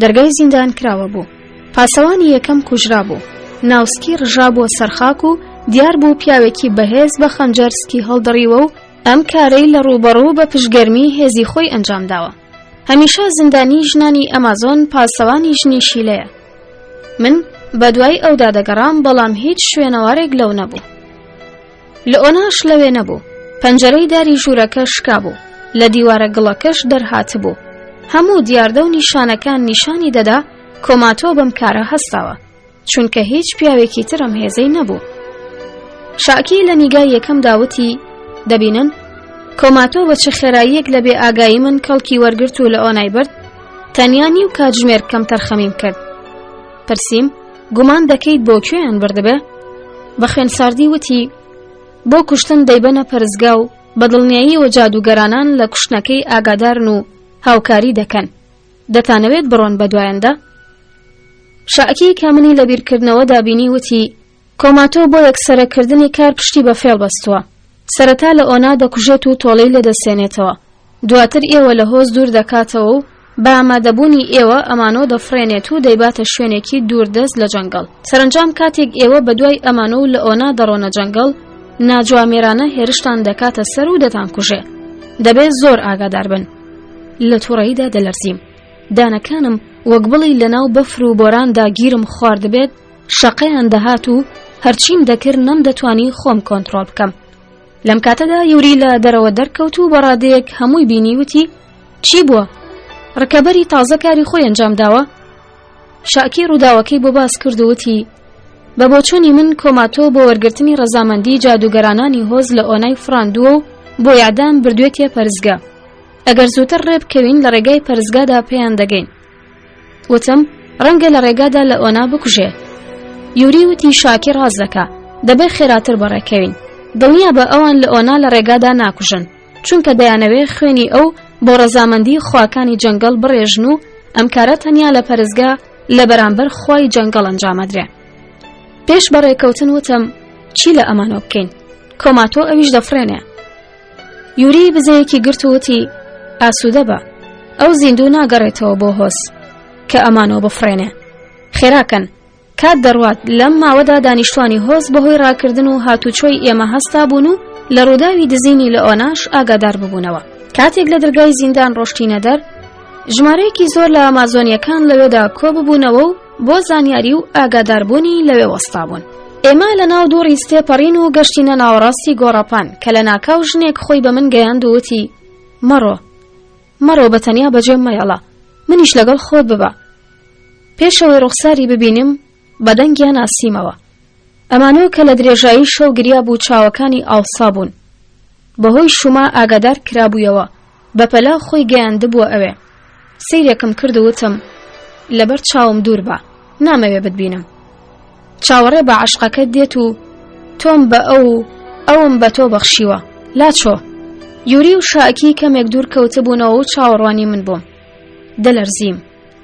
[SPEAKER 1] دەرگای زیندان کراوە بوو. پاسەوانی یەکەم کوژرابوو. ناوسکی ڕژابووە سەر خاک و دیار بوو پیاوێکی بەهێز بە خەنجەر سکی هەڵدڕیوە و ئەم کارەی لە ڕووبەڕوو بە پشتگەرمی هێزی خۆی ئەنجام داوە. هەمیشە زیندانی ژنانی ئەمازۆن پاسەوانی ژنی شیلەیە. من بە دوای ئەودا دەگەڕام بەڵام هیچ شوێنەوارێک لەو نەبوو. لئۆناش لەوێ نەبوو. پەنجەرەی داری ژوورەکە شکابوو، لە دیوارە گڵەکەش دەرهاتبوو. هەموو دیاردە و نیشانەکان نیشانی دەدا کۆماتۆ بەم کارە هەستاوە، چونکە هیچ پیاوێکی تر ئەم هێزەی نەبوو. شاکی لە نیگای یەکەمدا وتی، دەبینن؟ کۆماتۆ بە چ خێراییەک لە بێ ئاگایی من کەڵکی وەرگرت و لئۆنای برد؟ تەنیا نیو کاتژمێر کەمتەرخەمیم کرد. پرسیم، گومان دەکەیت بۆ کوێیان بردبێ؟ بە خوێنساردی وتی، بۆ کوشتن دەیبەنە پەرستگا و بە دڵنیاییەوە جادووگەرانان لە کوشتنەکەی ئاگادارن و هاوکاری دەکەن. دەتانەوێت بڕۆن بە دوایاندا؟ شاکی کە منی لە بیرکردنەوەدا بینی وتی، کۆماتۆ بۆ یەکسەرەکردنی کار پشتی بە فێڵ بەستووە. سەرەتا لە ئۆنا دەکوژێت و تۆڵەی لێ دەسێنێتەوە. دواتر ئێوە لە هۆز دوور دەکاتەوە و بە ئامادەبوونی ئێوە ئەمانۆ دەفڕێنێت و دەیباتە شوێنێکی دوور دەست لە جەنگەڵ. سەرەنجام کاتێک ئێوە بە دوای ئەمانۆ و لە ئۆنا دەڕۆنە جەنگەڵ، ناجوامێرانە هێرشتان دەکاتە سەر و دەتانکوژێ. دەبێ زۆر ئاگادار بن. لە تووڕەییدا دەلەرزیم. دانەکانم وەک بڵێی لەناو بەفر و بۆراندا گیرم خواردبێت، شەقەیان دەهات و هەرچیم دەکرد نەمدەتوانی خۆم کۆنتڕۆڵ بکەم. لەم کاتەدا یوری لە دەرەوە دەرکەوت و بە ڕادەیەک هەمووی بینی وتی چی بووە؟ ڕکەبەری تازە کاری خۆی ئەنجام داوە؟ شاکی ڕووداوەکەی بۆ باس کرد و وتی بە بۆچوونی من کۆماتۆ بۆ وەرگرتنی ڕەزامەندی جادوگەرانانی هۆز لە ئۆنای فڕاندووە و بۆ یادام بردوێتیە پەرستگا ئەگەر زووتر ڕێ بکەوین لە ڕێگای پەرستگادا پێیان دەگەین وتم ڕەنگە لە ڕێگادا لە ئۆنا بکوژێ یوری وتی شاکی ڕاست دەکا دەبێ خێراتر بەڕێکەوین دڵنیا بە ئەوان لە ئۆنا لە ڕێگادا ناکوژن چونکە دەیانەوێ خوێنی ئەو بۆ ڕەزامەندی خواکانی جەنگەڵ بڕێژن و ئەم کارە تەنیا لە پەرستگا لە بەرامبەر خوای جەنگەڵ ئەنجامەدرێ پێش بەڕێکەوتن وتم چی لە ئەمانۆ بکەین کۆماتۆ ئەویش دەفرێنێ یوری بزەیەکی گرت و وتی ئاسوودە بە ئەو زیندوو ناگەڕێتەوە بۆ هۆز کە ئەمانۆ بفڕێنێ خێراکەن کات دەڕوات لەم ماوەدا دانیشتوانی هۆز بەهۆی ڕاکردن و هاتوچۆی ئێمە هەستا بوون و لە ڕووداوی دزینی لە ئۆناش ئاگادار ببوونەوە کاتێک لە دەرگای زیندان ڕۆشتینە دەر ژمارەیەکی زۆر لە ئەمازۆنیەکان لەوێدا کۆ ببوونەوە و بۆ زانیاری و ئاگاداربوونی لەوێ وەستابوون. ئێمە لە ناو دوو ڕیز تێپەڕین و گەشتینە ناوەڕاستی گۆڕەپان کە لە ناکاو ژنێک خۆی بە من گەیاند و وتی مەڕۆ مەڕۆ بە تەنیا بەجێم مەیەڵە منیش لەگەڵ خۆت ببە. پێشەوەی ڕوخساری ببینم بە دەنگیان ناسیمەوە. ئەمانۆ کە لە درێژایی شەو گریا بوو چاوەکانی ئاوسا بوون. بەهۆی شوما ئاگادار کرابوویەوە بەپەلە خۆی گەیاندبووە ئەوێ. سەیرێکم کرد و وتم، لەبەر چاوم دوور بە، نامەوێ بتبینم. چاوەڕێ بە عەشقەکەت دێت و تۆم بە ئەو و ئەوم بە تۆ بەخشیوە. لاچۆ! یوری و شاکی کەمێک دوور کەوتبوونەوە و چاوەڕوانی من بوون. دەلەرزیم.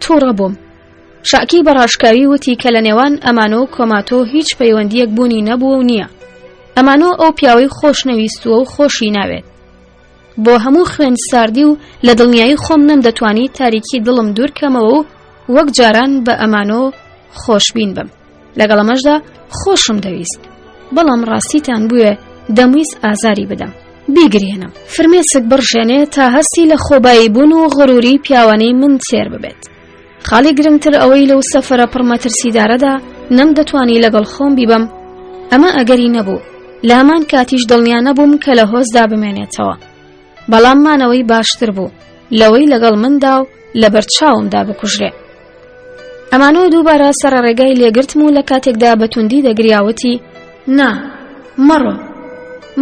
[SPEAKER 1] تووڕە بووم. شاکی بە ڕاشکاوی وتی کە لە نێوان ئەمانۆ و کۆماتۆ هیچ پەیوەندییەک بوونی نەبووە و نییە. ئەمانۆ ئەو پیاوەی خۆش نەویستووە و خۆشی ناوێت. بۆ هەموو خوێن ساردی و لە دڵنیایی خۆم نەمدەتوانی تاریکی دڵم دوور کەمەوە و وەک جاران بە ئەمانۆ خۆشبین بم. لەگەڵ ئەمەشدا خۆشم دەویست. بەڵام ڕاستیتان بوێ دەمویست ئازاری بدەم. بیگرێنم. فرمێسک بڕژێنێ تا هەستی لە خۆبایی بوون و غروری پیاوانەی من تێر ببێت. خاڵی گرنگتر ئەوەی لەو سەفەرە پڕ مەترسیدارەدا نەمدەتوانی لەگەڵ خۆم بیبەم، ئەمە ئەگەری نەبوو، لە هەمان کاتیش دڵنیا نەبووم کە لە هۆزدا بمێنێتەوە. بەڵام مانەوەی باشتر بوو لەوەی لەگەڵ مندا و لەبەر چاومدا بکوژرێ. ئەمانۆ دووبارە سەرە ڕێگای لێگرتم و لە کاتێکدا بە توندی دەگریا وتی نا، مەڕۆ،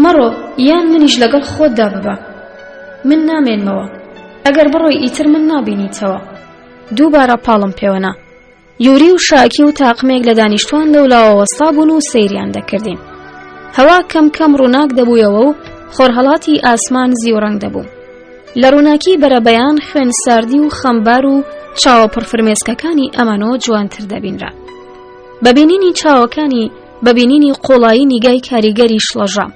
[SPEAKER 1] مەڕۆ یان منیش لەگەڵ خۆتدا ببە. من نامێنمەوە. ئەگەر بڕۆی ئیتر من نابینیتەوە. دووبارە پاڵم پێوەنا. یوری و شاکی و تاقمێک لە دانیشتوان لەولاوە وەستا بوون و سەیریان دەکردین. هەوا کەم کەم ڕووناک دەبوویەوە و خۆرهەڵاتی ئاسمان زیوڕەنگ دەبوو. لە ڕووناکی بەرەبەیان خوێن ساردی و خەمبار و چاوە پڕفرمێسکەکانی ئەمانۆ جوانتر دەبینرا. بە بینینی چاوەکانی بە بینینی قوڵایی نیگای کاریگەری شڵەژام.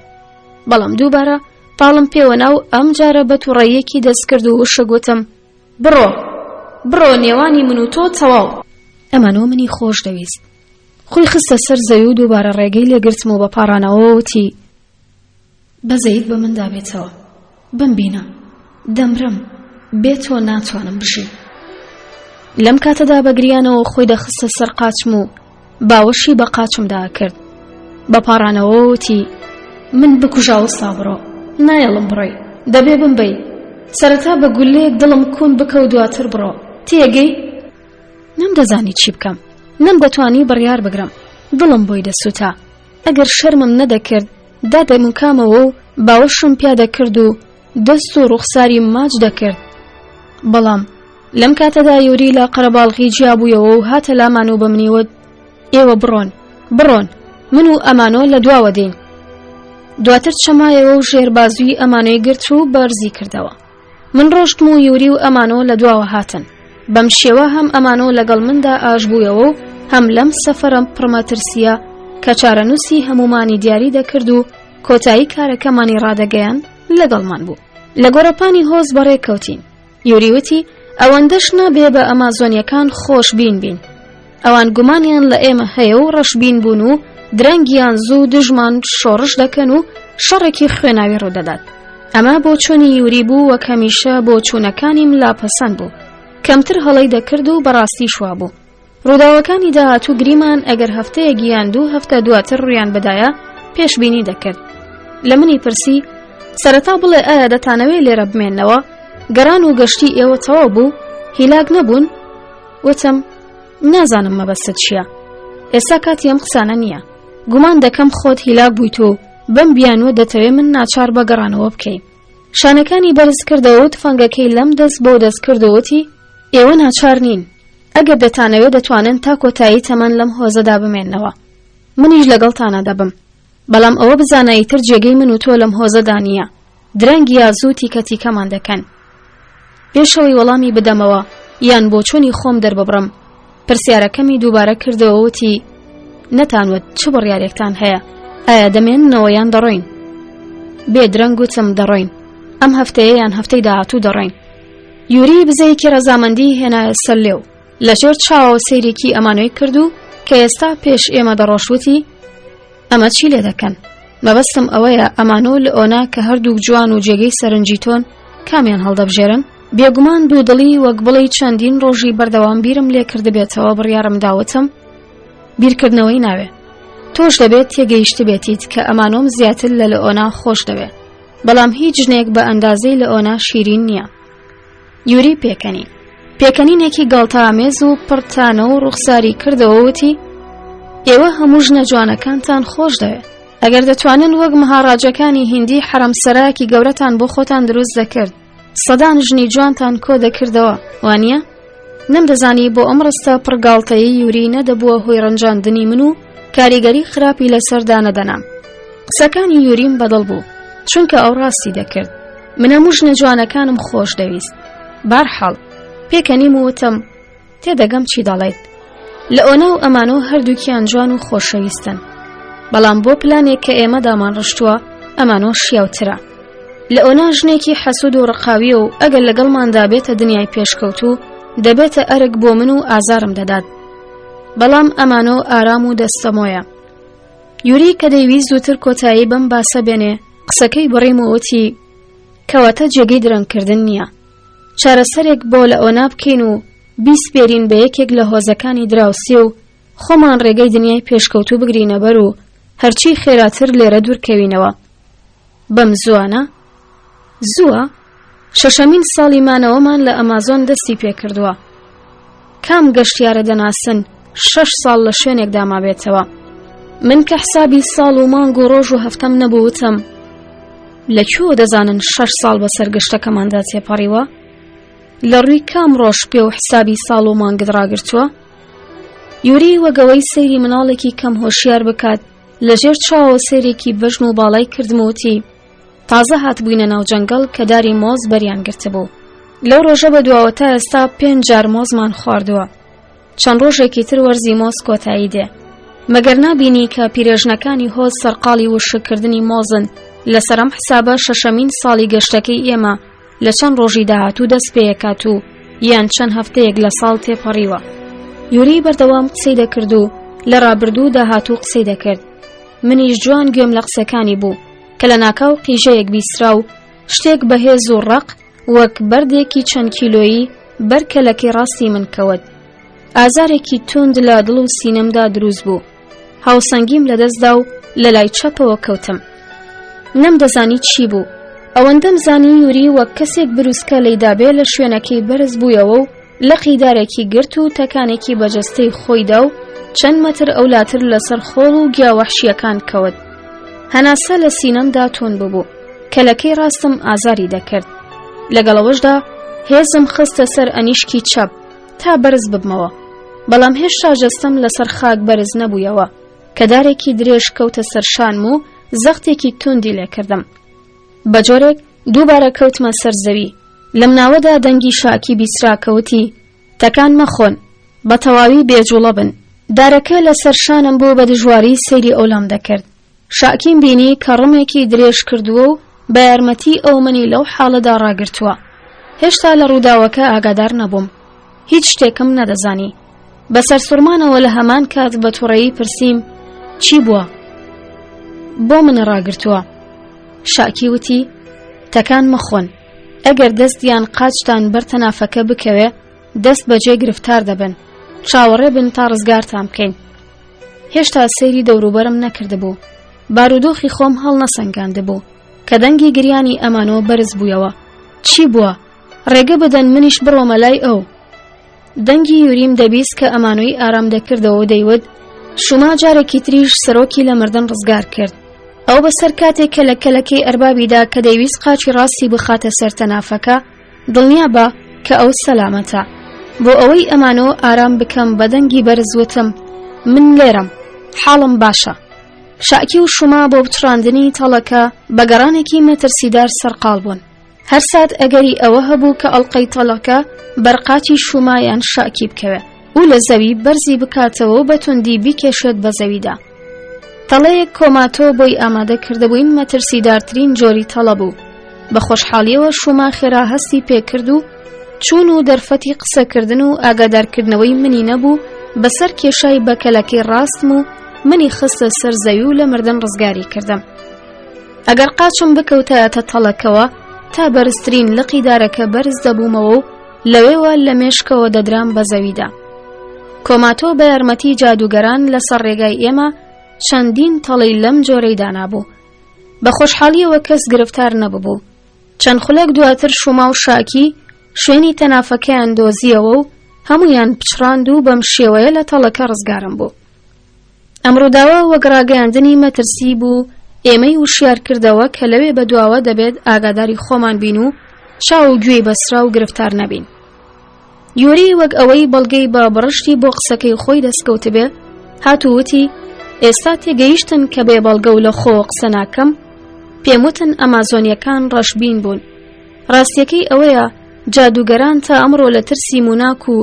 [SPEAKER 1] بەڵام دووبارە پاڵم پێوەنا و ئەم جارە بە توڕەیەکی دەستکرد و وشک وتم بڕۆ بڕۆ نێوانی من و تۆ تەواو. ئەمانۆ منی خۆش دەویست. خۆی خستە سەر زەوی و دووبارە ڕێگەی لێگرتم و بە پاڕانەوە وتی بەزەیت بە مندا بێتەوە بمبینە دەمرم بێ تۆ ناتوانم بژیم. لەم کاتەدا بە گریانەوە خۆی دەخستە سەر قاچم و باوەشی بە قاچمدا کرد بە پاڕانەوە وتی من بکوژە وەستا بڕۆ نایەڵم بڕۆی دەبێ بمبەی سەرەتا بە گولەیەک دڵم کون بکە و دواتر بڕۆ تێگەی نەمدەزانی چی بکەم نەمدەتوانی بڕیار بگرم دڵم بۆی دەسووتا ئەگەر شەرمم نەدەکرد دادەموکامەوە و باوەشم پیا دەکرد و دەست و ڕوخساری ماچ دەکرد بەڵام لەم کاتەدا یوری لە قەرەباڵغی جیابوویەوە و هاتە لامان و بە منی وت ئێوە بڕۆن بڕۆن من و ئەمانۆ لە دواوە دێین دواتر چەمایەوە و ژێربازووی ئەمانۆی گرت و بەرزی کردەوە من ڕۆشتم و یوری و ئەمانۆ لە دواوە هاتن بەم شێوە هەم ئەمانۆ لەگەڵ مندا ئاش بوویەوە و هەم لەم سەفەرەم پڕمەترسیە کە چارەنووسی هەمومانی دیاری دەکرد و کۆتایی کارەکەمانی ڕادەگەیان لەگەڵمان بوو لە گۆڕەپانی هۆز بەڕێ کەوتین یوری وتی ئەوەندەش نابێ بە ئەمازۆنیەکان خۆشبین بین ئەوان گومانیان لە ئێمە هەیە و ڕەشبین بوون و درەنگیان زوو دژمان شۆڕش دەکەن و شەڕێکی خوێناوی ڕوودەدات ئەمە بۆچوونی یوری بوو وەک هەمیشە بۆچوونەکانیم لا پەسەند بوو کەمتر هەڵەی دەکرد و بەڕاستی شوا بوو ڕووداوەکانی داهاتوو گریمان ئەگەر هەفتەیەک یان دوو هەفتە دواتر ڕوویان بدایە پێشبینی دەکرد لە منی پرسی سەرەتا بڵێ ئایا دەتانەوێ لێرە بمێنەوە گەڕان و گەشتی ئێوە تەواو بوو هیلاک نەبوون وتم نازانم مەبەستت چییە ئێستا کاتی ئەم قسانە نییە گومان دەکەم خۆت هیلاک بوویت و بەم بیانوە دەتەوێ من ناچار بە گەڕانەوە بکەی شانەکانی بەرز کردەوە و تفەنگەکەی لەم دەست بۆ دەست کرد و وتی ئێوە ناچار نین ئەگەر دەتانەوێ دەتوانن تا کۆتایی تەمەن لەم هۆزەدا بمێننەوە منیش لەگەڵتانا دەبم بەڵام ئەوە بزانە ئیتر جێگەی من و تۆ لەم هۆزەدا نییە درەنگ یا زوو تیکە تیکەمان دەکەن پێشەوەی وەڵامی بدەمەوە یان بۆچوونی خۆم دەرببڕم پرسیارەکەمی دووبارە کردەوە وتی نەتانوت چ بڕیارێکتان هەیە ئایا دەمێننەوە یان دەڕۆین بێ درەنگ وتم دەڕۆین ئەم هەفتەیە یان هەفتەی داهاتوو دەڕۆین یوری بزەیەکی ڕەزامەندی هێنایە سەر لێو لە ژێر چاوەوە سەیرێکی ئەمانۆی کرد و کە ئێستا پێش ئێمە دەڕۆشت وتی ئەمە چی لێ دەکەن مەبەستم ئەوەیە ئەمانۆ لە ئۆنا کە هەردووک جوان و جێگەی سەرنجی تۆن کامیان هەڵدەبژێرن بێگومان دوودڵی وەک بڵێی چەندین ڕۆژی بەردەوام بیرم لێ کردبێتەوە بڕیارم داوتم بیرکردنەوەی ناوێ تۆش دەبێت تێگەیشتبێتیت کە ئەمانۆم زیاتر لە لئۆنا خۆش دەوێ بەڵام هیچ ژنێک بە ئەندازەی لئۆنا شیرین نییە یوری پێکەنی پێکەنینێکی گاڵتەئامێز و پڕتانە و ڕوخساری کردەوە وتی ئێوە هەموو ژنە جوانەکانتان خۆش دەوێت ئەگەر دەتوانن وەک مەهاڕاجەکانی هیندی حەرەم سەرایەکی گەورەتان بۆ خۆتان دروست دەکرد سەدان ژنی جوانتان کۆ دەکردەوە وانە نەمدەزانی بۆ ئەم ڕستە پڕگاڵتەیی یوری نەدەبووە هۆی ڕەنجاندنی من و کاریگەری خراپی لەسەر دانەدەنام قسەکانی یوریم بەدڵ بوو چونکە ئەو ڕاستی دەکرد من هەموو ژنە جوانەکانم خۆش دەویست بارحاڵ پێکەنیم و وتم تێدەگەم چی دەڵێیت لە ئۆنا و ئەمانۆ هەردووکیان جوان و خۆشەویستن بەڵام بۆ پلانێک کە ئێمە دامان ڕشتووە ئەمانۆ شیاوترە لە ئۆنا ژنێکی حەسود و ڕقاویە و ئەگەر لەگەڵماندا بێتە دنیای پێشکەوتوو دەبێتە ئەرک بۆ من و ئازارم دەدات بەڵام ئەمانۆ ئارام و دەستەمۆیە یوری کە دەیویست زووتر کۆتایی بەم باسە بێنێ قسەکەی بڕیم و وتی کەواتە جێگەی درەنگکردن نییە چارەسەرێک بۆ لە ئۆنا بکەین و بیسپێرین بە یەکێک لە هۆزەکانی دراوسێ و خۆمان ڕێگەی دنیای پێشکەوتوو بگرینە بەر و هەرچی خێراتر لێرە دوورکەوینەوە بەم زووانە زووە شەشەمین ساڵی مانەوەمان لە ئەمازۆن دەستی پێکردووە کام گەشتیارە دەناسن شەش ساڵ لە شوێنێکدا مابێتەوە من کە حسابی ساڵ و مانگ و ڕۆژ و هەفتەم نەبوو وتم لە کوێوە دەزانن شەش ساڵ بەسەر گەشتەکەماندا تێپەڕیوە لە ڕووی کام ڕۆژ پێ و حسابی ساڵ و مانگت ڕاگرتووە یوری وەگەوەی سەیری مناڵێکی کەم هۆشیار بکات. لە ژێر چاوەوە سەیرێکی بەژن و باڵای کردم و وتی تازە هاتبووینە ناو جەنگەڵ کە داری مۆز بەریان گرتبوو. لەو ڕۆژە بە دواوە تا ئێستا پێنج جار مۆزمان خواردووە. چەند ڕۆژێکی تر وەرزی مۆز کۆتایی دێ. مەگەر نابینی کە پیرێژنەکانی هۆز سەرقاڵی وشککردنی مۆزن لەسەر ئەم حسابە شەشەمین ساڵی گەشتەکەی ئێمە لە چەند ڕۆژی داهاتوو دەست پێیەکات و یان چەند هەفتەیەک لە ساڵ تێپەڕیوە. یوری بەردەوام قسەی دەکرد و لە ڕابردوو و داهاتوو قسەی دەکرد. منیش جوان گوێم لە قسەکانی بوو کە لە ناکاو قیژەیەک بیسترا و شتێک بەهێز و ڕەق وەک بەردێکی چەند کیلۆیی بەر کەلەکەی ڕاستی من کەوت. ئازارێکی توند لە دڵ و سینەمدا دروست بوو. هاوسەنگیم لەدەستدا و لە لای چەپەوە کەوتم. نەمدەزانی چی بوو. ئەوەندەم زانی یوری وەک کەسێک بروسکە لێیدابێ لە شوێنەکەی بەرز بوویەوە و لقی دارێکی گرت و تەکانێکی بە جەستەی خۆیدا و چەند مەتر ئەولاتر لەسەر خۆڵ و گیا وەحشییەکان کەوت. هەناسە لە سینەمدا توند ببوو. کەلەکەی ڕاستم ئازاری دەکرد. لەگەڵ ئەوەشدا هێزم خستە سەر ئەنیشکی چەپ تا بەرز ببمەوە. بەڵام هێشتا جەستەم لەسەر خاک بەرز نەبوویەوە کە دارێکی درێژ کەوتە سەر شانم و زەختێکی توندی لێکردم. بە جۆرێک دووبارە کەوتمە سەر زەوی. لەم ناوەدا دەنگی شاکی بیسترا کە وتی، تەکان مەخۆن، بە تەواوی بێجوڵە بن. دارەکە لەسەر شانم بوو بە دژواری سەیری ئەولام دەکرد. شاکیم بینی کە ڕمێکی درێژ کردووە و بە یارمەتی ئەو منی لەو حاڵەدا ڕاگرتووە. هێشتا لە ڕووداوەکە ئاگادار نەبووم. هیچ شتێکم نەدەزانی. بە سەرسوڕمانەوە لە هەمان کات بە توڕەیی پرسیم چی بووە؟ بۆ منە ڕاگرتووە؟ شاکی وتی تەکان مەخۆن. ئەگەر دەست یان قاچتان بەر تەنافەکە بکەوێ دەست بەجێ گرفتار دەبن. چاوەڕێ بن تا ڕزگارتان بکەین. هێشتا سەیری دەوروبەرم نەکردبوو. بارودۆخی خۆم هەڵنەسەنگاندبوو کە دەنگی گریانی ئەمانۆ بەرز بوویەوە. چی بووە؟ ڕێگە بدەن منیش بڕۆمە لای ئەو. دەنگی یوریم دەبیست کە ئەمانۆی ئارام دەکردەوە و دەیوت شوما جارێکی تریش سەرۆکی لە مردن ڕزگار کرد. ئەو بەسەر کاتێک کە لە کەلەکەی ئەربابیدا کە دەیویست قاچی ڕاستی بخاتە سەر تەنافەکە، دڵنیا بە کە ئەو سەلامەتە. بۆ ئەوەی ئەمانۆ ئارام بکەم بە دەنگی بەرز وتم من لێرەم، حاڵم باشە. شاکی و شوما بۆ پچڕاندنی تەڵەکە بە گەڕانێکی مەترسیدار سەرقاڵ بوون. هەر سات ئەگەری ئەوە هەبوو کە ئەڵقەی تەڵەکە بەر قاچی شوما یان شاکی بکەوێ و لە زەوی بەرزی بکاتەوە و بە توندی بیکێشێت بە زەویدا. تەڵەیەک کۆماتۆ بۆی ئامادە کردبووین مەترسیدارترین جۆری تەڵە بوو. بە خۆشحاڵیەوە شوما خێرا هەستی پێکرد و چوون و دەرفەتی قسەکردن و ئاگادارکردنەوەی منی نەبوو بەسەر کێشای بە کەلەکەی ڕاستم و منی خستە سەر زەوی و لە مردن ڕزگاری کردم. ئەگەر قاچم بکەوتایەتە تەڵەکەوە تا بەرزترین لقی دارەکە بەرز دەبوومەوە و لەوێوە لە مێشکەوە دەدرام بە زەویدا. کۆماتۆ بە یارمەتی جادووگەران لەسەر ڕێگای ئێمە چەندین تەڵەی لەم جۆرەی دانابوو. بە خۆشحاڵیەوە کەس گرفتار نەببوو. چەند خولەک دواتر شوما و شاکی شوێنی تەنافەکەیان دۆزیەوە و هەموویان پچڕاند و بەم شێوەیە لە تەڵەکە ڕزگارم بوو. ئەم ڕووداوە وەک ڕاگەیاندنی مەترسی بوو ئێمەی وشیار کردەوە کە لەوێ بەدواوە دەبێت ئاگاداری خۆمان بین و چاو و گوێی بەسرا و گرفتار نەبین. یوری وەک ئەوەی بەڵگەی بە بڕشتی بۆ قسەکەی خۆی دەستکەوتبێ هات و وتی ئێستا تێگەیشتن کە بێ بەڵگە و لە خۆوە قسە ناکەم پێم وتن ئەمازۆنیەکان ڕەشبین بوون ڕاستیەکەی ئەوەیە جادوگەران تا ئەمڕۆ لە ترسی موناک و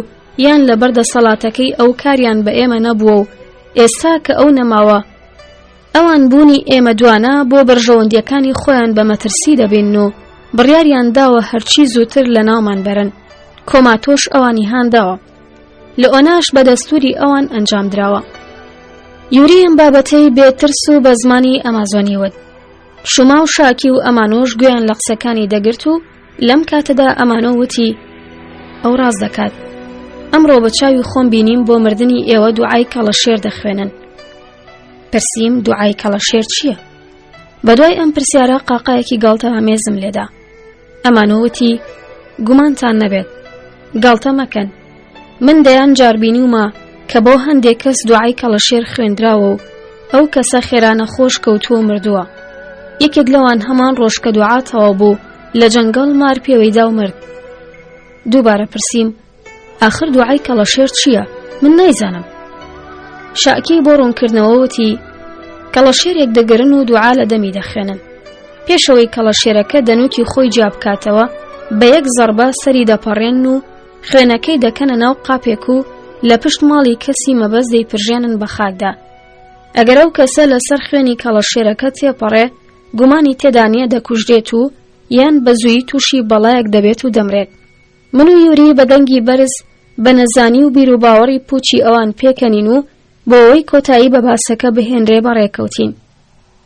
[SPEAKER 1] یان لەبەر دەسەڵاتەکەی ئەو کاریان بە ئێمە نەبووە و ئێستا کە ئەو نەماوە ئەوان بوونی ئێمە دوانە بۆ بەرژەوەندیەکانی خۆیان بە مەترسی دەبین و بڕیاریان داوە هەرچی زووتر لە ناومان بەرن کۆماتۆش ئەوانی هانداوە لە ئۆناش بە دەستوری ئەوان ئەنجام دراوە یوری ئەم بابەتەی بێ ترس و بە زمانی ئەمازۆنی وت شوما و شاکی و ئەمانۆش گوێیان لە قسەکانی دەگرت و لەم کاتەدا ئەمانۆ وتی ئەو ڕاست دەکات ئەمڕۆ بە چاوی خۆم بینیم بۆ مردنی ئێوە دوعای کەڵەشێر دەخوێنن پرسیم دوعای کەڵەشێر چییە؟ بەدوای ئەم پرسیارە قاقایەکی گاڵتە ئامێزم لێدا ئەمانۆ وتی گومانتان نەبێت گاڵتە مەکەن من دەیان جار بینیومە کە بۆ هەندێک کەس دوعای کەڵەشێر خوێندراوە و ئەو کەسە خێرا نەخۆش کەوتووە و مردووە یەکێک لەوان هەمان ڕۆژ کە دوعا تەواو بوو لە جەنگەڵ مار پێوەیدا و مرد دووبارە پرسیم ئاخر دوعای کەڵەشێر چییە؟ من نایزانم. شاکی بۆ ڕوونکردنەوە وتی. کەڵەشێرێک دەگرن و دوعا لە دەمی دەخوێنن. پێشەوەی کەڵەشێرەکە دەنووکی خۆی جیا بکاتەوە، بە یەک زەڕبە سەری دەپەڕێنن و خوێنەکەی دەکەنە ناو قاپێک و لە پشت ماڵی کەسی مەبەست دەیپرژێنن بە خاکدا. ئەگەر ئەو کەسە لەسەر خوێنی کەڵەشێرەکە تێپەڕێ، گومانی تێدا نییە دەکوژرێت و یان بە زوویی تووشی بەڵایەک دەبێت و دەمرێت. من و یوری بە دەنگی بەرز بە نەزانی و بیروباوەڕی پووچی ئەوان پێکەنین و بۆ ئەوەی کۆتایی بە باسەکە بهێنرێ بەڕێکەوتین.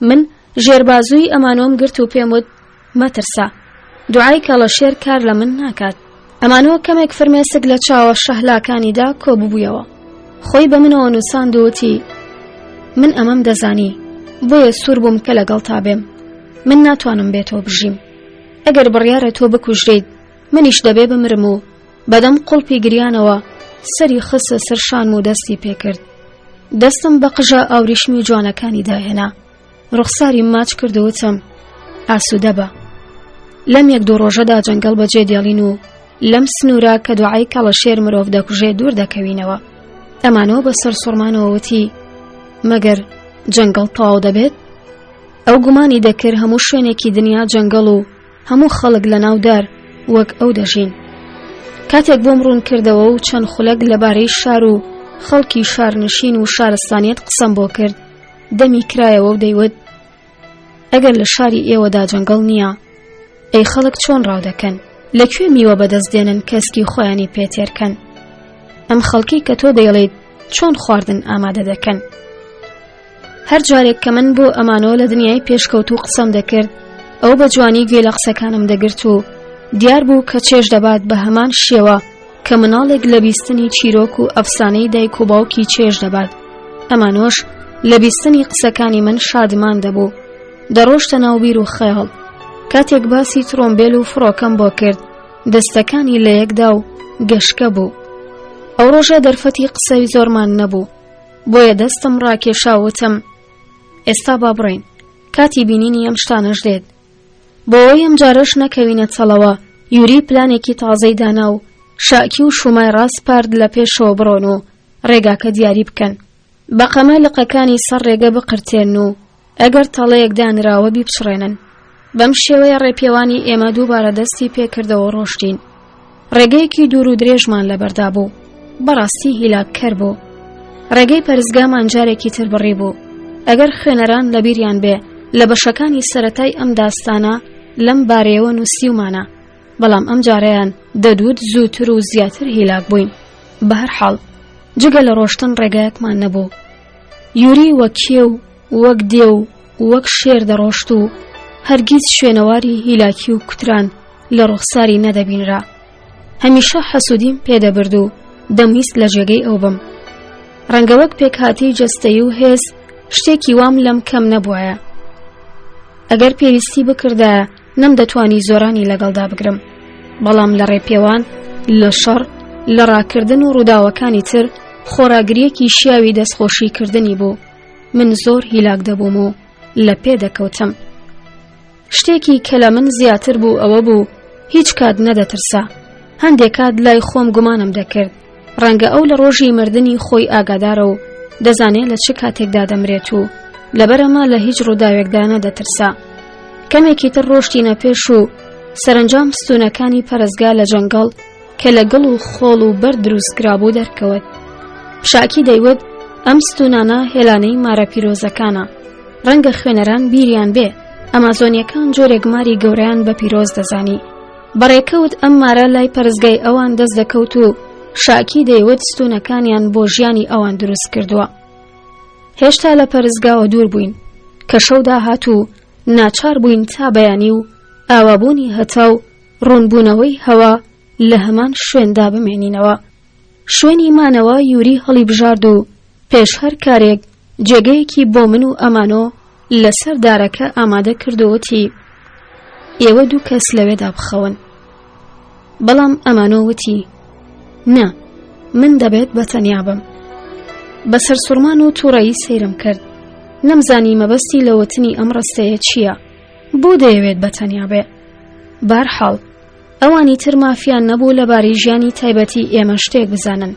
[SPEAKER 1] من ژێربازووی ئەمانۆم گرت و پێم وت مەترسە، دوعای کەڵەشێر کار لە من ناکات. ئەمانۆ کەمێک فرمێسک لە چاوە شەهلاکانیدا کۆ ببوویەوە. خۆی بە منەوە نووساند و وتی من ئەمەم دەزانی، بۆیە سوور بووم کە لەگەڵتا بێم. من ناتوانم بێ تۆ بژیم. ئەگەر بڕیارە تۆ بکوژرێیت، منیش دەبێ بمرم و بەدەم قوڵپی گریانەوە سەری خستە سەر شانم و دەستی پێکرد. دەستم بە قژە ئاوریشمی و جوانەکانی داهێنا. ڕوخساریم ماچ کرد و وتم ئاسوودە بە. لەم یەک دوو ڕۆژەدا جەنگەڵ بەجێ دێڵین و لەم سنوورە کە دوعای کەڵەشێر مرۆڤ دەکوژێ دوور دەکەوینەوە. ئەمانەوە بە سەرسوڕمانەوە وتی مەگەر جەنگەڵ تەواو دەبێت؟ ئەو گومانی دەکرد هەموو شوێنێکی دنیا جەنگەڵ و هەموو خەڵک لە ناو دار وەک ئەو دەژین. کاتێک بۆم ڕوون کردەوە و چەند خولەک لەبارەی شار و خەڵکی شارنشین و شارستانیەت قسەم بۆ کرد، دەمی کرایەوە و دەیوت ئەگەر لە شاری ئێوەدا جەنگەڵ نییە، ئەی خەڵک چۆن ڕاو دەکەن؟ لە کوێ میوە بەدەست دێنن کەسکی خۆیانی پێ تێرکەن؟ ئەم خەڵکی کە تۆ دەیڵێیت چۆن خواردن ئامادە دەکەن؟ هەر جارێک کە من بۆ ئەمانۆ لە دنیای پێشکەوتوو قسەم دەکرد ئەو بە جوانی گوێ لە قسەکانم دەگرت و دیار بوو کە چێژ دەبات بە هەمان شێوە کە مناڵێک لە بیستنی چیرۆک و ئەفسانەی دایک و باوکی چێژ دەبات ئەمانۆش لە بیستنی قسەکانی من شادمان دەبوو دەڕۆشتە ناو بیر و خەیاڵ کاتێک باسی ترۆمبێل و فڕۆکەم بۆ کرد دەستەکانی لە یەکدا و گەشکە بوو ئەو ڕۆژە دەرفەتی قسەی زۆرمان نەبوو بۆیە دەستم ڕاکێشا وتم ئێستا با بڕۆین کاتی بینینی ئەم شتانەش دێت بۆ ئەوەی ئەم جارەش نەکەوینە چەڵەوە یوری پلانێکی تازەی دانا و شاکی و شومای ڕاسپارد لە پێشەوە بڕۆن و ڕێگاکە دیاری بکەن بە قەمە لقەکانی سەر ڕێگە بقرتێن و ئەگەر تەڵەیەک دانراوە بیپچڕێنن. بەم شێوەیە ڕێپێوانی ئێمە دووبارە دەستی پێکردەوە ڕۆشتین. ڕێگەیەکی دوور و درێژمان لەبەردا بوو. بەڕاستی هیلاککەر بوو. ڕێگەی پەرستگامان جارێکی تر بڕی بوو. ئەگەر خوێنەران لەبیریان بێ لە بەشەکانی سەرەتای ئەم داستانە لەم بارەیەوە نووسیومانە، بەڵام ئەم جارەیان دەدوت زووتر و زیاتر هیلاک بووین. بەهەرحاڵ جگە لە ڕۆشتن ڕێگایەکمان نەبوو. یوری وەک کێو، وەک دێو، وەک شێر دەڕۆشت و هەرگیز شوێنەواری هیلاکی و کوتران لە ڕوخساری نەدەبینرا. هەمیشە حەسوودیم پێدەبرد و دەمویست لە جێگەی ئەو بم. ڕەنگە وەک پێکهاتەی جەستەیی و هێز شتێکی وام لەم کەم نەبوایە. ئەگەر پێویستی بکردایە نەمدەتوانی زۆرانی لەگەڵدا بگرم. بەڵام لە ڕێپێوان، لە شەڕ، لە ڕاکردن و ڕووداوەکانی تر خۆڕاگرییەکی شیاوی دەستخۆشی کردنی بوو. من زۆر هیلاک دەبووم و لە پێ دەکەوتم. شتێکی کە لە من زیاتر بوو ئەوە بوو هیچ کات نەدەترسا. هەندێک کات لای خۆم گومانم دەکرد. ڕەنگە ئەو لە ڕۆژی مردنی خۆی ئاگادارە و دەزانێ لە چ کاتێکدا دەمرێت و لەبەرئەمە لە هیچ ڕووداوێکدا نەدەترسا. کەمێکی تر ڕۆشتینە پێش و سەرەنجام ستوونەکانی پەرستگا لە جەنگەڵ کە لە گڵ و خۆڵ و بەرد دروست کرابوو دەرکەوت. شاکی دەیوت ئەم ستوونانە هێلانەی مارە پیرۆزەکانە. ڕەنگە خوێنەران بیریان بێ ئەمازۆنیەکان جۆرێک ماری گەورەیان بە پیرۆز دەزانی. بەڕێکەوت ئەم مارە لای پەرستگای ئەوان دەست دەکەوت و شاکی دەیوت ستوونەکانیان بۆ ژیانی ئەوان دروست کردووە. هێشتا لە پەرستگاوە دوور بووین کە شەو داهات و ناچار بووین تا بەیانی و ئاوابوونی هەتاو ڕوونبوونەوەی هەوا لە هەمان شوێندا بمێنینەوە. شوێنی مانەوە یوری هەڵیبژارد و پێش هەر کارێک جێگەیەکی بۆ من و ئەمانۆ لەسەر دارەکە ئامادە کرد و وتی ئێوە دوو کەس لەوێدا بخەون. بەڵام ئەمانۆ وتی نا من دەبێت بە تەنیا بم. بە سەرسوڕمان و تووڕەیی سەیرم کرد. نەمزانی مەبەستی لە وتنی ئەم ڕستەیە چییە؟ بۆ دەیەوێت بە تەنیا بێ؟ بارحاڵ ئەوانی تر مافیان نەبوو لەبارەی ژیانی تایبەتی ئێمە شتێک بزانن.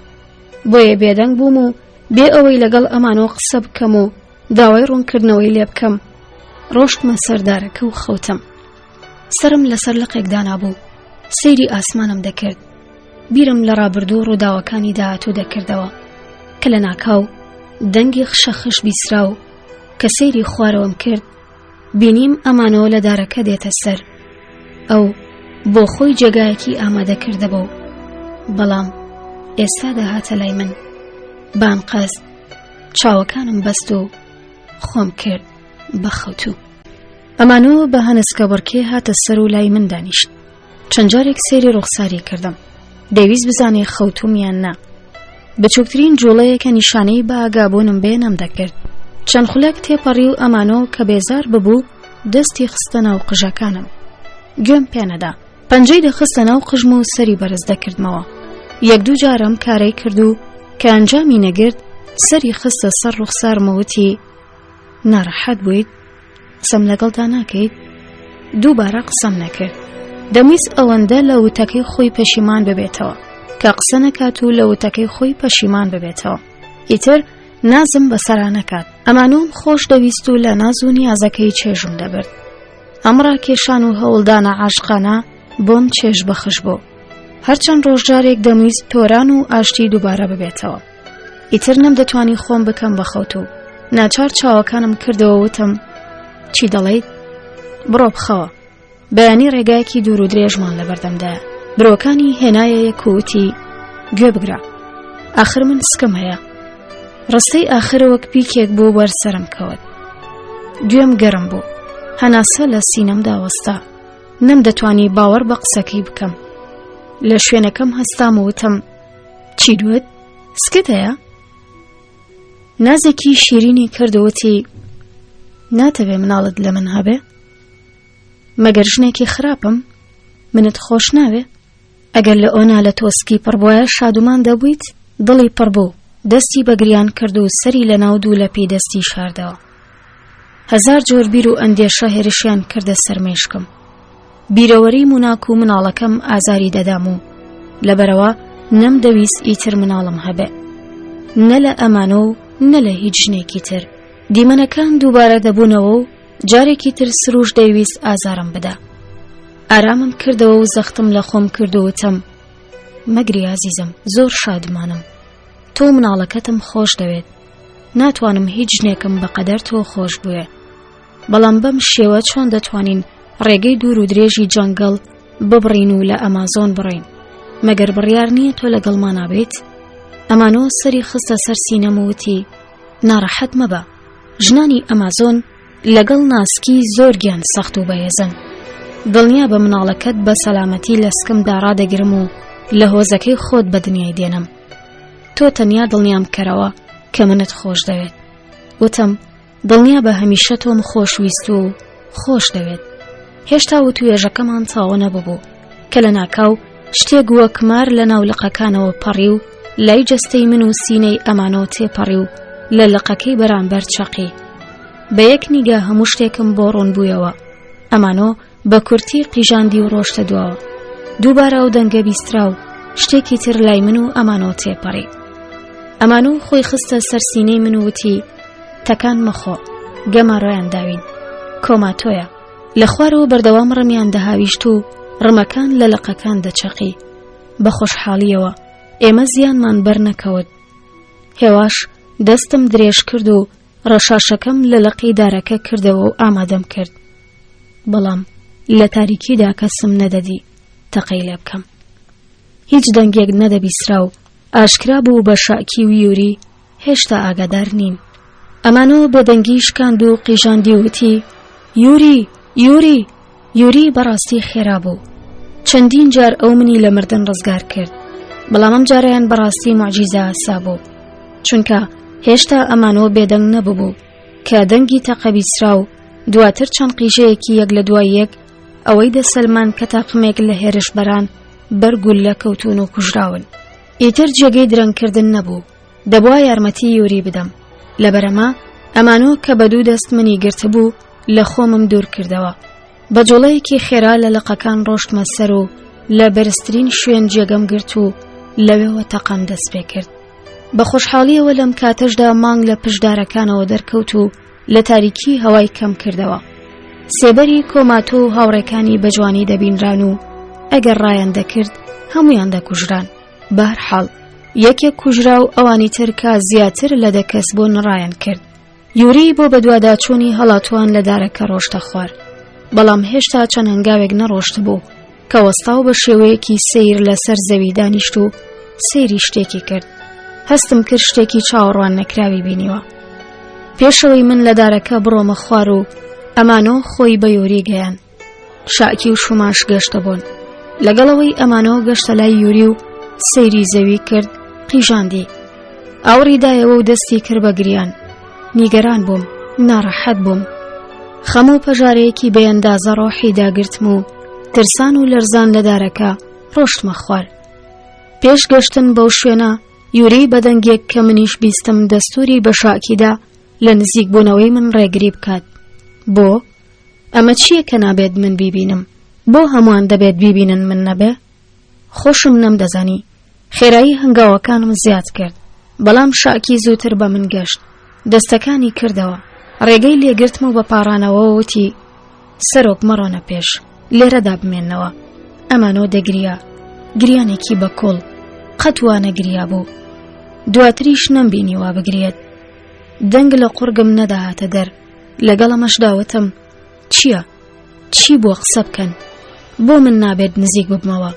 [SPEAKER 1] بۆیە بێدەنگ بووم و بێ ئەوەی لەگەڵ ئەمانۆ قسە بکەم و. داوای ڕوونکردنەوەی لێ بکەم ڕۆشتمە سەردارەکە و خەوتم سرم لەسەر لقێک دانابوو سەیری ئاسمانم دەکرد بیرم لە ڕابردوو ڕووداوەکانی داهاتوو دەکردەوە کە لە ناکاو دەنگی خشەخش بیسرا و کە سەیری خوارەوەم کرد بینیم ئەمانەوە لە دارەکە دێتە سەر ئەو بۆ خۆی جێگایەکی ئامادە کردەبوو بەڵام ئێستا دەهاتە لای من بان قەست چاوەکانم بەست و خۆم کرد بە خەوتوو ئەمانۆ بە هەنسکە بڕکێ هاتە سەر و لای من دانیشت چەند جارێک سەیری ڕوخساری کردم دەویست بزانێ خەوتوم یان نا بچووکترین جوڵەیە کە نیشانەی بە ئاگابوونم بێ نەم دەکرد چەند خولەک تێپەڕی و ئەمانۆ کە بێزار ببوو دەستی خستە ناو قژەکانم گوێم پێنەدا پەنجەی دەخستە ناو قژم و سەری بەرز دەکردمەوە یەک دوو جارم کارەی کرد و کە ئەنجامی نەگرت سەری خستە سەر ڕوخسارمەوتی ناڕەحەت بوویت قسەم لەگەڵدا ناکەیت؟ دووبارە قسەم نەکرد. دەمویست ئەوەندە لە وتەکەی خۆی پەشیمان ببێتەوە کە قسە نەکات و لە وتەکەی خۆی پەشیمان ببێتەوە. ئیتر نازم بەسەرا نەکات. ئەمانۆم خۆش دەویست و لە ناز و نیازەکەی چێژم دەبرد. ئەم ڕاکێشان و هەوڵدانە عاشقانە بۆم چێژ بەخش بوو. هەرچەند ڕۆژجارێک دەمویست تۆران و ئاشتی دووبارە ببێتەوە. ئیتر نەمدەتوانی خۆم بکەم بە خەوتوو ناچار چاوەکانم کردەوە وتم چی دەڵێیت بڕۆ بخەوە بەیانی ڕێگایەکی دوور و درێژمان لە بەردەمدایە برۆکانی هێنایە یەک و وتی گوێ بگرە ئاخر من سکم هەیە ڕستەی ئاخر وەک پیکێک بوو بەر سەرم کەوت گوێم گەرم بوو هەناسە لە سینەمدا وەستا نەمدەتوانی باوەڕ بە قسەکەی بکەم لە شوێنەکەم هەستام و وتم چی دوت سکت هەیە؟ نازێکی شیرینی کرد و وتی ناتەوێ مناڵت لە من هەبێ؟ مەگەر ژنێکی خراپم؟ منت خۆش ناوێ؟ ئەگەر لە ئۆنا لە تۆ سکی پڕ بوایە شادومان دەبوویت؟ دڵی پڕ بوو، دەستی بە گریان کرد و سەری لە ناو دوو لەپی دەستی شاردەوە. هەزار جۆر بیر و ئەندێشە هێرشیان کردە سەر مێشکم. بیرەوەری موناک و مناڵەکەم ئازاری دەدام و لەبەرەوە نەمدەویست ئیتر مناڵم هەبێ. نە لە ئەمانۆ و نە لە هیچ ژنێکی تر. دیمەنەکان دووبارە دەبوونەوە و جارێکی تر سروش دەیویست ئازارم بدا. ئارامم کردەوە و زەختم لە خۆم کرد و وتم مەگری ئازیزم زۆر شادمانم. تۆ مناڵەکەتم خۆش دەوێت. ناتوانم هیچ ژنێکم بەقەدەر تۆ خۆش بوێ. بەڵام بەم شێوە چۆن دەتوانین ڕێگەی دوور و درێژی جەنگەڵ ببڕین و لە ئەمازۆن بڕین مەگەر بڕیار نییە تۆ لەگەڵمانا بیت ئەمانۆ سەری خستە سەر سینەم و وتی ناڕەحەت مەبە ژنانی ئەمازۆن لەگەڵ ناسکی زۆر گیان سەخت و بەهێزن دڵنیا بە مناڵەکەت بە سەلامەتی لە سکمدا ڕادەگرم و لە هۆزەکەی خۆت بە دنیای دێنم تۆ تەنیا دڵنیام بکەرەوە کە منت خۆش دەوێت وتم دڵنیابە هەمیشە تۆم خۆش ویستووە و خۆش دەوێت. هێشتا وتوێژەکەمان تەواو نەببوو کە لە ناکاو شتێک وەک مار لە ناو لقەکانەوە پەڕی و لای جەستەی من و سینەی ئەمانۆ تێپەڕی و لە لقەکەی بەرامبەر چەقی. بە یەک نیگا هەموو شتێکم بۆ ڕوون بوویەوە. ئەمانۆ بە کورتی قیژاندی و ڕۆشتە دواوە. دووبارە ئەو دەنگە بیسترا و شتێکی تر لای من و ئەمانۆ تێپەڕی. ئەمانۆ خۆی خستە سەر سینەی من و وتی تەکان مەخۆ، گەمارۆیان داوین. کۆماتۆیە. لە خوارەوە بەردەوام ڕمیان دەهاویشت و ڕمەکان لە لقەکان دەچەقی. بە خۆشحاڵییەوە ئێمە زیانمان بەر نەکەوت. هێواش دەستم درێژ کرد و ڕەشاشەکەم لە لقی دارەکە کردەوە و ئامادەم کرد. بەڵام لە تاریکیدا کەسم نەدەدی تەقەی لێ بکەم. هیچ دەنگێک نەدەبیسرا و ئاشکرا بوو بە شاکی و یوری هێشتا ئاگادار نین. ئەمانۆ بێدەنگی شکاند و قیژاندی و وتی یوری! یوری! یوری بەڕاستی خێرا بوو. چەندین جار ئەو منی لە مردن ڕزگار کرد. بەڵام ئەم جارەیان بەڕاستی موعجیزە ئاسا بوو. چونکە هێشتا ئەمانۆ بێدەنگ نەببوو. کە دەنگی تەقە بیسرا و دواتر چەند قیژەیەکی یەک لە دوای یەک ئەوەی دەسەلمان کە تاقمێک لە هێرشبەران بەر گوللە کەوتوون و کوژراون. ئیتر جێگەی درەنگکردن نەبوو، دەبوا یارمەتی یوری بدەم. لەبەرئەمە ئەمانۆ کە بە دوو دەست منی گرتبوو لە خۆمم دوور کردەوە. بە جوڵەیەکی خێرا لە لقەکان ڕۆشتمە سەر و لە بەرزترین شوێن جێگەم گرت و لەوێوە تەقەم دەست پێ کرد. بە خۆشحاڵیەوە لەم کاتەشدا مانگ لە پشدارەکانەوە دەرکەوت و لە تاریکی هەوای کەم کردەوە. سێبەری کۆماتۆ و هاوڕێکانی بە جوانی دەبینران و ئەگەر ڕایان دەکرد هەمویان دەکوژران. بەهەرحاڵ یەکێک کوژرا و ئەوانی تر کە زیاتر لە دە کەس بوون ڕایان کرد. یوری بۆ بەدواداچوونی هەڵاتوان لە دارەکە ڕۆشتە خوار. بەڵام هێشتا چەند هەنگاوێک نەڕۆشتبوو کە وەستا و بە شێوەیەکی سەیر لەسەر زەوی دانیشت و سەیری شتێکی کرد. هەستم کرد شتێکی چاوەڕوان نەکراوی بینیوە. پێشەوەی من لە دارەکە بڕۆمە خوار و ئەمانۆ خۆی بە یوری گەیان. شاکی و شوماش گەشتە بوون. لەگەڵەوەی ئەمانۆ گەشتە لای یوری و سەیری زەوی کرد قیژاندی. ئاوڕی دایەوە و دەستی کرد بە گریان. نیگەران بووم، ناڕەحەت بووم. خەم و پەژارەیەکی بێئەندازە ڕۆحی داگرتم و ترسان و لەرزان لە دارەکە ڕۆشتمە خوار. پێش گەشتن بەو شوێنە یوری بە دەنگێک کە منیش بیستم دەستوری بە شاکیدا لە نزیک بوونەوەی من ڕێگری بکات. بۆ؟ ئەمە چییە کە نابێت من بیبینم؟ بۆ هەمووان دەبێت بیبینن من نەبێ؟ خۆشم نەمدەزانی. خێرایی هەنگاوەکانم زیاد کرد. بەڵام شاکی زووتر بە من گەشت. دەستەکانی کردەوە. ڕێگەی لێگرتم و بە پاڕانەوەوە وتی، سەرۆک مەڕۆنە پێش. لێرەدا بمێنەوە. ئەمانۆ دەگریا. گریانێکی بە کوڵ. قەت وا نەگریابوو. دواتریش نەمبینی وا بگریێت. دەنگ لە قوڕگم نەدەهاتە دەر. لەگەڵ ئەمەشدا وتم، چییە؟ چی بووە قسە بکەن؟ بۆ من نابێت نزیک ببمەوە؟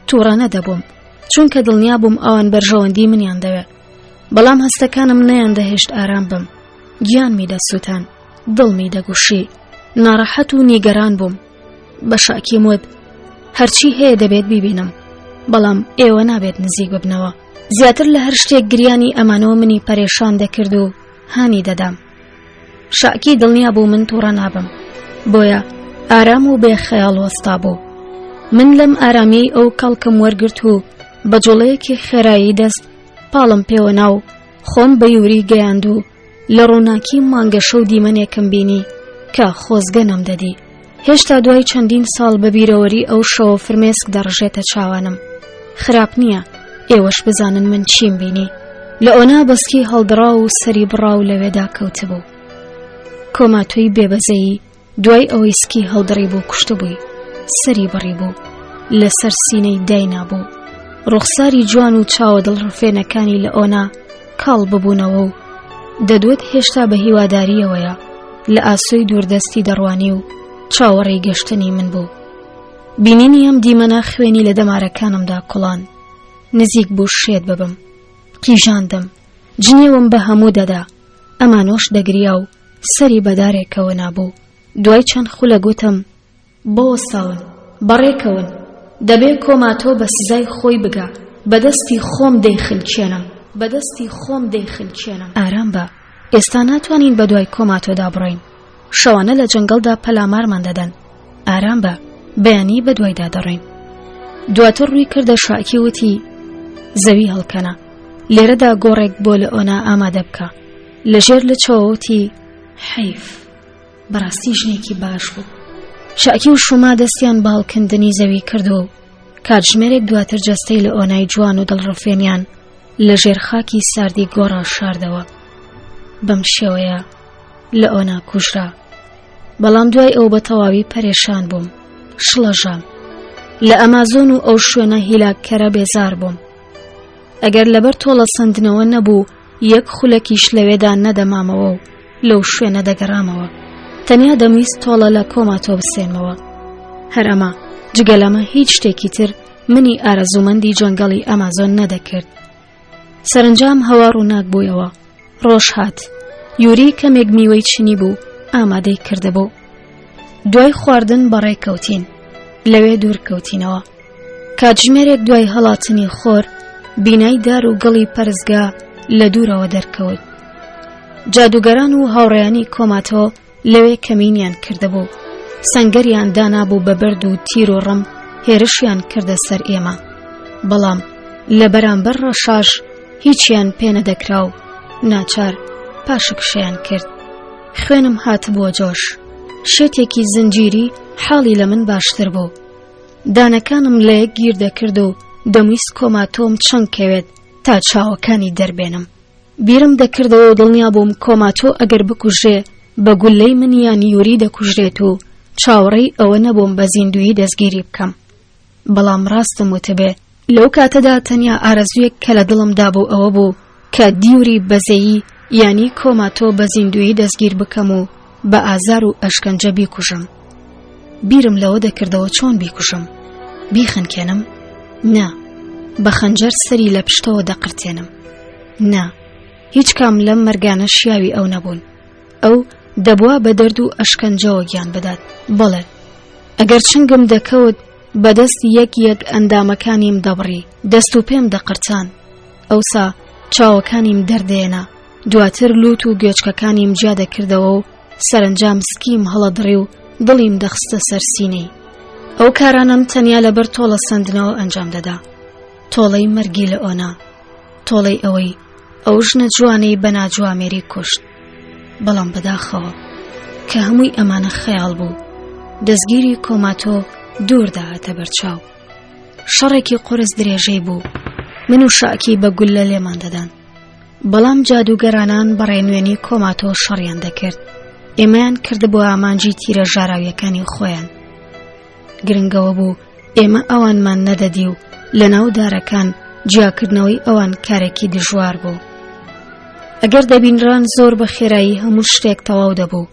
[SPEAKER 1] تووڕە نەدەبووم، چونکە دڵنیا بووم ئەوان بەرژەوەندی منیان دەوێ. بەڵام هەستەکانم نەیاندەهێشت ئارام بم. گیانمی دەسووتان، دڵمی دەگوشی. ناڕەحەت و نیگەران بووم. بە شاکیم وت، هەرچی هەیە دەبێت بیبینم، بەڵام ئێوە نابێت نزیک ببنەوە. زیاتر لە هەر شتێک گریانی ئەمانۆ منی پەرێشان دەکرد و هانی دەدام. شاکی دڵنیا بوو من تووڕە نابم بۆیە ئارام و بێ خەیاڵ وەستا بوو من لەم ئارامیەی ئەو کەڵکم وەرگرت و بە جوڵەیەکی خێرایی دەست پاڵم پێوە ناو خۆم بە یوری گەیاند و لە ڕووناکی مانگەشەو دیمەنێکم بینی کە خۆزگە نەمدەدی هێشتا دوای چەندین ساڵ بە بیرەوەری ئەو شەوە فرمێسک دەڕژێتە چاوانم. خراپ نییە ئێوەش بزانن من چیم بینی. لە ئۆنا بەسکی هەڵدڕاو و سەری بڕاو لەوێدا کەوتبوو. کۆماتۆی بێبەزەیی دوای ئەوەی سکی هەڵدڕیبوو کوشتبووی، سەری بڕیبوو، لەسەر سینەی داینابوو. ڕوخساری جوان و چاوە دڵڕفێنەکانی لە ئۆنا کاڵ ببوونەوە و دەدوت هێشتا بە هیوادارییەوەیە لە ئاسۆی دووردەستی دەڕوانی و چاوەڕێی گەشتنی من بوو. بینینی ئەم دیمەنە خوێنی لە دەمارەکانمدا کوڵان. نزیک بوو شێت ببم. قیژاندم. جنێوم بە هەموو دەدا. ئەمانۆش دەگریا و سەری بە دارێکەوە نابوو. دوای چەند خولەک وتم، بۆ وەستاون؟ بەڕێکەون. دەبێ کۆماتۆ بە سزای خۆی بگا. بە دەستی خۆم دەیخنکێنم. بە دەستی خۆم دەیخنکێنم. ئارام بە. ئێستا ناتوانین بە دوای کۆماتۆدا بڕۆین. شەوانە لە جەنگەڵدا پەلامارمان دەدەن. ئارام بە. بەیانی بە دوایدا دەڕۆین. دواتر ڕووی کردە شاکی وتی، زەوی هەڵکەنە. لێرەدا گۆڕێک بۆ لئۆنا ئامادە بکە. لە ژێر لچەوە وتی، حەیف. بەڕاستی ژنێکی باش بوو. شاکی و شوما دەستیان بە هەڵکەندنی زەوی کرد و کاتژمێرێک دواتر جەستەی لە ئۆنای جوان و دڵڕفێنیان لە ژێر خاکی ساردی گۆڕا شاردەوە. بەم شێوەیە لە ئۆنا کوژرا. بەڵام دوای ئەو بە تەواوی پەرێشان بووم. شڵەژام. لە ئەمازۆن و ئەو شوێنە هیلاککەرە بێزار بووم. ئەگەر لەبەر تۆڵە سەندنەوە نەبوو یەک خولەکیش لەوێدا نەدەمامەوە و لەو شوێنە دەگەڕامەوە. تەنیا دەمویست تۆڵە لە کۆماتۆ بسێنمەوە. هەر ئەمە، جگە لەمە هیچ شتێکی تر منی ئارەزوومەندی جەنگەڵی ئەمازۆن نەدەکرد. سەرەنجام هەوا ڕووناک بوویەوە. ڕۆژ هات. یوری کەمێک میوەی چنی بوو ئامادەی کردبوو. دوای خواردن بەڕێ کەوتین. لەوێ دوور کەوتینەوە. کاتژمێرێک دوای هەڵاتنی خۆر بینای دار و گڵی پەرستگا لە دوورەوە دەرکەوت. جادوگەران و هاوڕێیانی کۆماتۆ لەوێ کەمینیان کردبوو. سەنگەریان دانابوو بە بەرد و تیر و ڕم هێرشیان کردە سەر ئێمە. بەڵام لە بەرامبەر ڕەشاش هیچیان پێ نەدەکرا و ناچار پاشەکشەیان کرد. خوێنم هاتبووە جۆش. شێتێکی زنجیری حاڵی لە من باشتر بوو. دانەکانم لە یەک گیر دەکرد و دەمویست کۆماتۆم چنگ کەوێت. تا چاوەکانی دەربێنم. بیرم دەکردەوە و دڵنیا بووم کۆماتۆ ئەگەر بکوژرێ بە گوللەی من یان یوری دەکوژرێت و چاوەڕێی ئەوە نەبووم بە زیندوویی دەستگیری بکەم. بەڵام ڕاستم وتبێ لەو کاتەدا تەنیا ئارەزوویەک کە لە دڵمدا بوو ئەوە بوو کە دیوری بەزەیی یانی کۆماتۆ بە زیندوویی دەستگیر بکەم و بە ئازار و ئەشکەنجە بیکوژم. بیرم لەوە دەکردەوە چۆن بیکوژم؟ بیخنکێنم؟ نا، بە خەنجەر سەری لە پشتەوە دەقرتێنم. نا، هیچ کام لەم مەرگانە شیاوی ئەو نەبوون. ئەو دەبوا بە دەرد و ئەشکەنجەوە گیان بدات. بەڵێ، ئەگەر چنگم دەکەوت بە دەست یەک یەک ئەندامەکانیم دەبڕی، دەست و پێم دەقرچان. ئەوسا چاوەکانیم دەردێنا، دواتر لووت و گوێچکەکانیم جیا دەکردەوە و سەرەنجام سکیم هەڵەدڕی و دڵیم دەخستە سەر سینەی. ئەو کارانەم تەنیا لەبەر تۆڵە سەندنەوە ئەنجام دەدا. تۆڵەی مەرگی لە ئۆنا، تۆڵەی ئەوەی ئەو ژنە جوانەی بە ناجوامێری کوشت. بەڵام بەداخەوە کە هەمووی ئەمانە خەیاڵ بوو، دەستگیری کۆماتۆ دوور دەهاتە بەرچاو. شەڕێکی قورس درێژەی بوو، من و شاکی بە گوللە لێمان دەدان. بەڵام جادووگەرانان بە ڕێنوێنی کۆماتۆ شەڕیان دەکرد. ئێمەیان کردبووە ئامانجی تیرە ژاراویەکانی خۆیان. گرنگەوە بوو ئێمە ئەوانمان نەدەدی و لە ناو دارەکان جیاکردنەوەی ئەوان کارێکی دژوار بوو. ئەگەر دەبینران زۆر بە خێرایی هەموو شتێک تەواو دەبوو.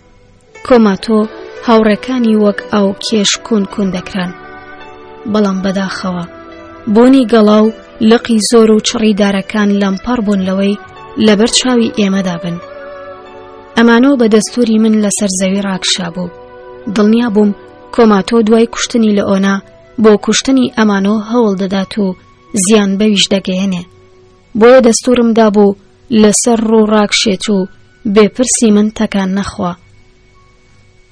[SPEAKER 1] کۆماتۆ هاوڕێکانی وەک ئاو کێش کون کون دەکران. بەڵام بەداخەوە بۆنی گەڵا و لقی زۆر و چڕی دارەکان لەمپەڕ بوون لەوەی لەبەر چاوی ئێمەدا بن. ئەمانۆ بە دەستوری من لەسەر زەوی ڕاکشابوو. دڵنیا بووم کۆماتۆ دوای کوشتنی لئۆنا بۆ کوشتنی ئەمانۆ هەوڵ دەدات و زیان بەویش دەگەیەنێ. بۆیە دەستورم دابوو لەسەر ڕوو ڕاکشێت و بێ پرسی من تەکان نەخوا.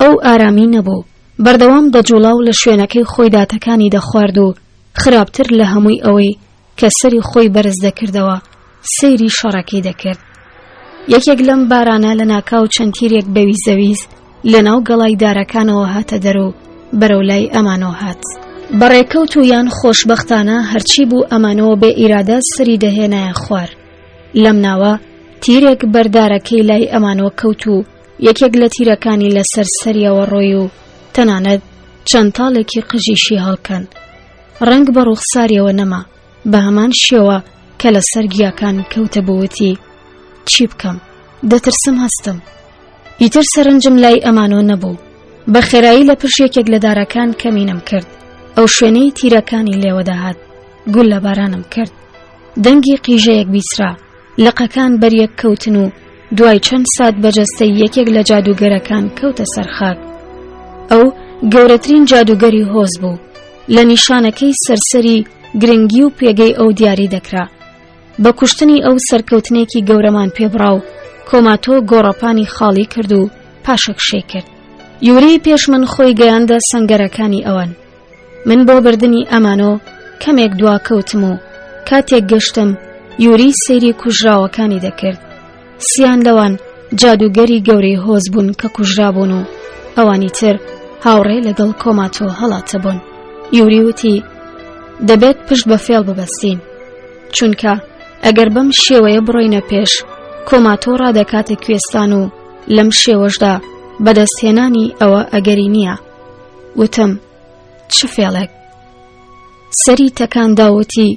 [SPEAKER 1] ئەو ئارامی نەبوو، بەردەوام دەجوڵا و لە شوێنەکەی خۆیدا تەکانی دەخوارد و خراپتر لە هەمووی ئەوەی کە سەری خۆی بەرز دەکردەوە سەیری شەڕەکەی دەکرد. یەکێک لەم بارانە لە ناکاو چەند تیرێک بە ویزەویز لە ناو گەڵای دارەکانەوە هاتە دەر و بەرەو لای ئەمانۆ هات. بەڕێکەوت و یان خۆشبەختانە هەرچی بوو ئەمانۆ بێ ئیرادە سەری دەهێنایە خوار. لەم ناوە تیرێک بەر دارەکەی لای ئەمانۆ کەوت و یەکێک لە تیرەکانی لەسەر سەریەوە ڕۆی و تەنانەت چەند تاڵێکی قژیشی هەڵکەند. ڕەنگ بە ڕووخساریەوە نەما، بە هەمان شێوە کە لەسەر گیاکان کەوتبوو وتی، چی بکەم؟ دەترسم هەستم. ئیتر سەرنجم لای ئەمانۆ نەبوو. بە خێرایی لە پشت یەکێک لە دارەکان کەمینم کرد. ئەو شوێنەی تیرەکانی لێوە دەهات. گوللە بارانم کرد. دەنگی قیژەیەک بیسرا. لقەکان بەریەک کەوتن و دوای چەند سات بە جەستەی یەکێک لە جادووگەرەکان کەوتە سەر خاک. ئەو گەورەترین جادووگەری هۆز بوو. لە نیشانەکەی سەرسەری گرنگی و پێگەی ئەو دیاری دەکرا. بە کوشتنی ئەو سەرکەوتنێکی گەورەمان پێبڕا و کۆماتۆ گۆڕەپانی خاڵی کرد و پاشەکشەی کرد. یوری پێش من خۆی گەیاندە سەنگەرەکانی ئەوان. من بۆ بردنی ئەمانۆ کەمێک دواکەوتم و کاتێک گەشتم یوری سەیری کوژراوەکانی دەکرد. سیان لەوان جادووگەری گەورەی هۆز بوون کە کوژرابوون و ئەوانی تر هاوڕێ لەگەڵ کۆماتۆ هەڵاتبوون. یوری وتی دەبێت پشت بە فێڵ ببەستین. چونکە ئەگەر بەم شێوەیە بڕۆینە پێش کۆماتۆ ڕادەکاتە کوێستان و لەم شێوەشدا بەدەستهێنانی ئەوە ئەگەری نییە. وتم چ فێڵێک؟ سەری تەکاندا وتی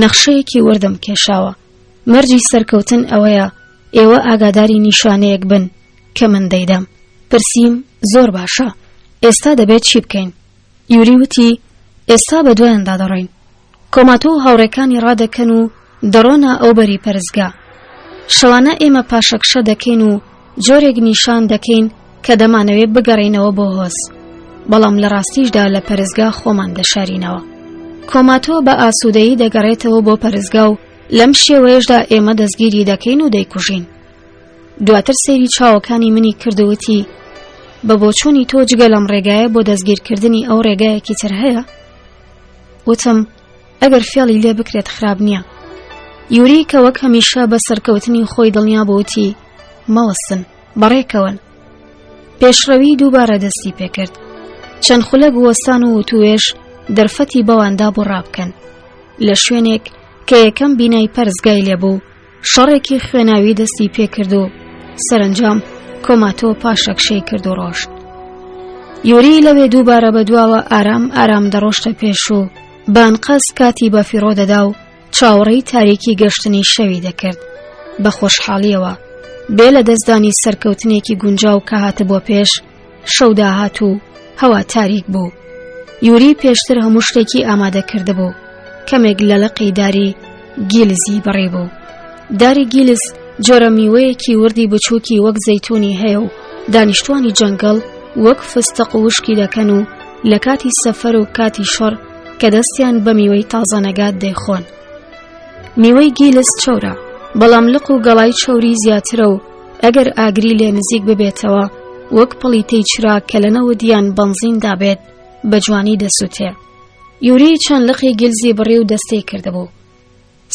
[SPEAKER 1] نەخشەیەکی وردم کێشاوە. مەرجی سەرکەوتن ئەوەیە ئێوە ئاگاداری نیشانەیەک بن کە من دەیدەم. پرسیم زۆر باشە ئێستا دەبێت چی بکەین؟ یوری وتی ئێستا بە دوایاندا دەڕۆین. کۆماتۆ و هاوڕێکانی ڕادەکەن و دەڕۆنە ئەوبەری پەرستگا. شەوانە ئێمە پاشەکشە دەکەین و جۆرێک نیشان دەکەین کە دەمانەوێت بگەڕێینەوە بۆ هۆز، بەڵام لە ڕاستیشدا لە پەرستگا خۆمان دەشارینەوە. کۆماتۆ بە ئاسوودەیی دەگەڕێتەوە بۆ پەرستگا و لەم شێوەیەشدا ئێمە دەستگیری دەکەین و دەیکوژین. دواتر سەیری چاوەکانی منی کرد و وتی، بە بۆچوونی تۆ جگە لەم ڕێگایە بۆ دەستگیرکردنی ئەو ڕێگایەکی تر هەیە؟ وتم، ئەگەر فێڵی لێ بکرێت خراپ نییە. یوری کە وەک هەمیشە بە سەرکەوتنی خۆی دڵنیا بوو وتی، مەوەستن، بەڕێکەون. پێشڕەوی دووبارە دەستی پێکرد. چەند خولەک وەستان و وتووێژ دەرفەتی بەوان دابوو ڕابکەن. لە شوێنێک. کە یەکەم بینای پەرستگای لێبوو، شەڕێکی خوێناوی دەستی پێکرد و سەرەنجام کۆماتۆ پاشەکشەی کرد و ڕۆشت. یوری لەوێ دووبارە بەدواوە ئارام ئارام دەڕۆشتە پێش و بانقەس کاتی بەفیڕۆ دەدا و چاوەڕێی تاریکی گەشتنی شەوی دەکرد بە خۆشحاڵیەوە بێ لە دەستدانی سەرکەوتنێکی گونجاو کە هاتبووە پێش شەو داهات و هەوا تاریک بوو یوری پێشتر هەموو شتێکی ئامادە کردبوو کەمێک لە لقی داری گیلزی بڕی بوو داری گیلز جۆرە میوەیەکی وردی بچووکی وەک زەیتونی هەیە و دانیشتوانی جەنگەڵ وەک فستق وشکی دەکەن و لە کاتی سەفەر و کاتی شەڕ کە دەستیان بە میوەی تازە نەگات دەیخۆن. میوەی گیلس چەورە، بەڵام لق و گەڵای چەوری زیاترە و ئەگەر ئاگری لێ نزیک ببێتەوە وەک پڵیتەی چرا کە لە نەوت یان بەنزیندا بێت بە جوانی دەسووتێ. یوری چەند لقی گیلزی بڕی و دەستەی کردبوو.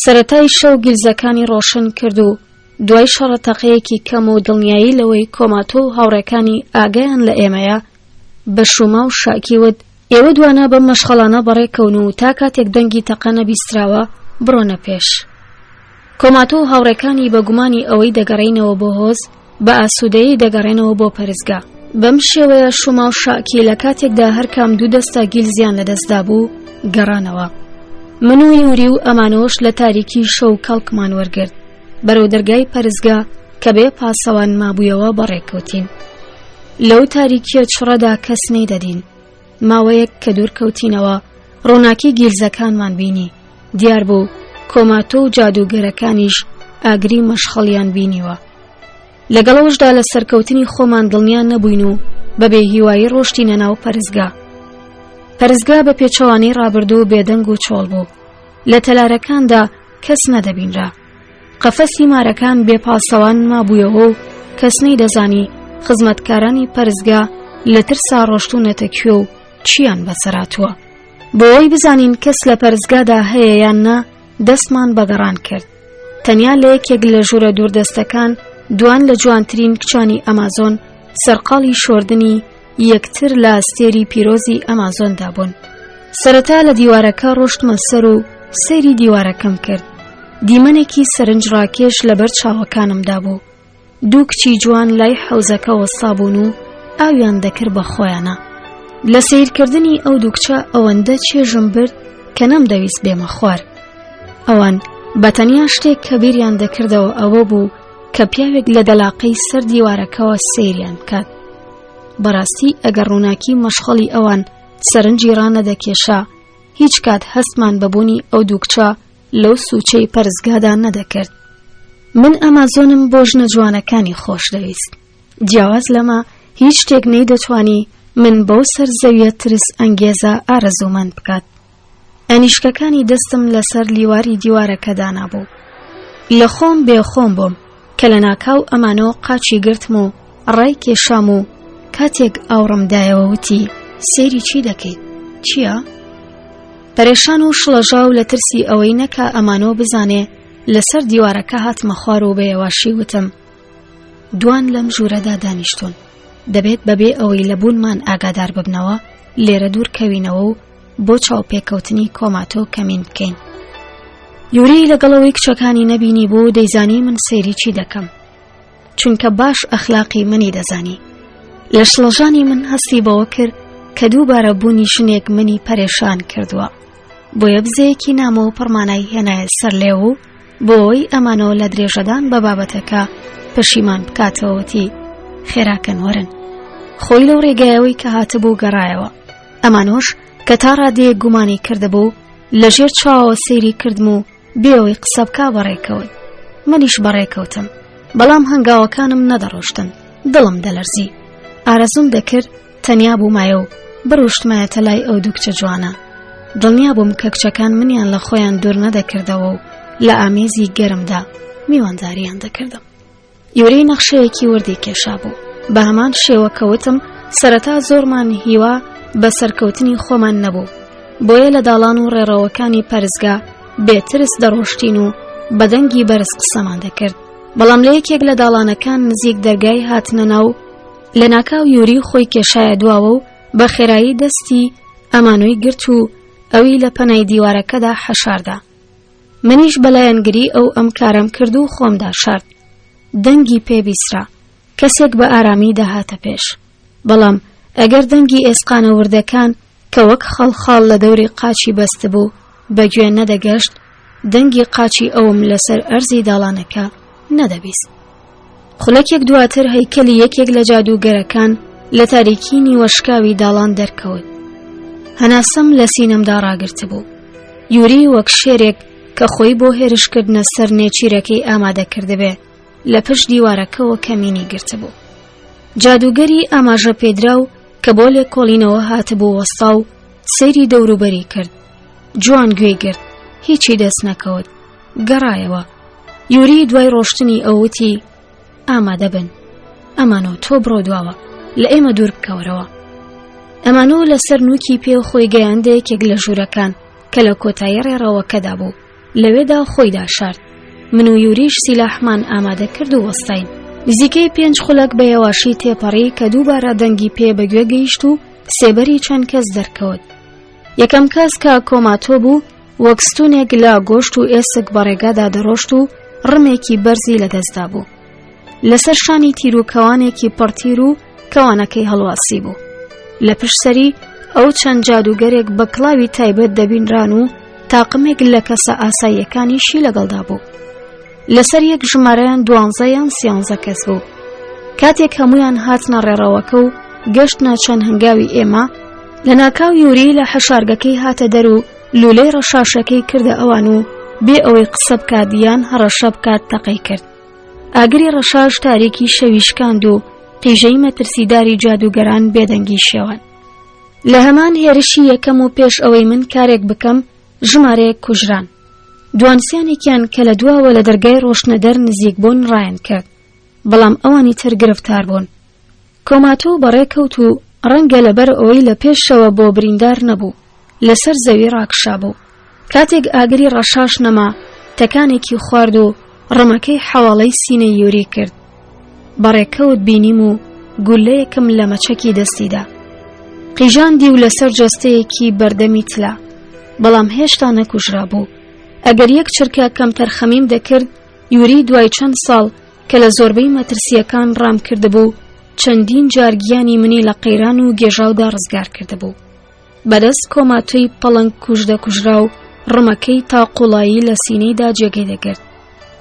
[SPEAKER 1] سەرەتای شەو گیلزەکانی ڕۆشن کرد و دوای شەڕە تەقەیەکی کەم و دڵنیایی لەوەی کۆماتۆ و هاوڕێکانی ئاگایان لە ئێمەیە، بە شوما و شاکی وت، ئێوە دوانە بەم مەشخەڵانە بەڕێکەون و تا کاتێک دەنگی تەقە نەبیستراوە بڕۆنە پێش. کۆماتۆ و هاوڕێکانی بە گومانی ئەوەی دەگەڕێینەوە بۆ هۆز، بە ئاسوودەیی دەگەڕێنەوە بۆ پەرستگا. بەم شێوەیە شوما و شاکی لە کاتێکدا هەرکام دوو دەستە گیلزیان لەدەستدا بوو، گەڕانەوە. من و یوری و ئەمانۆش لە تاریکی شەو کەڵکمان وەرگرت. بەرەو دەرگای پەرستگا کە بێ پاسەوان مابوویەوە بەڕێکەوتین. لەو تاریکیە چڕەدا کەس نەیدەدین. ماوەیەک کە دوور کەوتینەوە ڕووناکی گیلزەکانمان بینی. دیار بوو کۆماتۆ و جادووگەرەکانیش ئاگری مەشخەڵیان بینیوە. لەگەڵەوەشدا لە سەرکەوتنی خۆمان دڵنیا نەبووین و بە بێهیوایی ڕۆشتینە ناو پەرستگا. پەرستگا بە پێچەوانەی ڕابردوو بێدەنگ و چۆڵ بوو. لە تەلارەکاندا کەس نەدەبینرا. قەفەسی مارەکان بێ پاسەوان مابوویەوە و کەس نەیدەزانی خزمەتکارانی پەرستگا لە ترسا ڕۆشتوونەتە کوێ و چییان بەسەراتووە. بۆ ئەوەی بزانین کەس لە پەرستگادا هەیە یان نا دەستمان بە گەڕان کرد. تەنیا لە یەکێک لە ژوورە دووردەستەکان دوان لە جوانترین کچانی ئەمازۆن سەرقاڵی شۆردنی یەکتر لە ئەستێری پیرۆزی ئەمازۆندا بوون. سەرەتا لە دیوارەکە ڕۆشتمە سەر و سەیری دیوارەکەم کرد. دیمەنێکی سەرنجڕاکێش لەبەر چاوەکانمدا بوو. دوو کچی جوان لای حەوزەکە وەستابوون و ئاویان دەکرد بە خۆیانە. لە سەیرکردنی ئەو دوو کچە ئەوەندە چێژم برد کە نەمدەویست بێمە خوار. ئەوان بە تەنیا شتێک کە بیریان دەکردەوە ئەوە بوو کە پیاوێک لە دەلاقەی سەر دیوارەکەوە سەیریان بکات. بەڕاستی ئەگەر ڕووناکی مەشخەڵی ئەوان سەرنجی ڕانەدەکێشا، هیچ کات هەستمان بە بوونی ئەو دوو کچە لەو سوچەی پەرستگادا نەدەکرد. من ئەمازۆنم بۆ ژنە جوانەکانی خۆش دەویست. جیاواز لەمە هیچ شتێک نەیدەتوانی من بەو سەر زەویە ترس ئەنگێزە ئارەزوومەند بکات. ئەنیشکەکانی دەستم لەسەر لیواری دیوارەکە دانابوو. لە خۆم بێ خۆم بووم کە لە ناکاو ئەمانۆ قاچی گرتم و ڕای کێشام و کاتێک ئاوڕم دایەوە وتی سەیری چی دەکەیت؟ چییە؟ پەرێشان و شڵەژاو لە ترسی ئەوەی نەکا ئەمانۆ بزانێ لەسەر دیوارەکە هاتمە خوار و بە یەواشی وتم دوان لەم ژوورەدا دانیشتوون دەبێت بەبێ ئەوەی لە بوونمان ئاگادار ببنەوە لێرە دوور کەوینەوە و بۆ چاوپێکەوتنی کۆماتۆ کەمین بکەین. یوری لەگەڵ ئەوەی کچەکانی نەبینی بوو دەیزانی من سەیری چی دەکەم چونکە باش ئەخلاقی منی دەزانی لە شڵەژانی من هەستی بەوە کرد کە دووبارە بوونی ژنێک منی پەرێشان کردووە بۆیە بزەیەکی نامۆ و پڕمانای هێنایە سەر لێو و بۆ ئەوەی ئەمانەوە لە درێژەدان بە بابەتەکە پەشیمان بکاتەوەتی خێراکەن وەرن خۆی لەو ڕێگایەوەی کە هاتبوو گەڕایەوە ئەمانۆش کە تا ڕادەیەک گومانی کردبوو لە ژێر چاوەوە سەیری کردم و بێەوەی قسە بکا بەڕێکەوت منیش بەڕێکەوتم بەڵام هەنگاوەکانم نەدەڕۆشتن دڵم دەلەرزی ئارەزوم دەکرد تەنیا بوومایە و بڕوشتمایەتە لای ئەو دوو کچە جوانە دڵنیا بووم کە کچەکان منیان لە خۆیان دوور نەدەکردەوە و لە ئامێزی گەرمدا میوانداریان دەکردم یوری نەخشەیەکی وردی کێشابوو بە هەمان شێوە کەوتم سەرەتا زۆرمان هیوا بە سەرکەوتنی خۆمان نەبوو بۆیە لە داڵان و ڕێڕەوەکانی پەرستگا بێترس دەڕۆشتین و بە دەنگی بەرز قسەمان دەکرد بەڵام لە یەکێک لە داڵانەکان نزیک دەرگای هاتنە ناو لە ناکاو یوری خۆی کێشایە دواوە و بە خێرایی دەستی ئەمانۆی گرت و ئەوی لە پەنای دیوارەکەدا حەشاردا. منیش بە لایەنگری ئەو ئەم کارەم کرد و خۆم داشارد. دەنگی پێ بیسرا. کەسێک بە ئارامی دەهاتە پێش. بەڵام ئەگەر دەنگی ئێسقانە وردەکان کە وەک خەڵخاڵ لە دەوری قاچی بەستبوو بە گوێ نەدەگەشت، دەنگی قاچی ئەوم لەسەر ئەرزی داڵانەکە نەدەبیست. خولەکێک دواتر هەیکەلی یەکێک لە جادووگەرەکان لە تاریکی نیوەشکاوی داڵان دەرکەوت. هەناسەم لە سینەمدا ڕاگرتبوو. یوری وەک شێرێک کە خۆی بۆ هێرشکردنە سەر نێچیرەکەی ئامادە کردبێ، لە پشت دیوارەکەوە کەمینی گرتبوو. جادووگەری ئاماژە پێدراو کە بۆ لێکۆڵینەوە هاتبوو وەستا و سەیری دەوروبەری کرد. جوان گوێی گرت، هیچی دەست نەکەوت. گەڕایەوە. یوری دوای ڕۆشتنی ئەو وتی ئامادە بن. ئەمانۆ تۆ بڕۆ دواوە، لە ئێمە دوور بکەوەرەوە. ئەمانۆ لەسەر نووکی پێ خۆی گەیاندە یەکێک لە ژوورەکان کە لە کۆتایی ڕێڕەوەکەدا بوو. لەوێدا خۆی داشارد. من و یوریش سیلاحمان ئامادە کرد و وەستاین. نزیکەی پێنج خولەک بە یەواشی تێپەڕی کە دووبارە دەنگی پێ بە گوێ گەیشت و سێبەری چەند کەس دەرکەوت. یەکەم کەس کە کۆماتۆ بوو وەک ستونێک لە گۆشت و ئێسک بە ڕێگادا دەڕۆشت و ڕمێکی بەرزی لەدەستدا بوو. لەسەر شانی تیر و کەوانێکی پڕتیر و کەوانەکەی هەڵواسی بوو. لە پشت سەری ئەو چەند جادووگەرێک بە کڵاوی تایبەت دەبینران و تاقمێک لە کەسە ئاساییەکانیشی لەگەڵدا بوو. لەسەر یەک ژمارەیان دوانزە یان سیانزە کەس بوو. کاتێک هەمویان هاتنە ڕێڕەوەکە و گەشتنە چەند هەنگاوی ئێمە، لە ناکاو یوری لە حەشارگەکەی هاتە دەر و لولەی ڕەشاشەکەی کردە ئەوان و بێ ئەوەی قسە بکات یان هەڕەشە بکات تەقەی کرد. ئاگری ڕەشاش تاریکی شەوی شکاند و قیژەی مەترسیداری جادووگەران بێدەنگی شێوان. لە هەمان هێرشی یەکەم و پێش ئەوەی من کارێک بکەم ژمارەیەک کوژران. دوانسیانێکیان کە لە دواوە لە دەرگای ڕۆشنەدەر نزیک بوون ڕایان کرد، بەڵام ئەوانی تر گرفتار بوون. کۆماتۆ بەڕێ کەوت و ڕەنگە لەبەر ئەوەی لە پێشەوە بۆ بریندار نەبوو، لەسەر زەوی ڕاکشابوو. کاتێک ئاگری ڕەشاش نەما، تەکانێکی خوارد و ڕمەکەی حەواڵەی سینەی یوری کرد. بەڕێکەوت بینیم و گولەیەکم لە مەچەکی دەستی دا. قیژاندی و لەسەر جەستەیەکی بەردەمی تلا، بەڵام هێشتا نەکوژرابوو. ئەگەر یەک چرکە کەمتەرخەمیم دەکرد، یوری دوای چەند ساڵ کە لە زۆربەی مەترسییەکان ڕام کردبوو، چەندین جار گیانی منی لە قەیران و گێژاودا ڕزگار کردبوو. بەدەست کۆماتۆی پەڵنگ کوژ دەکوژرا و ڕمەکەی تا قوڵایی لە سینەیدا جێگەی دەگرت.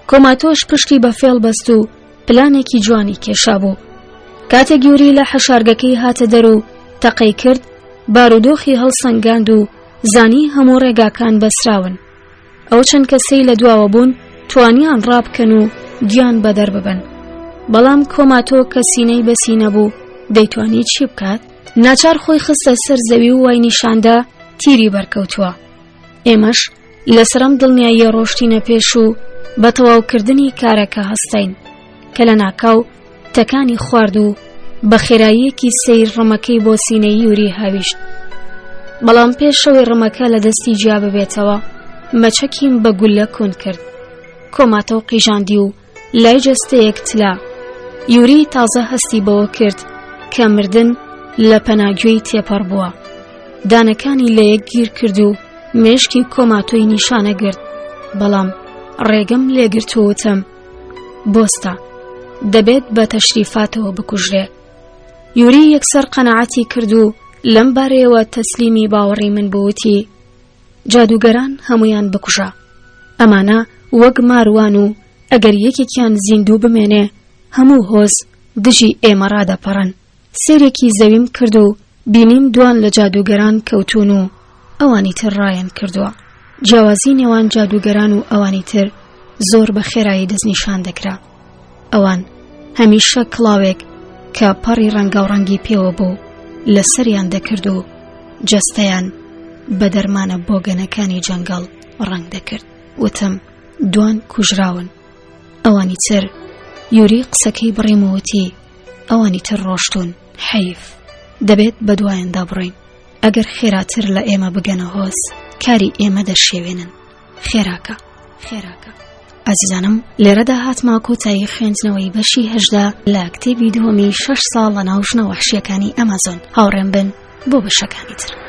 [SPEAKER 1] کۆماتۆش پشتی بە فێڵ بەست و پلانێکی جوانی کێشابوو. کاتێک یوری لە حەشارگەکەی هاتە دەر و تەقەی کرد، بارودۆخی هەڵسەنگاند و زانی هەموو ڕێگاکان بەسراون. ئەو چەند کەسەی لە دواوە بوون توانیان ڕابکەن و گیان بەدەر ببن. بەڵام کۆماتۆ کە سینەی بە سینە بوو دەیتوانی چی بکات؟ ناچار خۆی خستە سەر زەوی و وای نیشاندا تیری بەرکەوتووە. ئێمەش لەسەر ئەم دڵنیاییە ڕۆشتینە پێش و بە تەواوکردنی کارەکە هەستاین کە لە ناکاو تەکانی خوارد و بە خێراییەکی سەیر ڕمەکەی بۆ سینەی یوری هاویشت. بەڵام پێشەوەی ڕمەکە لە دەستی جیا ببێتەوە مەچەکیم بە گوللە کون کرد. کۆماتە و قیژاندی و لای جەستەیەک تلا. یوری تازە هەستی بەوە کرد کە مردن لە پەناگوێی تێپەڕ بووە. دانەکانی لە یەک گیر کرد و مێشکی کۆماتۆی نیشانە گرت. بەڵام ڕێگەم لێگرت و وتم بۆستە دەبێت بە تەشریفاتەوە بکوژرێ. یوری یەکسەر قەناعەتی کرد و لەم بارەیەوە تەسلیمی باوەڕی من بوو وتی جادووگەران هەموویان بکوژە. ئەمانە وەک ماروان و ئەگەر یەکێکیان زیندوو بمێنێ هەموو هۆز دژی ئێمە ڕادەپەڕن. سەیرێکی زەویم کرد و بینیم دوان لە جادووگەران کەوتوون و ئەوانی تر ڕایان کردووە. جیاوازی نێوان جادووگەران و ئەوانی تر زۆر بە خێرایی دەستنیشان دەکرا. ئەوان هەمیشە کڵاوێک کە پەڕی ڕەنگاوڕەنگی پێوە بوو لە سەریان دەکرد و جەستەیان بە دەرمانە بۆگەنەکانی جەنگەڵ ڕەنگ دەکرد. وتم دوان کوژراون. ئەوانی تر یوری قسەکەی بڕیم و وتی ئەوانی تر ڕۆشتوون حەیف دەبێت بە دوایاندا بڕۆین ئەگەر خێراتر لە ئێمە بگەنە هۆز کاری ئێمە دەشێوێنن خێراکە خێراکە ئازیزانم لێرەدا هاتمە کۆتایی خوێندنەوەی بەشی هەژدا لە کتێبی دووەمی شەش ساڵ لە ناو ژنە وەحشیەکانی ئەمازۆن هاوڕێم بن بۆ بەشەکانی تر.